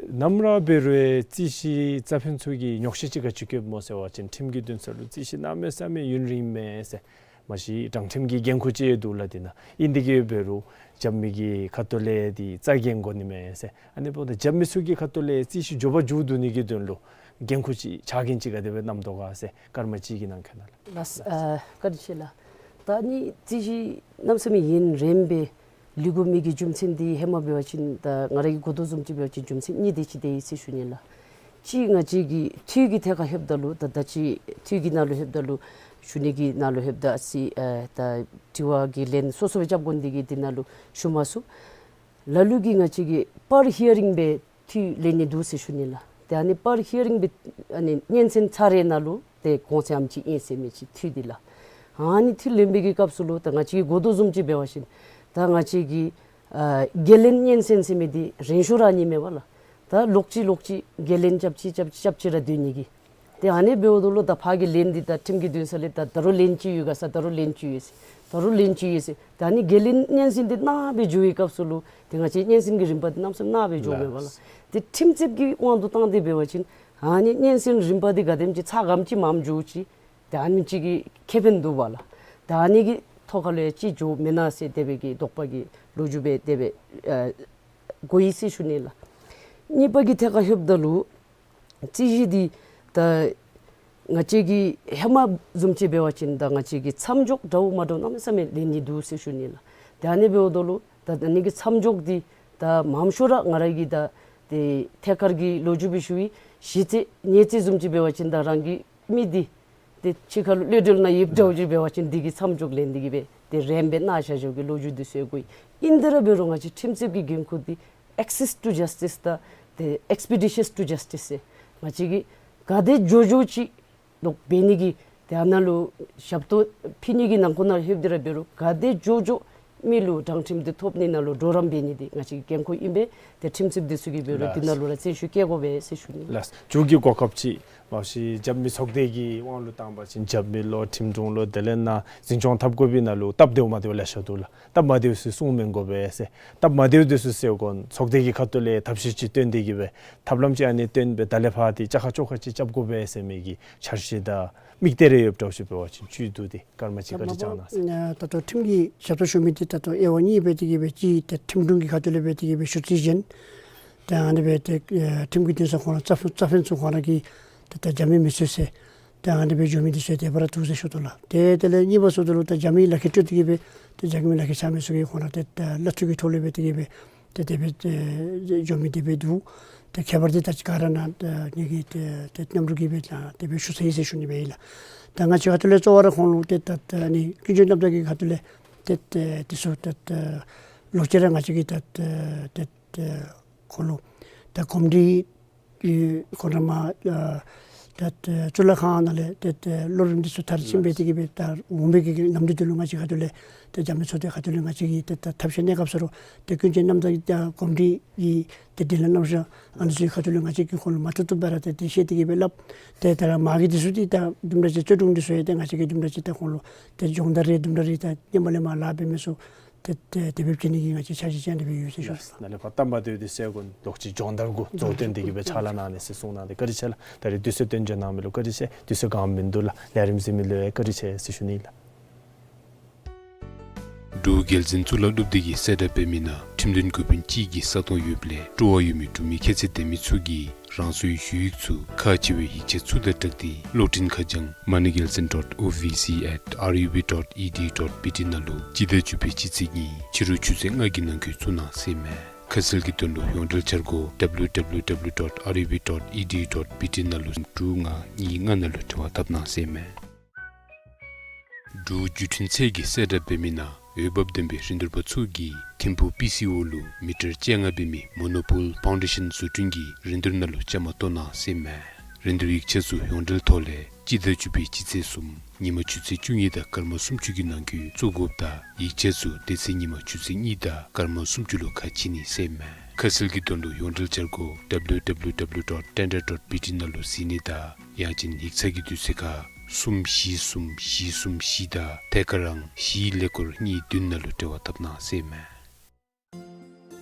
ནམ་ར་འབད་རུང་རྩོད་གཞི་རྩ་ཕན་ཚུ་གིས་ཉོགས་བཤད་ཅིག་ག་ཅི་བཀོདཔ་སྨོ་ཟེར་བ་ཅིན་ཁྲིམས་ཀྱི་འདུན་ས་ལུ་རྩོད་གཞི་གནམ་མེད་ས་མེད་ཡུན་རིངམ་མས་ཟེར། མ་གཞི་དྲང་ཁྲིམས་ཀྱི་འགན་ཁུར་ཅིག་འདུག་ལགས། དེ་ནང་ཨིན་དེ་གིས་འབད་རུང་རྒྱབ་མི་གི་ཁ་ཐུག་ལས་དེ་རྩ་འགེངས་དགོ་ནི་མས་ཟེར། ཨ་ནི་འབདཝ་ད་རྒྱབ་མི་ཚུ་གི་ཁ་ཐུག་ལས་རྩོད་གཞི་མགྱོགས་པ་མཇུག་བསྡུ་ནི་གི་དོན་ལུ་འགན་ཁུར་ཅིག་ཕྱག་འགན་ཅིག་ག་དེ་སྦེ་བསྣམས་དོ་ག་ཟེར་སྐར་མ་གཅིག་གི་ནང་འཁོད་ནང་ལགས། ལགས། ཨ་བཀའ་དྲིན་ཆེ་ལགས། ད་ཨ་ནི་རྩོད་གཞི་གནམ་མེད་ས་མེད་ཡུན་རིངམ་སྦེ་ལུས་དགོ་མི་གི་རྒྱུ་མཚན་འདི་ཧེ་མ་འབད་བ་ཅིན་ད་ང་ར་གིས་གོ་དོ་བཟུམ་ཅིག་འབད་བ་ཅིན་རྒྱུ་མཚན་གཉིས་དེ་ཅིག་དེ་ཨིན་ཟེར་ཞུ་ནི་ལགས། གཅིག་ང་བཅས་ཀྱི་འཐུས་ཀྱི་ཐད་ཁར་ལྷོདཔ་ད་ལུ་ད་ད་ཅི་འཐུས་ཀྱི་ནང་ལུ་ལྷོདཔ་ད་ལུ་ཞུ་ནི་གི་ནང་ལུ་ལྷོདཔ་ད་ཨ་ཙི་ཨ་ད་དྲི་བ་གི་ལན་སོ་སོ་སྦེ་རྐྱབ་དགོ་ནི་དེ་གིས་དེ་ནང་ལུ་ཞུ་མ་ཚུགས། ལ་ལུ་གིས་ང་བཅས་ཀྱིས་པར་ཧི་ཡ་རིང་སྦེ་འཐུས་ལེན་ནི་འདུག་ཟེར་ཞུ་ནི་ལགས། ཏེ་ཨ་ནི་པར་ཧི་ཡ་རིང་སྦེ་ཨ་ནི་སྙན་གསན་ཚར་རེ་ནང་ལུ་ཏེ་གོང་ཚད་ཨ་ནེམ་ཅིག་ཨིན་ཟེར་མི་ཅིག་འཐུས་འདི་ལགས། ཨ་ནི་འཐུས་ལེན་པའི་གི་སྐབས་སུ་ལུ་ད་ང་བཅས་ཀྱིས་གོ་དོ་བཟུམ་ཅིག་འབད་བ་ཅིན་ད་ང་བཅས་ཀྱིས་ཨ་འགན་ལེན་སྙན་གསན་ཟེར་མི་འདི་རན་ཤོས་ར་ཨ་ནི་མས་པ་ལགས། ད་ལོག་ཅི་ལོག་ཅི་འགན་ལེན་རྐྱབ་ཅི་རྐྱབ་ཅི་རྐྱབ་ཅི་ར་སྡོད་ནི་གི། ཏེ་ཨ་ནི་འབདཝ་ད་ལུ་ད་ཕར་གྱི་ལན་འདི་ད་ཁྲིམས་ཀྱི་འདུན་ས་ལས་ད་ད་རུང་ལན་ཅིག་ཡོད་ག་ཟེར། ད་རུང་ལན་ཅིག་ཡོད་ཟེར། ད་རུང་ལན་ཅིག་ཡོད་ཟེར། ད་ཨ་ནི་འགན་ལེན་སྙན་གསན་འདི་གནང་སྦེ་འགྱོ་བའི་སྐབས་སུ་ལུ་ཏེ་ང་བཅས་སྙན་གསན་གྱི་རིམ་པ་འདི་གནམ་མེད་ས་མེད་གནང་སྦེ་འགྱོཝ་མས་པ་ལགས། ལགས། ཏེ་ཁྲིམས་རྩོདཔ་གི་དབང་དུ་བཏང་སྟེ་འབད་བ་ཅིན་ཨ་ནི་སྙན་གསན་རིམ་པ་འདི་ག་དེམ་ཅིག་ཚ་ག་དེམ་ཅིག་མངམ་འགྱོ་ཅི། ཏེ་ཨ་ནི་ཅིག་གི་ཁེ་ཕན་འདུག་པ་ལགས། ཏེ་ཨ་ནི་གི་ཐོག་ཁ་ལུ་ཡང་ཅིག་འགྱོཝ་མེན་ན་ཟེར་དེ་སྦེ་གི་དོགས་པ་གི་ལོ་རྒྱུས་སྦེ་དེ་སྦེ་ཨ་གོ་ཡི་ཟེར་ཞུ་ནི་ལགས། གཉིས་པ་གི་ཐད་ཁར་ལྷོདཔ་ད་ལུ་རྩོད་གཞི་འདི་ད་ང་བཅས་ཀྱི་ཧེ་མ་བཟུམ་ཅིག་འབད་བ་ཅིན་ད་ང་བཅས་ཀྱི་མཚམས་འཇོག་འདྲཝ་མ་འདྲཝ་གནམ་མེད་ས་མེད་ལེན་ནི་འདུག་ཟེར་ཞུ་ནི་ལགས། ཏེ་ཨ་ནི་འབདཝ་ད་ལུ་ད་ད་ཨ་ནི་གི་མཚམས་འཇོག་འདི་ད་མངམ་ཤོས་ར་ང་ར་གིས་ད་ཏེ་ཐད་ཀར་གྱི་ལོ་རྒྱུས་སྦེ་ཞུ་ཡི། གཞི་རྩ་ཉེས་རྩ་བཟུམ་ཅིག་འབད་བ་ཅིན་ད་རང་གི་མི་འདི་ཏེ་ཕྱི་ཁ་ལུ་གློད་གྲོལ་ནང་ཡོདཔ་འདྲཝ་ཅིག་འབད་བ་ཅིན་འདི་གི་མཚམས་འཇོག་ལེན་ཏེ་གི་སྦེ་ཏེ་རནམ་སྦེ་གནང་བཞག་བཞག་གི་ལོ་རྒྱུས་འདི་ཚུ་ཡང་གོ་ཡི། ཨིན་ཏེ་ར་འབད་རུང་ང་བཅས་ཁྲིམས་རྩོདཔ་གི་འགན་ཁུར་འདི་access to justice དང་ཏེ་expeditious to justice ཟེར་ང་བཅས་ཀྱིས་ག་དེ་མགྱོགས་མགྱོགས་ཅིག་ལོག་འབད་ནི་གི་ཏེ་ཨ་ནཱ་ལུ་ཞབས་ཏོག་ཕུལ་ནི་གི་ནང་འཁོད་ནང་ལྷོདཔ་ད་ར་འབད་རུང་ག་དེ་མགྱོགས་མགྱོགས་མི་ལུ་དྲང་ཁྲིམས་འདི་ཐོབ་ནི་ནང་ལུ་གྲོགས་རམ་འབད་ནི་འདི་ང་བཅས་ཀྱི་འགན་ཁུར་ཨིན་པས། ཏེ་ཁྲིམས་རྩོདཔ་འདི་ཚུ་གིས་འབད་རུང་འདི་ནང་ལུ་ར་བརྩོན་ཤུགས་བསྐྱེད་དགོ་པས་ཟེར་ཞུ་ནི། ལགས། མཇུག་གི་གོ་སྐབས་ཅིག་མ་གཞི་རྒྱབ་མི་ཚོགས་སྡེ་གི་དབང་ལུ་བཏང་པ་ཅིན་རྒྱབ་མི་ལོ་ཁྲིམས་དྲུང་ལོ་དེ་ལས་ནཱ་འཛིན་སྐྱོང་འཐབ་དགོ་པའི་ནང་ལུ་སྟབས་བདེཝ་མ་བདེཝ་ལེ་ཤ་འདུག་ལགས། སྟབས་མ་བདེཝ་ཚུ་གསུང་མི་དགོ་པས་ཟེར། སྟབས་མ་བདེཝ་འདི་ཚུ་སེལ་དགོ་ཚོགས་སྡེ་གི་ཁ་ཐུག་ལས་ཐབས་ཤེས་ཅིག་བཏོན་ཏེ་གི་སྦེ་ཐབས་ལམ་ཅིག་ཨ་ནི་བཏོན་སྦེ་ད་ལས་ཕར་འདི་བཅའ་ཁ་བཅོ་ཁ་ཅིག་རྐྱབ་དགོ་པས་ཟེར་མི་གི་འཆར་གཞི་དང་དམིགས་གཏད་རེ་ཡོདཔ་འདྲཝ་ཅིག་འབད་བ་ཅིན་བཅུད་བསྡུ་སྟེ་སྐར་མ་གཅིག་བཀའ་དྲིན་བསྐྱང་གནང་ཟེར། ཨ་ད་ལྟོ་ཁྲིམས་ཀྱི་ཞབས་ཏོག་ཞུ་མི་འདི་ད་ལྟོ་དབྱེ་བ་གཉིས་སྦེ་དེ་གི་སྦེ་གཅིག་ཏེ་ཁྲིམས་དྲུང་གི་ཁ་ཐུག་ལས་སྦེ་དེ་གི་སྦེ་ཞུ་རྩིས་གཞན། ཏེ་ཨ་ནི་སྦེ་ཏེ་ཨེ་ཁྲིམས་ཀྱི་འདུན་ས་ཁོང་ར་རྩ་རྩ་ཕན་ཚུ་ཁོང་ར་གིས་ཏེ་ད་རྒྱབ་མི་མི་བཙུགས་ཟེར། ཏེ་ཨ་ནི་སྦེ་འགྱོ་མི་འདི་ཚུ་དེ་སྦེ་ར་འདུག་ཟེར་ཞུ་དོ་ལགས། ཏེ་དེ་ལས་གཉིས་པ་ཚུ་ད་ལུ་ཏེ་རྒྱབ་མི་ལག་ཁྱེར་སྤྲོད་དེ་གི་སྦེ་ཏེ་རྒྱབ་མི་ལག་ཁྱེར་ཆགས་མི་ཚུ་གིས་ཁོང་ར་ཏེ་ད་གླ་འཐུས་ཀྱི་ཐོག་ལས་སྦེ་དེ་གི་སྦེ་ཏེ་དེ་སྦེ་ཏེ་འགྱོ་མི་དེ་སྦེ་འདུག། ཏེ་ཁྱད་པར་འདི་ད་ཅི་ག་ར་ནཱ་ཏེ་ངེ་གི་ཏེ་ཏེ་མཉམ་རོགས་ཀྱིས་སྦེ་ད་དེ་སྦེ་ཞུ་ཚར་ཡི་ཟེར་ཞུ་ནི་སྦེ་ཨིན་ལགས། ད་ང་བཅས་ཁ་ཐུག་ལས་གཙོ་བོ་ར་ཁོང་ལུ་ཏེ་ད་ད་ཨ་ནི་ཀུན་མཁྱེན་རྣམ་དག་གི་ཁ་ཐུག་ལས་ཏེ་ཏེ་དེ་ཚུ་ཏེ་ཏེ་ལོག་ཅི་ར་ང་བཅས་ཀྱིས་ཏེ་ཏེ་ཏེ་ཁོང་ལུ་ད་གོམས་འདྲིས་ཨེ་ཁོང་ར་མར་ཨ་ད་ཨེ་གཙུག་ལག་ཁང་ནང་ལས་ཏེ་ཏེ་སློབ་རིམ་འདི་ཚུ་མཐར་ཕྱིན་སྦེ་དེ་གི་སྦེ་ད་འོང་པའི་གི་ལམ་འདི་དེ་ལུ་ང་བཅས་ཁ་ཐུག་ལས་ཏེ་རྒྱབ་མི་ཚོགས་སྡེ་ཁ་ཐུག་ལས་ང་བཅས་ཀྱིས་ཏེ་ད་ཐབས་ཤེས་གནས་སྐབས་སུ་ར་ཏེ་ཀུན་མཁྱེན་རྣམ་དག་གི་ད་གོམས་འདྲིས་ཀྱི་ཏེ་དྲིན་ལན་རྣམ་གཞག་ཨ་ནི་ཚུ་གི་ཁ་ཐུག་ལས་ང་བཅས་ཀྱིས་ཁོང་ལུ་མ་བཏུབ་བཏུབ་སྦེ་ར་ཏེ་ཏེ་བཤད་དེ་གི་སྦེ་སླབ། ཏེ་ད་ར་མ་གི་འདི་ཚུ་འདི་ད་དུམ་གྲ་ཅིག་བརྩོན་འགྲུས་འདི་ཚུ་ཡང་ཏེ་ང་བཅས་ཀྱིས་དུམ་གྲ་ཅིག་ད་ཁོང་ལུ་ཏེ་སྦྱོང་བརྡར་རེ་དུམ་གྲ་རེ་ད་ཧེ་མ་ལས་མར་ལཱ་འབད་མི་ཚུ་ཏེ་ཏེ་དེ་སྦེ་བྱིན་ནི་གི་ང་བཅས་འཆར་གཞི་ཅིག་ཨ་ནི་སྦེ་ཡོད་ཟེར་ཞུ། ལགས། ནཱ་ལས་ཕར་སྟབས་མ་བདེཝ་འདི་སེལ་དགོ་ལོག་ཅི་སྦྱོང་བརྡར་གུ་གཙོ་བོ་བཏོན་ཏེ་གི་སྦེ་ཕྱག་ལཱ་གནང་ནི་ཟེར་གསུངས་གནང་སྟེ་བཀའ་དྲིན་ཆེ་ལགས། ད་རེས་དུས་ཚོད་བཏོན་འཇལ་གནང་མི་ལུ་བཀའ་དྲིན་ཆེ། དུས་ཚོད་གང་མིན་འདུག་ལགས། ལས་རིམ་གཟིགས་མི་ལུ་ཡང་བཀའ་དྲིན་ཆེ་ཟེར་ཞུ་ནི་ལགས། འབྲུག་རྒྱལ་འཛིན་གཙུག་ལག་སློབ་སྡེ་གིས་གསལ་བསྒྲགས་འབད་མི་ནང་ཁྲིམས་དོན་འགོ་དཔོན་གཅིག་གི་ས་སྟོང་ཡོདཔ་ལས་སྤྲོ་བ་ཡོད་མི་འབྲུག་མི་ཁྱད་ཚད་ལྡན་མི་ཚུ་གིས་རང་སོའི་ཞུ་ཡིག་ཚུ་ཁག་ཆེ་བའི་ཡིག་ཆ་ཚུ་དང་སྦྲགས་ཏེ་གློག་འཕྲིན་ཁ་བྱང་མ་ཎི་རྒྱལ་འཛིན་dot O V C at R U B dot E D U dot B T ནང་ལུ་སྤྱི་ཟླ་བཅུ་པའི་སྤྱི་ཚེས་གཉིས་ཕྱི་རུ་ཆུ་ཚོད་ལྔ་གི་ནང་འཁོད་བཙུགས་གནང་ཟེར་མས། ཁ་གསལ་གྱི་དོན་ལུ་ཡོངས་འབྲེལ་འཆར་སྒོ་W W W dot R U B dot E D U dot B T ནང་ལུ་དྲུག་ལྔ་གཉིས་ལྔ་ནང་ལུ་འབྲེལ་བ་འཐབ་གནང་ཟེར་མས། འབྲུག་བརྒྱུད་འཕྲིན་ཚད་ཀྱིས་གསལ་བསྒྲགས་འབད་མི་ནང་འོས་འབབ་ལྡན་པའི་རིན་བསྡུར་པ་ཚུ་གིས་ ཐིམ་ཕུག་པི་སི་ཨོ་ལུ་མི་ཊར་བཅོ་ལྔ་འབད་མི་མོ་ནོ་པོལ་ཕའུན་ཌེ་ཤཱན་བཟོ་སྐྲུན་གྱི་རིན་བསྡུར་ནང་ལུ་བཅའ་མར་གཏོགས་གནང་ཟེར་ཨིན་མས། རིན་བསྡུར་ཡིག་ཆ་ཚུ་ཡོངས་འབྲེལ་ཐོག་ལས་སྤྱི་ཟླ་བཅུ་པའི་སྤྱི་ཚེས་གསུམ་ཉིན་མ་ཆུ་ཚོད་བཅུ་གཉིས་དང་སྐར་མ་སུམ་ཅུ་གི་ནང་འཁོད་བཙུགས་དགོཔ་དང་ཡིག་ཆ་ཚུ་དེ་ཚེ་ཉིན་མ་ཆུ་ཚོད་གཉིས་དང་སྐར་མ་སུམ་ཅུ་ལུ་ཁ་ཕྱེ་ནི་ཟེར་ཨིན་མས། ཁ་གསལ་གྱི་དོན་ལུ་ཡོངས་འབྲེལ་འཆར་སྒོ་ཌབ་ལིའུ་ཌབ་ལིའུ་ཌབ་ལིའུ་ཌོཊ་ཊེན་ཌར་ཌོཊ་བི་ཊི་ནང་ལུ་གཟིགས་ནི་དང་ཡང་ཅིན་ཡིག་ཚང་གི་དུས་ཚོད་ཁར་གསུམ་བཞི་གསུམ་བཞི་གསུམ་བཞི་དང་ཐད་ཀར་རང་བཞི་ཀླད་ཀོར་གཉིས་བདུན་ནང་ལུ་འབྲེལ་བ་འཐབ་གནང་ཟེར་ཨིན་མས།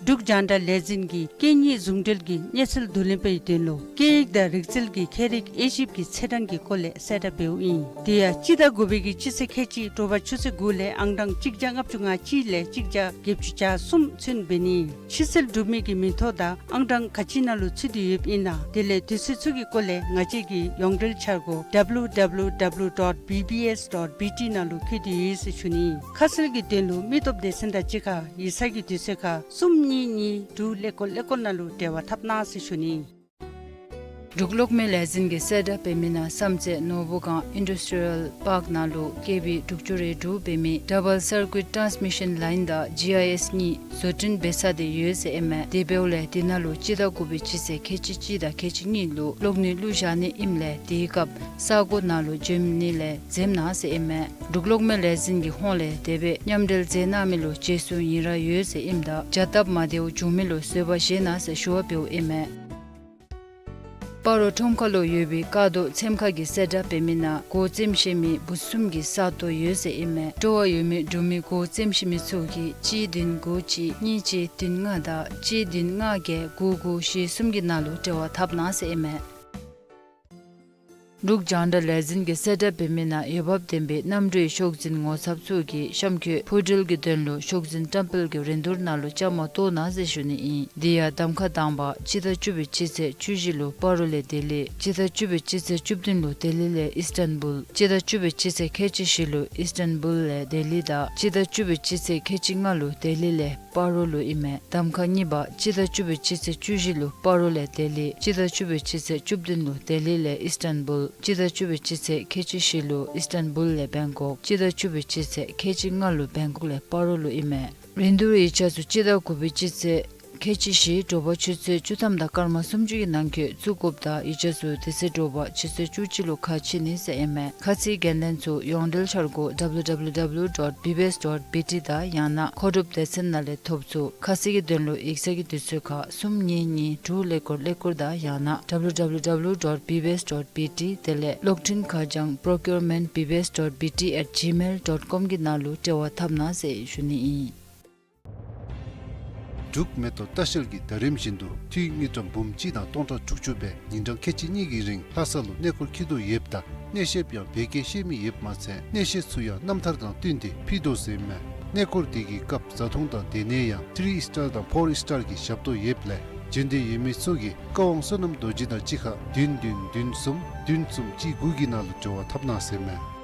འབྲུག་རྒྱང་བསྒྲགས་ལས་འཛིན་གྱིས་སྐད་གཉིས་ཟུང་འབྲེལ་གྱི་གནས་ཚུལ་བསྡུ་ལེན་པའི་དོན་ལུ་སྐད་ཡིག་དང་རིག་རྩལ་གྱི་ཁྱད་རིག་དབྱེ་ཞིབ་ཀྱི་ཚེས་གྲངས་ཀྱི་སྐོར་ལས་གསལ་བསྒྲགས་འབདཝ་ཨིན། དེ་ཡང་སྤྱི་ཟླ་དགུ་པའི་གི་སྤྱི་ཚེས་ཁལ་གཅིག་དྲོ་པ་ཆུ་ཚོད་དགུ་ལས་ཨང་གྲངས་གཅིག་བརྒྱ་ལྔ་བཅུ་ང་གཅིག་ལས་གཅིག་བརྒྱ་བརྒྱད་ཅུ་གྱ་གསུམ་ཚུན་འབད་ནི། ཕྱིར་བསལ་གྲུབ་མི་གི་མིང་ཐོ་དང་ཨང་གྲངས་ག་ཅི་ནང་ལུ་ཚུད་དེ་ཡོདཔ་ཨིན་ན་དེ་ལས་དུས་ཚོད་ཚུ་གི་སྐོར་ལས་ང་བཅས་ཀྱི་ཡོངས་འབྲེལ་འཆར་སྒོ་ཌབ་ལིའུ་ཌབ་ལིའུ་ཌབ་ལིའུ་ཌོཊ་བི་བི་ཨེསི་ཌོཊ་བི་ཊི་ནང་ལུ་བཀོད་དེ་ཡོད་ཟེར་ཞུ་ནི། ཁ་གསལ་གྱི་དོན་ལུ་མི་སྟོབས་སྡེ་ཚན་དང་གཅིག་ཁར་ཡིག་ཚང་གི་དུས་ཚོད་ཁར་གསུམ་གཉིས་གཉིས་དྲུག་ཀླད་ཀོར་ཀླད་ཀོར་ནང་ལུ་འབྲེལ་བ་འཐབ་གནང་ཟེར་ཞུ་ནི། འབྲུག་གློག་མེ་ལས་འཛིན་གྱིས་གསལ་བསྒྲགས་འབད་མི་ནང་བསམ་རྩེ་ནོར་བུ་སྒང་ཨིན་ཌསི་ཊི་རི་ཡལ་པཱརཀ་ནང་ལུ་ཀེ་བི་དྲུག་ཅུ་རེ་དྲུག་འབད་མི་ཌབ་བཱལ་སར་ཀུའིཊ་ཊཱནསི་མི་ཤཱན་ལའིན་དང་ཇི་ཨའི་ཨེསི་གཉིས་བཟོ་སྐྲུན་འབད་ཚར་ཏེ་ཡོད་ཟེར་ཨིན་མས། དེ་འབདཝ་ལས་དེ་ནང་ལུ་སྤྱི་ཟླ་དགུ་པའི་སྤྱི་ཚེས་ཁལ་གཅིག་གཅིག་དང་ཁལ་གཅིག་གཉིས་ལུ་གློག་ནུས་བླུགས་བཞག་ནི་ཨིནམ་ལས་དེའི་སྐབས་ས་གོ་ནང་ལུ་འབྱོན་ནི་ལས་འཛེམ་གནང་ཟེར་ཨིན་མས། འབྲུག་གློག་མེ་ལས་འཛིན་གྱི་ཧོངས་ལས་དེ་སྦེ་མཉམ་འབྲེལ་མཛད་གནང་མི་ལུ་རྗེས་སུ་ཡི་རངས་ཡོད་ཟེར་ཨིནམ་ད་བྱ་སྟབས་མ་བདེཝ་བྱུང་མི་ལུ་བཟོད་པ་བཞེས་གནང་ཟེར་ཞུ་བ་འབདཝ་ཨིན་མས། སྤ་རོ་ཁྲོམ་ཁ་ལུ་ཡོད་པའི་ཀ་རྡོ་ཚེམ་ཁ་གིས་གསལ་བསྒྲགས་འབད་མི་ནང་སྒོ་བཙེམ་ཤེས་མི་བུ་གསུམ་གྱི་ས་སྟོང་ཡོད་ཟེར་ཨིན་མས། སྤྲོ་བ་ཡོད་མི་འབྲུག་མི་སྒོ་བཙེམ་ཤེས་མི་ཚུ་གིས་གཅིག་བདུན་དགུ་གཅིག་གཉིས་གཅིག་བདུན་ལྔ་དང་གཅིག་བདུན་ལྔ་བརྒྱད་དགུ་དགུ་བཞི་གསུམ་གྱི་ནང་ལུ་འབྲེལ་བ་འཐབ་གནང་ཟེར་ཨིན་མས། འབྲུག་རྒྱང་བསྒྲགས་ལས་འཛིན་གྱིས་གསལ་བསྒྲགས་འབད་མི་ནང་འོས་འབབ་ལྡན་པའི་གནམ་གྲུའི་ཤོག་འཛིན་ངོ་ཚབ་ཚུ་གིས་གཤམ་འཁོད་འཕུར་འགྲུལ་གྱི་དོན་ལུ་ཤོག་འཛིན་བཀྲམ་སྤེལ་གྱི་རིན་བསྡུར་ནང་ལུ་བཅའ་མར་གཏོགས་གནང་ཟེར་ཞུ་ནི་ཨིན། དེ་ཡང་གདམ་ཁ་དང་པ་སྤྱི་ཟླ་བཅུ་པའི་སྤྱི་ཚེས་བཅུ་བཞི་ལུ་སྤ་རོ་ལས་ལྡི་ལི། སྤྱི་ཟླ་བཅུ་པའི་སྤྱི་ཚེས་བཅུ་བདུན་ལུ་ལྡི་ལི་ལས་ཨིསི་ཊན་བུལ། སྤྱི་ཟླ་བཅུ་པའི་སྤྱི་ཚེས་ཁལ་གཅིག་བཞི་ལུ་ཨིསི་ཊན་བུལ་ལས་ལྡི་ལི་དང་སྤྱི་ཟླ་བཅུ་པའི་སྤྱི་ཚེས་ཁལ་གཅིག་ལྔ་ལུ་ལྡི་ལི་ལས་སྤ་རོ་ལུ་ཨིན་མས། གདམ་ཁ་གཉིས་པ་སྤྱི་ཟླ་བཅུ་པའི་སྤྱི་ཚེས་བཅུ་བཞི་ལུ་སྤ་རོ་ལས་ལྡི་ལི། སྤྱི་ཟླ་བཅུ་པའི་སྤྱི་ཚེས་བཅུ་བདུན་ལུ་ལྡི་ལི་ལས་ཨིསི་ཊན་བུལ། སྤྱི་ཟླ་བཅུ་པའི་སྤྱི་ཚེས་ཁལ་གཅིག་བཞི་ལུ་ཨིསི་ཊན་བུལ་ལས་བེང་ཀོག། སྤྱི་ཟླ་བཅུ་པའི་སྤྱི་ཚེས་ཁལ་གཅིག་ལྔ་ལུ་བེང་ཀོག་ལས་སྤ་རོ་ལུ་ཨིན་མས། རིན་བསྡུར་ཡིག་ཆ་ཚུ་སྤྱི་ཟླ་དགུ་པའི་སྤྱི་ཚེས་ཁལ་གཅིག་བཞི་དྲོ་པ་ཆུ་ཚོད་བཅུ་ཐམ་དང་སྐར་མ་སུམ་ཅུ་གི་ནང་འཁོད་བཙུགས་དགོཔ་དང་ཡིག་ཆ་ཚུ་དེ་ཚེ་དྲོ་པ་ཆུ་ཚོད་བཅུ་གཅིག་ལུ་ཁ་ཕྱེ་ནི་ཟེར་ཨིན་མས། ཁ་ཚིག་འགན་ལེན་ཚུ་ཡོངས་འབྲེལ་འཆར་སྒོ་ཌབ་ལིའུ་ཌབ་ལིའུ་ཌབ་ལིའུ་ཌོཊ་བི་བི་ཨེསི་ཌོཊ་བི་ཊི་དང་ཡང་ན་མཁོ་སྒྲུབ་སྡེ་ཚན་ནང་ལས་ཐོབ་ཚུགས། ཁ་གསལ་གྱི་དོན་ལུ་ཡིག་ཚང་གི་དུས་ཚོད་ཁར་གསུམ་གཉིས་གཉིས་དྲུག་ཀླད་ཀོར་ཀླད་ཀོར་དང་ཡང་ན་ཌབ་ལིའུ་ཌབ་ལིའུ་ཌབ་ལིའུ་ཌོཊ་བི་བི་ཨེསི་ཌོཊ་བི་ཊི་དེ་ལས་གློག་འཕྲིན་ཁ་བྱང་པྲོ་ཀིའུར་མེནཊ་བི་བི་ཨེསི་ཌོཊ་བི་ཊི་ཨེཊ་ཇི་མེལ་ཌོཊ་ཀོམ་གྱི་ནང་ལུ་འབྲེལ་བ་འཐབ་གནང་ཟེར་ཞུ་ནི་ཨིན། འབྲུག་མེ་ཏོག་ལྟ་བཤལ་གྱིས་ད་རིམ་བཞིན་དུ་འཐུས་དངུལ་ཀྲམ་འབུམ་གཅིག་དང་སྟོང་ཕྲག་དྲུག་ཅུ་སྦེ་ཉིན་གྲངས་ཁལ་གཅིག་གཉིས་ཀྱི་རིང་ལྷ་ས་ལུ་གནས་སྐོར་འཁྱིད་དོ་ཡོདཔ་ད་གནས་བཤདཔ་ཡང་བོད་སྐད་ཤེས་མི་ཡོདཔ་མ་ཚད་གནས་བཤད་ཚུ་ཡང་རྣམ་ཐར་དང་བསྟུན་ཏེ་ཕུལ་དོ་ཟེར་མས། གནས་སྐོར་དེ་གི་སྐབས་བཟའ་འཐུང་དང་སྡོད་གནས་ཡང་ཐི་རི་ཨིསི་ཊར་དང་ཕོར་ཨིསི་ཊར་གྱི་ཞབས་ཏོག་ཡོདཔ་ལས་བྱོན་འདོད་ཡོད་མི་ཚུ་གིས་བཀའ་དབང་བསོད་ནམས་རྡོ་རྗེ་དང་གཅིག་ཁར་བདུན་བདུན་བདུན་གསུམ་བདུན་གསུམ་གཅིག་དགུ་གི་ནང་ལུ་འབྲེལ་བ་འཐབ་གནང་ཟེར་མས།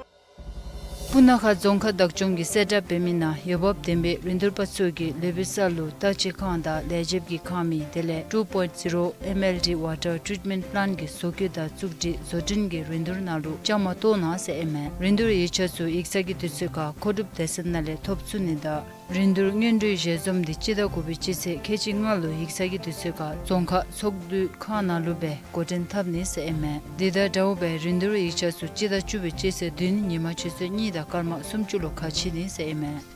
སྤུ་ན་ཁ་རྫོང་ཁག་བདག་སྐྱོང་གིས་གསལ་བསྒྲགས་འབད་མི་ནང་འོས་འབབ་ལྡན་པའི་རིན་བསྡུར་པ་ཚུ་གིས་ལུ་བི་ས་ལུ་ལྟ་དཔྱད་ཁང་དང་ལས་བྱེདཔ་གི་ཁང་མིག་དེ་ལས་ཊུ་པོའིནཊ་ཟི་རོ་ཨེམ་ཨེལ་ཌི་ཝ་ཊར་ཊི་རིཊ་མེནཊ་པི་ལཱནཊ་གི་བཟོ་བཀོད་དང་བཙུགས་སྒྲིག་བཟོ་སྐྲུན་གྱི་རིན་བསྡུར་ནང་ལུ་བཅའ་མར་གཏོགས་གནང་ཟེར་ཨིན་མས། རིན་བསྡུར་ཡིག་ཆ་ཚུ་ཡིག་ཚང་གི་དུས་ཚོད་ཁར་མཁོ་སྒྲུབ་སྡེ་ཚན་ནང་ལས་ཐོབ་ཚུགས་ནི་དང་རིན་བསྡུར་སྔོན་འགྲོའི་ཞལ་འཛོམས་འདི་སྤྱི་ཟླ་དགུ་པའི་སྤྱི་ཚེས་ཁལ་གཅིག་ལྔ་ལུ་ཡིག་ཚང་གི་དུས་ཚོད་ཁར་རྫོང་ཁག་ཚོགས་འདུའི་ཁང་ནང་ལུ་སྦེ་འགོ་འདྲེན་འཐབ་ནི་ཟེར་ཨིན་མས། འདི་དང་འདྲཝ་སྦེ་རིན་བསྡུར་ཡིག་ཆ་ཚུ་སྤྱི་ཟླ་བཅུ་པའི་སྤྱི་ཚེས་བདུན་ཉིན་མ་ཆུ་ཚོད་གཉིས་དང་སྐར་མ་སུམ་ཅུ་ལུ་ཁ་ཕྱེ་ནི་ཟེར་ཨིན་མས།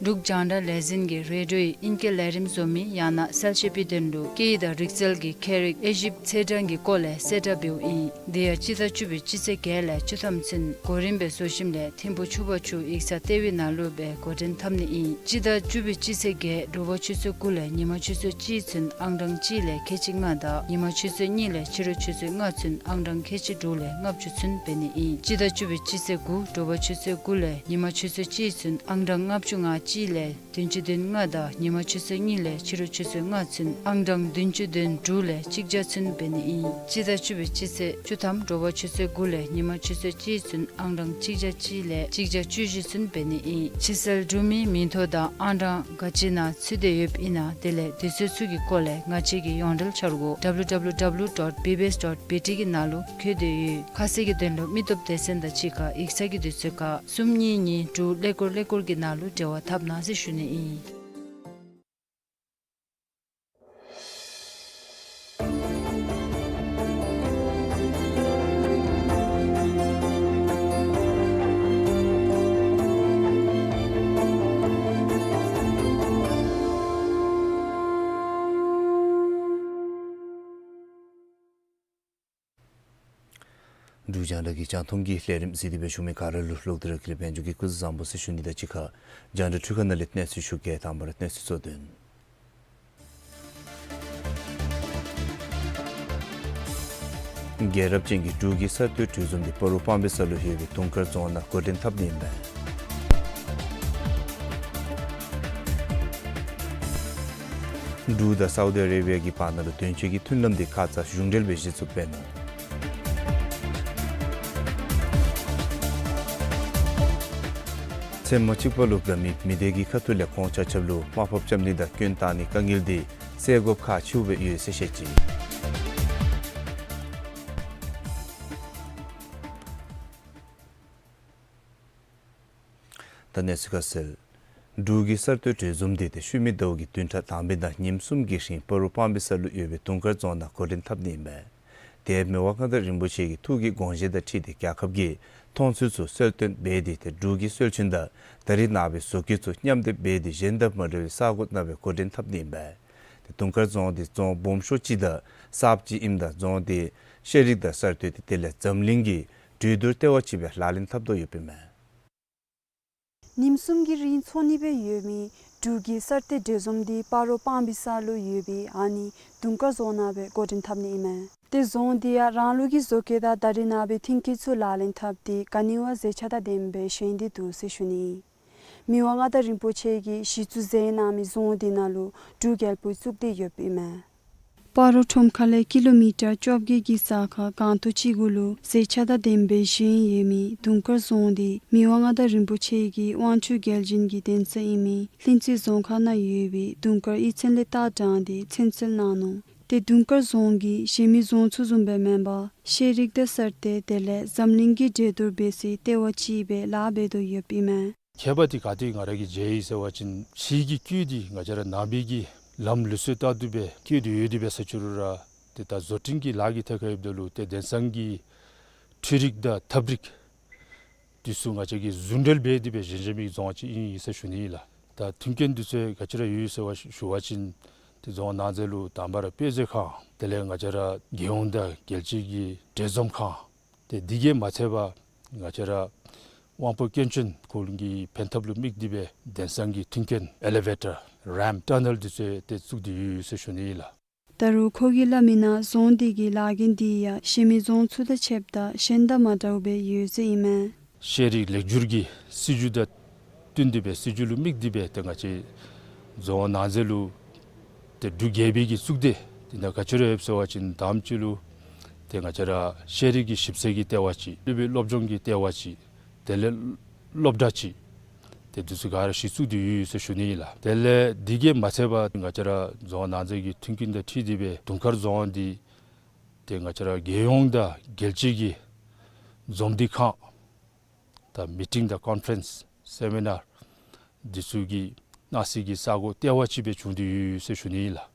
འབྲུག་རྒྱང་བསྒྲགས་ལས་འཛིན་གྱིས་རེ་ཌིའོ་ཡི་ཨིང་སྐད་ལས་རིམ་བཟོ་མི་ཡང་ན་གསལ་བཤད་པའི་དོན་ལུ་སྐད་ཡིག་དང་རིག་རྩལ་གྱི་ཁྱད་རིག་དབྱེ་ཞིབ་ཚེས་གྲངས་ཀྱི་སྐོར་ལས་གསལ་བསྒྲགས་འབདཝ་ཨིན། དེ་ཡང་སྤྱི་ཟླ་བཅུ་པའི་སྤྱི་ཚེས་བརྒྱད་ལས་བཅུ་ཐམ་ཚུན་གོ་རིམ་སྦེ་བཟོ་ཞིནམ་ལས་ཐིམ་ཕུ་ཆུ་བར་ཆུ་ཡིག་ཚང་ལྟེ་བའི་ནང་ལུ་སྦེ་འགོ་འདྲེན་འཐབ་ནི་ཨིན། སྤྱི་ཟླ་བཅུ་པའི་སྤྱི་ཚེས་བརྒྱད་དྲོ་པ་ཆུ་ཚོད་དགུ་ལས་ཉིན་མ་ཆུ་ཚོད་གཅིག་ཚུན་ཨང་གྲངས་གཅིག་ལས་ཁལ་གཅིག་ལྔ་དང་ཉིན་མ་ཆུ་ཚོད་གཉིས་ལས་ཕྱི་རུ་ཆུ་ཚོད་ལྔ་ཚུན་ཨང་གྲངས་ཁལ་གཅིག་དྲུག་ལས་ལྔ་བཅུ་ཚུན་འབད་ནི་ཨིན། སྤྱི་ཟླ་བཅུ་པའི་སྤྱི་ཚེས་དགུ་དྲོ་པ་ཆུ་ཚོད་དགུ་ལས་ཉིན་མ་ཆུ་ཚོད་གཅིག་ཚུན་ཨང་གྲངས་ལྔ་བཅུ་ང་གཅིག་ལས་བདུན་ཅུ་དོན་ལྔ་དང་ཉིན་མ་ཆུ་ཚོད་གཉིས་ལས་ཕྱི་རུ་ཆུ་ཚོད་ལྔ་ཚུན་ཨང་གྲངས་བདུན་ཅུ་དོན་དྲུག་ལས་གཅིག་བརྒྱ་ཚུན་འབད་ནི་ཨིན། སྤྱི་ཟླ་བཅུ་པའི་སྤྱི་ཚེས་བཅུ་ཐམ་དྲོ་པ་ཆུ་ཚོད་དགུ་ལས་ཉིན་མ་ཆུ་ཚོད་གཅིག་ཚུན་ཨང་གྲངས་གཅིག་བརྒྱ་གཅིག་ལས་གཅིག་བརྒྱ་བཅུ་བཞི་ཚུན་འབད་ནི་ཨིན། ཕྱིར་བསལ་གྲུབ་མིའི་མིང་ཐོ་དང་ཨང་གྲངས་ག་ཅི་ནང་ཚུད་དེ་ཡོདཔ་ཨིན་ན་དེ་ལས་དུས་ཚོད་ཚུ་གི་སྐོར་ལས་ང་བཅས་ཀྱི་ཡོངས་འབྲེལ་འཆར་སྒོ་ཌབ་ལིའུ་ཌབ་ལིའུ་ཌབ་ལིའུ་ཌོཊ་བི་བི་ཨེསི་ཌོཊ་བི་ཊི་གི་ནང་ལུ་བཀོད་དེ་ཡོད། ཁ་གསལ་གྱི་དོན་ལུ་མི་སྟོབས་སྡེ་ཚན་དང་གཅིག་ཁར་ཡིག་ཚང་གི་དུས་ཚོད་ཁར་གསུམ་གཉིས་གཉིས་དྲུག་ཀླད་ཀོར་ཀླད་ཀོར་གྱི་ནང་ལུ་འབྲེལ་བ་འཐབ་ གནང་ཟེར་ཞུ་ནི་ཨིན། འབྲུག་རྒྱང་བསྒྲགས་ཀྱི་རྒྱང་མཐོང་གི་ལས་རིམ་གཟིགས་ཏེ་སྦེ་བཞུགས་མི་ག་ར་ལུ་ལོག་སྟེ་ར་དགེ་ལེགས་དཔལ་འབྱོར་གྱིས་སྐུ་གཟུགས་བཟང་པོ་ཟེར་ཞུ་ནི་དང་གཅིག་ཁར་རྒྱང་བསྒྲགས་འཕྲུལ་ཁང་ནང་ལས་གནས་ཚུལ་ཞུ་གེ། དང་པ་ར་གནས་ཚུལ་གཙོ་དོན། རྒྱལ་རབས་ཅན་གྱི་འབྲུག་གི་གསར་གཏོད་གྲོས་འཛོམས་འདི་སྤ་རོ་སྤང་སྦིས་ས་ལུ་ཡོད་པའི་དུང་དཀར་རྫོང་ནང་འགོ་འདྲེན་འཐབ་ནི་ཨིན་པས། འབྲུག་དང་སའུ་དི་ཨ་རེ་བི་ཡ་གི་བར་ན་ལུ་དོན་གཅོད་ཀྱི་མཐུན་ལམ་འདི་ཁ་ཙ་གཞུང་འབྲེལ་སྦེ་གཞི་བཙུགས་འབད་ནུག། ཚེ་མ་གཅིག་པ་ལུ་དགའ་མི་མི་སྡེ་གི་ཁ་ཐུག་ལས་ཁོང་ཆ་ཁྱབ་ལུ་དམའ་ཕབ་རྐྱབ་ནི་དང་སྐྱོན་བཏགས་ནིའི་དཀའ་ངལ་འདི་སེལ་དགོཔ་ཁག་ཆེཝ་སྦེ་ཡོད་ཟེར་བཤད་ཅི། ད་གནས་ཚུལ་ཁ་གསལ། འབྲུག་གི་གསར་གཏོད་གྲོས་འཛོམས་འདི་ཏེ་ཤུལ་མའི་ཟླཝ་གི་བདུན་ཕྲག་དང་པའི་ནང་ཉིནམ་གསུམ་གྱི་རིང་སྤ་རོ་སྤང་སྦིས་ས་ལུ་ཡོད་པའི་དུང་དཀར་རྫོང་ནང་འགོ་འདྲེན་འཐབ་ནི་ཨིན་པས། དེ་མི་དབང་མངའ་བདག་རིན་པོ་ཆེ་གི་ཐུགས་ཀྱི་དགོངས་བཞེད་དང་འཁྲིལ་ཏེ་རྒྱལ་ཁབ་ཀྱི་མཐོང་ཚུལ་ཚུ་གསལ་སྟོན་འབད་དེ་ཏེ་འབྲུག་གི་སྲོལ་རྒྱུན་དང་ད་རེས་ནངས་པའི་བཟོ་བཀོད་ཚུ་མཉམ་སྡེབ་འབད་དེ་གཞན་དང་མ་འདྲ་བའི་ས་གོ་ནང་སྦེ་འགོ་འདྲེན་འཐབ་ནི་ཨིན་པས། ཏེ་དུང་དཀར་རྫོང་འདི་རྫོང་སྦོམ་ཤོས་ཅིག་དང་གསརཔ་ཅིག་ཨིནམ་ད་རྫོང་འདི་ཤེས་རིག་དང་གསར་གཏོད་དེ་དེ་ལས་འཛམ་གླིང་གི་གྲོས་བསྡུར་ལྟེ་བ་ཅིག་སྦེ་ལག་ལེན་འཐབ་དོ་ཡོདཔ་ཨིན་མས། ཉིནམ་གསུམ་གྱི་རིང་འཚོགས་ནི་སྦེ་ཡོད་མི་འབྲུག་གི་གསར་གཏོད་གྲོས་འཛོམས་འདི་སྤ་རོ་སྤང་སྦིས་ས་ལུ་ཡོད་པའི་ཨ་ནི་དུང་དཀར་རྫོང་ནང་སྦེ་འགོ་འདྲེན་འཐབ་ནི་ཨིན་མས། ཏེ་རྫོང་འདི་ཡང་རང་ལུགས་ཀྱི་བཟོ་བཀོད་དང་ད་རེས་ནངས་པའི་མཐུན་རྐྱེན་ཚུ་ལག་ལེན་འཐབ་སྟེ་ག་ནི་བ་མཛེས་ཆ་དང་ལྡནམ་སྦེ་བཞེངས་ཏེ་འདུག་ཟེར་ཞུ་ནི། མི་དབང་མངའ་བདག་རིན་པོ་ཆེ་གིས་གཞི་བཙུགས་མཛད་གནང་མི་རྫོང་འདི་ནང་ལུ་འབྲུག་རྒྱལ་པོ་བཙུགས་ཏེ་ཡོདཔ་ཨིན་མས། སྤ་རོ་ཁྲོམ་ཁ་ལས་ཀི་ལོ་མི་ཊར་བཅོ་བརྒྱད་ཀྱི་ས་ཁར་སྒང་ཏོག་ཅིག་གུ་ལུ་མཛེས་ཆ་དང་ལྡནམ་སྦེ་བཞེངས་ཡོད་མི་དུང་དཀར་རྫོང་འདི་མི་དབང་མངའ་བདག་རིན་པོ་ཆེ་གི་དབང་ཕྱུག་རྒྱལ་བྱོན་གྱི་གདན་ས་ཨིན་མི་ལྷུན་རྩེ་རྫོང་ཁག་ནང་ཡོད་པའི་དུང་དཀར་གཡུས་ཚན་ལས་རྟ་དྲངས་ཏེ་ཚུན་གསོལ་གནང་ནུག། ཏེ་དུང་དཀར་རྫོང་གིས་གཞན་མི་རྫོང་ཚུ་བཟུམ་སྦེ་མེན་པར་ཤེས་རིག་དང་གསར་གཏོད་དེ་ལས་འཛམ་གླིང་གི་གྲོས་བསྡུར་འབད་སའི་ལྟེ་བ་ཅིག་སྦེ་ལཱ་འབད་དོ་ཡོདཔ་ཨིན་མས། ཁྱད་པར་འདི་ག་ཏེ་ང་ར་གིས་མཇལ་ཡི་ཟེར་བ་ཅིན་ཕྱི་གི་བཀོད་འདི་ང་བཅས་ར་ནང་པའི་གི་ལམ་ལུགས་སྲོལ་ལྟར་དུ་སྦེ་བཀོད་དེ་ཡོད་དེ་འབད་ས་ཅིག་རུང་ར་ཏེ་ད་བཟོ་སྐྲུན་གྱི་ལཱ་གི་ཐད་ཁར་ཡོདཔ་ད་ལུ་ཏེ་དེང་སང་གི་འཕྲུལ་རིག་དང་ཐབས་རིག་འདི་ཚུ་ང་བཅས་ཀྱིས་ཟུང་འབྲེལ་འབད་དེ་སྦེ་བཞེངས་བཞེངས་མི་རྫོང་ཅིག་ཨིན་ཟེར་ཞུ་ནི་ཨིན་ལགས། ད་མཐུན་རྐྱེན་འདི་ཚུ་ག་ཅི་ར་ཡོད་ཟེར་བ་ཞུ་བ་ཅིན་ཏེ་རྫོང་ནང་འཛིན་ལུ་དང་པ་ར་དཔེ་མཛོད་ཁང་དེ་ལས་ང་བཅས་ར་རྒྱལ་ཡོངས་དང་རྒྱལ་སྤྱི་གི་གྲོས་འཛོམས་ཁང་ཏེ་འདི་གིས་མ་ཚད་པར་ང་བཅས་ར་དབང་པོ་སྐྱོན་ཅན་ཁོང་གི་ཕན་ཐབས་ལུ་དམིགས་ཏེ་སྦེ་དེང་སང་གི་མཐུན་རྐྱེན་ཨེ་ལི་ཝེ་ཊར་རེམཔ་ཊ་ནཱལ་འདི་ཚུ་ཏེ་བཙུགས་ཏེ་ཡོད་ཟེར་ཞུ་ནི་ཨིན་ལགས། ད་རུང་ཁོ་གིས་སླབ་མི་ནང་རྫོང་འདི་གི་ལཱ་འགན་འདི་ཡང་གཞན་མི་རྫོང་ཚུ་དང་ཕྱདཔ་ད་གཞན་དང་མ་འདྲཝ་སྦེ་ཡོད་ཟེར་ཨིན་མས། ཤེས་རིག་ལེགས་བསྒྱུར་གྱི་སྲིད་བྱུས་དང་བསྟུན་ཏེ་སྦེ་སྲིད་བྱུས་ལུ་དམིགས་ཏེ་སྦེ་ཏེ་ང་བཅས་རྫོང་ནང་འཛིན་ལུ་ཏེ་འབྲུག་རྒྱལ་པོའི་གི་གཙུག་སྡེ་འདི་ནང་ག་ཅི་ར་ཡོདཔ་ཟེར་བ་ཅིན་དང་པ་ཅིག་ལུ་ཏེ་ང་བཅས་ར་ཤེས་རིག་གི་ཞིབ་འཚོལ་གྱི་ལྟེ་བ་ཅིག་སློབ་དཔོན་སློབ་སྦྱོང་གི་ལྟེ་བ་ཅིག་དེ་ལས་སློབ་གྲྭ་ཅིག་ཏེ་འདི་ཚུ་ག་ར་གཞི་བཙུགས་ཏེ་ཡོད་ཟེར་ཞུ་ནི་ཨིན་ལགས། དེ་ལས་འདི་གིས་མ་ཚད་པར་ང་བཅས་ར་རྫོང་ནང་འཛིན་གྱི་མཐུན་རྐྱེན་དང་འཁྲིལ་ཏེ་སྦེ་དུང་དཀར་རྫོང་འདི་ཏེ་ང་བཅས་ར་རྒྱལ་ཡོངས་དང་རྒྱལ་སྤྱི་གི་འཛོམས་འདུ་ཁང་དང་མི་ཊིང་དང་ཀོན་ཕ་རེནསི་སེ་མི་ནཱར་འདི་ཚུ་གི་གནང་སའི་གི་ས་གོ་ལྟེ་བ་ཅིག་སྦེ་བྱུང་སྟེ་ཡོད་ཟེར་ཞུ་ནི་ཨིན་ལགས།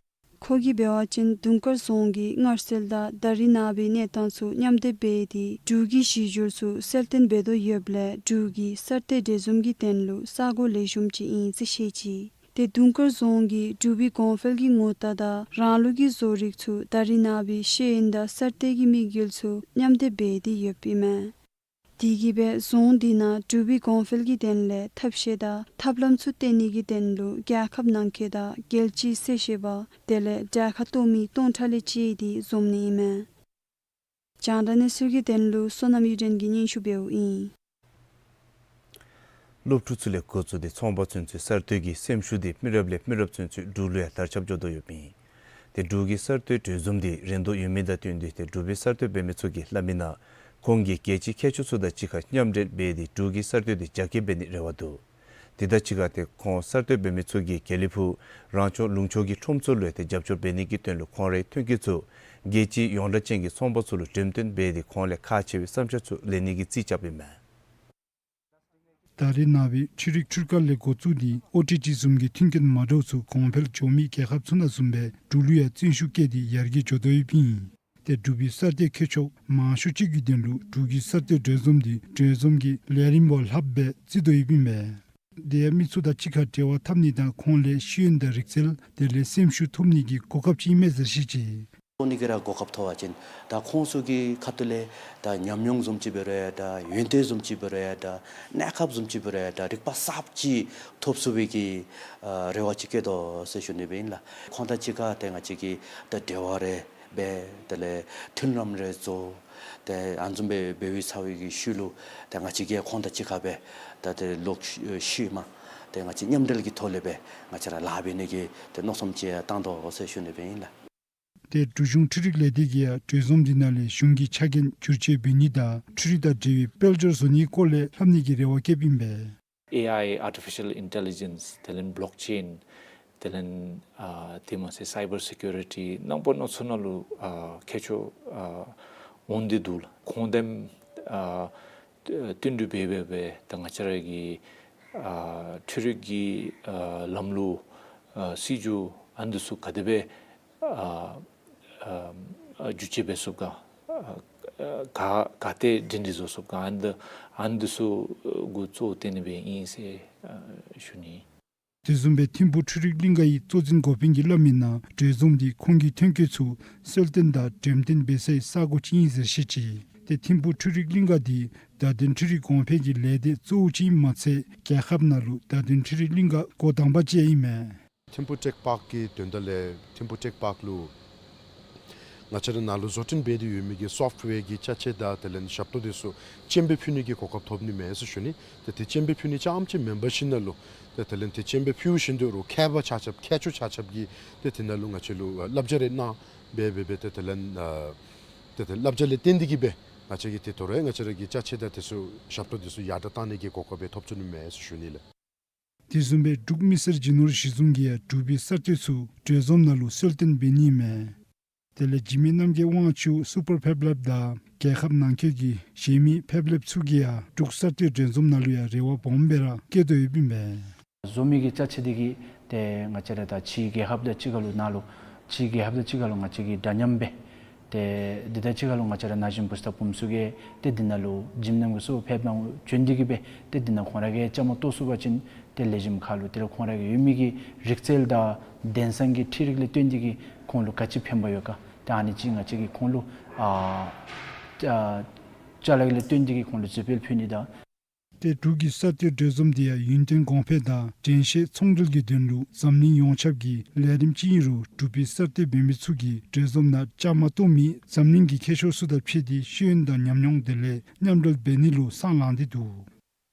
ཁོ་གིས་འབད་བ་ཅིན་དུང་དཀར་རྫོང་གི་སྔར་སྲོལ་དང་ད་རེས་ནངས་པའི་གནས་སྟངས་ཚུ་མཉམ་སྡེབ་འབད་དེ་འབྲུག་གི་གཞི་འགྱུར་ཚུ་གསལ་སྟོན་འབད་དོ་ཡོདཔ་ལས་འབྲུག་གི་གསར་གཏོད་གྲོས་འཛོམས་ཀྱི་དོན་ལུ་ས་གོ་ལེགས་ཤོམ་ཅིག་ཨིན་ཟེར་བཤད་ཅི། ཏེ་དུང་དཀར་རྫོང་གིས་འབྲུག་པའི་གོང་འཕེལ་གྱི་ངོ་རྟགས་དང་རང་ལུགས་ཀྱི་བཟོ་རིག་ཚུ་ད་རེས་ནངས་པའི་ཤེས་ཡོན་དང་གསར་གཏོད་ཀྱི་དམིགས་ཡུལ་ཚུ་མཉམ་སྡེབ་འབད་དེ་ཡོདཔ་ཨིན་མས། དེ་གིས་སྦེ་རྫོང་འདི་ནང་འབྲུག་པའི་གོང་འཕེལ་གྱི་དོན་ལས་ཐབས་ཤེས་དང་ཐབས་ལམ་ཚུ་སྟོན་ནི་གི་དོན་ལུ་རྒྱལ་ཁབ་ནང་འཁོད་དང་རྒྱལ་སྤྱིའི་གསལ་བཤད་པ་དེ་ལས་གྲལ་ཁར་གཏོགས་མི་སྟོང་ཕྲག་ལས་བཅད་དེ་འཛོམས་ནི་ཨིན་མས། རྒྱང་བསྒྲགས་གནས་ཚུལ་གྱི་དོན་ལུ་བསོད་ནམས་གཡུ་སྒྲོན་གྱིས་སྙན་ཞུ་འབདཝ་ཨིན། སློབ་ཕྲུག་ཚུ་ལས་འགོ་བཙུགས་ཏེ་ཚོང་པ་ཚུན་ཚོད་གསར་གཏོད་ཀྱི་སེམས་ཤུགས་འདི་མི་རབས་ལས་མི་རབས་ཚུན་ཚོད་འབྲུག་ལུ་ཡང་དར་ཁྱབ་འགྱོ་དོ་ཡོདཔ་ཨིན། ཏེ་འབྲུག་གི་གསར་གཏོད་གྲོས་འཛོམས་འདི་རན་དོ་ཡོད་མི་དང་བསྟུན་ཏེ་ཏེ་འབྲུག་པའི་གསར་གཏོད་འབད་མི་ཚུ་གིས་སླབ་མི་ནང་ཁོང་གིས་རྒྱལ་སྤྱིའི་མཁས་མཆོག་ཚུ་དང་གཅིག་ཁར་མཉམ་འབྲེལ་འབད་དེ་འབྲུག་གི་གསར་གཏོད་འདི་རྒྱ་སྐྱེད་འབད་ནིའི་རེ་བ་འདུག། དེ་དང་གཅིག་ཁར་ཏེ་ཁོང་གསར་གཏོད་འབད་མི་ཚུ་གིས་དགེ་ལེགས་ཕུག་རང་སྐྱོང་ལུང་ཕྱོགས་ཀྱི་ཁྲོམ་ཚུ་ལུ་ཡང་ཏེ་རྒྱབ་སྐྱོར་འབད་ནི་གི་དོན་ལུ་ཁོང་རའི་ཐོན་སྐྱེད་ཚུ་རྒྱལ་སྤྱིའི་ཡོངས་གྲགས་ཅན་གྱི་ཚོང་པ་ཚུ་ལུ་འགྲེམས་སྟོན་འབད་དེ་ཁོང་ལས་ཁག་ཆེ་བའི་བསམ་འཆར་ཚུ་ལེན་ནི་གི་རྩིས་རྐྱབ་ཨིན་མས། ད་རེས་ནངས་པའི་འཕྲུལ་རིག་འཕྲུལ་ཁང་ལས་འགོ་བཙུགས་ཏེ་ཨོ་ཊི་ཊི་བཟུམ་གྱི་མཐུན་རྐྱེན་མ་འདྲཝ་ཚུ་གོང་འཕེལ་འགྱོ་མི་རྒྱལ་ཁབ་ཚུ་ནང་བཟུམ་སྦེ་འབྲུག་ལུ་ཡང་བརྩོན་ཤུགས་བསྐྱེད་དེ་ཡར་རྒྱས་འགྱོ་དོ་ཡོདཔ་ཨིན། ཏེ་འབྲུག་པའི་གསར་གཏོད་མཁས་མཆོག་མང་ཤོས་ཅིག་གི་དོན་ལུ་འབྲུག་གི་གསར་གཏོད་གྲོས་འཛོམས་འདི་གྲོས་འཛོམས་ཀྱི་ལས་རིམ་བ་ལྷགཔ་སྦེ་བརྩི་དོ་ཡོདཔ་ཨིན་པས། དེ་ཡང་མི་ཚུ་དང་གཅིག་ཁར་འབྲེལ་བ་འཐབ་ནི་དང་ཁོང་ལས་ཤེས་ཡོན་དང་རིག་རྩལ་དེ་ལས་སེམས་ཤུགས་ཐོབ་ནི་གི་གོ་སྐབས་ཅིག་ཨིན་མས་ཟེར་བཤད་ཅི། ཐོབ་ནི་གི་ར་གོ་སྐབས་ཐོབ་པ་ཅིན་ད་ཁོང་ཚུ་གི་ཁ་ཐུག་ལས་ད་ཉམས་མྱོང་བཟུམ་ཅིག་འབད་རུང་ཡང་འདྲ་ཡོན་ཏན་བཟུམ་ཅིག་འབད་རུང་ཡང་འདྲ་གནས་སྐབས་བཟུམ་ཅིག་འབད་རུང་ཡང་འདྲ་རིག་པ་གསརཔ་ཅིག་ཐོབ་ཚུགས་པའི་གི་ཨ་རེ་བ་ཅིག་བསྐྱེད་དོ་ཟེར་ཞུ་ནི་སྦེ་ཨིན་ལགས། ཁོང་དང་གཅིག་ཁར་ཏེ་ང་བཅས་ཀྱིས་ད་འབྲེལ་བ་རེ་འབད་དེ་ལས་མཐུན་ལམ་རེ་བཟོ། ཏེ་ཨ་ནི་བཟུམ་སྦེ་འབད་བའི་ཚར་བའི་གི་ཤུལ་ལུ་ཏེ་ང་བཅས་ཀྱིས་ཁོང་དང་གཅིག་ཁར་སྦེ་ད་ཏེ་ལོག་ཤུལ་མ་ཏེ་ང་བཅས་མཉམ་འབྲེལ་གྱི་ཐོག་ལས་སྦེ་ང་བཅས་ར་ལཱ་འབད་ནི་གི་ཏེ་མནོ་བསམ་ཅིག་ཡང་བཏང་དོ་ཟེར་ཞུ་ནི་སྦེ་ཨིན་ལགས། ཏེ་འབྲུག་གཞུང་འཕྲུལ་རིག་ལས་སྡེ་གིས་ཡང་གྲོས་འཛོམས་འདི་ནང་ལས་གཞུང་གི་ཆ་རྐྱེན་བསྒྱུར་བཅོས་འབད་ནི་དང་འཕྲུལ་རིག་དང་འབྲེལ་བའི་དཔལ་འབྱོར་བཟོ་ནིའི་སྐོར་ལས་ལྷབ་ནི་གི་རེ་བ་བསྐྱེདཔ་ཨིན་པས། ཨེ་ཨའི་Artificial Intelligence དེ་ལས་Blockchain དེ་ལས་ཨ་དེ་མ་ཚད་Cyber Security ནང་པ་ནང་ཚུ་ནང་ལུ་ཨ་མཁས་མཆོག་ཨ་འོང་སྟེ་འདུག་ལགས། ཁོང་དེམ་ཨ་བསྟུན་གྲོས་འབད་འབད་འབད་ད་ང་བཅས་ར་གི་ཨ་འཕྲུལ་རིག་གི་ཨ་ལམ་ལུགས་ཨ་སྲིད་བྱུས་ཨ་ནི་འདི་ཚུ་ག་དེ་སྦེ་ཨ་ཨ་ཨ་བསྒྱུར་བཅོས་འབད་ཚུགསཔ་ག་ཨ་ག་ག་ཏེ་སྒྲིང་སྒྲི་བཟོ་ཚུགསཔ་ག་ཨ་ནི་འདི་ཨ་ནི་འདི་ཚུ་གུ་གཙོ་བོ་བཏོན་ནི་སྦེ་ཨིན་ཟེར་ཨ་ཞུ་ནི། དེ་བཟུམ་སྦེ་ཐིམ་ཕུག་འཕྲུལ་རིག་གླིང་ག་གི་གཙོ་འཛིན་འགོ་དཔོན་གྱིས་སླབ་མིའི་ནང་གྲོས་འཛོམས་འདི་ཁོང་གི་ཐོན་སྐྱེད་ཚུ་གསལ་སྟོན་དང་འགྲེམས་སྟོན་འབད་སའི་ས་གོ་ཅིག་ཨིན་ཟེར་བཤད་ཅི། ཏེ་ཐིམ་ཕུག་འཕྲུལ་རིག་གླིང་ག་འདི་བརྡ་དོན་འཕྲུལ་རིག་གོང་འཕེལ་གྱི་ལས་སྡེ་གཙོ་བོ་ཅིག་ཨིནམ་མ་ཚད་རྒྱལ་ཁབ་ནང་ལུ་བརྡ་དོན་འཕྲུལ་རིག་གླིང་ག་འགོ་དང་པ་ཅིག་ཨིན་མས། ཐིམ་ཕུག་ཊེཀ་པཱརཀ་གི་དོན་དག་ལས་ཐིམ་ཕུག་ཊེཀ་པཱརཀ་ལུ་ང་བཅས་ར་ནང་ལུ་བཟོ་སྐྲུན་འབད་དེ་ཡོད་མི་གི་སོཕཊ་ཝེར་གྱི་ཅ་ཆས་དང་དེ་ལས་ཞབས་ཏོག་དེ་ཚུ་སྤྱན་འབུལ་ཕུལ་ནི་གི་གོ་སྐབས་ཐོབ་ནི་མས་ཟེར་ཞུ་ནི། ཏེ་དེ་སྤྱན་འབུལ་ཕུལ་ནི་རྐྱངམ་ཅིག་མེན་པར་ཞིནམ་ལས་ཏེ་དེ་ལས་ཏེ་སྤྱན་འབུལ་ཕུལ་ཞིནམ་ལས་རོགས་མཁས་པ་ཆ་ཁྱབ་མཁས་མཆོག་ཆ་ཁྱབ་ཀྱིས་ཏེ་དེ་ནང་ལུ་ང་བཅས་ལུ་བསླབ་བྱ་རེ་གནང་འབད་འབད་འབད་ཏེ་དེ་ལས་ཨ་ཏེ་དེ་བསླབ་བྱ་ལས་བརྟེན་ཏེ་གིས་སྦེ་ང་བཅས་ཀྱིས་ཏེ་དོ་རུང་ང་བཅས་ར་གི་ཅ་ཆས་དང་དེ་ཚུ་ཞབས་ཏོག་དེ་ཚུ་ཡར་དྲག་བཏང་ནི་གི་གོ་སྐབས་སྦེ་ཐོབ་ཚུགས་ནི་མས་ཟེར་ཞུ་ནི་ལགས། དེ་བཟུམ་སྦེ་འབྲུག་མི་སེར་སྤྱི་ནོར་གཞི་བཟུང་གིས་ཡང་འབྲུག་པའི་གསར་གཏོད་ཚུ་གྲོས་འཛོམས་ནང་ལུ་གསལ་སྟོན་འབད་ནི་མས། དེ་ལས་འཇིགས་མེད་རྣམ་རྒྱལ་དབང་ཕྱུག་སུ་པར་ཕེབ་ལེབ་དང་རྒྱལ་ཁབ་ནང་འཁོད་ཀྱི་གཞན་མི་ཕེབ་ལེབ་ཚུ་གིས་ཡང་འབྲུག་གསར་གཏོད་གྲོས་འཛོམས་ནང་ལུ་ཡང་རེ་བ་སྦོམ་སྦེ་ར་བསྐྱེད་དོ་ཡོདཔ་ཨིན་པས། བཟོ་མི་གི་ཅ་ཆས་འདི་གིས་ཏེ་ང་བཅས་ར་ད་ཕྱི་རྒྱལ་ཁབ་དང་གཅིག་ཁར་ལུ་ནང་ལུ་ཕྱི་རྒྱལ་ཁབ་དང་གཅིག་ཁར་ལུ་ང་བཅས་ཀྱིས་འདྲ་མཉམ་སྦེ་ཏེ་འདི་དང་གཅིག་ཁར་ལུ་ང་བཅས་ར་ན་གཞོན་བུ་ཚ་བུམོ་ཚུ་གིས་ཏེ་འདི་ནང་ལུ་འཇིམ་ནམ་གྱི་སུ་ཕེབས་གནང་བྱོན་ཏེ་གིས་སྦེ་ཏེ་འདི་ནང་ཁོང་ར་གིས་བཅའ་མར་གཏོགས་ཚུགས་པ་ཅིན་ཏེ་ལེགས་ཤོམ་ཁར་ལུ་དེ་ལས་ཁོང་ར་གི་ཡོད་མི་གི་རིག་རྩལ་དང་དེང་སང་གི་འཕྲུལ་རིག་ལས་བརྟེན་ཏེ་གིས་ཁོང་ལུ་ག་ཅི་ཕན་པ་ཡོད་ག་ཏེ་ཨ་ནི་ཅིག་ང་བཅས་ཀྱིས་ཁོང་ལུ་ཨ་ཨ་ཅ་ལག་ལས་བརྟེན་ཏེ་གིས་ཁོང་ལུ་བཟོད་པ་ཕུལ་ནི་དང་། ཏེ་འབྲུག་གི་གསར་གཏོད་གྲོས་འཛོམས་འདི་ཡང་ཡུན་བརྟན་གོང་འཕེལ་དང་དྲན་ཤེས་ཚོང་འབྲེལ་གྱི་དོན་ལུ་འཛམ་གླིང་ཡོངས་ཁྱབ་ཀྱི་ལས་རིམ་ཅིག་ཨིན་རུང་འབྲུག་པའི་གསར་གཏོད་འབད་མི་ཚུ་གིས་གྲོས་འཛོམས་ནང་བཅའ་མར་གཏོགས་མི་འཛམ་གླིང་གི་མཁས་མཆོག་ཚུ་དང་ཕྱད་དེ་ཤེས་ཡོན་དང་ཉམས་མྱོང་དེ་ལས་མཉམ་འབྲེལ་འབད་ནི་ལུ་སང་ལངས་ཏེ་འདུག།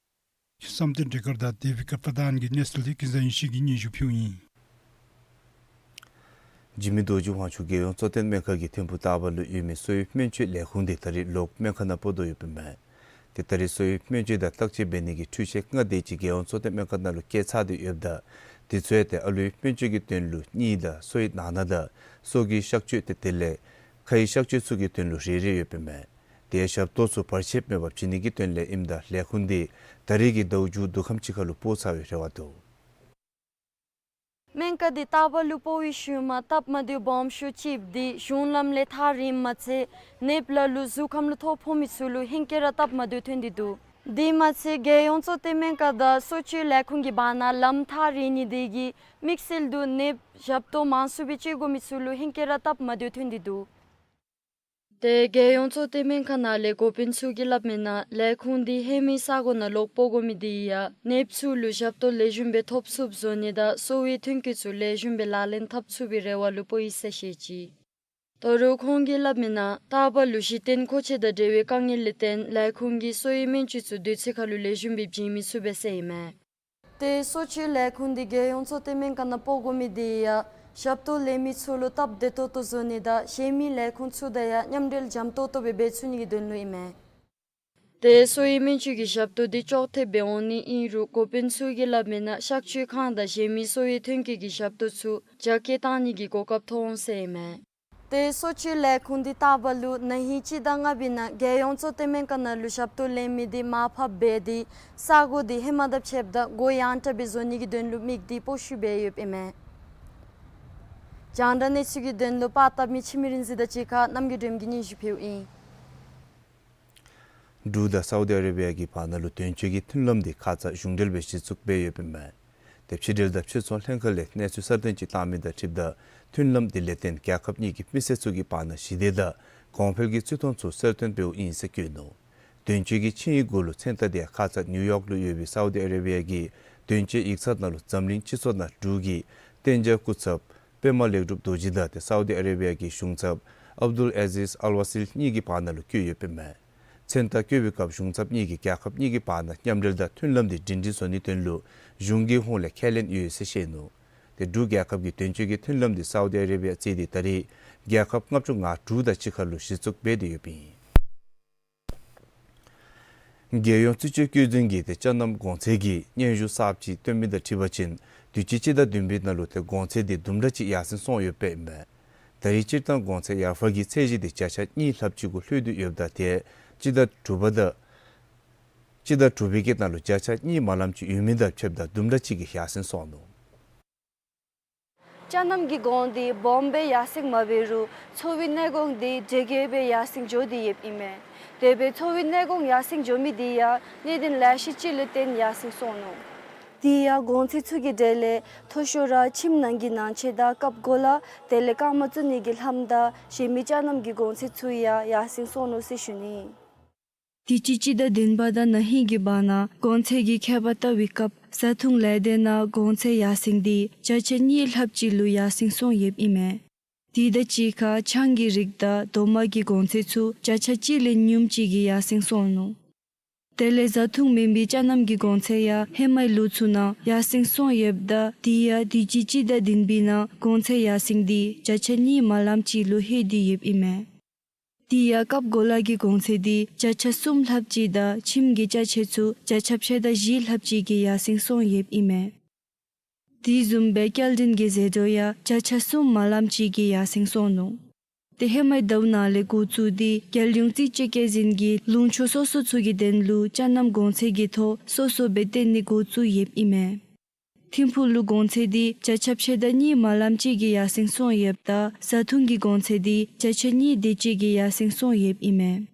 བསམ་གཏན་སྒྲོལ་དཀར་དང་ཌེ་བིཌ་ཀར་པ་ཐཱན་གྱི་གནས་ཚུལ་འདི་ཀུན་བཟང་ཡེ་ཤེས་ཀྱིས་སྙན་ཞུ་ཕུལཝ་ཨིན། འཇིགས་མེད་རྡོ་རྗེ་དབང་ཕྱུག་རྒྱལ་ཡོངས་གཙོ་བསྟེན་སྨན་ཁང་གི་ཐིམ་ཕུག་ཏ་པ་ལུ་ཡོད་མི་གསོ་བའི་སྨན་བཅོས་ལས་ཁུངས་འདི་ད་རེས་ལོག་སྨན་ཁང་ནང་སྤོ་དོ་ཡོདཔ་ཨིན་མས། ཏེ་ད་རེས་གསོ་བའི་སྨན་བཅོས་དང་བརྟག་དཔྱད་འབད་ནི་གི་འཕྲུལ་ཆས་ལྔ་དེ་ཅིག་རྒྱལ་ཡོངས་གཙོ་བསྟེན་སྨན་ཁང་ནང་ལུ་བསྐྱལ་ཚར་ཏེ་ཡོདཔ་ད་དེ་ཚུ་ཡང་ཏེ་ཨ་ལུའི་སྨན་བཅོས་ཀྱི་དོན་ལུ་གཉིས་དང་གསོ་བའི་ནང་ན་དང་སོ་གི་གཤག་བཅོས་ཏེ་དེ་ལས་ཁའི་གཤག་བཅོས་ཚུ་གི་དོན་ལུ་རེ་རེ་ཡོདཔ་ཨིན་མས། དེ་ཡང་ཞབས་ཏོག་ཚུ་བར་ཆད་མེད་པར་བྱིན་ནི་གི་དོན་ལས་ཨིནམ་ད་ལས་ཁུངས་འདི་ད་རེས་ཀྱི་ཟླཝ་མཇུག་བདུན་ཁམས་ཅིག་ཁར་ལུ་སྤོ་ཚར་བའི་རེ་བ་འདུག། སྨན་ཁང་འདི་ཏ་པ་ལུ་སྤོ་བའི་ཤུལ་མ་སྟབས་མ་བདེཝ་སྦོམ་ཤོས་ཅིག་འདི་གཞུང་ལམ་ལས་ཐག་རིངམ་མ་ཚད་ནདཔ་ལ་ལུ་གཟུགས་ཁམས་ལུ་ཐོ་ཕོག་མི་ཚུ་ལུ་ཧེང་སྐལ་ར་སྟབས་མ་བདེཝ་ཐོན་ཏེ་འདུག། དེ་མ་ཚད་རྒྱལ་ཡོངས་གཙོ་བསྟེན་སྨན་ཁང་དང་གསོ་བཅོས་ལས་ཁུངས་ཀྱི་བར་ན་ལམ་ཐག་རིང་ནི་དེ་གིས་དམིགས་བསལ་དུ་ནདཔ་ཞབས་ཏོག་མང་སུ་སྦེ་སྤྱོད་དགོ་མི་ཚུ་ལུ་ཧེང་སྐལ་ར་སྟབས་མ་བདེཝ་ཐོན་ཏེ་འདུག། ཏེ་རྒྱལ་ཡོངས་གཙོ་བསྟེན་སྨན་ཁང་ནང་ལས་འགོ་དཔོན་ཚུ་གིས་སླབ་མིའི་ནང་ལས་ཁུངས་འདི་ཧེ་མའི་ས་གོ་ནང་ལོག་སྤོ་དགོ་མི་དེ་ཡང་ནདཔ་ཚུ་ལུ་ཞབས་ཏོག་ལེགས་ཤོམ་སྦེ་ཐོབ་ཚུགསཔ་བཟོ་ནི་དང་གསོ་བའི་ཐོན་སྐྱེད་ཚུ་ལེགས་ཤོམ་སྦེ་ལག་ལེན་འཐབ་ཚུགས་པའི་རེ་བ་ལུ་སྤོ་ཡི་ཟེར་བཤད་ཅི། ད་རུང་ཁོང་གིས་སླབ་མིའི་ནང་ཏ་པ་ལུ་གཞི་རྟེན་མཁོ་ཆས་དང་འབྲེལ་བའི་དཀའ་ངལ་ལས་བརྟེན་ལས་ཁུངས་ཀྱིས་གསོ་བའི་སྨན་བཅོས་ཚུ་དུས་ཚོད་ཁར་ལུ་ལེགས་ཤོམ་སྦེ་བྱིན་མི་ཚུགས་པས་ཟེར་ཨིན་མས། ཏེ་གསོ་བཅོས་ལས་ཁུངས་འདི་རྒྱལ་ཡོངས་གཙོ་བསྟེན་སྨན་ཁང་ནང་སྤོ་དགོ་མི་དེ་ཡང་ཞབས་ཏོག་ལེན་མི་ཚུ་ལུ་སྟབས་བདེ་ཏོག་ཏོ་བཟོ་ནི་དང་གཞན་མི་ལས་ཁུངས་ཚུ་དང་ཡང་མཉམ་འབྲེལ་འཇམ་ཏོག་ཏོ་སྦེ་འབད་ཚུགས་ནི་གི་དོན་ལུ་ཨིན་མས། ཏེ་གསོ་བའི་སྨན་བཅོས་ཀྱི་ཞབས་ཏོག་འདི་ཅོག་འཐདཔ་སྦེ་འོང་ནི་ཨིན་རུང་འགོ་དཔོན་ཚུ་གིས་སླབ་མིའི་ནང་གཤག་བཅོས་ཁང་དང་གཞན་མི་གསོ་བའི་ཐོན་སྐྱེད་ཀྱི་ཞབས་ཏོག་ཚུ་རྒྱ་སྐྱེད་བཏང་ནི་གི་གོ་སྐབས་ཐོབ་འོང་ཟེར་ཨིན་མས། ཏེ་གསོ་བཅོས་ལས་ཁུངས་འདི་ལྟ་བ་ལུ་ན་ཧིང་སྤྱི་ཟླ་ལྔ་པའི་ནང་རྒྱལ་ཡོངས་གཙོ་བསྟེན་སྨན་ཁང་ནང་ལུ་ཞབས་ཏོག་ལེན་མི་འདི་མར་ཕབ་འབད་དེ་ས་གོ་འདི་ཧེ་མ་དང་ཕྱདཔ་ད་སྒོ་ཡང་དྲག་སྦེ་བཟོ་ནི་གི་དོན་ལུ་དམིགས་ཏེ་སྤོ་བཤུད་འབད་ཡོདཔ་ཨིན་མས། རྒྱང་བསྒྲགས་གནས་ཚུལ་གྱི་དོན་ལུ་པར་བཏབ་མི་འཆི་མེད་རིག་འཛིན་དང་གཅིག་ཁར་རྣམ་རྒྱལ་སྒྲོལམ་གྱིས་སྙན་ཞུ་ཕུལཝ་ཨིན། འབྲུག་དང་སའུ་དི་ཨ་རེ་བི་ཡ་གི་བར་ན་ལུ་དོན་གཅོད་ཀྱི་མཐུན་ལམ་འདི་ཁ་ཙ་གཞུང་འབྲེལ་སྦེ་གཞི་བཙུགས་འབད་ཡོདཔ་ཨིན་མས། ཏེ་ཕྱི་འབྲེལ་དང་ཕྱིར་ཚོང་ལྷན་ཁག་ལས་གནས་ཚུལ་གསར་བཏོན་ཅིག་བཏང་མི་དང་འཁྲིལཝ་ད་མཐུན་ལམ་འདི་ལས་བརྟེན་རྒྱལ་ཁབ་གཉིས་ཀྱི་མི་སེར་ཚུ་གི་བར་ན་ཞི་བདེ་དང་གོང་འཕེལ་གྱི་བརྩི་མཐོང་ཚུ་གསལ་སྟོན་འབདཝ་ཨིན་ཟེར་བཀོད་ནུག། དོན་གཅོད་ཀྱི་ཆིངས་ཡིག་གུ་ལུ་མཚན་རྟགས་འདི་ཁ་ཙ་ནིའུ་ཡོག་ལུ་ཡོད་པའི་སའུ་དི་ཨ་རེ་བི་ཡ་གི་དོན་གཅོད་ཡིག་ཚང་ནང་ལུ་འཛམ་གླིང་སྤྱི་ཚོགས་ནང་འབྲུག་གི་གཏན་འཇགས་སྐུ་ཚབ་པདྨ་ལེགས་གྲུབ་རྡོ་རྗེ་དང་ཏེ་སའུ་དི་ཨ་རེ་བི་ཡ་གི་གཞུང་ཚབ་ཨབ་དུལ་ཨ་ཟིས་ཨལ་ཝ་སིལ་གཉིས་ཀྱི་བར་ན་ལུ་བཀོད་ཡོདཔ་ཨིན་མས། མཚན་རྟགས་བཀོད་པའི་སྐབས་གཞུང་ཚབ་གཉིས་ཀྱིས་རྒྱལ་ཁབ་གཉིས་ཀྱི་བར་ན་མཉམ་འབྲེལ་དང་མཐུན་ལམ་འདི་སྒྲིང་སྒྲིང་བཟོ་ནིའི་དོན་ལུ་གཞུང་གི་ཧོངས་ལས་ཁས་ལེན་ཡོད་ཟེར་བཤད་ནུག། ཏེ་འབྲུག་རྒྱལ་ཁབ་ཀྱི་དོན་གཅོད་ཀྱི་མཐུན་ལམ་འདི་སའུ་དི་ཨ་རེ་བི་ཡ་བརྩིས་ཏེ་ད་རེས་རྒྱལ་ཁབ་ལྔ་བཅུ་ང་དྲུག་དང་གཅིག་ཁར་ལུ་གཞི་བཙུགས་འབད་དེ་ཡོདཔ་ཨིན། རྒྱལ་ཡོངས་རྩིས་དཔྱད་བཀོད་འཛིན་གྱིས་ཏེ་ཅ་ནམ་གོང་ཚད་ཀྱི་སྙན་ཞུ་གསརཔ་ཅིག་བཏོན་མི་དང་འཁྲིལ་བ་ཅིན་དུས་ཅི་སྤྱི་ཟླ་བདུན་པའི་ནང་ལུ་ཏེ་གོང་ཚད་འདི་དུམ་གྲ་ཅིག་ཡར་སེང་སོང་ཡོདཔ་ཨིན་མས། ད་རེས་སྤྱིར་བཏང་གོང་ཚད་ཡར་འཕར་གྱི་ཚད་གཞི་འདི་བརྒྱ་ཆ་གཉིས་ལྷགཔ་ཅིག་གུ་ལྷོད་དེ་ཡོདཔ་ད་ཏེ་སྤྱི་ཟླ་དྲུག་པ་དང་སྤྱི་ཟླ་དྲུག་པའི་གི་ནང་ལུ་བརྒྱ་ཆ་གཉིས་མ་ལམ་ཅིག་ཡོད་མི་དང་ཕྱདཔ་ད་དུམ་གྲ་ཅིག་གིས་ཡར་སེང་སོང་ནུག། ཅ་ནམ་གྱི་གོང་འདི་སྦོམ་སྦེ་ཡར་སེང་མ་འབད་རུང་འཚོ་བའི་གནས་གོང་འདི་དྲག་སྦེ་ཡར་སེང་འགྱོ་སྟེ་ཡོདཔ་ཨིན་མས། དེ་སྦེ་འཚོ་བའི་གནས་གོང་ཡར་སེང་འགྱོ་མི་འདི་ཡང་གནད་དོན་ལེ་ཤ་ཅིག་ལུ་བརྟེན་ཡར་སེང་སོང་ནུག། དེ་ཡང་གོང་ཚད་ཚུ་གི་གྲས་ལས་མཐོ་ཤོས་ར་ཁྱིམ་ནང་གི་ནང་ཆས་དང་རྐབ་གོ་ལ་དེ་ལས་རྐངམ་བཙུགས་ནི་གི་ལྷམ་དང་གཞན་མི་ཅ་ནམ་གྱི་གོང་ཚད་ཚུ་ཡང་ཡར་སེང་སོང་ནུག་ཟེར་ཞུ་ནི། དུས་ཅི་སྤྱི་ཟླ་བདུན་པ་དང་ན་ཧིང་གི་བར་ན་གོང་ཚད་ཀྱི་ཁྱད་པར་བལྟ་བའི་སྐབས་བཟའ་འཐུང་ལས་སྡེ་ནང་གོང་ཚད་ཡར་སེང་འདི་བརྒྱ་ཆ་གཉིས་ལྷགཔ་ཅིག་ལུ་ཡར་སེང་སོང་ཡོདཔ་ཨིན་མས། དེ་དང་གཅིག་ཁར་ཆང་གི་རིགས་དང་རྡོག་མ་གི་གོང་ཚད་ཚུ་བརྒྱ་ཆ་གཅིག་ལས་ཉུངམ་ཅིག་གིས་ཡར་སེང་སོང་ནུག། དེ་ལས་བཟའ་འཐུང་མེན་པའི་ཅ་ནམ་གྱི་གོང་ཚད་ཡང་ཧེ་མའི་ལོ་ཚུ་ནང་ཡར་སེང་སོང་ཡོདཔ་ད་དེ་ཡང་དུས་ཅི་སྤྱི་ཟླ་བདུན་པའི་ནང་གོང་ཚད་ཡར་སེང་འདི་བརྒྱ་ཆ་གཉིས་མ་ལམ་ཅིག་ལུ་ལྷོད་དེ་ཡོདཔ་ཨིན་མས། དེ་ཡང་རྐབ་གོ་ལ་གི་གོང་ཚད་འདི་བརྒྱ་ཆ་གསུམ་ལྷགཔ་ཅིག་དང་ཁྱིམ་གྱི་ཅ་ཆས་ཚུ་བརྒྱ་ཆ་ཕྱེད་དང་བཞི་ལྷགཔ་ཅིག་གིས་ཡར་སེང་སོང་ཡོདཔ་ཨིན་མས། དེ་བཟུམ་སྦེ་སྐྱེལ་འདྲེན་གྱི་ཟད་འགྲོ་ཡང་བརྒྱ་ཆ་གསུམ་མ་ལམ་ཅིག་གིས་ཡར་སེང་སོང་ནུག། ཏེ་ཧེ་མའི་ཟླཝ་ནང་ལས་འགོ་བཙུགས་ཏེ་རྒྱལ་ཡོངས་རྩིས་དཔྱད་བཀོད་འཛིན་གྱིས་ལུང་ཕྱོགས་སོ་སོ་ཚུ་གི་དོན་ལུ་ཅ་ནམ་གོང་ཚད་ཀྱི་ཐོ་སོ་སོ་སྦེ་བཏོན་ནི་འགོ་བཙུགས་ཡོདཔ་ཨིན་མས། ཐིམ་ཕུག་ལུ་གོང་ཚད་འདི་བརྒྱ་ཆ་ཕྱེད་དང་གཉིས་མ་ལམ་ཅིག་གིས་ཡར་སེང་སོང་ཡོདཔ་ད་བཟའ་འཐུང་གི་གོང་ཚད་འདི་བརྒྱ་ཆ་གཉིས་དེ་ཅིག་གིས་ཡར་སེང་སོང་ཡོདཔ་ཨིན་མས།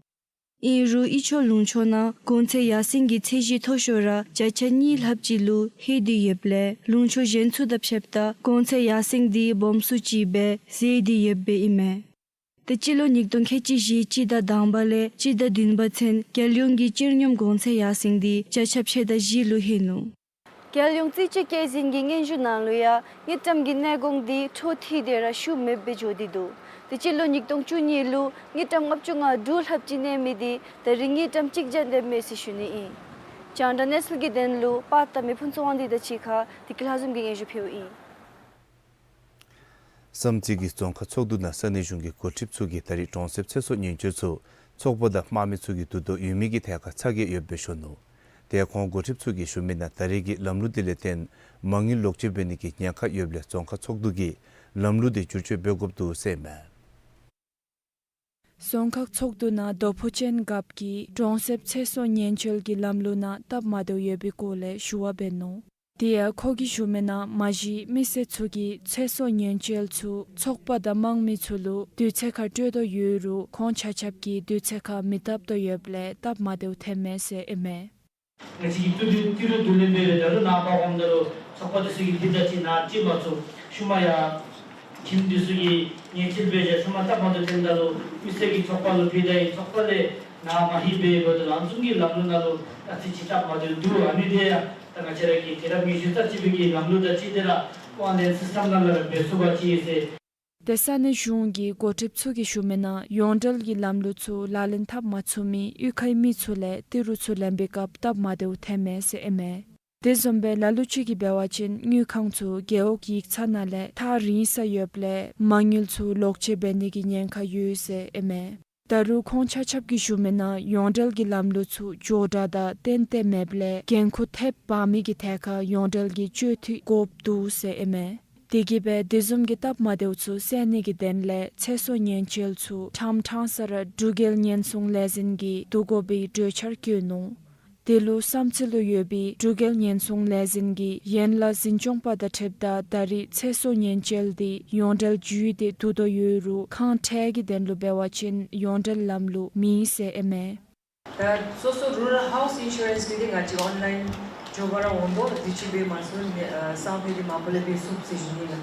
ཨིན་རུང་དབུས་ཕྱོགས་ལུང་ཕྱོགས་ནང་གོང་ཚད་ཡར་སེང་གི་ཚད་གཞི་མཐོ་ཤོས་ར་བརྒྱ་ཆ་གཉིས་ལྷགཔ་ཅིག་ལུ་ལྷོད་དེ་ཡོདཔ་ལས་ལུང་ཕྱོགས་གཞན་ཚུ་དང་ཕྱདཔ་ད་གོང་ཚད་ཡར་སེང་འདི་སྦོམ་སུ་ཅིག་སྦེ་འཛོལ་ཏེ་ཡོདཔ་ཨིན་མས། ཏེ་སྤྱི་ལོ་ཉིས་སྟོང་ཁལ་གཅིག་བཞི་སྤྱི་ཟླ་དང་པ་ལས་སྤྱི་ཟླ་བདུན་པ་ཚུན་རྒྱལ་ཡོངས་ཀྱི་སྤྱིར་སྙོམས་གོང་ཚད་ཡར་སེང་འདི་བརྒྱ་ཆ་ཕྱེད་དང་བཞི་ལུ་ལྷོད་ནུག། རྒྱལ་ཡོངས་རྩིས་དཔྱད་བཀོད་འཛིན་གྱི་སྙན་ཞུ་ནང་ལུ་ཡང་དངུལ་ཀྲམ་གྱི་གནས་གོང་འདི་འཕྲོ་མཐུད་དེ་ར་ཤུགས་མེདཔ་སྦེ་འགྱོ་སྟེ་འདུག། ཏེ་སྤྱི་ལོ་ཉིས་སྟོང་བཅུ་གཉིས་ལུ་དངུལ་ཀྲམ་ལྔ་བཅུ་ང་དྲུག་ལྷགཔ་ཅིག་གནས་མི་འདི་ད་རེས་དངུལ་ཀྲམ་གཅིག་བརྒྱ་ལྷོདཔ་མས་ཟེར་ཞུ་ནི་ཨིན། རྒྱང་བསྒྲགས་གནས་ཚུལ་གྱི་དོན་ལུ་པར་བཏབ་མི་ཕུན་ཚོགས་དབང་འདུས་དང་གཅིག་ཁར་བདེ་སྐྱིད་ལྷ་འཛོམས་ཀྱིས་སྙན་ཞུ་ཕུལཝ་ཨིན། བསམ་རྩེ་གི་རྫོང་ཁག་ཚོགས་འདུ་ནང་ས་གནས་གཞུང་གི་འགོ་ཁྲིདཔ་ཚུ་གིས་ད་རེས་གྲོང་གསེབ་ཚེ་སྲོག་ཉེན་བཅོལ་ཚུ་ཚོགས་པ་དང་དམངས་མི་ཚུ་གིས་བསྡུ་དོ་ཡོད་མི་གི་ཐད་ཁར་ཚ་གྱང་ཡོདཔ་སྦེ་ཞུ་ནུག། དེ་ཁོང་འགོ་ཁྲིདཔ་ཚུ་གིས་ཞུ་མི་ནང་ད་རེས་ཀྱི་ལམ་ལུགས་འདི་ལས་བརྟེན་མ་དངུལ་ལོག་སྤྱོད་འབད་ནི་གི་ཉེན་ཁ་ཡོདཔ་ལས་རྫོང་ཁག་ཚོགས་འདུ་གིས་ལམ་ལུགས་འདི་བསྒྱུར་བཅོས་འབད་དགོཔ་འདུག་ཟེར་ཨིན་མས། རྫོང་ཁག་ཚོགས་འདུ་ནང་རྡོ་ཕུ་ཅན་རྒཔོ་གིས་གྲོང་གསེབ་ཚེ་སྲོག་ཉེན་བཅོལ་གྱི་ལམ་ལུགས་ནང་སྟབས་མ་བདེཝ་ཡོད་པའི་སྐོར་ལས་ཞུ་བ་འབད་ནུག། དེ་ཡང་ཁོ་གིས་ཞུ་མི་ནང་མ་གཞི་མི་སེར་ཚུ་གིས་ཚེ་སྲོག་ཉེན་བཅོལ་ཚུ་ཚོགས་པ་དང་དམངས་མི་ཚུ་ལུ་དུས་ཚོད་ཁར་སྤྲོད་དོ་ཡོད་རུང་ཁོང་ཆ་ཁྱབ་ཀྱིས་དུས་ཚོད་ཁར་མི་བཏབ་དོ་ཡོདཔ་ལས་སྟབས་མ་བདེཝ་ཐོནམ་མས་ཟེར་ཨིན་མས། ང་བཅས་ཀྱིས་ཏི་རུ་ཏི་རུ་བསྡུ་ལེན་འབད་རུང་ད་རུང་ནངས་པ་འོངམ་ད་ལུ་ཚོགས་པ་འདི་ཚུ་གིས་འདི་ད་ཅི་ནང་ཅིག་མ་ཚུགས་ཤུལ་མ་ཡང་ཁྱིམ་འདི་ཚུ་གིས་ཉེས་ཆད་འབད་བཞག་ཤུལ་མ་སྟབས་མ་བདེཝ་ཐོནམ་ད་ལུ་མི་སེར་གྱིས་ཚོགས་པ་ལུ་ཕུལ་ད་ཡི་ཚོགས་པ་ལས་ནཱ་མ་ལྷོད་པའི་འབདཝ་ད་ལུ་ཨ་ནི་བཟུམ་གྱི་ལམ་ལུགས་ནང་ལུ་ད་ཅི་ཅིག་སྟབས་མ་བདེཝ་འདུག། ཨ་ནི་དེ་ཡང་ད་ང་བཅས་ར་གིས་དུས་རབས་ཉི་ཤུ་རྩ་གཅིག་པའི་གི་ལམ་ལུགས་དང་གཅིག་དེ་ར་དབང་ལེན་སི་སི་ཊམ་ནང་ལུ་ར་འབད་ཚུགས་པ་ཅིག་ཟེར། ཏེ་ས་གནས་གཞུང་གི་འགོ་ཁྲིདཔ་ཚུ་གིས་ཞུ་མི་ནང་ཡོངས་འབྲེལ་གྱི་ལམ་ལུགས་ཚུ་ལག་ལེན་འཐབ་མ་ཚུགས་མི་གཡུས་ཁའི་མི་ཚུ་ལས་ཏི་རུ་ཚུ་ལེན་པའི་སྐབས་སྟབས་མ་བདེཝ་ཐོནམ་མས་ཟེར་ཨིན་མས། དེ་བཟུམ་སྦེ་ལ་ལུ་ཅིག་གིས་འབད་བ་ཅིན་དངུལ་ཁང་ཚུ་རྒེད་འོག་ཡིག་ཚང་ནང་ལས་ཐག་རིང་ས་ཡོདཔ་ལས་མ་དངུལ་ཚུ་ལོག་སྤྱོད་འབད་ནི་གི་ཉེན་ཁ་ཡོད་ཟེར་ཨིན་མས། ད་རུང་ཁོང་ཆ་ཁྱབ་ཀྱིས་ཞུ་མི་ནང་ཡོངས་འབྲེལ་གྱི་ལམ་ལུགས་ཚུ་མགྱོགས་དྲགས་དང་ཏན་ཏན་མེདཔ་ལས་འགན་ཁུར་ཐེབས་འབག་མི་གི་ཐད་ཁར་ཡོངས་འབྲེལ་གྱི་བཅོས་ཐུབ་དགོཔ་འདུག་ཟེར་ཨིན་མས། དེ་གིས་སྦེ་དེ་བཟུམ་གྱི་སྟབས་མ་བདེཝ་ཚུ་སེལ་ནི་གི་དོན་ལས་ཚེ་སྲོག་ཉེན་བཅོལ་ཚུ་ཕྲང་ཕྲང་ས་ར་འབྲུག་རྒྱལ་ཉེན་སྲུང་ལས་འཛིན་གྱིས་བསྡུ་དགོ་པའི་གྲོས་འཆར་བཀོད་ནུག། དེ་ལུ་བསམ་རྩེ་ལུ་ཡོད་པའི་འབྲུག་རྒྱལ་ཉེན་སྲུང་ལས་འཛིན་གྱི་ཡན་ལག་འཛིན་སྐྱོང་པ་དང་འཁྲིལཝ་ད་ད་རེས་ཚེ་སྲོག་ཉེན་བཅོལ་འདི་ཡོངས་འབྲེལ་བརྒྱུད་དེ་བསྡུ་དོ་ཡོད་རུང་ཁང་ཁྲལ་གྱི་དོན་ལུ་འབད་བ་ཅིན་ཡོངས་འབྲེལ་ལམ་ལུགས་མེད་ཟེར་ཨིན་མས། ད་སོ་སོ་རུ་རཱལ་ཧའུསི་ཨིན་ཤུ་རེནསི་འདི་ང་བཅས་ཨོན་ལའིན་འགྱོ་བར་འོང་དོ། དུས་ཅི་འབད་མ་ཚུགས་ནི་ཨ་སང་ཕོད་འདི་མ་པ་ལས་འབད་ཚུགས་ཟེར་ཞུ་ནི་ལགས།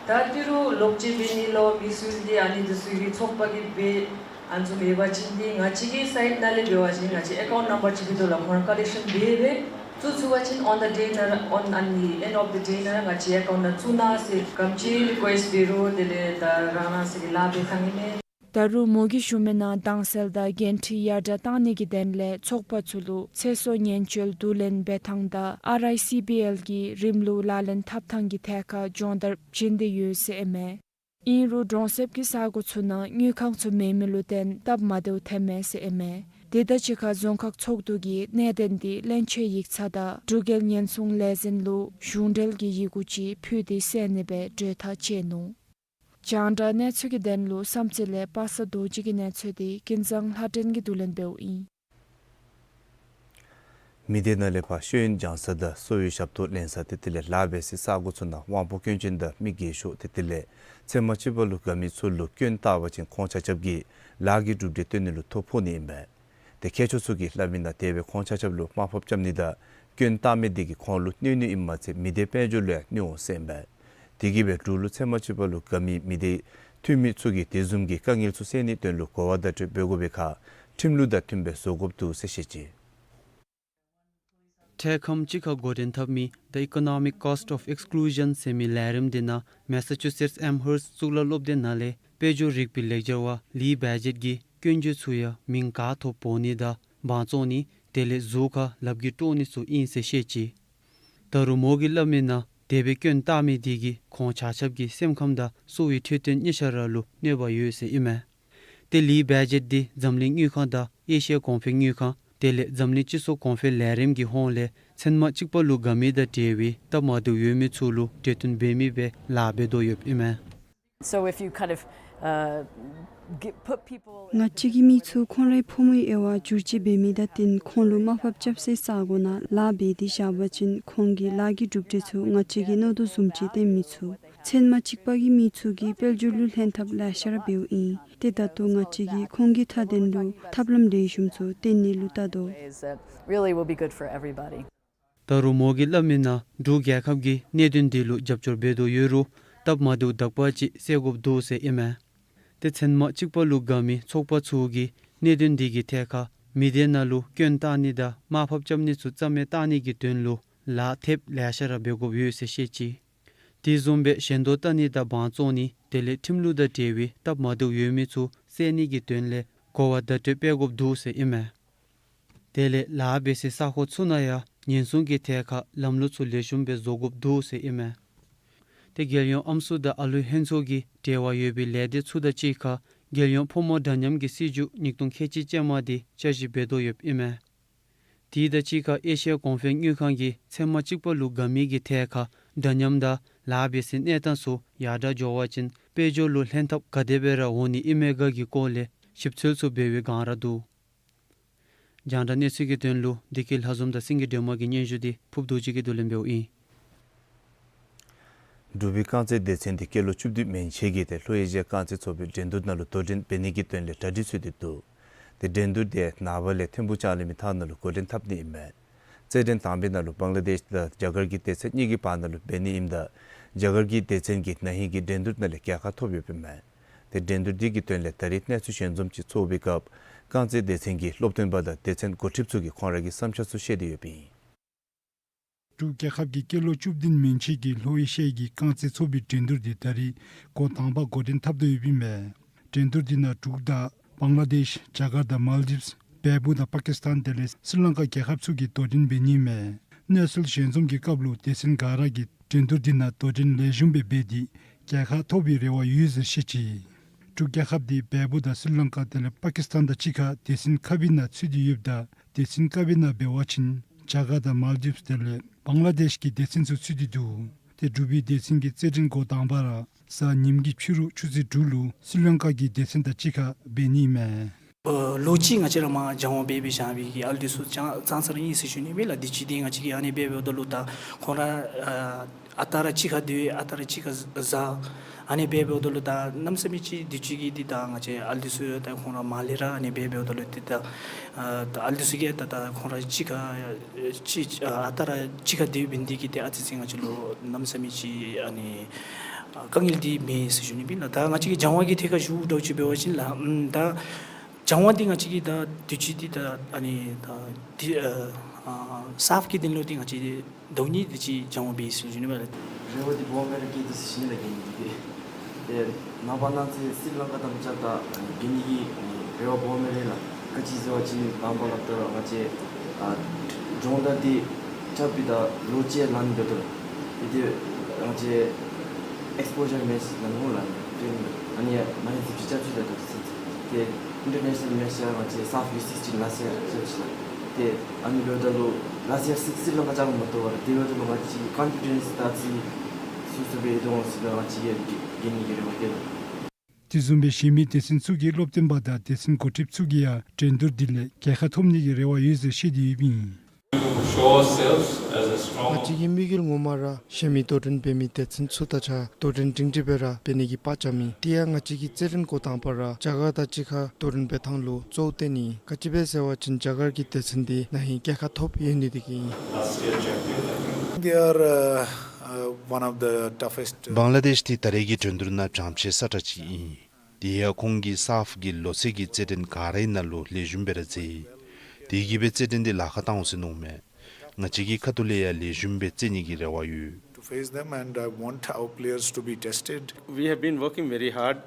ད་ཏི་རུ་ལོག་སྤྱོད་འབད་ནི་ལུ་མི་སེར་འདི་ཨ་ནི་འདི་ཚུ་གི་ཚོགས་པ་གིས་འབད་ཨ་ནི་ཚུ་འབད་བ་ཅིན་འདི་ང་བཅས་ཀྱི་སའིཌ་ནང་ལས་འབད་བ་ཅིན་ང་བཅས་ཨེ་ཀའུནཊ་ནམ་བར་ཅིག་འབད་དོ་ལགས། ཁོང་ར་ཀ་ལེཀ་ཤཱན་འབད་སྦེ་བཙུགས་ཚུགས་པ་ཅིན་on the day ནང་ར་on ཨ་ནི་end of the day ནང་ར་ང་བཅས་ཨེ་ཀའུནཊ་ནང་བཙུགས་གནང་ཟེར་ག་དེམ་ཅིག་རི་ཀུ་ཨེསཊ་འབད་རུང་དེ་ལས་ད་རང་རང་སོ་སོ་གིས་ལཱ་འབད་བཏང་ཨིན་མས། ད་རུང་མོ་གིས་ཞུ་མི་ནང་དྭངས་གསལ་དང་འགན་འཁྲི་ཡར་དྲགས་གཏང་ནི་གི་དོན་ལས་ཚོགས་པ་ཚུ་ལུ་ཚེ་སྲོག་ཉེན་བཅོལ་བསྡུ་ལེན་འབད་ཐངས་དང་ཨར་ཨའི་སི་བི་ཨེལ་གྱི་རིམ་ལུགས་ལག་ལེན་འཐབ་ཐངས་ཀྱི་ཐད་ཁར་སྦྱོང་བརྡར་བྱིན་ཏེ་ཡོད་ཟེར་ཨིན་མས། ཨིན་རུང་གྲོང་གསེབ་ཀྱི་ས་གོ་ཚུ་ནང་དངུལ་ཁང་ཚུ་མེད་མི་ལུ་བརྟེན་སྟབས་མ་བདེཝ་ཐོན་མས་ཟེར་ཨིན་མས། དེ་དང་གཅིག་ཁར་རྫོང་ཁག་ཚོགས་འདུ་གིས་གནད་དོན་འདི་གླེང་བརྗོད་ཡིག་ཚང་དང་འབྲུག་རྒྱལ་ཉེན་སྲུང་ལས་འཛིན་ལུ་གཞུང་འབྲེལ་གྱི་ཡི་གུ་ཅིག་ཕུལ་ཏེ་སེལ་ནི་སྦེ་གྲོས་ཐག་བཅད་ནུག། རྒྱང་བསྒྲགས་གནས་ཚུལ་གྱི་དོན་ལུ་བསམ་རྩེ་ལས་པ་སངས་རྡོ་རྗེ་གི་གནས་ཚུལ་འདི་ཀུན་བཟང་ལྷ་སྒྲོན་གྱིས་བསྡུ་ལེན་འབདཝ་ཨིན། མི་སྡེ་ནང་ལས་ཕར་ཤེས་ཡོན་སྦྱང་ས་དང་གསོ་བའི་ཞབས་ཏོག་ལེན་ས་ཏེ་དེ་ལས་ལཱ་འབད་སའི་ས་གོ་ཚུ་ནང་དབང་པོ་སྐྱོན་ཅན་དང་མི་རྒས་ཤོས་ཏེ་དེ་ལས་ཚེན་མ་གཅིག་པ་ལུ་དགའ་མི་ཚུ་ལུ་སྐྱོན་བཏགས་པ་ཅིན་ཁོང་ཆ་ཁྱབ་ཀྱིས་ལཱ་གི་གྲུབ་འབྲས་སྟོན་ནི་ལུ་ཐོ་ཕོག་ནི་ཨིན་པས། ཏེ་མཁས་མཆོག་ཚུ་གིས་སླབ་མི་ནང་དེ་སྦེ་ཁོང་ཆ་ཁྱབ་ལུ་དམའ་ཕབ་རྐྱབ་ནི་དང་སྐྱོན་བཏགས་མི་དེ་གིས་ཁོང་ལུ་གནོད་ནི་ཨིནམ་མ་ཚད་མི་སྡེ་དཔལ་འབྱོར་ལུ་ཡང་གནོད་འོང་ཟེར་ཨིན་པས། དེ་གིས་སྦེ་འབྲུག་ལུ་ཚེན་མ་གཅིག་པ་ལུ་དགའ་མི་མི་སྡེ་འཐུས་མི་ཚུ་གིས་དེ་བཟུམ་གྱི་དཀའ་ངལ་ཚུ་སེལ་ནིའི་དོན་ལུ་གོ་བ་བརྡ་སྤྲོད་འབད་དགོ་པའི་ཁར་ཁྲིམས་ལུགས་དང་མཐུནམ་སྦེ་བཟོ་དགོཔ་འདུག་ཟེར་བཤད་ཅི། འཕྲལ་ཁམས་ཅིག་ཁར་འགོ་འདྲེན་འཐབ་མི་The Economic Cost of Exclusion ཟེར་མི་ལས་རིམ་དེ་ནང་མེ་ས་ཅུ་སེཊསི་ཨེམ་ཧརསཊ་གཙུག་ལག་སློབ་སྡེ་ནང་ལས་དཔལ་འབྱོར་རིག་པའི་ལེགས་སྦྱར་བ་ལི་བེ་ཇེཊ་ཀྱིས་སྐྱོན་བརྗོད་ཚུ་ཡང་མིང་ག་ཐོབ་འབོ་ནི་དང་དབང་བཙོང་ནི་དེ་ལས་གཟུགས་ཁར་ལགཔ་གིས་དཀྲོག་ནི་ཚུ་ཨིན་ཟེར་བཤད་ཅི། ད་རུང་མོ་གིས་སླབ་མི་ནང་དེ་སྦེ་སྐྱོན་བཏགས་མི་དེ་གིས་ཁོང་ཆ་ཁྱབ་ཀྱི་སེམས་ཁམས་དང་གསོ་བའི་འཕྲོད་བསྟེན་གཉིས་ཆ་ར་ལུ་གནོད་པ་ཡོད་ཟེར་ཨིན་མས། ཏེ་ལི་བེ་ཇེཊ་འདི་འཛམ་གླིང་དངུལ་ཁང་དང་ཨེ་ཤི་ཡ་གོང་འཕེལ་དངུལ་ཁང་དེ་ལས་འཛམ་གླིང་སྤྱི་ཚོགས་གོང་འཕེལ་ལས་རིམ་གྱི་ཧོངས་ལས་ཚེན་མ་གཅིག་པ་ལུ་དགའ་མི་དང་འབྲེལ་བའི་སྟབས་མ་བདེཝ་ཡོད་མི་ཚུ་ལུ་གྲོས་བསྟུན་འབད་མི་སྦེ་ལཱ་འབད་དོ་ཡོདཔ་ཨིན་མས། So if you kind of, uh, get, put people in a ང་བཅས་ཀྱིས་མི་ཚུ་ཁོང་རའི་ཕོ་མོའི་དབྱེ་བ་འགྱུར་བཅོས་འབད་མི་དང་བསྟུན་ཁོང་ལུ་དམའ་ཕབ་རྐྱབ་སའི་ས་གོ་ནང་ལཱ་འབད་དེ་བཞག་པ་ཅིན་ཁོང་གི་ལཱ་གི་གྲུབ་འབྲས་ཚུ་ང་བཅས་ཀྱིས་མནོ་དོ་བཟུམ་ཅིག་སྟོན་མི་ཚུགས། ཚེན་མ་གཅིག་པ་གི་མི་ཚུ་གིས་དཔལ་འབྱོར་ལུ་ལྷན་ཐབས་ལེ་ཤ་ར་འབདཝ་ཨིན། ཏེ་ད་ལྟོ་ང་བཅས་ཀྱིས་ཁོང་གི་མཐའ་དོན་ལུ་ཐབས་ལམ་ལེགས་ཤོམ་ཚུ་སྟོན་ནི་ལུ་བལྟ་དོ། Ways that really will be good for everybody. ད་རུང་མོ་གིས་སླབ་མི་ནང་འབྲུག་རྒྱལ་ཁབ་ཀྱིས་གནད་དོན་དེ་ལུ་རྒྱབ་སྐྱོར་འབད་དོ་ཡོད་རུང་སྟབས་མ་བདེཝ་དག་པ་ཅིག་སེལ་དགོཔ་འདུག་ཟེར་ཨིན་མས། ཏེ་ཚེན་མ་གཅིག་པ་ལུ་དགའ་མི་ཚོགས་པ་ཚུ་གིས་གནད་དོན་དེ་གི་ཐད་ཁར་མི་སྡེ་ནང་ལུ་སྐྱོན་བཏགས་ནི་དང་དམའ་ཕབ་རྐྱབ་ནི་ཚུ་རྩ་མེད་བཏང་ནི་གི་དོན་ལུ་ལཱ་ཐེབས་ལེ་ཤ་ར་འབད་དགོཔ་ཡོད་ཟེར་བཤད་ཅི། དེ་བཟུམ་སྦེ་ཞན་དོགས་བལྟ་ནི་དང་དབང་བཙོང་ནི་དེ་ལས་ཁྲིམས་ལུགས་དང་འབྲེལ་བའི་སྟབས་མ་བདེཝ་ཡོད་མི་ཚུ་སེལ་ནི་གི་དོན་ལས་གོ་བ་བརྡ་སྤྲོད་འབད་དགོཔ་འདུག་ཟེར་ཨིན་མས། དེ་ལས་ལཱ་འབད་སའི་ས་གོ་ཚུ་ནང་ཡང་ཉེན་སྲུང་གི་ཐད་ཁར་ལམ་ལུགས་ཚུ་ལེགས་ཤོམ་སྦེ་བཟོ་དགོཔ་འདུག་ཟེར་ཨིན་མས། ཏེ་རྒྱལ་ཡོངས་ཨམ་སྲུ་དང་ཨ་ལུ་ལྷན་ཚོགས་ཀྱི་འབྲེལ་བ་ཡོད་པའི་ལས་སྡེ་ཚུ་དང་གཅིག་ཁར་རྒྱལ་ཡོངས་ཕོ་མོ་འདྲ་མཉམ་གྱི་སྲིད་བྱུས་ཉིས་སྟོང་ཁལ་གཅིག་ཅན་མ་དེ་བསྐྱར་ཞིབ་འབད་དོ་ཡོདཔ་ཨིན་མས། དེ་དང་གཅིག་ཁར་ཨེ་ཤི་ཡ་གོང་འཕེལ་དངུལ་ཁང་གིས་ཚེན་མ་གཅིག་པ་ལུ་དགའ་མི་གི་ཐད་ཁར་འདྲ་མཉམ་དང་ལཱ་འབད་སའི་གནས་སྟངས་ཚུ་ཡར་དྲག་འགྱོ་བ་ཅིན་དཔལ་འབྱོར་ལུ་ལྷན་ཐབས་ག་དེ་སྦེ་ར་འོང་ནི་ཨིན་མས་ག་གི་སྐོར་ལས་ཞིབ་འཚོལ་ཚུ་འབད་བའི་སྒང་ར་འདུག། རྒྱང་བསྒྲགས་གནས་ཚུལ་གྱི་དོན་ལུ་བདེ་སྐྱིད་ལྷ་འཛོམས་དང་སེང་གེ་སྒྲོལ་མ་གི་སྙན་ཞུ་འདི་ཕུརཔ་རྡོ་རྗེ་གིས་བསྡུ་ལེན་འབདཝ་ཨིན། འབྲུག་པའི་རྐང་རྩེད་སྡེ་ཚན་འདི་སྐྱེས་ལོ་བཅུ་བདུན་མན་ཆད་ཀྱི་ཏེ་ལྷོ་ཨེ་ཤི་ཡ་རྐང་རྩེད་ཚོགས་པའི་འགྲན་བསྡུར་ནང་ལུ་དོ་འགྲན་འབད་ནི་གི་དོན་ལས་གྲ་སྒྲིག་འཚོལ་ཏེ་འདུག། ཏེ་འགྲན་བསྡུར་དེ་ནངས་པ་ལས་ཐིམ་ཕུག་ལྕང་གླིང་མི་ཐང་ནང་ལུ་འགོ་འདྲེན་འཐབ་ནི་ཨིན་མས། རྩེད་འགྲན་དང་པའི་ནང་ལུ་བང་ལ་དེཤ་དང་རྒྱ་གར་གྱི་སྡེ་ཚན་གཉིས་ཀྱི་བར་ན་ལུ་འབད་ནི་ཨིནམ་ད་རྒྱ་གར་གྱི་སྡེ་ཚན་གྱིས་ན་ཧིང་གི་འགྲན་བསྡུར་ནང་ལས་རྒྱལ་ཁ་ཐོབ་ཡོདཔ་ཨིན་མས། ཏེ་འགྲན་བསྡུར་འདི་གི་དོན་ལས་ད་རེས་གནས་ཚུལ་ཞལ་འཛོམས་ཅིག་ཚོགས་པའི་སྐབས་རྐང་རྩེད་སྡེ་ཚན་གྱི་སློབ་སྟོན་པ་དང་སྡེ་ཚན་འགོ་ཁྲིདཔ་ཚུ་གིས་ཁོང་ར་གི་བསམ་འཆར་ཚུ་བཤད་དེ་ཡོདཔ་ཨིན། འབྲུག་རྒྱལ་ཁབ་ཀྱི་སྐྱེས་ལོ་བཅུ་བདུན་མན་ཆད་ཀྱི་ལྷོ་ཨེ་ཤི་ཡ་གི་རྐང་རྩེད་ཚོགས་པའི་འགྲན་བསྡུར་འདི་ད་རེས་འགོ་དང་པ་འགོ་འདྲེན་འཐབ་དོ་ཡོདཔ་ཨིན་མས། འགྲན་བསྡུར་འདི་ནང་འབྲུག་དང་བང་ལ་དེཤ་རྒྱ་གར་དང་མཱལ་ཌིབས་བལ་པོ་དང་པ་ཀིས་ཏཱན་དེ་ལས་སི་རི་ལང་ཀ་རྒྱལ་ཁབ་ཚུ་གིས་དོ་འགྲན་འབད་ནི་ཨིན་མས། གནས་ཚུལ་ཞལ་འཛོམས་ཀྱི་སྐབས་ལུ་སྡེ་ཚན་ག་ར་གིས་འགྲན་བསྡུར་འདི་ནང་དོ་འགྲན་ལེགས་ཤོམ་སྦེ་འབད་དེ་རྒྱལ་ཁ་ཐོབ་པའི་རེ་བ་ཡོད་ཟེར་བཤད་ཅི། འབྲུག་རྒྱལ་ཁབ་འདི་བལ་པོ་དང་སི་རི་ལང་ཀ་དེ་ལས་པ་ཀིས་ཏཱན་དང་གཅིག་ཁར་སྡེ་ཚན་ཁ་དཔེ་ནང་ཚུད་དེ་ཡོདཔ་ད་སྡེ་ཚན་ཀ་དཔེ་ནང་འབད་བ་ཅིན་རྒྱ་གར་དང་མཱལ་ཌིབས་དེ་ལས་བང་ལ་དེཤ་གི་སྡེ་ཚན་ཚུ་ཚུད་དེ་འདུག། ཏེ་འབྲུག་པའི་སྡེ་ཚན་གྱི་རྩེད་འགྲན་འགོ་དང་པ་ར་གཟའ་ཉིམ་གི་ཕྱི་རུ་ཆུ་ཚོད་དྲུག་ལུ་སི་ལང་ཀ་གི་སྡེ་ཚན་དང་གཅིག་ཁར་འབད་ནི་ཨིན་མས། ཨ་ལོ་གཅིག་ང་བཅས་ར་མར་སྦྱང་བ་འབད་འབད་བཞག་པའི་གི་ཨ་ལུ་འདི་ཚུ་ཙང་ཙང་ཙང་ར་ཨིན་ཟེར་ཞུ་ནི་མས་ལགས། དུས་ཅི་འདི་ང་བཅས་ཀྱིས་ཨ་ནི་འབད་འབདཝ་ད་ལུ་ད་ཁོང་ར་ཨ་ཨ་རྟག་ར་གཅིག་ཁར་སྡོད་ཨ་རྟག་ར་གཅིག་ཁར་བཟའ། ཨ་ནི་འབད་འབདཝ་ད་ལུ་ད་གནམ་མེད་ས་མེད་ཅིག་དུས་ཅི་གི་འདི་ད་ང་བཅས་ཨ་ལུ་འདི་ཚུ་ད་ཁོང་ར་མར་ལས་ར་ཨ་ནི་འབད་འབདཝ་ད་ལུ་འདི་ད་ཨ་ད་ཨ་ལུ་འདི་ཚུ་གིས་ད་ད་ཁོང་ར་གཅིག་ཁར་ཅིག་ཨ་ཨ་རྟག་ར་གཅིག་ཁར་སྡོད་འབད་ནི་འདི་གིས་ཏེ་ཨ་ཙི་ཅིག་ང་བཅས་ལུ་གནམ་མེད་ས་མེད་ཅིག་ཨ་ནི་ཨ་དཀའ་ངལ་འདི་མེད་ཟེར་ཞུ་ནི་མས་ལགས། ད་ང་བཅས་ཀྱི་སྦྱང་བ་གི་ཐད་ཁར་ཞུ་འདྲཝ་ཅིག་འབད་བ་ཅིན་ལགས་ཨམ་ད་སྦྱང་བ་འདི་ང་བཅས་ཀྱིས་ད་དུས་ཅི་འདི་ད་ཨ་ནི་ད་འདི་ཨ་ཨ་སཱབ་ཀྱི་དོན་ལུ་འདི་ང་བཅས་ཟླཝ་གཉིས་དེ་ཅིག་སྦྱང་བ་འབད་ཟེར་ཞུ་ནི་མས་ལགས། རེ་བ་འདི་སྦོམ་སྦེ་ར་བསྐྱེད་དེ་ཟེར་ཞུ་ནི་ལགས་རྒན་ལགས། ཏེ་ནངས་པ་གནངས་ཚེ་སི་ལང་ཀ་དང་གཅིག་ཁར་ད་རྒྱལ་ནི་གི་རེ་བ་སྦོམ་སྦེ་ར་ལགས། ག་ཅི་ཟེར་བ་ཅིན་དང་པ་ལགས་ད་ང་བཅས་ཨ་སྦྱོང་བརྡར་འདི་རྐྱབ་སྦེ་ད་ལོ་གཅིག་ལང་སྦེ་ད་ཨིན། ཏེ་ང་བཅས་ཨེགསི་པོ་ཇར་མེཆ་ལགས་འོང་ལགས། ཨ་ནི་ཡང་མ་ཧེ་ཟི་ཅིག་རྐྱབ་ཅི་ད་ད་ཏེ་ཨིན་ཊར་ནེ་ཤ་ནལ་མེཆ་ཡང་ང་བཅས་སཱབ་ཡུ་སི་སི་ཊིམ་ལ་སེ་ཡར་རྐྱབ་ཅི་ལགས། ཏེ་ཨ་ནི་འབདཝ་ད་ལུ་ལ་སེ་ཡར་སི་སི་ལང་ཀ་རྐྱབ་མ་བཏུབ་པར་ཏེ་འབདཝ་ད་ལུ་ང་བཅས་ཀོན་ཕི་ཌེནསི་ད་ཅིག་སོ་སོ་སྦེ་ཡོད་འོང་ཟེར་ང་བཅས་ཀྱིས་རྒྱལ་ནི་གི་རེ་བ་བསྐྱེད་དོ། དེ་བཟུམ་སྦེ་གཞན་མི་སྡེ་ཚན་ཚུ་གི་སློབ་སྟོན་པ་དང་སྡེ་ཚན་འགོ་ཁྲིདཔ་ཚུ་གིས་ཡང་འགྲན་བསྡུར་འདི་ལས་རྒྱལ་ཁ་ཐོབ་ནི་གི་རེ་བ་ཡོད་ཟེར་བཤད་དེ་ཡོདཔ་ཨིན། Show ourselves as a strong ང་བཅས་ཀྱི་དམིགས་ཡུལ་ངོ་མ་ར་གཞན་མི་དོ་འགྲན་འབད་མི་སྡེ་ཚན་ཚུ་དང་གཅིག་ཁར་དོ་འགྲན་སྒྲིང་སྒྲིང་སྦེ་ར་འབད་ནི་གི་དཔའ་བཅམ་ཨིན། དེ་ཡང་ང་བཅས་ཀྱི་རྩེད་འགྲན་འགོ་དང་པ་ར་རྒྱ་གར་དང་གཅིག་ཁར་དོ་འགྲན་འབད་ཐངས་ལུ་གཙོ་བོ་བཏོན་ནི་ཨིན། ག་ཅི་སྦེ་ཟེར་བ་ཅིན་རྒྱ་གར་གྱི་སྡེ་ཚན་འདི་ན་ཧིང་རྒྱལ་ཁ་ཐོབ་ཡོད་ནི་དེ་གིས་ཨིན། They are, uh, uh, one of the toughest. བང་ལ་དེཤ་འདི་ད་རེས་ཀྱི་འགྲན་བསྡུར་ནང་བྱམས་ཆེ་ས་ཁྲ་ཅིག་ཨིན། དེ་ཡང་ཁོང་གིས་སཱབ་ཀྱི་ལོ་ཚད་ཀྱི་རྩེད་འགྲན་ག་རའི་ནང་ལུ་ལེགས་ཤོམ་སྦེ་ར་རྩེད། དེ་གིས་སྦེ་རྩེད་འགྲན་འདི་ལཱ་ཁག་བཏང་འོང་ཟེར་མནོཝ་མས། ང་བཅས་ཀྱི་ཁ་ཐུག་ལས་ཡང་ལེགས་ཤོམ་སྦེ་རྩེད་ནི་གི་རེ་བ་ཡོད། To face them and I want our players to be tested. We have been working very hard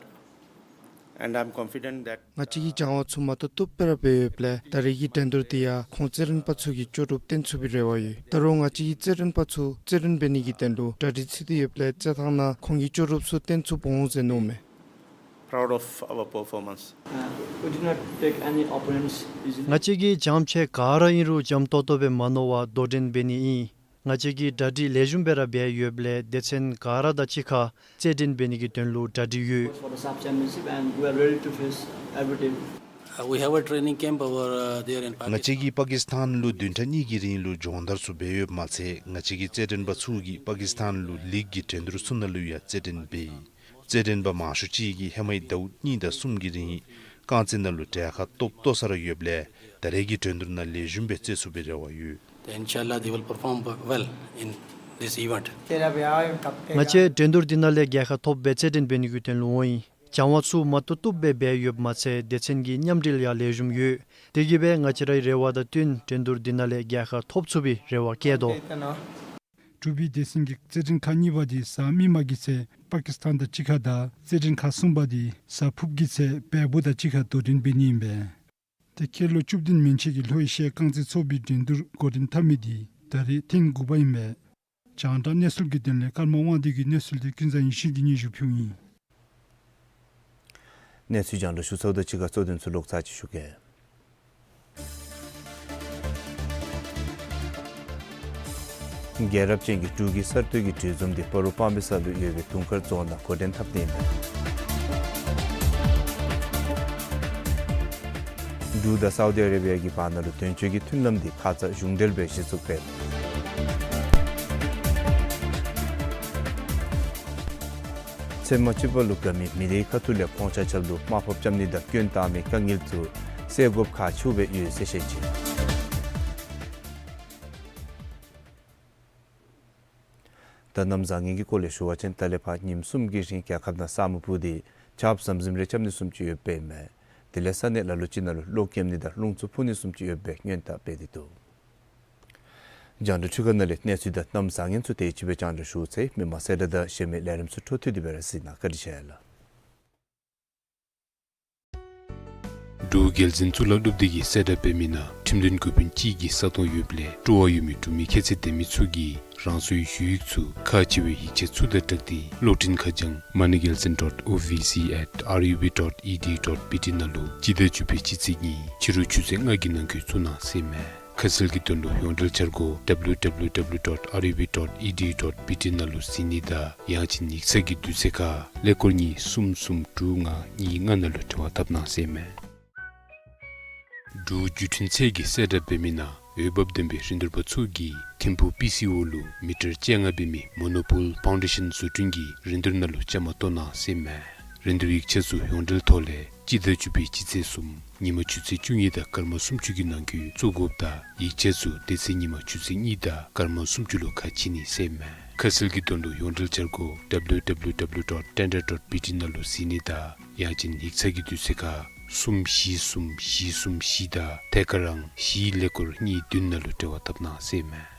and I'm confident that ང་བཅས་ཀྱིས་སྦྱང་བ་ཚུ་མ་བཏུབ་བཏུབ་སྦེ་ར་འབད་ཡོདཔ་ལས་ད་རེས་ཀྱི་འགྲན་བསྡུར་འདི་ཡང་ཁོང་རྩེད་འགྲན་པ་ཚུ་གིས་ལྕོགས་གྲུབ་སྟོན་ཚུགས་པའི་རེ་བ་ཡོད། ད་རུང་ང་བཅས་ཀྱི་རྩེད་འགྲན་པ་ཚུ་རྩེད་འགྲན་འབད་ནི་གི་དོན་ལུ་གྲ་སྒྲིག་འཚོལ་ཏེ་ཡོདཔ་ལས་རྩེད་ཐངས་ནང་ཁོང་གིས་ལྕོགས་གྲུབ་ཚུ་སྟོན་ཚུགསཔ་འོང་ཟེར་མནོཝ་མས། Proud of our performance. Uh, we did not take any opponents easily. ང་བཅས་ཀྱིས་བྱམས་ཆེ་ག་ར་ཨིན་རུང་འཇམ་ཏོག་ཏོ་སྦེ་མ་མནོ་བར་དོ་འགྲན་འབད་ནི་ཨིན། ང་བཅས་ཀྱིས་གྲ་སྒྲིག་ལེགས་ཤོམ་སྦེ་ར་འབད་ཡོདཔ་ལས་སྡེ་ཚན་ག་ར་དང་གཅིག་ཁར་རྩེད་འགྲན་འབད་ནི་གི་དོན་ལུ་གྲ་སྒྲིག་ཡོད། For the SAFF championship and we are ready to face every team. Uh, we have a training camp over, uh, there in Pakistan. ང་བཅས་ཀྱིས་པ་ཀིས་ཐཱན་ལུ་བདུན་ཕྲག་གཉིས་ཀྱི་རིང་ལུ་སྦྱོང་བརྡར་ཚུ་འབད་ཡོདཔ་མ་ཚད་ང་བཅས་ཀྱི་རྩེད་འགྲན་པ་ཚུ་གིས་པ་ཀིས་ཐཱན་ལུ་ལིག་གི་འགྲན་བསྡུར་ཚུ་ནང་ལུ་ཡང་རྩེད་འགྲན་འབད་ཡི། རྩེད་འགྲན་པ་མང་ཤོས་ཅིག་གིས་ཧེ་མའི་ཟླཝ་གཉིས་དང་གསུམ་གྱི་རིང་རྐང་རྩེད་ནང་ལུ་གྲལ་ཁར་ཏོག་ཏོ་ས་ར་ཡོདཔ་ལས་ད་རེས་ཀྱི་འགྲན་བསྡུར་ནང་ལེགས་ཤོམ་སྦེ་རྩེད་ཚུགས་པའི་རེ་བ་ཡོད། Inshallah, they will perform well in this event. ང་བཅས་འགྲན་བསྡུར་འདི་ནང་ལས་རྒྱལ་ཁ་ཐོབ་སྦེ་རྩེད་འགྲན་འབད་ནི་གི་དོན་ལུ་འོང་ཡི། སྦྱང་བ་ཚུ་མ་བཏུབ་བཏུབ་སྦེ་འབད་ཡོདཔ་མ་ཚད་སྡེ་ཚན་གྱི་མཉམ་འབྲེལ་ཡང་ལེགས་ཤོམ་ཡོད། དེ་གིས་སྦེ་ང་བཅས་རའི་རེ་བ་དང་བསྟུན་འགྲན་བསྡུར་འདི་ནང་ལས་རྒྱལ་ཁ་ཐོབ་ཚུགས་པའི་རེ་བ་བསྐྱེད་དོ། འབྲུག་པའི་སྡེ་ཚན་གྱི་རྩེད་འགྲན་ཁག་གཉིས་པ་འདི་གཟའ་མིག་དམར་གྱི་ཚེ་པ་ཀིས་ཐཱན་དང་གཅིག་ཁར་དང་རྩེད་འགྲན་ཁག་གསུམ་པ་འདི་གཟའ་ཕུརཔ་གི་ཚེ་བལ་པོ་དང་གཅིག་ཁར་དོ་འགྲན་འབད་ནི་ཨིན་པས། ཏེ་ཁལ་ལོ་བཅུ་བདུན་མན་ཆད་ཀྱི་ལྷོ་ཨེ་ཤི་ཡ་རྐང་རྩེད་ཚོགས་པའི་འགྲན་བསྡུར་འགོ་འདྲེན་འཐབ་མི་འདི་ད་རེས་ཐེངས་དགུ་པ་ཨིན་པས། རྒྱང་བསྒྲགས་གནས་ཚུལ་གྱི་དོན་ལས་ཀརྨ་དབང་འདུས་ཀྱི་གནས་ཚུལ་འདི་ཀུན་བཟང་ཡེ་ཤེས་ཀྱིས་སྙན་ཞུ་ཕུལཝ་ཨིན། གནས་ཚུལ་རྒྱང་བསྒྲགས་ཞུ་ཚརཝ་དང་གཅིག་ཁར་གཙོ་དོན་ཚུ་ལོག་ཚར་ཅིག་ཞུ་གེ། རྒྱལ་རབས་ཅན་གྱི་འབྲུག་གི་གསར་གཏོད་ཀྱི་སྒྲིག་འཛུགས་འདི་སྤ་རོ་སྤང་སྦི་ས་ལུ་ཡོད་པའི་དུང་དཀར་རྫོང་ནང་འགོ་འདྲེན་འཐབ་ནི་ཨིན་མས། འབྲུག་དང་སའུ་ཏི་ཨ་རེ་བི་ཡ་གི་བར་ན་ལུ་དོན་གཅོད་ཀྱི་མཐུན་ལམ་འདི་ཁ་ཙ་གཞུང་འབྲེལ་སྦེ་གཞི་བཙུགས་འབད། ཚེས་མ་བཅུ་པ་ལུ་དགའ་མི་མི་སྡེའི་ཁ་ཐུག་ལས་ཁོང་ཆ་ཁྱབ་ལུ་དམའ་ཕབ་རྐྱབ་ནི་དང་སྐྱོན་བཏགས་མི་དཀའ་ངལ་ཚུ་སེལ་དགོཔ་ཁག་ཆེཝ་སྦེ་ཡོད་ཟེར་བཤད་ཅི། ད་གནམ་བཟང་ངན་གྱི་སྐོར་ལས་ཞུ་བ་ཅིན་ད་ལས་ཕར་ཉིནམ་གསུམ་གྱི་རིང་རྒྱལ་ཁབ་ནང་ས་སྨུག་སྤུབས་ཏེ་ཆརཔ་ཟམ་ཟིམ་རེ་རྐྱབ་ནི་བཟུམ་ཅིག་ཡོདཔ་ཨིན་མས། དེ་ལས་ས་གནས་ལ་ལུ་ཅིག་ནང་ལུ་གློག་རྐྱབ་ནི་དང་རླུང་འཚུབ་འཕུ་ནི་བཟུམ་ཅིག་ཡོད་པའི་སྔོན་བརྡ་སྤེལ་ཏེ་འདུག། རྒྱང་བསྒྲགས་འཕྲུལ་ཁང་ནང་ལས་གནས་ཚུལ་དང་གནམ་བཟང་ངན་ཚུ་དེ་ཅིག་སྦེ་རྒྱང་བསྒྲགས་ཞུ་ཚར་ཡི། མི་མང་གསལ་བསྒྲགས་དང་གཞན་མི་ལས་རིམ་ཚུ་འཕྲོ་མཐུད་དེ་སྦེ་ར་གཟིགས་གནང། བཀའ་དྲིན་ཆེ་ལགས། འབྲུག་རྒྱལ་འཛིན་གཙུག་ལག་སློབ་སྡེ་གིས་གསལ་བསྒྲགས་འབད་མི་ནང་ཁྲིམས་དོན་འགོ་དཔོན་གཅིག་གི་ས་སྟོང་ཡོདཔ་ལས་སྤྲོ་བ་ཡོད་མི་འབྲུག་མི་ཁྱད་ཚད་ལྡན་མི་ཚུ་གིས་རང་སོའི་ཞུ་ཡིག་ཚུ་ཁག་ཆེ་བའི་ཡིག་ཆ་ཚུ་དང་སྦྲགས་ཏེ་གློག་འཕྲིན་ཁ་བྱང་moneygelzin dot O V C at R U B dot E D U dot B T ནང་ལུ་སྤྱི་ཟླ་བཅུ་པའི་སྤྱི་ཚེས་གཉིས་ཕྱི་རུ་ཆུ་ཚོད་ལྔ་གི་ནང་འཁོད་བཙུགས་གནང་ཟེར་ཨིན་མས། ཁ་གསལ་གྱི་དོན་ལུ་ཡོངས་འབྲེལ་འཆར་སྒོ་W W W dot R U B dot E D U dot B T ནང་ལུ་གཟིགས་ནི་དང་ཡང་ཅིན་ཡིག་ཚང་གི་དུས་ཚོད་ཁར་ཀླད་ཀོར་གཉིས་གསུམ་གསུམ་དྲུག་ལྔ་གཉིས་ལྔ་ནང་ལུ་འབྲེལ་བ་འཐབ་གནང་ཟེར་ཨིན་མས། འབྲུག་བརྒྱུད་འཕྲིན་ཚད་ཀྱིས་གསལ་བསྒྲགས་འབད་མི་ནང་འོས་འབབ་ལྡན་པའི་རིན་བསྡུར་པ་ཚུ་གིས་ཐིམ་ཕུག་P C O ལུ་མི་ཊར་བཅོ་ལྔ་འབད་མི་མོ་ནོ་པོལ་ཕའུན་ཌེ་ཤཱན་བཟོ་སྐྲུན་གྱི་རིན་བསྡུར་ནང་ལུ་བཅའ་མར་གཏོགས་གནང་ཟེར་ཨིན་མས། རིན་བསྡུར་ཡིག་ཆ་ཚུ་ཡོངས་འབྲེལ་ཐོག་ལས་སྤྱི་ཟླ་བཅུ་པའི་སྤྱི་ཚེས་གསུམ་ཉིན་མ་ཆུ་ཚོད་བཅུ་གཉིས་དང་སྐར་མ་སུམ་ཅུ་གི་ནང་འཁོད་བཙུགས་དགོཔ་དང་ཡིག་ཆ་ཚུ་དེ་ཚེ་ཉིན་མ་ཆུ་ཚོད་གཉིས་དང་སྐར་མ་སུམ་ཅུ་ལུ་ཁ་ཕྱེ་ནི་ཟེར་ཨིན་མས། ཁ་གསལ་གྱི་དོན་ལུ་ཡོངས་འབྲེལ་འཆར་སྒོ་W W W dot tender dot B T ནང་ལུ་གཟིགས་ནི་དང་ཡང་ཅིན་ཡིག་ཚང་གི་དུས་ཚོད་ཁར་གསུམ་བཞི་གསུམ་བཞི་གསུམ་བཞི་དང་ཐད་ཀར་ཨང་བཞི་ཀླད་ཀོར་གཉིས་བདུན་ནང་ལུ་འབྲེལ་བ་འཐབ་གནང་ཟེར་ཨིན་མས།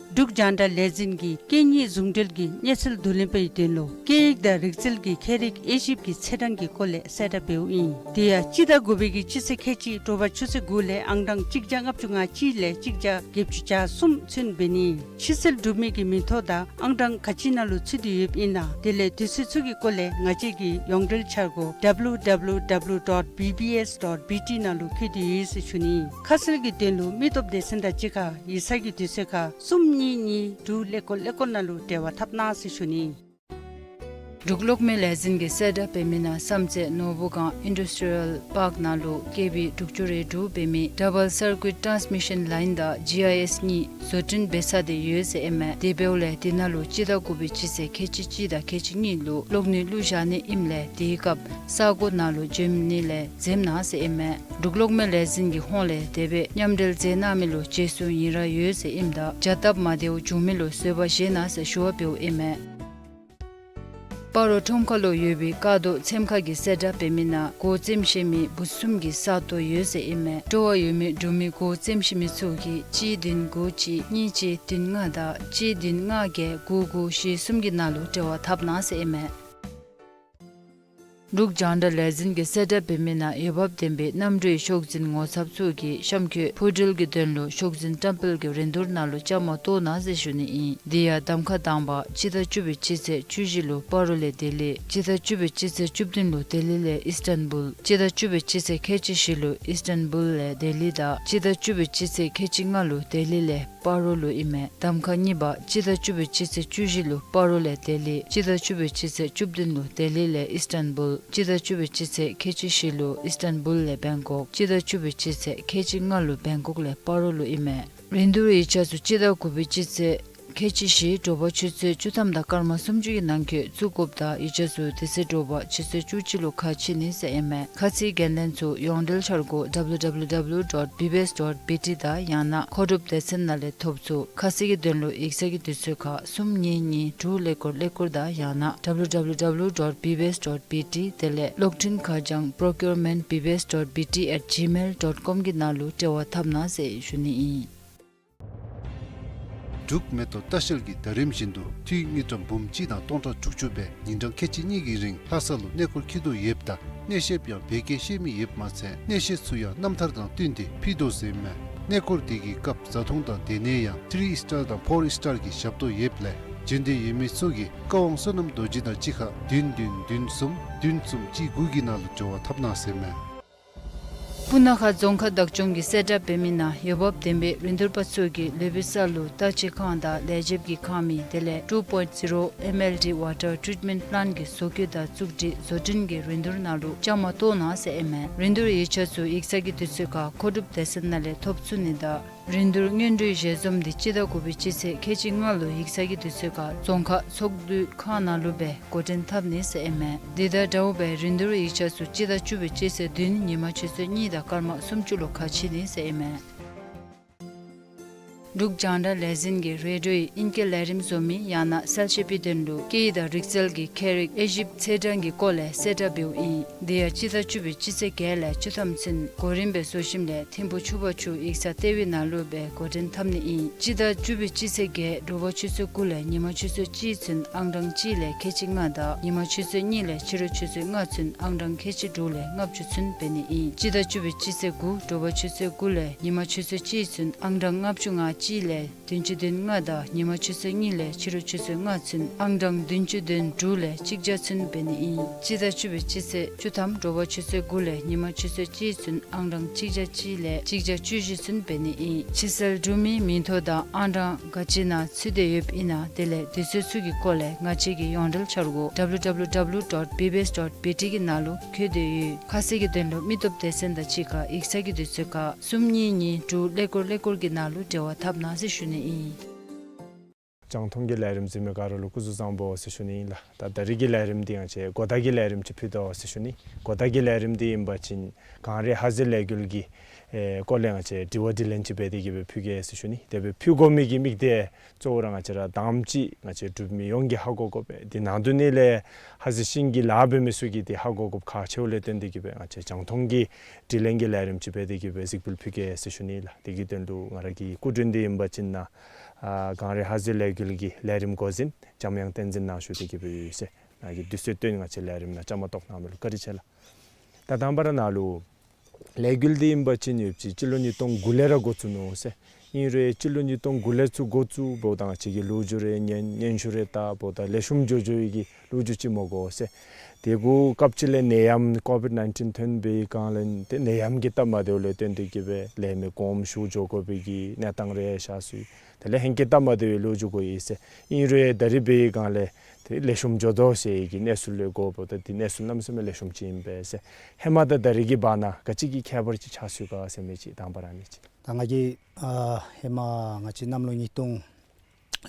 འབྲུག་རྒྱང་བསྒྲགས་ལས་འཛིན་གྱིས་སྐད་གཉིས་ཟུང་འབྲེལ་གྱི་གནས་ཚུལ་བསྡུ་ལེན་པའི་དོན་ལུ་སྐད་ཡིག་དང་རིག་རྩལ་གྱི་ཁྱད་རིག་དབྱེ་ཞིབ་ཀྱི་ཚེས་གྲངས་ཀྱི་སྐོར་ལས་གསལ་བསྒྲགས་འབདཝ་ཨིན། དེ་ཡང་སྤྱི་ཟླ་དགུ་པའི་གི་སྤྱི་ཚེས་ཁལ་གཅིག་དྲོ་པ་ཆུ་ཚོད་དགུ་ལས་ཨང་གྲངས་གཅིག་བརྒྱ་ལྔ་བཅུ་ང་གཅིག་ལས་གཅིག་བརྒྱ་བརྒྱད་ཅུ་གྱ་གསུམ་ཚུན་འབད་ནི། ཕྱིར་སེལ་གྲུབ་མི་གི་མིང་ཐོ་དང་ཨང་གྲངས་ག་ཅི་ནང་ལུ་ཚུད་དེ་ཡོདཔ་ཨིན་ན་དེ་ལས་དུས་ཚོད་ཚུ་གི་སྐོར་ལས་ང་བཅས་ཀྱི་ཡོངས་འབྲེལ་འཆར་སྒོ་W W W dot B B S dot B T ནང་ལུ་བཀོད་དེ་ཡོད་ཟེར་ཞུ་ནི། ཁ་གསལ་གྱི་དོན་ལུ་མི་སྟོབས་སྡེ་ཚན་དང་གཅིག་ཁར་ཡིག་ཚང་གི་དུས་ཚོད་ཁར་གསུམ་གཉིས་གཉིས་དྲུག་ཀླད་ཀོར་ཀླད་ཀོར་ནང་ལུ་འབྲེལ་བ་འཐབ་གནང་ཟེར་ཞུ་ནི། འབྲུག་གློག་མེ་ལས་འཛིན་གྱིས་གསལ་བསྒྲགས་འབད་མི་ནང་བསམ་རྩེ་ནོར་བུ་སྒང་ཨིན་ཌསི་ཊི་རི་ཡལ་པཱརཀ་ནང་ལུ་བཀལ་བའི་དྲུག་ཅུ་རེ་དྲུག་འབད་མི་ཌ་བཱལ་སར་ཀུའིཊ་ཊཱནསི་མི་ཤཱན་ལའིན་དང་ཇི་ཨའི་ཨེསི་གཉིས་བཟོ་སྐྲུན་འབད་ཚར་ཏེ་ཡོད་ཟེར་ཨིན་མས། དེ་འབདཝ་ལས་དེ་ནང་ལུ་སྤྱི་ཟླ་དགུ་པའི་སྤྱི་ཚེས་ཁལ་གཅིག་གཅིག་དང་ཁལ་གཅིག་གཉིས་ལུ་གློག་ནུས་བླུག་བཞག་ནི་ཨིནམ་ལས་དེའི་སྐབས་ས་གོ་ནང་ལུ་འབྱོན་ནི་ལས་འཛེམ་གནང་ཟེར་ཨིན་མས། འབྲུག་གློག་མེ་ལས་འཛིན་གྱི་ཧོངས་ལས་དེ་སྦེ་མཉམ་འབྲེལ་མཛད་གནང་མི་ལུ་རྗེས་སུ་ཡི་རངས་ཡོད་ཟེར་ཨིནམ་ད་བྱ་སྟབས་མ་བདེཝ་བྱུང་མི་ལུ་བཟོད་པ་བཞེས་གནང་ཟེར་ཞུ་བ་འབདཝ་ཨིན་མས། སྤ་རོ་ཁྲོམ་ཁ་ལུ་ཡོད་པའི་ཀ་རྡོ་ཚེམ་ཁ་གིས་གསལ་བསྒྲགས་འབད་མི་ནང་སྒོ་བཙེམ་ཤེས་མི་བུ་གསུམ་གྱི་ས་སྟོང་ཡོད་ཟེར་ཨིན་མས། སྤྲོ་བ་ཡོད་མི་འབྲུག་མི་སྒོ་བཙེམ་ཤེས་མི་ཚུ་གིས་གཅིག་བདུན་དགུ་གཅིག་གཉིས་གཅིག་བདུན་ལྔ་དང་གཅིག་བདུན་ལྔ་བརྒྱད་དགུ་དགུ་བཞི་གསུམ་གྱི་ནང་ལུ་འབྲེལ་བ་འཐབ་གནང་ཟེར་ཨིན་མས། འབྲུག་རྒྱང་བསྒྲགས་ལས་འཛིན་གྱིས་གསལ་བསྒྲགས་འབད་མི་ནང་འོས་འབབ་ལྡན་པའི་གནམ་གྲུའི་ཤོག་འཛིན་ངོ་ཚབ་ཚུ་གིས་གཤམ་འཁོད་འཕུར་འགྲུལ་གྱི་དོན་ལུ་ཤོག་འཛིན་བཀྲམ་སྤེལ་གྱི་རིན་བསྡུར་ནང་ལུ་བཅའ་མར་གཏོགས་གནང་ཟེར་ཞུ་ནི་ཨིན། དེ་ཡང་གདམ་ཁ་དང་པ་སྤྱི་ཟླ་བཅུ་པའི་སྤྱི་ཚེས་བཅུ་བཞི་ལུ་སྤ་རོ་ལས་ལྡི་ལི། སྤྱི་ཟླ་བཅུ་པའི་སྤྱི་ཚེས་བཅུ་བདུན་ལུ་ལྡི་ལི་ལས་ཨིསི་ཊན་བུལ། སྤྱི་ཟླ་བཅུ་པའི་སྤྱི་ཚེས་ཁལ་གཅིག་བཞི་ལུ་ཨིསི་ཊན་བུལ་ལས་ལྡི་ལི་དང་སྤྱི་ཟླ་བཅུ་པའི་སྤྱི་ཚེས་ཁལ་གཅིག་ལྔ་ལུ་ལྡི་ལི་ལས་སྤ་རོ་ལུ་ཨིན་མས། གདམ་ཁ་གཉིས་པ་སྤྱི་ཟླ་བཅུ་པའི་སྤྱི་ཚེས་བཅུ་བཞི་ལུ་སྤ་རོ་ལས་ལྡི་ལི། སྤྱི་ཟླ་བཅུ་པའི་སྤྱི་ཚེས་བཅུ་བདུན་ལུ་ལྡི་ལི་ལས་ཨིསི་ཊན་བུལ། སྤྱི་ཟླ་བཅུ་པའི་སྤྱི་ཚེས་ཁལ་གཅིག་བཞི་ལུ་ཨིསི་ཊན་བུལ་ལས་བེང་ཀོག། སྤྱི་ཟླ་བཅུ་པའི་སྤྱི་ཚེས་ཁལ་གཅིག་ལྔ་ལུ་བེང་ཀོག་ལས་སྤ་རོ་ལུ་ཨིན་མས། རིན་བསྡུར་ཡིག་ཆ་ཚུ་སྤྱི་ཟླ་དགུ་པའི་སྤྱི་ཚེས་ཁལ་གཅིག་བཞི་དྲོ་པ་ཆུ་ཚོད་བཅུ་ཐམ་དང་སྐར་མ་སུམ་ཅུ་གི་ནང་འཁོད་བཙུགས་དགོཔ་དང་ཡིག་ཆ་ཚུ་དེ་ཚེ་དྲོ་པ་ཆུ་ཚོད་བཅུ་གཅིག་ལུ་ཁ་ཕྱེ་ནི་ཟེར་ཨིན་མས། ཁ་ཚིག་འགན་ལེན་ཚུ་ཡོངས་འབྲེལ་འཆར་སྒོ་W W W dot B B S dot B T དང་ཡང་ན་མཁོ་སྒྲུབ་སྡེ་ཚན་ནང་ལས་ཐོབ་ཚུགས། ཁ་གསལ་གྱི་དོན་ལུ་ཡིག་ཚང་གི་དུས་ཚོད་ཁར་གསུམ་གཉིས་གཉིས་དྲུག་ཀླད་ཀོར་ཀླད་ཀོར་དང་ཡང་ན་W W W dot B B S dot B T དེ་ལས་གློག་འཕྲིན་ཁ་བྱང་procurement B B S dot B T at gmail dot com གི་ནང་ལུ་འབྲེལ་བ་འཐབ་གནང་ཟེར་ཞུ་ནི་ཨིན། འབྲུག་མེ་ཏོག་ལྟ་བཤལ་གྱིས་ཟླ་རིམ་བཞིན་དུ་འཐུས་དངུལ་ཀྲམ་འབུམ་གཅིག་དང་སྟོང་ཕྲག་དྲུག་ཅུ་སྦེ་ཉིན་གྲངས་ཁལ་གཅིག་གཉིས་ཀྱི་རིང་ལྷ་ས་ལུ་གནས་སྐོར་འཁྱིད་དོ་ཡོདཔ་ད་གནས་བཤདཔ་ཡང་བོད་སྐད་ཤེས་མི་ཡོདཔ་མ་ཚད་གནས་བཤད་ཚུ་ཡང་རྣམ་ཐར་དང་བསྟུན་ཏེ་ཕུལ་དོ་ཟེར་ཨིན་མས། གནས་སྐོར་དེ་གི་སྐབས་བཟའ་འཐུང་དང་སྡོད་གནས་ཡང་ཐི་རི་སི་ཊར་དང་ཕོར་སི་ཊར་གྱི་ཞབས་ཏོག་ཡོདཔ་ལས་འབྱོན་འདོད་ཡོད་མི་ཚུ་གིས་བཀའ་དབང་བསོད་ནམས་རྡོ་རྗེ་དང་གཅིག་ཁར་བདུན་བདུན་བདུན་གསུམ་བདུན་གསུམ་གཅིག་དགུ་གི་ནང་ལུ་འབྲེལ་བ་འཐབ་གནང་ཟེར་ཨིན་མས། སྤུ་ན་ཁ་རྫོང་ཁག་བདག་སྐྱོང་གིས་གསལ་བསྒྲགས་འབད་མི་ནང་འོས་འབབ་ལྡན་པའི་རིན་བསྡུར་པ་ཚུ་གིས་ལུས་པོའི་ས་ལུ་ལྟ་བཅོས་ཁང་དང་ལས་བྱེདཔ་གི་ཁང་མིག་དེ་ལས་two point zero M L D water treatment plant གི་བཟོ་བཀོད་དང་བཙུགས་སྒྲིག་བཟོ་སྐྲུན་གྱི་རིན་བསྡུར་ནང་ལུ་བཅའ་མར་གཏོགས་གནང་ཟེར་ཨིན་མས། རིན་བསྡུར་ཡིག་ཆ་ཚུ་ཡིག་ཚང་གི་དུས་ཚོད་ཁར་མཁོ་སྒྲུབ་སྡེ་ཚན་ནང་ལས་ཐོབ་ཚུགས་ནི་དང་རིན་བསྡུར་སྔོན་འགྲོའི་ཞལ་འཛོམས་འདི་སྤྱི་ཟླ་དགུ་པའི་སྤྱི་ཚེས་ཁལ་གཅིག་ལྔ་ལུ་ཡིག་ཚང་གི་དུས་ཚོད་ཁར་རྫོང་ཁག་ཚོགས་འདུའི་ཁང་ནང་ལུ་སྦེ་འགོ་འདྲེན་འཐབ་ནི་ཟེར་ཨིན་མས། འདི་དང་འདྲཝ་སྦེ་རིན་བསྡུར་ཡིག་ཆ་ཚུ་སྤྱི་ཟླ་བཅུ་པའི་སྤྱི་ཚེས་བདུན་ཉིན་མ་ཆུ་ཚོད་གཉིས་དང་སྐར་མ་སུམ་ཅུ་ལུ་ཁ་ཕྱེ་ནི་ཟེར་ཨིན་མས། འབྲུག་རྒྱང་བསྒྲགས་ལས་འཛིན་གྱིས་རེ་ཌིའོ་ཡི་ཨིང་སྐད་ལས་རིམ་བཟོ་མི་ཡང་ན་གསལ་བཤད་པའི་དོན་ལུ་སྐད་ཡིག་དང་རིག་རྩལ་གྱི་ཁྱད་རིག་དབྱེ་ཞིབ་ཚེས་གྲངས་ཀྱི་སྐོར་ལས་གསལ་བསྒྲགས་འབདཝ་ཨིན། དེ་ཡང་སྤྱི་ཟླ་བཅུ་པའི་སྤྱི་ཚེས་བརྒྱད་ལས་བཅུ་ཐམ་ཚུན་གོ་རིམ་སྦེ་བཟོ་ཞིནམ་ལས་ཐིམ་ཕུག་ཆུ་བར་ཆུ་ཡིག་ཚང་ལྟེ་བའི་ནང་ལུ་སྦེ་འགོ་འདྲེན་འཐབ་ནི་ཨིན། སྤྱི་ཟླ་བཅུ་པའི་སྤྱི་ཚེས་བརྒྱད་དྲོ་པ་ཆུ་ཚོད་དགུ་ལས་ཉིན་མ་ཆུ་ཚོད་གཅིག་ཚུན་ཨང་གྲངས་གཅིག་ལས་ཁལ་གཅིག་ལྔ་དང་ཉིན་མ་ཆུ་ཚོད་གཉིས་ལས་ཕྱི་རུ་ཆུ་ཚོད་ལྔ་ཚུན་ཨང་གྲངས་ཁལ་གཅིག་དྲུག་ལས་ལྔ་བཅུ་ཚུན་འབད་ནི་ཨིན། སྤྱི་ཟླ་བཅུ་པའི་སྤྱི་ཚེས་དགུ་དྲོ་པ་ཆུ་ཚོད་དགུ་ལས་ཉིན་མ་ཆུ་ཚོད་གཅིག་ཚུན་ཨང་གྲངས་ལྔ་བཅུ་ང་གཅིག་ གཅིག་ལས་བདུན་ཅུ་དོན་ལྔ་དང་ཉི་མ་ཆུ་ཚོད་གཉིས་ལས་ཕྱི་རུ་ཆུ་ཚོད་ལྔ་ཚུན་ཨང་གྲངས་བདུན་ཅུ་དོན་དྲུག་ལས་གཅིག་བརྒྱ་ཚུན་འབད་ནི་ཨིན། སྤྱི་ཟླ་བཅུ་པའི་སྤྱི་ཚེས་བཅུ་ཐམ་དྲོ་པ་ཆུ་ཚོད་དགུ་ལས་ཉི་མ་ཆུ་ཚོད་གཅིག་ཚུན་ཨང་གྲངས་གཅིག་བརྒྱ་གཅིག་ལས་གཅིག་བརྒྱ་བཅུ་བཞི་ཚུན་འབད་ནི་ཨིན། ཕྱི་སེལ་གྲུབ་མིའི་མིང་ཐོ་དང་ཨང་གྲངས་ག་ཅི་ནང་ཚུད་དེ་ཡོདཔ་ཨིན་ན་དེ་ལས་དུས་ཚོད་ཚུ་གི་སྐོར་ལས་ང་བཅས་ཀྱི་ཡོངས་འབྲེལ་འཆར་སྒོ་W W W dot B B S dot B T གི་ནང་ལུ་བཀོད་དེ་ཡོད། ཁ་གསལ་གྱི་དོན་ལུ་མི་སྟོབས་སྡེ་ཚན་དང་གཅིག་ཁར་ཡིག་ཚང་གི་དུས་ཚོད་ཁར་གསུམ་གཉིས་གཉིས་དྲུག་ཀླད་ཀོར་ཀླད་ཀོར་གྱི་ནང་ལུ་འབྲེལ་བ་འཐབ་གནང་ཟེར་ཞུ་ནི་ཨིན། རྒྱང་མཐོང་གི་ལས་རིམ་གཟིགས་མི་ག་ར་ལུ་སྐུ་གཟུགས་བཟང་པོ་ཟེར་ཞུ་ནི་ཨིན་ལགས། ད་ད་རིས་ཀྱི་ལས་རིམ་འདི་ང་བཅས་གོ་བརྡ་གི་ལས་རིམ་ཅིག་ཕུལ་དོ་ཟེར་ཞུ་ནི། གོ་བརྡ་གི་ལས་རིམ་འདི་ཨིན་པ་ཅིན་གངས་རི་ཧ་ཟེལ་ལས་འགུལ་གྱི་ཨེ་སྐོར་ལས་ང་བཅས་དྲི་བ་དྲིས་ལན་ཅིག་འབད་དེ་གི་སྦེ་ཕུལ་གེ་ཟེར་ཞུ་ནི། དེ་སྦེ་ཕུལ་དགོ་མི་གི་དམིགས་གཏད་གཙོ་བོ་ར་ང་བཅས་ར་དང་པ་ཅིག་ང་བཅས་འབྲུག་མི་ཡོངས་ཀྱིས་ཧ་གོ་དགོ་པས། དེ་ནང་དོན་ནི་ལས་ཧ་ཟེལ་ཤིང་གི་ལཱ་འབད་མི་ཚུ་གིས་དེ་ཧ་གོ་དགོཔ་ཁག་ཆེཝ་ལས་བརྟེན་ཏེ་གི་སྦེ་ང་བཅས་རྒྱང་མཐོང་གི་དྲིས་ལན་གྱི་ལས་རིམ་ཅིག་འབད་དེ་གི་སྦེ་གཟིགས་འབུལ་ཕུལ་གེ་ཟེར་ཞུ་ནི་ལགས། དེ་གི་དོན་ལུ་ང་ར་གི་སྐུ་མགྲོན་འདི་ཨིན་པ་ཅིན་ནཱ་ཨ་གངས་རི་ཧ་ཟེལ་ལས་འགུལ་གྱི་ལས་རིམ་འགོ་འཛིན་འཇམ་དབྱངས་བསྟན་འཛིན་ནཱ་བཞུགས་ཏེ་གི་སྦེ་ཡོད་ཟེར། ནཱ་གིས་དུས་ཚོད་བཏོན་ང་བཅས་ལས་རིམ་ནང་བཅའ་མར་གཏོགས་གནང་མི་ལུ་བཀའ་དྲིན་ཆེ་ལགས། ད་དང་པ་ར་ནཱ་ལུ་ལས་འགུལ་འདི་ཨིན་པ་ཅིན་ཡོད་ཅི་སྤྱི་ལོ་ཉིས་སྟོང་དགུ་ལས་ར་འགོ་བཙུགས་ནུག་ཟེར། ཨིན་རུང་སྤྱི་ལོ་ཉིས་སྟོང་དགུ་ལས་ཚུར་འགོ་བཙུགས་འབདཝ་ད་ང་བཅས་ཀྱི་ལོ་རྒྱུས་རེ་སྙན་སྙན་ཞུ་རེ་བལྟ་འབདཝ་ད་ལེགས་ཤོམ་འགྱོ་འགྱོ་བའི་གི་ལོ་རྒྱུས་ཅིག་མ་གོ་ཟེར། དེ་གུ་སྐབས་ཅིག་ལས་ནད་ཡམས་ཀོ་བིཌ་ནའིན་ཊིན་ཐོན་པའི་སྒང་ལས་ཏེ་ནད་ཡམས་ཀྱི་སྟབས་མ་བདེཝ་ལས་བརྟེན་ཏེ་གི་སྦེ་ལས་མི་དགོངསམ་ཞུ་འགྱོ་དགོ་པའི་གི་གནས་སྟངས་རེ་ཤར་སོ་ཡི། དེ་ལས་ཧེང་སྐལ་སྟབས་མ་བདེ་བའི་ལོ་རྒྱུས་གོ་ཡི་ཟེར། ཨིན་རུང་ད་རིས་འབད་བའི་སྒང་ལས་ཏེ་ལེགས་ཤོམ་འགྱོ་དོ་ཟེར་གྱི་གནས་ཚུལ་ལས་གོཝ་ད་དེ་གནས་ཚུལ་གནམ་མེད་ས་མེད་ལེགས་ཤོམ་ཅིག་ཨིན་པས་ཟེར། ཧེ་མ་དང་ད་རིས་ཀྱི་བར་ན་ག་ཅི་གི་ཁྱད་པར་ཅིག་ཆགས་སོ་ཡི་ག་ཟེར་མི་ཅིག་དང་པ་ར་ཨ་ནི་ཅིག། ད་ང་གིས་ཨ་ཧེ་མ་ང་བཅས་གནམ་ལོ་ཉིས་སྟོང་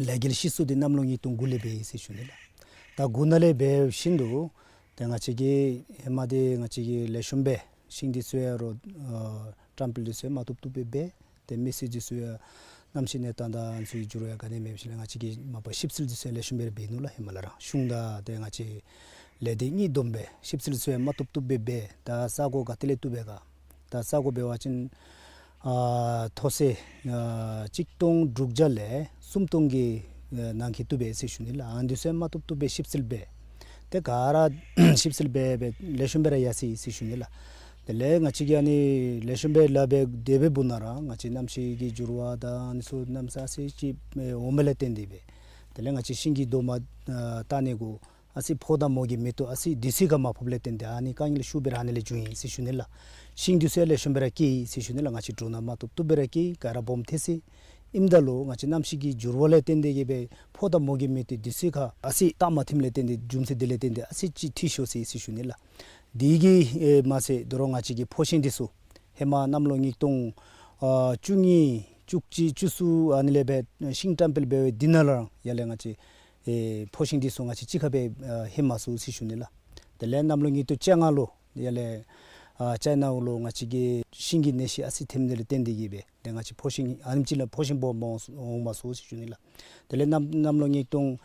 ལས་འགུལ་ཤི་སོ་འདི་གནམ་ལོ་ཉིས་སྟོང་དགུ་ལས་འབད་ཡི་ཟེར་ཞུ་ནི་ལགས། ད་དགུ་ནང་ལས་འབད་བཞིན་དུ་ཏེ་ང་བཅས་ཀྱིས་ཧེ་མ་འདི་ང་བཅས་ཀྱིས་ལེགས་ཤོམ་སྦེ་ཤིང་འདི་ཚུ་ཡང་རོ་ཨ་བཀྲམ་སྤེལ་འདི་ཚུ་ཡང་མ་བཏུབ་བཏུབ་སྦེ་འབད། ཏེ་མི་སེར་འདི་ཚུ་ཡང་གནམ་གཤིས་གནས་སྟངས་དང་ཚུ་གི་འགྱུར་བ་ག་ནི་མེད་པ་ཅིག་ལས་ང་བཅས་ཀྱིས་མ་པ་ཞིབ་འཚོལ་འདི་ཚུ་ཡང་ལེགས་ཤོམ་སྦེ་ར་འབད་ནུག་ལགས། ཧེ་མ་ལས་ར་གཞུང་དང་ཏེ་ང་བཅས་ལས་སྡེ་གཉིས་བསྡོམས་སྦེ་ཞིབ་འཚོལ་འདི་ཚུ་ཡང་མ་བཏུབ་བཏུབ་སྦེ་འབད། ད་ས་གོ་ག་ཏེ་ལས་བཏུབ་པས་ག། ད་ས་གོ་འབད་བ་ཅིན་ཨ་མཐོ་ཚད་ཨ་གཅིག་སྟོང་དྲུག་བརྒྱ་ལས་སུམ་སྟོང་གི་ཨ་ནང་འཁོད་བཏུབ་པས་ཟེར་ཞུ་ནི་ལགས། ཨ་ནི་འདི་ཚུ་ཡང་མ་བཏུབ་བཏུབ་སྦེ་ཞིབ་འཚོལ་འབད། ཏེ་ག་ར་ཞིབ་འཚོལ་འབད་སྦེ་ལེགས་ཤོམ་སྦེ་ར་ཡར་སོ་ཡི་ཟེར་ཞུ་ནི་ལགས། དེ་ལས་ང་བཅས་ཀྱིས་ཨ་ནི་ལེགས་ཤོམ་སྦེ་ལཱ་འབད་དེ་སྦེ་འབདཝ་ད་ར་ང་བཅས་གནམ་གཤིས་ཀྱི་འགྱུར་བ་དང་ཨ་ནི་ཚུ་གནམ་ས་ཨ་ཙི་ཅིག་ཨེ་འོང་མི་ལས་བརྟེན་ཏེ་སྦེ་དེ་ལས་ང་བཅས་ཤིང་གི་རྡོག་མ་ཨ་བཏགས་ནི་གུ་ཨ་ཙི་ཕོཝ་དང་མོ་གི་མེ་ཏོག་ཨ་ཙི་དུས་ཚོད་ཁར་མ་ཕོགཔ་ལས་བརྟེན་ཏེ་ཨ་ནི་དཀའ་ངལ་ཤུགས་སྦེ་ར་ཨ་ནི་ལས་བྱུང་ཡི་ཟེར་ཞུ་ནི་ལགས། ཤིང་འདི་ཚུ་ཡང་ལེགས་ཤོམ་སྦེ་ར་སྐྱེས་ཡི་ཟེར་ཞུ་ནི་ལགས། ང་བཅས་འབྲུ་སྣ་མ་བཏུབ་བཏུབ་སྦེ་ར་སྐྱེས་ག་ར་སྦོམ་ཐལ་སོ་ཡི། ཨིནམ་ད་ལུ་ང་བཅས་གནམ་གཤིས་ཀྱི་འགྱུར་བ་ལས་བརྟེན་ཏེ་གི་སྦེ་ཕོཝ་དང་མོ་གི་མེ་ཏོག་དུས་ཚོད་ཁར་ཨ་ཙི་བཏགས་མ་ཐིམ་ལས་བརྟེན་ཏེ་རྒྱུ་མཚན་འདི་ལས་བརྟེན་ཏེ་ཨ་ཙི་ཅིག་འཐུས་ཤོར་སོ་ཡི་ཟེར་ཞུ་ནི་ལགས། དེ་གིས་ཨེ་མ་ཚད་དོ་རུང་ང་བཅས་ཀྱི་ཕོ་ཤིང་འདི་ཚུ་ཧེ་མ་གནམ་ལོ་ཉིས་སྟོང་ཨ་བཅུ་གཉིས་བཅུ་གཅིག་བཅུ་གསུམ་ཨ་ནི་ལས་སྦེ་ཤིང་བཀྲམ་སྤེལ་འབད་བའི་དེ་ནང་ལུ་ཡར་ལས་ང་བཅས་ཨེ་ཕོ་ཤིང་འདི་ཚུ་ང་བཅས་གཅིག་ཁར་སྦེ་ཨ་ལྷོད་མ་ཚུགས་ཟེར་ཞུ་ནི་ལགས། དེ་ལས་གནམ་ལོ་ཉིས་སྟོང་བཅོ་ལྔ་ལུ་ཡར་ལས་ཨ་ཅའི་ནཱ་ལུ་ང་བཅས་ཀྱི་ཤིང་གི་ནད་གཞི་ཨ་ཙི་ཐོནམ་ལས་བརྟེན་ཏེ་གི་སྦེ་ཏེ་ང་བཅས་ཕོ་ཤིང་ཨ་ནེམ་ཅིག་ལས་ཕོ་ཤིང་སྦོམ་སྦོམ་འོང་མ་ཚུགས་ཟེར་ཞུ་ནི་ལགས། དེ་ལས་གནམ་གནམ་ལོ་ཉིས་སྟོང་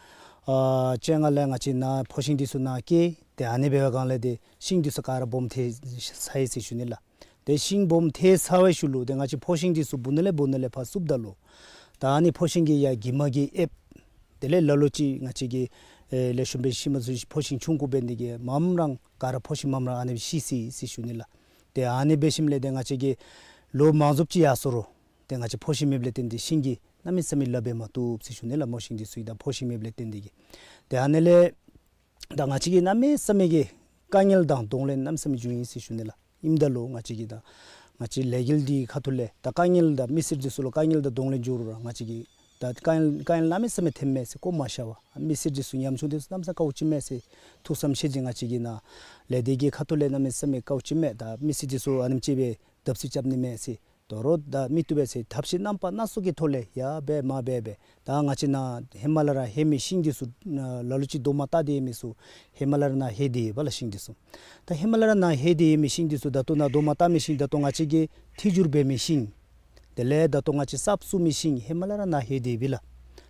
ཨ་བཅོ་ལྔ་ལས་ང་བཅས་ནཱ་ཕོ་ཤིང་འདི་ཚུ་ནཱ་སྐྱེས། ཏེ་ཨ་ནི་འབད་བའི་སྒང་ལས་ཏེ་ཤིང་འདི་ཚུ་ག་ར་སྦོམ་ཐལ་ཚར་ཡི་ཟེར་ཞུ་ནི་ལགས། ཏེ་ཤིང་སྦོམ་ཐལ་ཚར་བའི་ཤུལ་ལུ་ཏེ་ང་བཅས་ཕོ་ཤིང་འདི་ཚུ་སྦུག་ནང་ལས་སྦུག་ནང་ལས་ཕར་བསུབ་ད་ལུ་ད་ཨ་ནི་ཕོ་ཤིང་གིས་ཡར་གྱིབ་མ་གིས་ཨེབ། དེ་ལས་ལ་ལུ་ཅིག་ང་བཅས་ཀྱིས་ཨེ་ལེགས་ཤོམ་སྦེ་ཤི་མ་ཚུགས་ཕོ་ཤིང་ཆུང་ཀུ་འབད་ནི་དེ་གིས་མངམ་ར་ག་ར་ཕོ་ཤིང་མངམ་ར་ཨ་ནི་སྦེ་ཤི་སོ་ཡི་ཟེར་ཞུ་ནི་ལགས། ཏེ་ཨ་ནི་འབད་ཞིནམ་ལས་ཏེ་ང་བཅས་ཀྱིས་ལོ་མང་རྫོགས་ཅིག་ཡར་སོང་རུང་ཏེ་ང་བཅས་ཕོ་ཤིང་མེདཔ་ལས་བརྟེན་ཏེ་ཤིང་གིས་གནམ་མེད་ས་མེད་ལཱ་འབད་མ་བཏུབ་ཟེར་ཞུ་ནི་ལགས། མོ་ཤིང་འདི་ཚུ་གིས་ད་ཕོ་ཤིང་མེདཔ་ལས་བརྟེན་ཏེ་གིས། ཏེ་ཨ་ནི་ལས་ད་ང་བཅས་ཀྱིས་གནམ་མེད་ས་མེད་ཀྱི་དཀའ་ངལ་དང་གདོང་ལེན་གནམ་མེད་ས་མེད་བྱུང་ཡི་ཟེར་ཞུ་ནི་ལགས། ཨིནམ་ད་ལུ་ང་བཅས་ཀྱིས་ད་ང་བཅས་ལས་འགུལ་འདི་ཁ་ཐུག་ལས་ད་དཀའ་ངལ་དང་མི་སེར་འདི་ཚུ་ལུ་དཀའ་ངལ་དང་གདོང་ལེན་འགྱོ་རུང་ར་ང་བཅས་ཀྱིས་ད་དཀའ་ངལ་དཀའ་ངལ་གནམ་མེད་ས་མེད་ཐོནམ་མས་ཟེར་བཀོད་མ་བཞག་པར་མི་སེར་འདི་ཚུ་ཉམ་ཆུང་འདི་ཚུ་གནམ་མེད་ས་མེད་དཀའཝ་སྤྱད་མས་ཟེར་ཐུགས་བསམ་བཞེས་ཏེ་ང་བཅས་ཀྱིས་ནཱ་ལས་སྡེ་གི་ཁ་ཐུག་ལས་གནམ་མེད་ས་མེད་དཀའཝ་སྤྱད་མས། ད་མི་སེར་འདི་ཚུ་ཨ་ནེམ་ཅིག་སྦེ་བརྡབ་གསིག་རྐྱབ་ནི་མས་ཟེར་དོ་རུང་ད་མི་བཏུབ་པས་ཟེར་ཐབས་ཤེས་རྣམ་པ་སྣ་ཚོགས་ཀྱི་ཐོག་ལས་ཡར་འབད་མར་འབད་འབད་ད་ང་བཅས་ནཱ་ཧེ་མ་ལས་ར་ལྷོད་མི་ཤིང་འདི་ཚུ་ལ་ལུ་ཅིག་རྡོག་མ་བཏགས་ཏེ་ཡོད་མི་ཚུ་ཧེ་མ་ལས་ར་ནཱ་ལྷོད་དེ་ཡོདཔ་ལགས་ཤིང་འདི་ཚུ། ད་ཧེ་མ་ལས་ར་ནཱ་ལྷོད་དེ་ཡོད་མི་ཤིང་འདི་ཚུ་ད་ལྟོ་ནཱ་རྡོག་མ་བཏགས་མི་ཤིང་ད་ལྟོ་ང་བཅས་ཀྱིས་ཐིག་འགྱུར་འབད་མི་ཤིང་དེ་ལས་ད་ལྟོ་ང་བཅས་གསརཔ་བཙུགས་མི་ཤིང་ཧེ་མ་ལས་ར་ནཱ་ལྷོད་དེ་ཡོདཔ་ལགས།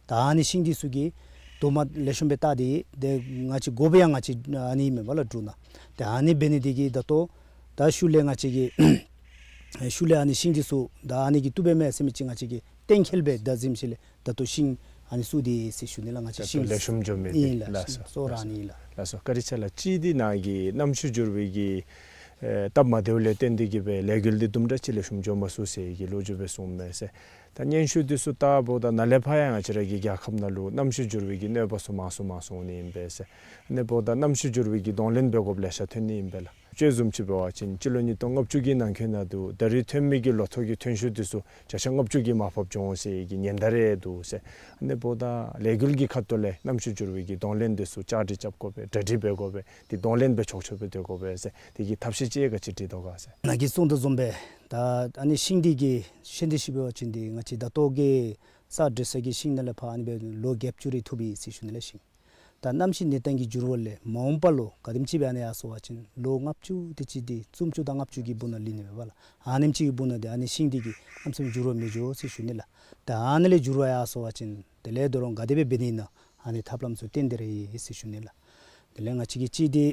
ད་ཨ་ནི་ཤིང་འདི་ཚུ་གིས་རྡོག་མ་ལེགས་ཤོམ་སྦེ་བཏགས་ཏེ་ཏེ་ང་བཅས་དགོ་པའི་ཡང་ང་བཅས་ཨ་ནི་མེན་པ་ལགས་འབྲུ་སྣ། ཏེ་ཨ་ནི་འབད་ནི་དེ་གིས་ད་ལྟོ་ད་ཤུལ་ལས་ང་བཅས་ཀྱིས་ཤུལ་ལས་ཨ་ནི་ཤིང་འདི་ཚུ་ད་ཨ་ནི་གིས་བཏུབ་པས་མས་ཟེར་མི་ཅིག་ང་བཅས་ཀྱིས་གཏན་འཁེལ་སྦེ་ད་གཟིམ་ཤུལ་ལས་ད་ལྟོ་ཤིང་ཨ་ནི་བཙུགས་ཏེ་ཟེར་ཞུ་ནི་ལགས། ང་བཅས་ད་ལྟོ་ཤིང་ལེགས་ཤོམ་འགྱོ་མི་ཨིན་ལགས། ལགས་སོ། གཙོ་བོ་ར་ཨ་ནི་ཨིན་ལགས། ལགས་སོ། བཀའ་དྲིན་ཆེ་ལགས། གཅིག་འདི་ནཱ་གི་གནམ་གཤིས་འགྱུར་བའི་གི་ ཨེ་སྟབས་མ་བདེཝ་ལས་བརྟེན་ཏེ་གི་སྦེ་ལས་འགུལ་འདི་དུམ་གྲ་ཅིག་ལེགས་ཤོམ་འགྱོ་མ་ཚུགས་ཟེར་གྱི་ལོ་རྒྱུས་སྦེ་གསུངས་མས་ཟེར། ད་སྙན་ཞུ་འདི་ཚུ་བལྟཝ་ད་ནཱ་ལས་ཕར་ཡང་ང་བཅས་ར་གི་རྒྱལ་ཁབ་ནང་ལུ་གནམ་གཤིས་འགྱུར་བའི་གི་གནོད་པ་ཚུ་མང་སུ་མང་སུ་འོང་ནི་ཨིན་པས་ཟེར། ཨ་ནི་འབདཝ་ད་གནམ་གཤིས་འགྱུར་བའི་གི་གདོང་ལེན་འབད་དགོཔ་ལེ་ཤ་ཐོན་ནི་ཨིན་པས་ལགས། དཔྱེ་བཟུམ་ཅིག་འབད་བ་ཅིན་སྤྱི་ལོ་ཉིས་སྟོང་ལྔ་བཅུ་གི་ནང་འཁོད་ནང་འདུག། ད་རེས་ཐོན་མི་གི་ལོ་ཐོག་གི་ཐོན་ཤུགས་འདི་ཚུ་བརྒྱ་ཆ་ལྔ་བཅུ་གིས་མར་ཕབ་འགྱོ་འོང་ཟེར་གྱི་ཉེན་བརྡ་རེ་འདུག་ཟེར། ཨ་ནི་འབདཝ་ད་ལས་འགུལ་གྱི་ཁ་ཐུག་ལས་གནམ་གཤིས་འགྱུར་བའི་གི་གདོང་ལེན་འདི་ཚུ་བཅའ་སྒྲིག་རྐྱབ་དགོ་པས། གྲ་སྒྲིག་འབད་དགོ་པས། དེ་གདོང་ལེན་འབད་ཆོག་ཆོག་སྦེ་སྡོད་དགོ་པས་ཟེར། དེ་གི་ཐབས་ཤེས་ཅིག་ག་ཅི་སྒྲིག་དོ་ག་ཟེར། ནཱ་གིས་གསུངས་དོ་བཟུམ་སྦེ་ད་ཨ་ནི་ཤིང་འདི་གི་ཤིང་འདི་ཤེས་པ་ཅིན་འདི་ང་བཅས་ད་ལྟོ་གི་ས་འདྲེས་ས་གི་ཤིང་ནང་ལས་ཕར་ཨ་ནི་སྦེ་ལོ་བརྒྱད་ཅུ་རེ་ཐུབ་ཡི་ཟེར་ཞུ་ནི་ལགས་ཤིང། ད་གནམ་གཤིས་གནས་སྟངས་ཀྱི་འགྱུར་བ་ལས་མ་འོངས་པ་ལུ་ག་དེམ་ཅིག་སྦེ་ཨ་ནི་ཡར་སོང་བ་ཅིན་ལོ་ལྔ་བཅུ་དེ་ཅིག་འདི་སུམ་ཅུ་དང་ལྔ་བཅུ་གི་སྦུག་ན་ལུས་ནི་མས་པ་ལགས། ཨ་ནེམ་ཅིག་གི་སྦུག་ན་འདི་ཨ་ནི་ཤིང་འདི་གི་གནམ་མེད་ས་མེད་འགྱུར་བ་མི་འགྱོ་ཟེར་ཞུ་ནི་ལགས། ད་ཨ་ནི་ལས་འགྱུར་བ་ཡར་སོང་བ་ཅིན་དེ་ལས་ད་རུང་ག་དེ་སྦེ་འབད་ནི་ཨིན་ན་ཨ་ནི་ཐབས་ལམ་ཚུ་བཏོན་ཏེ་ར་ཡོད་ཟེར་ཞུ་ནི་ལགས། དེ་ལས་ང་བཅས་ཀྱིས་གཅིག་འདི་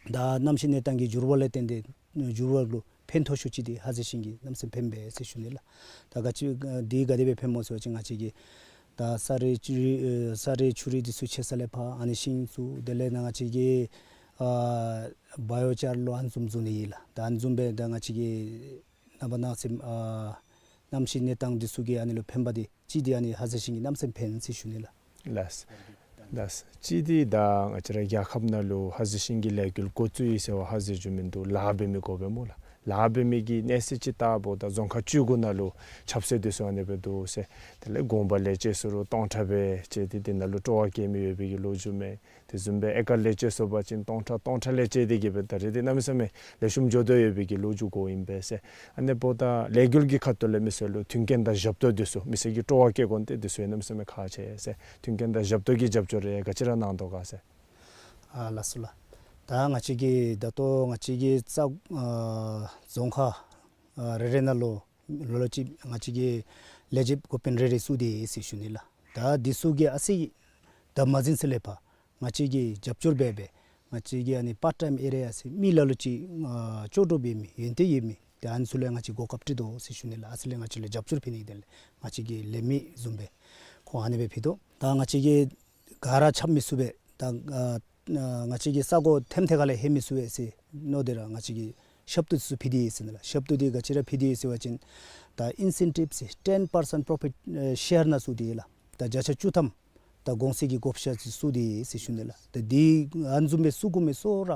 ད་གནམ་གཤིས་གནས་སྟངས་ཀྱི་འགྱུར་བ་ལས་བརྟེན་ཏེ་འགྱུར་བ་ལུ་ཕན་ཐོགས་ཤོས་ཅིག་འདི་ཧ་ཟེ་ཤིང་གིས་གནམ་མེད་ས་མེད་ཕན་པས་ཟེར་ཞུ་ནི་ལགས། ད་ག་ཅི་འདི་ག་དེ་སྦེ་ཕན་སྨོ་ཟེར་བ་ཅིན་ང་བཅས་ཀྱིས་ད་ས་རའི་ཆུ་རུད་ཨེ་ས་རའི་ཆུ་རུད་འདི་ཚུ་ཆད་ས་ལས་ཕར་ཨ་ནི་ཤིང་ཚུ་དེ་ལས་ནཱ་ང་བཅས་ཀྱིས་ཨ་བཱ་ཡོ་ཅར་ལོ་ཨ་ནི་བཟུམ་བཟོ་ནི་ཨིན་ལགས། ད་ཨ་ནི་བཟུམ་སྦེ་ད་ང་བཅས་ཀྱིས་ནངས་པ་གནངས་ཚེ་ཨ་གནམ་གཤིས་གནས་སྟངས་འདི་ཚུ་གིས་ཨ་ནི་ལུ་ཕན་པ་འདི་གཅིག་འདི་ཨ་ནི་ཧ་ཟེ་ཤིང་གིས་གནམ་མེད་ས་མེད་ཕན་ཟེར་ཞུ་ནི་ལགས། ལགས། ལགས། གཅིག་འདི་ད་ང་བཅས་ར་རྒྱལ་ཁབ་ནང་ལུ་ཧ་ཟེ་ཤིང་གི་ལས་འགུལ་འགོ་བཙུགས་ཡི་ཟེར་བ་ཧ་ཟེ་རྒྱུ་མིན་འདུག། ལཱ་འབད་མི་དགོ་པས་སྨོ་ལགས། ལཱ་འབད་མི་གི་གནས་ཚད་ཅིག་བལྟཝ་ད་རྫོང་ཁག་བཅུ་དགུ་ནང་ལུ་ཆབ་སྲིད་འདི་ཚུ་ཨ་ནི་སྦེ་འདུག་ཟེར། དེ་ལས་དགོངས་པ་ལས་བཅད་སུ་རུང་སྟོང་ཕྲག་སྦེ་བཅད་དེ་དེ་ནང་ལུ་སྤྲོ་བ་བསྐྱེད་མི་ཡོད་པའི་གི་ལོ་རྒྱུས་མས། དེ་བཟུམ་སྦེ་ཨེ་ཀར་ལས་བཅད་སོང་པ་ཅིན་སྟོང་ཕྲག་སྟོང་ཕྲག་ལས་བཅད་དེ་གི་སྦེ་ད་རེས་འདི་གནམ་མེད་ས་མེད་ལེགས་ཤོམ་འགྱོ་དོ་ཡོད་པའི་གི་ལོ་རྒྱུས་གུ་ཨིན་པས་ཟེར། ཨ་ནི་འབདཝ་ད་ལས་འགུལ་གྱི་ཁ་ཐུག་ལས་མི་སེར་ལུ་མཐུན་རྐྱེན་དང་ཞབས་ཏོག་འདི་ཚུ་མི་སེར་གྱི་སྤྲོ་བ་བསྐྱེད་དགོ་ནི་འདི་ཚུ་གནམ་མེད་ས་མེད་ཁག་ཆེ་ཟེར། མཐུན་རྐྱེན་དང་ཞབས་ཏོག་གི་རྒྱབ་སྐྱོར་རེ་ག་ཅི་ར་གནང་དོ་ག་ཟེར། ཨ་ལགས་སོ་ལགས། ད་ང་བཅས་ཀྱི་ད་ལྟོ་ང་བཅས་ཀྱི་ས་ཨ་རྫོང་ཁག་ཨ་རེ་རེ་ནང་ལུ་ལོ་ལོ་ཅིག་ང་བཅས་ཀྱིས་ལས་བྱེདཔ་འགོ་དཔོན་རེ་རེ་བཙུགས་ཏེ་ཡོད་ཟེར་ཞུ་ནི་ལགས། ད་འདི་ཚུ་གིས་ཨ་ཙི་ད་མ་འཛིང་ས་ལས་ཕར་ང་བཅས་ཀྱིས་རྒྱབ་སྐྱོར་འབད་འབད་ང་བཅས་ཀྱིས་ཨ་ནི་པཱརཊ་ཊའིམ་ཨེ་རི་ཡ་ཟེར་མི་ལ་ལུ་ཅིག་ཨ་ལྕོགས་གྲུབ་ཡོད་མི་ཡོན་ཏན་ཡོད་མི་དེ་ཨ་ནི་ཚུ་ལུ་ཡང་ང་བཅས་གོ་སྐབས་སྤྲོད་དོ་ཟེར་ཞུ་ནི་ལགས། ཨ་ཙི་ལས་ང་བཅས་ལུ་རྒྱབ་སྐྱོར་ཕུལ་ནི་དེ་ལས་ང་བཅས་ཀྱི་ལས་མི་བཟུམ་སྦེ་ཁོང་ཨ་ནི་སྦེ་ཕུལ་དོ། ད་ང་བཅས་ཀྱིས་ག་ར་འཁྱམ་མི་ཚུགས་པས། ད་ཨ་ཨ་ང་བཅས་ཀྱི་ས་གོ་ཐེམ་ཐེ་ཁ་ལས་ལྷོད་མི་ཚུགས་པས་ཟེར་མནོ་སྟེ་ར་ང་བཅས་ཀྱིས་ཞབས་ཏོག་ཚུ་ཕུལ་ཏེ་ཡོད་ཟེར་ནི་ལགས། ཞབས་ཏོག་འདི་ག་ཅི་ར་ཕུལ་ཏེ་ཡོད་ཟེར་བ་ཅིན་ད་ཨིན་སེན་ཊིབ་ཟེར་ཊེན་པར་སེནཊ་པོརོ་ཕིཊ་ཨེ་ཤེར་ནང་བཙུགས་ཏེ་ཡོད་ལགས། ད་བརྒྱ་ཆ་བཅུ་ཐམ་ད་གོང་ཚད་ཀྱི་བགོ་བཤའ་ཚུ་བཙུགས་ཏེ་ཡོད་ཟེར་ཞུ་ནི་ལགས། ད་འདི་ཨ་ནི་བཟུམ་སྦེ་བཙུགས་དགོ་མི་ཚུ་ར་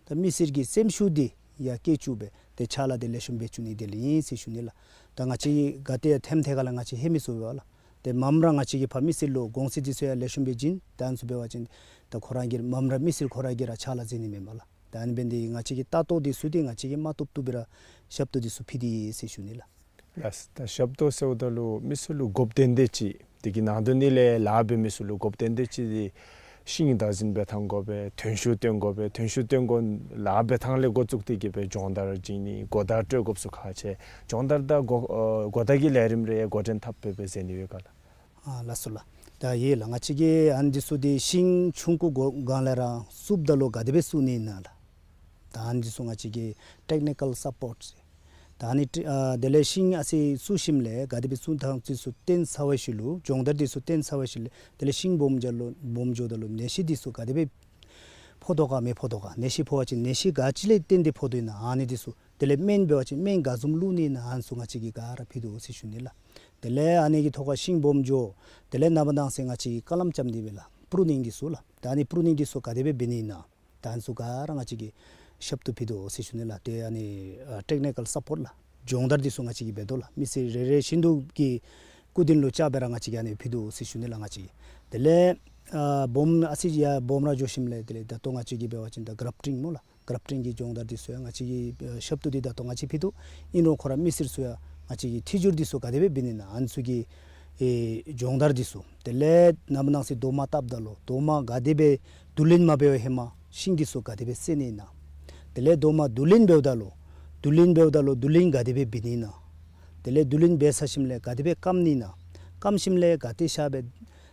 ད་མི་སེར་གྱི་སེམས་ཤུགས་འདི་ཡར་བསྐྱེད་བཅུག་སྦེ་ཏེ་ཕྱག་ལཱ་འདི་ལེགས་ཤོམ་འབད་བཅུག་ནི་དེ་ལས་ཨིན་ཟེར་ཞུ་ནི་ལགས། ད་ང་བཅས་ག་ཏེ་ཡང་ཐེམ་ཐེ་ཁ་ལས་ང་བཅས་ལྷོད་མི་ཚུགས་པས་ལགས། ཏེ་མངམ་ར་ང་བཅས་ཀྱིས་ཕར་མི་སེར་ལུ་གོང་ཚད་འདི་ཚུ་ཡང་ལེགས་ཤོམ་སྦེ་བྱིན། ད་ཨ་ནི་ཚུ་འབད་བ་ཅིན་ད་ཁོ་ར་གིས་མངམ་ར་མི་སེར་ཁོ་ར་གིས་ར་ཕྱག་ལཱ་མཛད་ནི་མས་སྨོ་ལགས། ད་ཨ་ནི་འབད་ནི་འདི་ང་བཅས་ཀྱི་ལྟ་རྟོག་འདི་ཚུ་འདི་ང་བཅས་ཀྱིས་མ་བཏུབ་བཏུབ་སྦེ་ར་ཞབས་ཏོག་འདི་ཚུ་ཕུལ་ཏེ་ཡོད་ཟེར་ཞུ་ནི་ལགས། ལགས། ད་ཞབས་ཏོག་ཟེརཝ་ད་ལུ་མི་སེར་ལུ་དགོཔ་ཏན་ཏན་ཅིག་དེ་གི་ནང་དོན་ནི་ལས་ལཱ་འབད་མི་ཚུ་ལུ་དགོཔ་ཏན་ཏན་ཅིག་འདི་ཤིང་བདག་འཛིན་འབད་ཐངས་དགོ་པས། ཐོན་ཤུགས་བཏོན་དགོ་པས། ཐོན་ཤུགས་བཏོན་དགོ་ལཱ་འབད་ཐངས་ལས་འགོ་བཙུགས་ཏེ་གི་སྦེ་སྦྱོང་བརྡར་བྱིན་ནི་གོ་བརྡ་སྤྲོད་དགོཔ་ཚུ་ཁག་ཆེ། སྦྱོང་བརྡར་དང་གོ་ཨ་གོ་བརྡ་གི་ལས་རིམ་རེ་འགོ་འདྲེན་འཐབ་སྦེ་སྦེ་མཛད་ནི་ཡོད་ག་ལགས། ཨ་ལགས་སོ་ལགས། ད་ཡོད་ལགས། ང་བཅས་ཀྱིས་ཨ་ནི་འདི་ཚུ་འདི་ཤིང་ཆུང་ཀུ་གོ་སྒང་ལས་ར་བཙུགསཔ་ད་ལུ་ག་དེ་སྦེ་བཙུགས་ནི་ཨིན་ན་ལགས། ད་ཨ་ནི་འདི་ཚུ་ང་བཅས་ཀྱིས་ཊེཀ་ནི་ཀཱལ་སཔོརཊ་ཟེར། ད་ཨ་ནི་ཊི་ཨ་དེ་ལས་ཤིང་ཨ་ཙི་བཙུགས་ཞིནམ་ལས་ག་དེ་སྦེ་བཙུགས་ཐངས་འདི་ཚུ་སྟོན་ཚར་བའི་ཤུལ་ལུ་སྦྱོང་བརྡར་འདི་ཚུ་སྟོན་ཚར་བའི་ཤུལ་ལས་དེ་ལས་ཤིང་སྦོམ་འགྱོ་ལུ་སྦོམ་འགྱོཝ་ད་ལུ་ནད་གཞི་འདི་ཚུ་ག་དེ་སྦེ་ཕོག་དོ་ག་མི་ཕོག་དོ་ག། ནད་གཞི་ཕོག་པ་ཅིན་ནད་གཞི་ག་ཅི་ལས་བརྟེན་ཏེ་ཕོག་དོ་ཨིན་ན་ཨ་ནི་འདི་ཚུ། དེ་ལས་སྨན་འབད་བ་ཅིན་སྨན་ག་བཟུམ་བླུག་ནི་ཨིན་ན་ཨ་ནི་ཚུ་ང་བཅས་ཀྱིས་ག་ར་ཕུལ་དོ་ཟེར་ཞུ་ནི་ལགས། དེ་ལས་ཨ་ནི་གི་ཐོག་ཁར་ཤིང་སྦོམ་འགྱོ། དེ་ལས་ནངས་པ་གནངས་ཚེ་ང་བཅས་ཀྱིས་ཀ་ལམ་རྐྱབ་ནི་འབད་ལགས། པུ་རུ་ནིང་འདི་ཚུ་ལགས། ད་ཨ་ནི་པུ་རུ་ནིང་འདི་ཚུ་ག་དེ་སྦེ་འབད་ནི་ཨིན་ན། ད་ཨ་ནི་ཚུ་ག་ར་ང་བཅས་ཀྱིས་ཞབས་ཏོག་ཕུལ་དོ་ཟེར་ཞུ་ནི་ལགས། ཏེ་ཨ་ནི་ཨ་ཊེཀ་ནི་ཀཱལ་སཔོརཊ་ལགས། སྦྱོང་བརྡར་འདི་ཚུ་ང་བཅས་ཀྱིས་འབད་དོ་ལགས། མི་སེར་རེ་རེ་བཞིན་དུ་གི་སྐུ་མདུན་ལུ་བཅར་སྦེ་ར་ང་བཅས་ཀྱིས་ཨ་ནི་ཕུལ་དོ་ཟེར་ཞུ་ནི་ལགས་ང་བཅས་ཀྱིས། དེ་ལས་ཨ་སྦོམ་ཨ་ཙི་ཡར་སྦོམ་ར་འགྱོ་ཞིནམ་ལས་དེ་ལས་ད་ལྟོ་ང་བཅས་ཀྱིས་འབད་བ་ཅིན་ད་གཱར་པ་ཊིང་སྨོ་ལགས། གཱར་པ་ཊིང་གི་སྦྱོང་བརྡར་འདི་ཚུ་ཡང་ང་བཅས་ཀྱིས་ཨ་ཞབས་ཏོག་འདི་ད་ལྟོ་ང་བཅས་ཕུལ་དོ། ཨིན་རུང་ཁོ་ར་མི་སེར་ཚུ་ཡང་ང་བཅས་ཀྱིས་ཐི་ཇུར་འདི་ཚུ་ག་དེ་སྦེ་འབད་ནི་ཨིན་ན་ཨ་ནི་ཚུ་གི་ཨེ་སྦྱོང་བརྡར་འདི་ཚུ། དེ་ལས་ནངས་པ་གནངས་ཚེ་རྡོག་མ་བཏབ་ད་ལུ་རྡོག་མ་ག་དེ་སྦེ་བསྡུ་ལེན་མ་འབད་བའི་ཧེ་མ་ཤིང་འདི་ཚུ་ག་དེ་སྦེ་བསད་ནི་ཨིན་ན། དེ་ལས་རྡོག་མ་བསྡུ་ལེན་འབདཝ་ད་ལུ་བསྡུ་ལེན་འབདཝ་ད་ལུ་བསྡུ་ལེན་ག་དེ་སྦེ་འབད་ནི་ཨིན་ན། དེ་ལས་བསྡུ་ལེན་འབད་ཚར་ཞིནམ་ལས་ག་དེ་སྦེ་སྐམ་ནི་ཨིན་ན། སྐམ་ཞིནམ་ལས་ག་ཏེ་བཞག་སྦེ་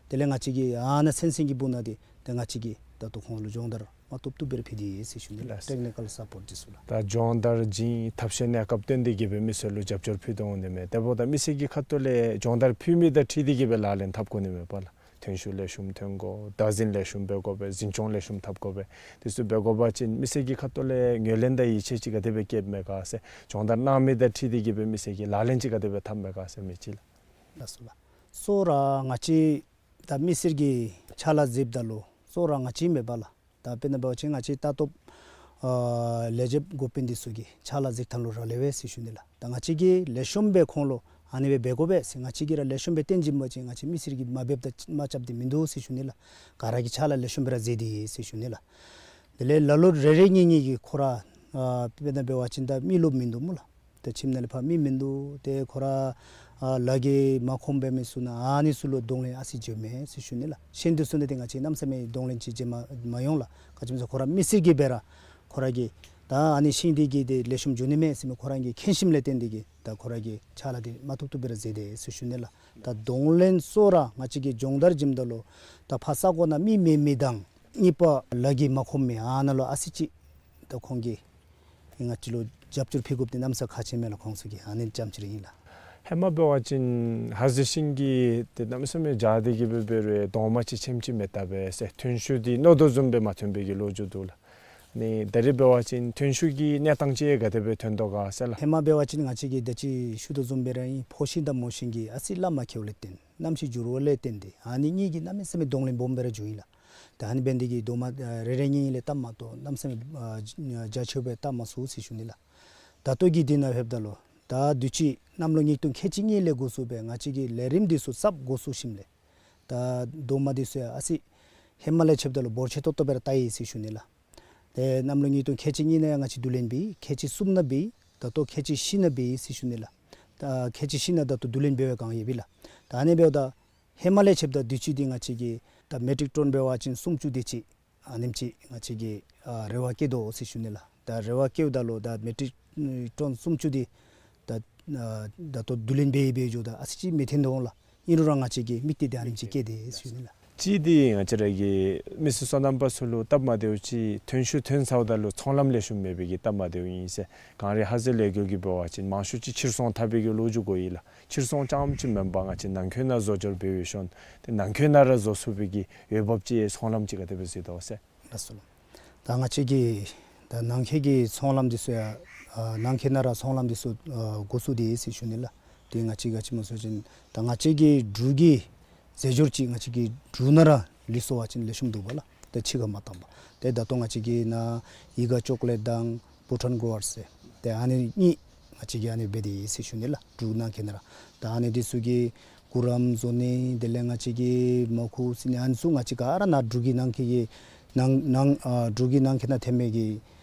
དེ་ལས་ང་བཅས་ཀྱིས་ཨ་ནཱ་ཚུན་ཚོད་ཀྱི་སྦུག་ན་འདི་ཏེ་ང་བཅས་ཀྱིས་ད་ལྟོ་ཁོང་ལུ་སྦྱོང་བརྡར་མ་བཏུབ་བཏུབ་སྦེ་ར་ཕུལ་ཏེ་ཡོད་ཟེར་ཞུ་ནི་ལགས། ལགས། ཊེཀ་ནི་ཀཱལ་སཔོརཊ་འདི་ཚུ་ལགས། ད་སྦྱོང་བརྡར་བྱིན་ཐབས་ཤེས་གནས་སྐབས་བཏོན་ཏེ་གི་སྦེ་མི་སེར་ལུ་རྒྱབ་སྐྱོར་ཕུལ་དོ་འོང་ནི་མས། དེ་འབདཝ་ད་མི་སེར་གྱི་ཁ་ཐུག་ལས་སྦྱོང་བརྡར་ཕུལ་མི་དང་འཁྲིལ་ཏེ་གི་སྦེ་ལག་ལེན་འཐབ་དགོ་ནི་མས་པ་ལགས། ཐོན་ཤུགས་ལེགས་ཤོམ་ཐོན་དགོ། བདག་འཛིན་ལེགས་ཤོམ་འབད་དགོ་པས། འཛིན་སྐྱོང་ལེགས་ཤོམ་འཐབ་དགོ་པས། དེ་ཚུ་འབད་དགོ་པ་ཅིན་མི་སེར་གྱི་ཁ་ཐུག་ལས་ངོས་ལེན་དང་ཡིད་ཆེས་ཅིག་ག་དེ་སྦེ་སྐྱེཝ་མས་ག་ཟེར། སྦྱོང་བརྡར་གནང་མི་དང་འཁྲིལ་ཏེ་གིས་སྦེ་མི་སེར་གྱིས་ལག་ལེན་ཅིག་ག་དེ་སྦེ་འཐབ་མས་ག་ཟེར་མི་ཅིག་ལགས། ལགས་སོ་ལགས། གཙོ་བོ་ར་ང་བཅས་ད་མི་སེར་གྱི་ཕྱག་ལཱ་མཛདཔ་ད་ལུ་གཙོ་བོ་ར་ང་བཅས་མེན་པ་ལགས། ད་དཔེར་ན་འབད་བ་ཅིན་ང་བཅས་ལྟ་རྟོག་ཨ་ལས་བྱེདཔ་འགོ་དཔོན་འདི་ཚུ་གི་ཕྱག་ལཱ་མཛད་ཐངས་ལུ་རག་ལས་པས་ཟེར་ཞུ་ནི་ལགས། ད་ང་བཅས་ཀྱིས་ལེགས་ཤོམ་སྦེ་ཁོང་ལུ་ཨ་ནི་སྦེ་འབད་དགོ་པས་ཟེར་ང་བཅས་ཀྱིས་ར་ལེགས་ཤོམ་སྦེ་སྟོན་བྱིན་པ་ཅིན་ང་བཅས་མི་སེར་གྱིས་མ་འབདཝ་ད་མ་རྐྱབ་སྟེ་མིན་འདུག་ཟེར་ཞུ་ནི་ལགས། ག་ར་གིས་ཕྱག་ལཱ་ལེགས་ཤོམ་སྦེ་ར་མཛད་དེ་ཟེར་ཞུ་ནི་ལགས། དེ་ལས་ལ་ལུ་རེ་རེ་གཉིས་གཉིས་ཀྱིས་ཁོ་ར་ཨ་དཔེར་ན་འབད་བ་ཅིན་ད་མི་རློབས་མིན་འདུག་སྨོ་ལགས། ད་ཁྱིམ་ནང་ལས་ཕར་མི་མིན་འདུག། ཏེ་ཁོ་ར་ཨ་ལཱ་གིས་མ་ཁོམ་པའི་མི་ཚུ་ནང་ཨ་ནི་ཚུ་ལུ་གདོང་ལེན་ཨ་ཙི་བྱོནམ་མས་ཟེར་ཞུ་ནི་ལགས། གཞན་འདི་ཚུ་ནང་འདི་ང་བཅས་གནམ་མེད་ས་མེད་གདོང་ལེན་ཅིག་བྱིན་མ་མ་ཡོང་ལགས། ག་ཅི་སྨོ་ཟེར་ཁོ་ར་མི་སེར་གྱིས་འབད་ར་ཁོ་ར་གིས་ད་ཨ་ནི་ཤིང་འདི་གིས་ཏེ་ལེགས་ཤོམ་འགྱོ་ནི་མས་ཟེར་མི་ཁོ་ར་གིས་མཁྱེན་ཞིནམ་ལས་བརྟེན་ཏེ་གིས་ད་ཁོ་ར་གིས་ཕྱག་ལཱ་འདི་མ་ཐུབ་ཐུབ་སྦེ་ར་མཛད་དེ་ཟེར་ཞུ་ནི་ལགས། ད་གདོང་ལེན་གཙོ་བོ་ར་ང་བཅས་ཀྱིས་སྦྱོང་བརྡར་བྱིནམ་ད་ལུ་ད་ཕར་ས་གོ་ནང་མི་མེད་མི་དང་གཉིས་པ་ལཱ་གིས་མ་ཁོམ་མི་ཨ་ནཱ་ལུ་ཨ་ཙི་ཅིག་ད་ཁོང་གིས་ང་བཅས་ལུ་རྒྱབ་སྐྱོར་ཕུལ་དགོཔ་འདི་གནམ་མེད་ས་མེད་ཁག་ཆེ་མས་ལགས། ཁོང་ཚུ་གིས་ཨ་ནི་ཙམ་ཅིག་ར་ཨིན་ལགས། ཧེ་མ་འབད་བ་ཅིན་ཧ་ཟེ་ཤིང་གི་ཏེ་གནམ་མེད་ས་མེད་འཇའ་དེ་གིས་སྦེ་འབད་རུང་གདོང་མ་ཅིག་ཆེམ་ཅིག་མེད་ད་པས་ཟེར་ཐོན་ཤུགས་འདི་མནོ་དོ་བཟུམ་སྦེ་མ་ཐོན་པའི་གི་ལོ་རྒྱུས་འདུག་ལགས། ནི་ད་རེས་འབད་བ་ཅིན་ཐོན་ཤུགས་ཀྱི་གནས་སྟངས་ཅིག་ག་དེ་སྦེ་ཐོན་དོ་ག་ཟེར་ལགས། ཧེ་མ་འབད་བ་ཅིན་ང་བཅས་ཀྱིས་ད་ཅི་ཞུ་དོ་བཟུམ་སྦེ་ར་ཨིན། ཕོ་ཤིང་དང་མོ་ཤིང་གི་ཨ་ཙི་ལ་མ་ཁེལཝ་ལས་བརྟེན་གནམ་གཤིས་འགྱུར་བ་ལས་བརྟེན་ཏེ་ཨ་ནི་གཉིས་ཀྱིས་གནམ་མེད་ས་མེད་གདོང་ལེན་སྦོམ་སྦེ་ར་འགྱོཝ་ཨིན་ལགས། ད་ཨ་ནི་འབད་ནི་དེ་གིས་གདོང་མ་ཨ་རེ་རེ་གཉིས་གཉིས་ལས་བཏབ་མ་གཏོགས་གནམ་མེད་ས་མེད་ཨ་རྒྱ་ཆེཝ་སྦེ་བཏབ་མ་ཚུགས་ཟེར་ཞུ་ནི་ལགས། ད་ལྟོ་གི་དུས་ནང་ལྷོདཔ་ད་ལུ་ད་དུས་ཅི་གནམ་ལོ་ཉིས་སྟོང་ཁལ་གཅིག་གཉིས་ལས་འགོ་བཙུགས་སྦེ་ང་བཅས་ཀྱིས་ལས་རིམ་འདི་ཚུ་གསརཔ་འགོ་བཙུགས་ཞིནམ་ལས་ད་གདོང་མ་འདི་ཚུ་ཡང་ཨ་ཙི་ཧེ་མ་ལས་ཕྱདཔ་ད་ལུ་འབོར་ཆེ་ཏོག་ཏོ་སྦེ་ར་བཏགས་ཡི་ཟེར་ཞུ་ནི་ལགས། ཏེ་གནམ་ལོ་ཉིས་སྟོང་ཁལ་གཅིག་གཉིས་ནང་ཡང་ང་བཅས་བསྡུ་ལེན་འབད་ཡི། ཁལ་གཅིག་གསུམ་ནང་འབད་ཡི། ད་ལྟོ་ཁལ་གཅིག་བཞི་ནང་འབད་ཡི་ཟེར་ཞུ་ནི་ལགས། ད་ཁལ་གཅིག་བཞི་ནང་ད་ལྟོ་བསྡུ་ལེན་འབད་བའི་སྒང་ཡོདཔ་ཨིན་ལགས། ད་ཨ་ནི་འབདཝ་ད་ཧེ་མ་ལས་ཕྱདཔ་ད་དུས་ཅི་འདི་ང་བཅས་ཀྱིས་ད་མེ་ཊིག་ཊོན་འབད་བ་ཅིན་སུམ་ཅུ་དེ་ཅིག་ཨ་ནེམ་ཅིག་ང་བཅས་ཀྱིས་ཨ་རེ་བ་བསྐྱེད་དོ་ཟེར་ཞུ་ནི་ལགས། ད་རེ་བ་བསྐྱེདཔ་ད་ལུ་ད་མེ་ཊིག་ཊོན་སུམ་ཅུ་འདི་ད་ཨ་ད་ལྟོ་བསྡུ་ལེན་འབད་ཡི་འབད་འགྱོཝ་ད་ཨ་ཙི་ཅིག་མི་ཐོན་དོ་འོང་ལགས། ཨིན་རུང་ར་ང་བཅས་ཀྱིས་དམིགས་གཏད་འདི་ཨ་ནེམ་ཅིག་བསྐྱེད་དེ་ཟེར་ཞུ་ནི་ལགས། གཅིག་འདི་ང་བཅས་ར་གི་མི་སེར་སོ་ནམ་པ་ཚུ་ལུ་སྟབས་མ་བདེཝ་ཅིག་ཐོན་ཤུགས་ཐོན་ཚརཝ་ད་ལུ་ཚོང་ལམ་ལེགས་ཤོམ་མེད་པའི་གི་སྟབས་མ་བདེཝ་ཨིན་ཟེར། གངས་རི་ཧ་ཟེ་ལས་འགུལ་གྱིས་འབད་བ་ཅིན་མང་ཤོས་ཅིག་ཕྱིར་ཚོང་འཐབ་པའི་གི་ལོ་རྒྱུས་གོ་ཡི་ལགས། ཕྱིར་ཚོང་རྐྱངམ་ཅིག་མེན་པར་ང་བཅས་ནང་འཁོད་ནང་བཟོ་སྦྱོར་འབད་བའི་ཤུལ་ཏེ་ནང་འཁོད་ནང་ར་བཟོ་ཚུགས་པའི་གི་འོས་འབབ་ཅིག་ཚོང་ལམ་ཅིག་ག་དེ་སྦེ་གཟིགས་དོ་ཟེར། ལགས་སོ་ལགས། ད་ང་བཅས་ཀྱི་ད་ནང་འཁོད་ཀྱི་ཚོང་ལམ་འདི་ཚུ་ཡང་ཨ་ནང་འཁོད་ནང་ར་ཚོང་ལམ་འདི་ཚུ་ཨ་འགོ་བཙུགས་ཏེ་ཟེར་ཞུ་ནི་ལགས། ཏེ་ང་བཅས་ག་ཅི་སྨོ་ཟེར་བ་ཅིན་ད་ང་བཅས་ཀྱི་འབྲུག་གི་རྫས་སྦྱོར་ཅིག་ང་བཅས་ཀྱི་འབྲུག་ནང་ར་ལུས་སོང་པ་ཅིན་ལེགས་ཤོམ་འདུག་པ་ལགས། ད་ཕྱི་ཁར་མ་བཏང་པར་ཏེ་ད་ལྟོ་ང་བཅས་ཀྱི་ནཱ་ཡི་ག་ཅོག་ལེཊ་དང་བྷུ་ཊཱན་གོ་ཝརཌ་ཟེར་ཏེ་ཨ་ནི་གཉིས་ང་བཅས་ཀྱིས་ཨ་ནི་འབད་དེ་ཡོད་ཟེར་ཞུ་ནི་ལགས། འབྲུག་ནང་འཁོད་ནང་ར། ད་ཨ་ནི་འདི་ཚུ་གི་གུ་རམ་བཟོ་ནི་དེ་ལས་ང་བཅས་ཀྱི་མར་ཁུ་ཟེར་ནི་ཨ་ནི་ཚུ་ང་བཅས་ག་ར་ནཱ་འབྲུག་གི་ནང་འཁོད་ཀྱི་ནང་ནང་ཨ་འབྲུག་གི་ནང་འཁོད་ནང་ཐོན་མི་གི་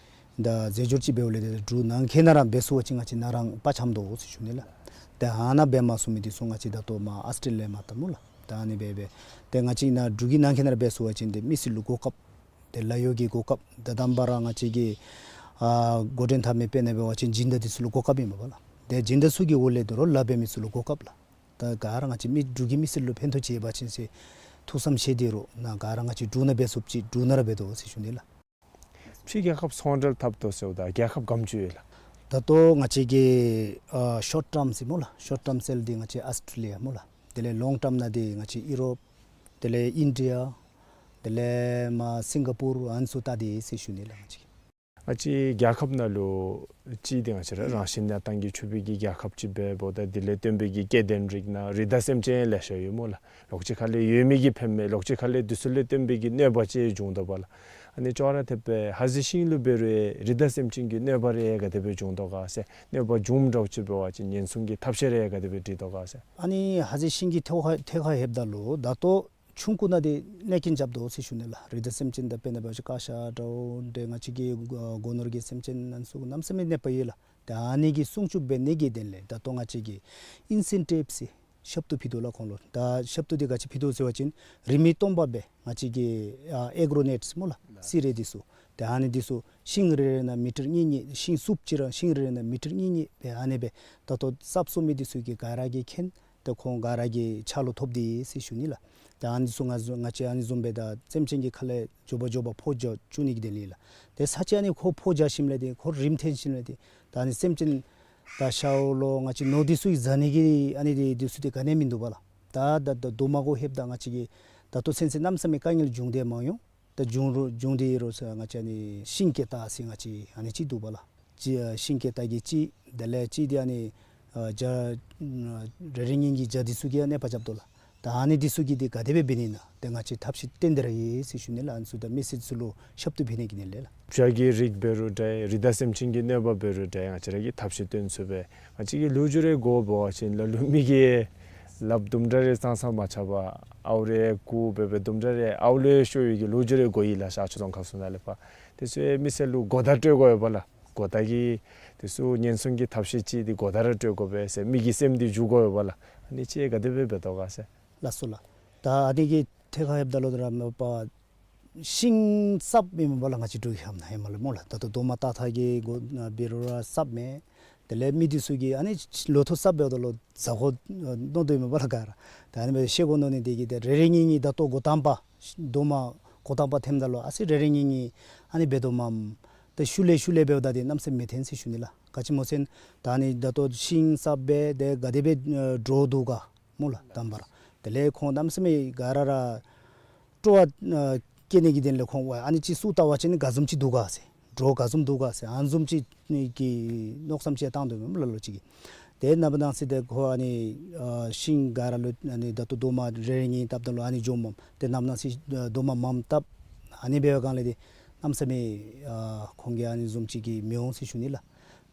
ད་རྫས་སྦྱོར་ཅིག་འབདཝ་ལས་ཏེ་འབྲུག་ནང་འཁོད་ནང་ར་འབད་ཚུགས་པ་ཅིན་ང་བཅས་ནཱ་རང་དཔའ་འཆམ་དོ་ཟེར་ཞུ་ནི་ལགས། ད་ཨ་ནཱ་འབད་མ་ཚུགས་མི་འདི་ཚུ་ང་བཅས་ད་ལྟོ་མར་ཨཱོས་ཊྲེ་ལི་ཡ་མར་བཏངམ་སྨོ་ལགས། ད་ཨ་ནི་སྦེ་སྦེ་ཏེ་ང་བཅས་ནཱ་འབྲུག་གི་ནང་འཁོད་ནང་ར་འབད་ཚུགས་པ་ཅིན་ཏེ་མི་སེར་ལུ་གོ་སྐབས་ཏེ་ལཱ་གཡོག་གི་གོ་སྐབས་ད་དང་པ་ར་ང་བཅས་ཀྱི་ཨ་འགོ་འདྲེན་འཐབ་མི་དཔེར་ན་འབད་བ་ཅིན་སྦྱིན་བདག་འདི་ཚུ་ལུ་གོ་སྐབས་ཨིན་པས་ལགས། ཏེ་སྦྱིན་བདག་ཚུ་གི་འོག་ལས་དོ་རུང་ལཱ་འབད་མི་ཚུ་ལུ་གོ་སྐབས་ལགས། ད་ག་ར་ང་བཅས་མི་འབྲུག་གི་མི་སེར་ལུ་ཕན་ཐོགས་ཅིག་ཡོད་པ་ཅིན་ཟེར་ཐུགས་བསམ་བཞེས་ཏེ་ར་ནཱ་ག་ར་ང་བཅས་འབྲུག་ནང་འབད་ཚུགསཔ་ཅིག་འབྲུག་ནང་ར་འབད་དོ་ཟེར་ཞུ་ནི་ལགས། ཕྱི་རྒྱལ་ཁབ་ཚོང་འབྲེལ་འཐབ་དོ་ཟེརཝ་ད་རྒྱལ་ཁབ་ག་དེམ་ཅིག་ཡོད་ལགས། ད་ལྟོ་ང་བཅས་ཀྱི་ཨ་ཤོཊ་ཊརམ་ཟེར་སྨོ་ལགས། ཤོཊ་ཊརམ་སེལ་འདི་ང་བཅས་ཨཱོས་ཊྲེ་ལི་ཡ་སྨོ་ལགས། དེ་ལས་ལོངག་ཊརམ་ནང་འདི་ང་བཅས་ཡུ་རོབ་དེ་ལས་ཨིན་ཌི་ཡ་དེ་ལས་མར་སིང་ག་པུར་ཨ་ནི་ཚུ་བལྟ་སྟེ་ཟེར་ཞུ་ནི་ལགས། ང་བཅས་ང་བཅས་རྒྱལ་ཁབ་ནང་ལུ་གཅིག་འདི་ང་བཅས་ར་རང་བཞིན་གནས་སྟངས་ཀྱིས་ཕྱུག་པའི་གི་རྒྱལ་ཁབ་ཅིག་འབདཝ་ད་དེ་ལས་བརྟེན་པའི་གི་སྐྱེ་ལྡན་རིགས་ནང་རི་དྭགས་སེམས་ཅན་ལེ་ཤ་ཡོད་སྨོ་ལགས། ལོགས་ཅིག་ཁ་ལས་ཡོད་མི་གིས་ཕནམ་མས། ལོགས་ཅིག་ཁ་ལས་འདི་ཚུ་ལས་བརྟེན་པའི་གི་གནོད་པ་ཅིག་འབྱུང་དོ་པ་ལགས། ཨ་ནི་ཅོག་ར་འཐདཔ་སྦེ་ཧ་ཟེ་ཤིང་ལུ་འབད་རུང་རི་དྭགས་སེམས་ཅན་གྱི་གནོད་པ་རེ་ག་དེ་སྦེ་འབྱུང་དོ་ག་ཟེར། གནོད་པ་འབྱུངམ་འདྲཝ་ཅིག་འབད་བ་ཅིན་ཉེན་སྲུང་གི་ཐབས་ཤེས་རེ་ག་དེ་སྦེ་སྒྲིག་དོ་ག་ཟེར། ཨ་ནི་ཧ་ཟེ་ཤིང་གི་ཐད་ཁར་ཐད་ཁར་ལྷོདཔ་ད་ལུ་ད་ལྟོ་ཆུང་ཀུ་ནང་འདི་གནོད་རྐྱེན་རྐྱབ་དོ་ཟེར་ཞུ་ནི་ལགས། རི་དྭགས་སེམས་ཅན་ད་དཔེར་ན་འབད་བ་ཅིན་ཀ་ཤ་འདྲཝ་འདི་ང་བཅས་ཀྱི་ཨ་སྒོ་ནོར་གྱི་སེམས་ཅན་ཨ་ནི་ཚུ་གནམ་མེད་ས་མེད་གནོད་པ་ཡོད་ལགས། ད་ཨ་ནི་གི་སྲུང་སྐྱོབ་འབད་ནི་གི་དོན་ལས་ད་ལྟོ་ང་བཅས་ཀྱིས་ཨིན་སེན་ཊིབ་ཟེར་ཞབས་ཏོག་ཕུལ་དོ་ལགས་ཁོང་ལུ། ད་ཞབས་ཏོག་འདི་ག་ཅི་ཕུལ་དོ་ཟེར་བ་ཅིན་རིན་མེད་སྟོང་པ་སྦེ་ང་བཅས་ཀྱི་ཨ་ཨེག་རོ་ནེཊ་ཟེར་སྨོ་ལགས། ལགས། སི་རེ་འདི་ཚུ་ཏེ་ཨ་ནི་འདི་ཚུ་ཤིང་རེ་རེ་ནང་མི་ཊར་གཉིས་གཉིས་ཤིང་སུབ་ཅིག་ར་ཤིང་རེ་རེ་ནང་མི་ཊར་གཉིས་གཉིས་སྦེ་ཨ་ནི་སྦེ་ད་ལྟོ་གསརཔ་བཙུགས་མི་འདི་ཚུ་གིས་ག་ར་གིས་མཁྱེན། ཏེ་ཁོང་ག་ར་གི་ཕྱག་ལུ་ཐོབ་སྟེ་ཡོད་ཟེར་ཞུ་ནི་ལགས། ཏེ་ཨ་ནི་ཚུ་ང་བཅས་ང་བཅས་ཨ་ནི་བཟུམ་སྦེ་ད་སེམས་ཅན་གྱི་ཁ་ལས་མགྱོགས་པ་མགྱོགས་པ་ཕོ་རྒྱས་བཅུག་ནི་གི་དོན་ལས་ལགས། ཏེ་ས་ཆ་ཨ་ནི་ཁོ་ཕོ་རྒྱས་ཞིནམ་ལས་ཏེ་ཁོ་རིམ་ཐོན་ཞིནམ་ལས་ཏེ་ད་ཨ་ནི་སེམས་ཅན་ད་ཤཝ་ལོ་ང་བཅས་ནོར་འདི་ཚུ་གིས་བཟའ་ནི་གི་ཨ་ནི་འདི་འདི་ཚུ་ཏེ་ག་ནི་མིན་འདུག་པ་ལགས། ད་ད་ད་རྡོག་མ་གུ་ལྷོདཔ་ད་ང་བཅས་ཀྱི་ད་ ད་ལྟོ་ཚུན་ཚོད་གནམ་མེད་ས་མེད་དཀའ་ངལ་བྱུང་སྟེ་མ་མྱོང་། ད་བྱུང་རུང་བྱུང་སྟེ་ཡོད་རུང་ཟེར་ང་བཅས་ཨ་ནི་ཤིང་སྐྱེད་ད་ཟེར་ང་བཅས་ཨ་ནི་ཅིག་འདུག་པ་ལགས། ཅིག་ཨ་ཤིང་སྐྱེད་ད་གི་ཅིག་དེ་ལས་ཅིག་དེ་ཨ་ནི་ཨ་ཇ་རེ་རེ་གཉིས་གཉིས་ཇ་འདི་ཚུ་གིས་ཨ་ནི་ཕར་རྐྱབ་དོ་ལགས། ད་ཨ་ནི་འདི་ཚུ་གིས་འདི་ག་དེ་སྦེ་འབད་ནི་ཨིན་ན་ཏེ་ང་བཅས་ཐབས་ཤེས་བཏོན་ཏེ་ར་ཡོད་ཟེར་ཞུ་ནི་ལགས། ཨ་ནི་ཚུ་ད་མི་སེར་ཚུ་ལུ་ཞབས་ཏོག་འབད་ནི་གི་དོན་ལས་ལགས། བྱ་གི་རིགས་འབད་རུང་འདྲ་རི་དྭགས་སེམས་ཅན་གྱི་གནོད་པ་འབད་རུང་འདྲ་ང་བཅས་ར་གིས་ཐབས་ཤེས་བཏོན་ཚུགས་པས། ང་བཅས་ཀྱིས་ལོ་རྒྱུས་རེ་གོ་འབད་བ་ཅིན་ལ་ལུ་མི་གིས་ལགཔ་དུམ་གྲ་རེ་ཙང་ཙང་མ་ཆག་པར་ཨའུ་རེ་རྐུ་འབད་འབད་དུམ་གྲ་རེ་ཨའུ་ལས་ཤོར་ཡོད་གི་ལོ་རྒྱུས་རེ་གོ་ཡི་ལགས། ཤར་ཕྱོགས་རྫོང་ཁག་ཚུ་ནང་ལས་ཕར་དེ་ཚུ་མི་སེར་ལུ་གོ་བརྡ་སྤྲོད་དགོ་པས་ལགས། གོ་བརྡ་གི་དེ་ཚུ་ཉེན་སྲུང་གི་ཐབས་ཤེས་ཅིག་འདི་གོ་བརྡ་ར་སྤྲོད་དགོ་པས་ཟེར། མི་གི་སེམས་འདི་འཇུག་དགོ་པས་ལགས། ཨ་ནི་ཅིག་ག་དེ་སྦེ་འབད་དོ་ག་ཟེར། ལགས་སོ་ལགས། ད་ཨ་ནི་གི་ཐད་ཁར་ལྷོདཔ་ད་ལུ་ད་ར་མ་པ་ཤིང་གསརཔ་མེན་པ་ལགས། ང་བཅས་འབྲུག་གི་ཧམ་ན་ཧེ་མ་ལས་སྨོ་ལགས། ད་ལྟོ་རྡོག་མ་བཏགས་ཐངས་ཀྱི་གོ་འབད་རུང་ར་གསརཔ་མས། དེ་ལས་མི་འདི་ཚུ་གིས་ཨ་ནི་ལོ་ཐོག་གསརཔ་འབདཝ་ད་ལུ་ཟ་དགོ་མནོ་དོ་མེན་པ་ལགས་ག་ར། ད་ཨ་ནི་སྦེ་ཤེས་དགོ་མནོ་ནི་དེ་གིས་ཏེ་རེ་རེ་གཉིས་གཉིས་ད་ལྟོ་འགོ་དང་པ་རྡོག་མ་འགོ་དང་པ་ཐོནམ་ད་ལུ་ཨ་ཙི་རེ་རེ་གཉིས་གཉིས་ཨ་ནི་འབད་དོ་མས། ཏེ་ཤུལ་ལས་ཤུལ་ལས་འབདཝ་ད་འདི་གནམ་མེད་ས་མེད་མི་ཐོན་ཟེར་ཞུ་ནི་ལགས། ག་ཅི་སྨོ་ཟེར་ན་ད་ཨ་ནི་ད་ལྟོ་ཤིང་གསརཔ་སྦེ་ཏེ་ག་དེ་སྦེ་ཨ་འདྲོག་འདུག་ག་སྨོ་ལགས། དང་པ་ར་དེ་ལས་ཁོང་གནམ་མེད་ས་མེད་ག་ར་ར་སྤྲོ་བ་ཨ་སྐྱེ་ནི་གི་དོན་ལས་ཁོང་ཨ་ནི་ཅིག་བཙུགས་བལྟ་བ་ཅིན་ག་བཟུམ་ཅིག་འདུག་ག་ཟེར། འདྲོག་ག་བཟུམ་འདུག་ག་ཟེར། ཨ་ནི་བཟུམ་ཅིག་གི་མནོ་བསམ་ཅིག་བཏང་དོ་མས་ལ་ལུ་ཅིག་གིས། ཏེ་ནངས་པ་གནངས་ཚེ་ཏེ་ཁོ་ཨ་ནི་ཨ་ཤིང་ག་ར་ལུ་ཨ་ནི་ད་ལྟོ་རྡོག་མ་རེ་རེ་གཉིས་བཏབ་ད་ལུ་ཨ་ནི་འགྱོཝ་མས། ཏེ་ནངས་པ་གནངས་ཚེ་ཨ་རྡོག་མ་མངམ་བཏབ། ཨ་ནི་འབད་བའི་སྒང་ལས་ཏེ་གནམ་མེད་ས་མེད་ཨ་ཁོང་གིས་ཨ་ནི་བཟུམ་ཅིག་གི་མི་འོང་ཟེར་ཞུ་ནི་ལགས།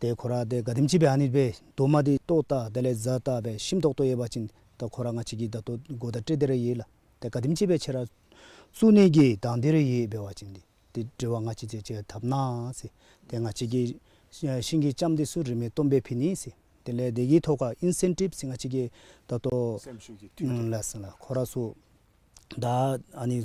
ཏེ་ཁོ་ར་ཏེ་ག་དེམ་ཅིག་སྦེ་ཨ་ནི་སྦེ་རྡོག་མ་འདི་བཏོག་བལྟ་དེ་ལས་བཟའ་བལྟ་སྦེ་ཞིམ་ཏོག་ཏོ་ཡོད་པ་ཅིན་ད་ཁོ་ར་ང་བཅས་ཀྱིས་ད་ལྟོ་གོ་བརྡ་སྤྲོད་དེ་ར་ཡོད་ལགས། ཏེ་ག་དེམ་ཅིག་སྦེ་ཁྱེད་ར་བཙུགས་ནི་གི་དང་འདོད་རེ་ཡོད་འབད་བ་ཅིན་འདི་ཏེ་འབྲེལ་བ་ང་བཅས་ཅིག་ཅིག་འཐབ་གནང་ཟེར། ཏེ་ང་བཅས་ཀྱིས་ཤིང་གི་ལྕངམ་འདི་ཚུ་རིན་མེད་སྟོང་སྦེ་ཕུལ་ནི་ཟེར། དེ་ལས་དེ་གི་ཐོག་ཁར་ཨིན་སེན་ཊིབ་ཟེར་ང་བཅས་ཀྱིས་ད་ལྟོ་སེམས་ཤུགས་ཀྱི་མཐུན་ཨུམ་ལགས་སོ་ལགས། ཁོ་ར་ཚུ་ད་ཨ་ནི་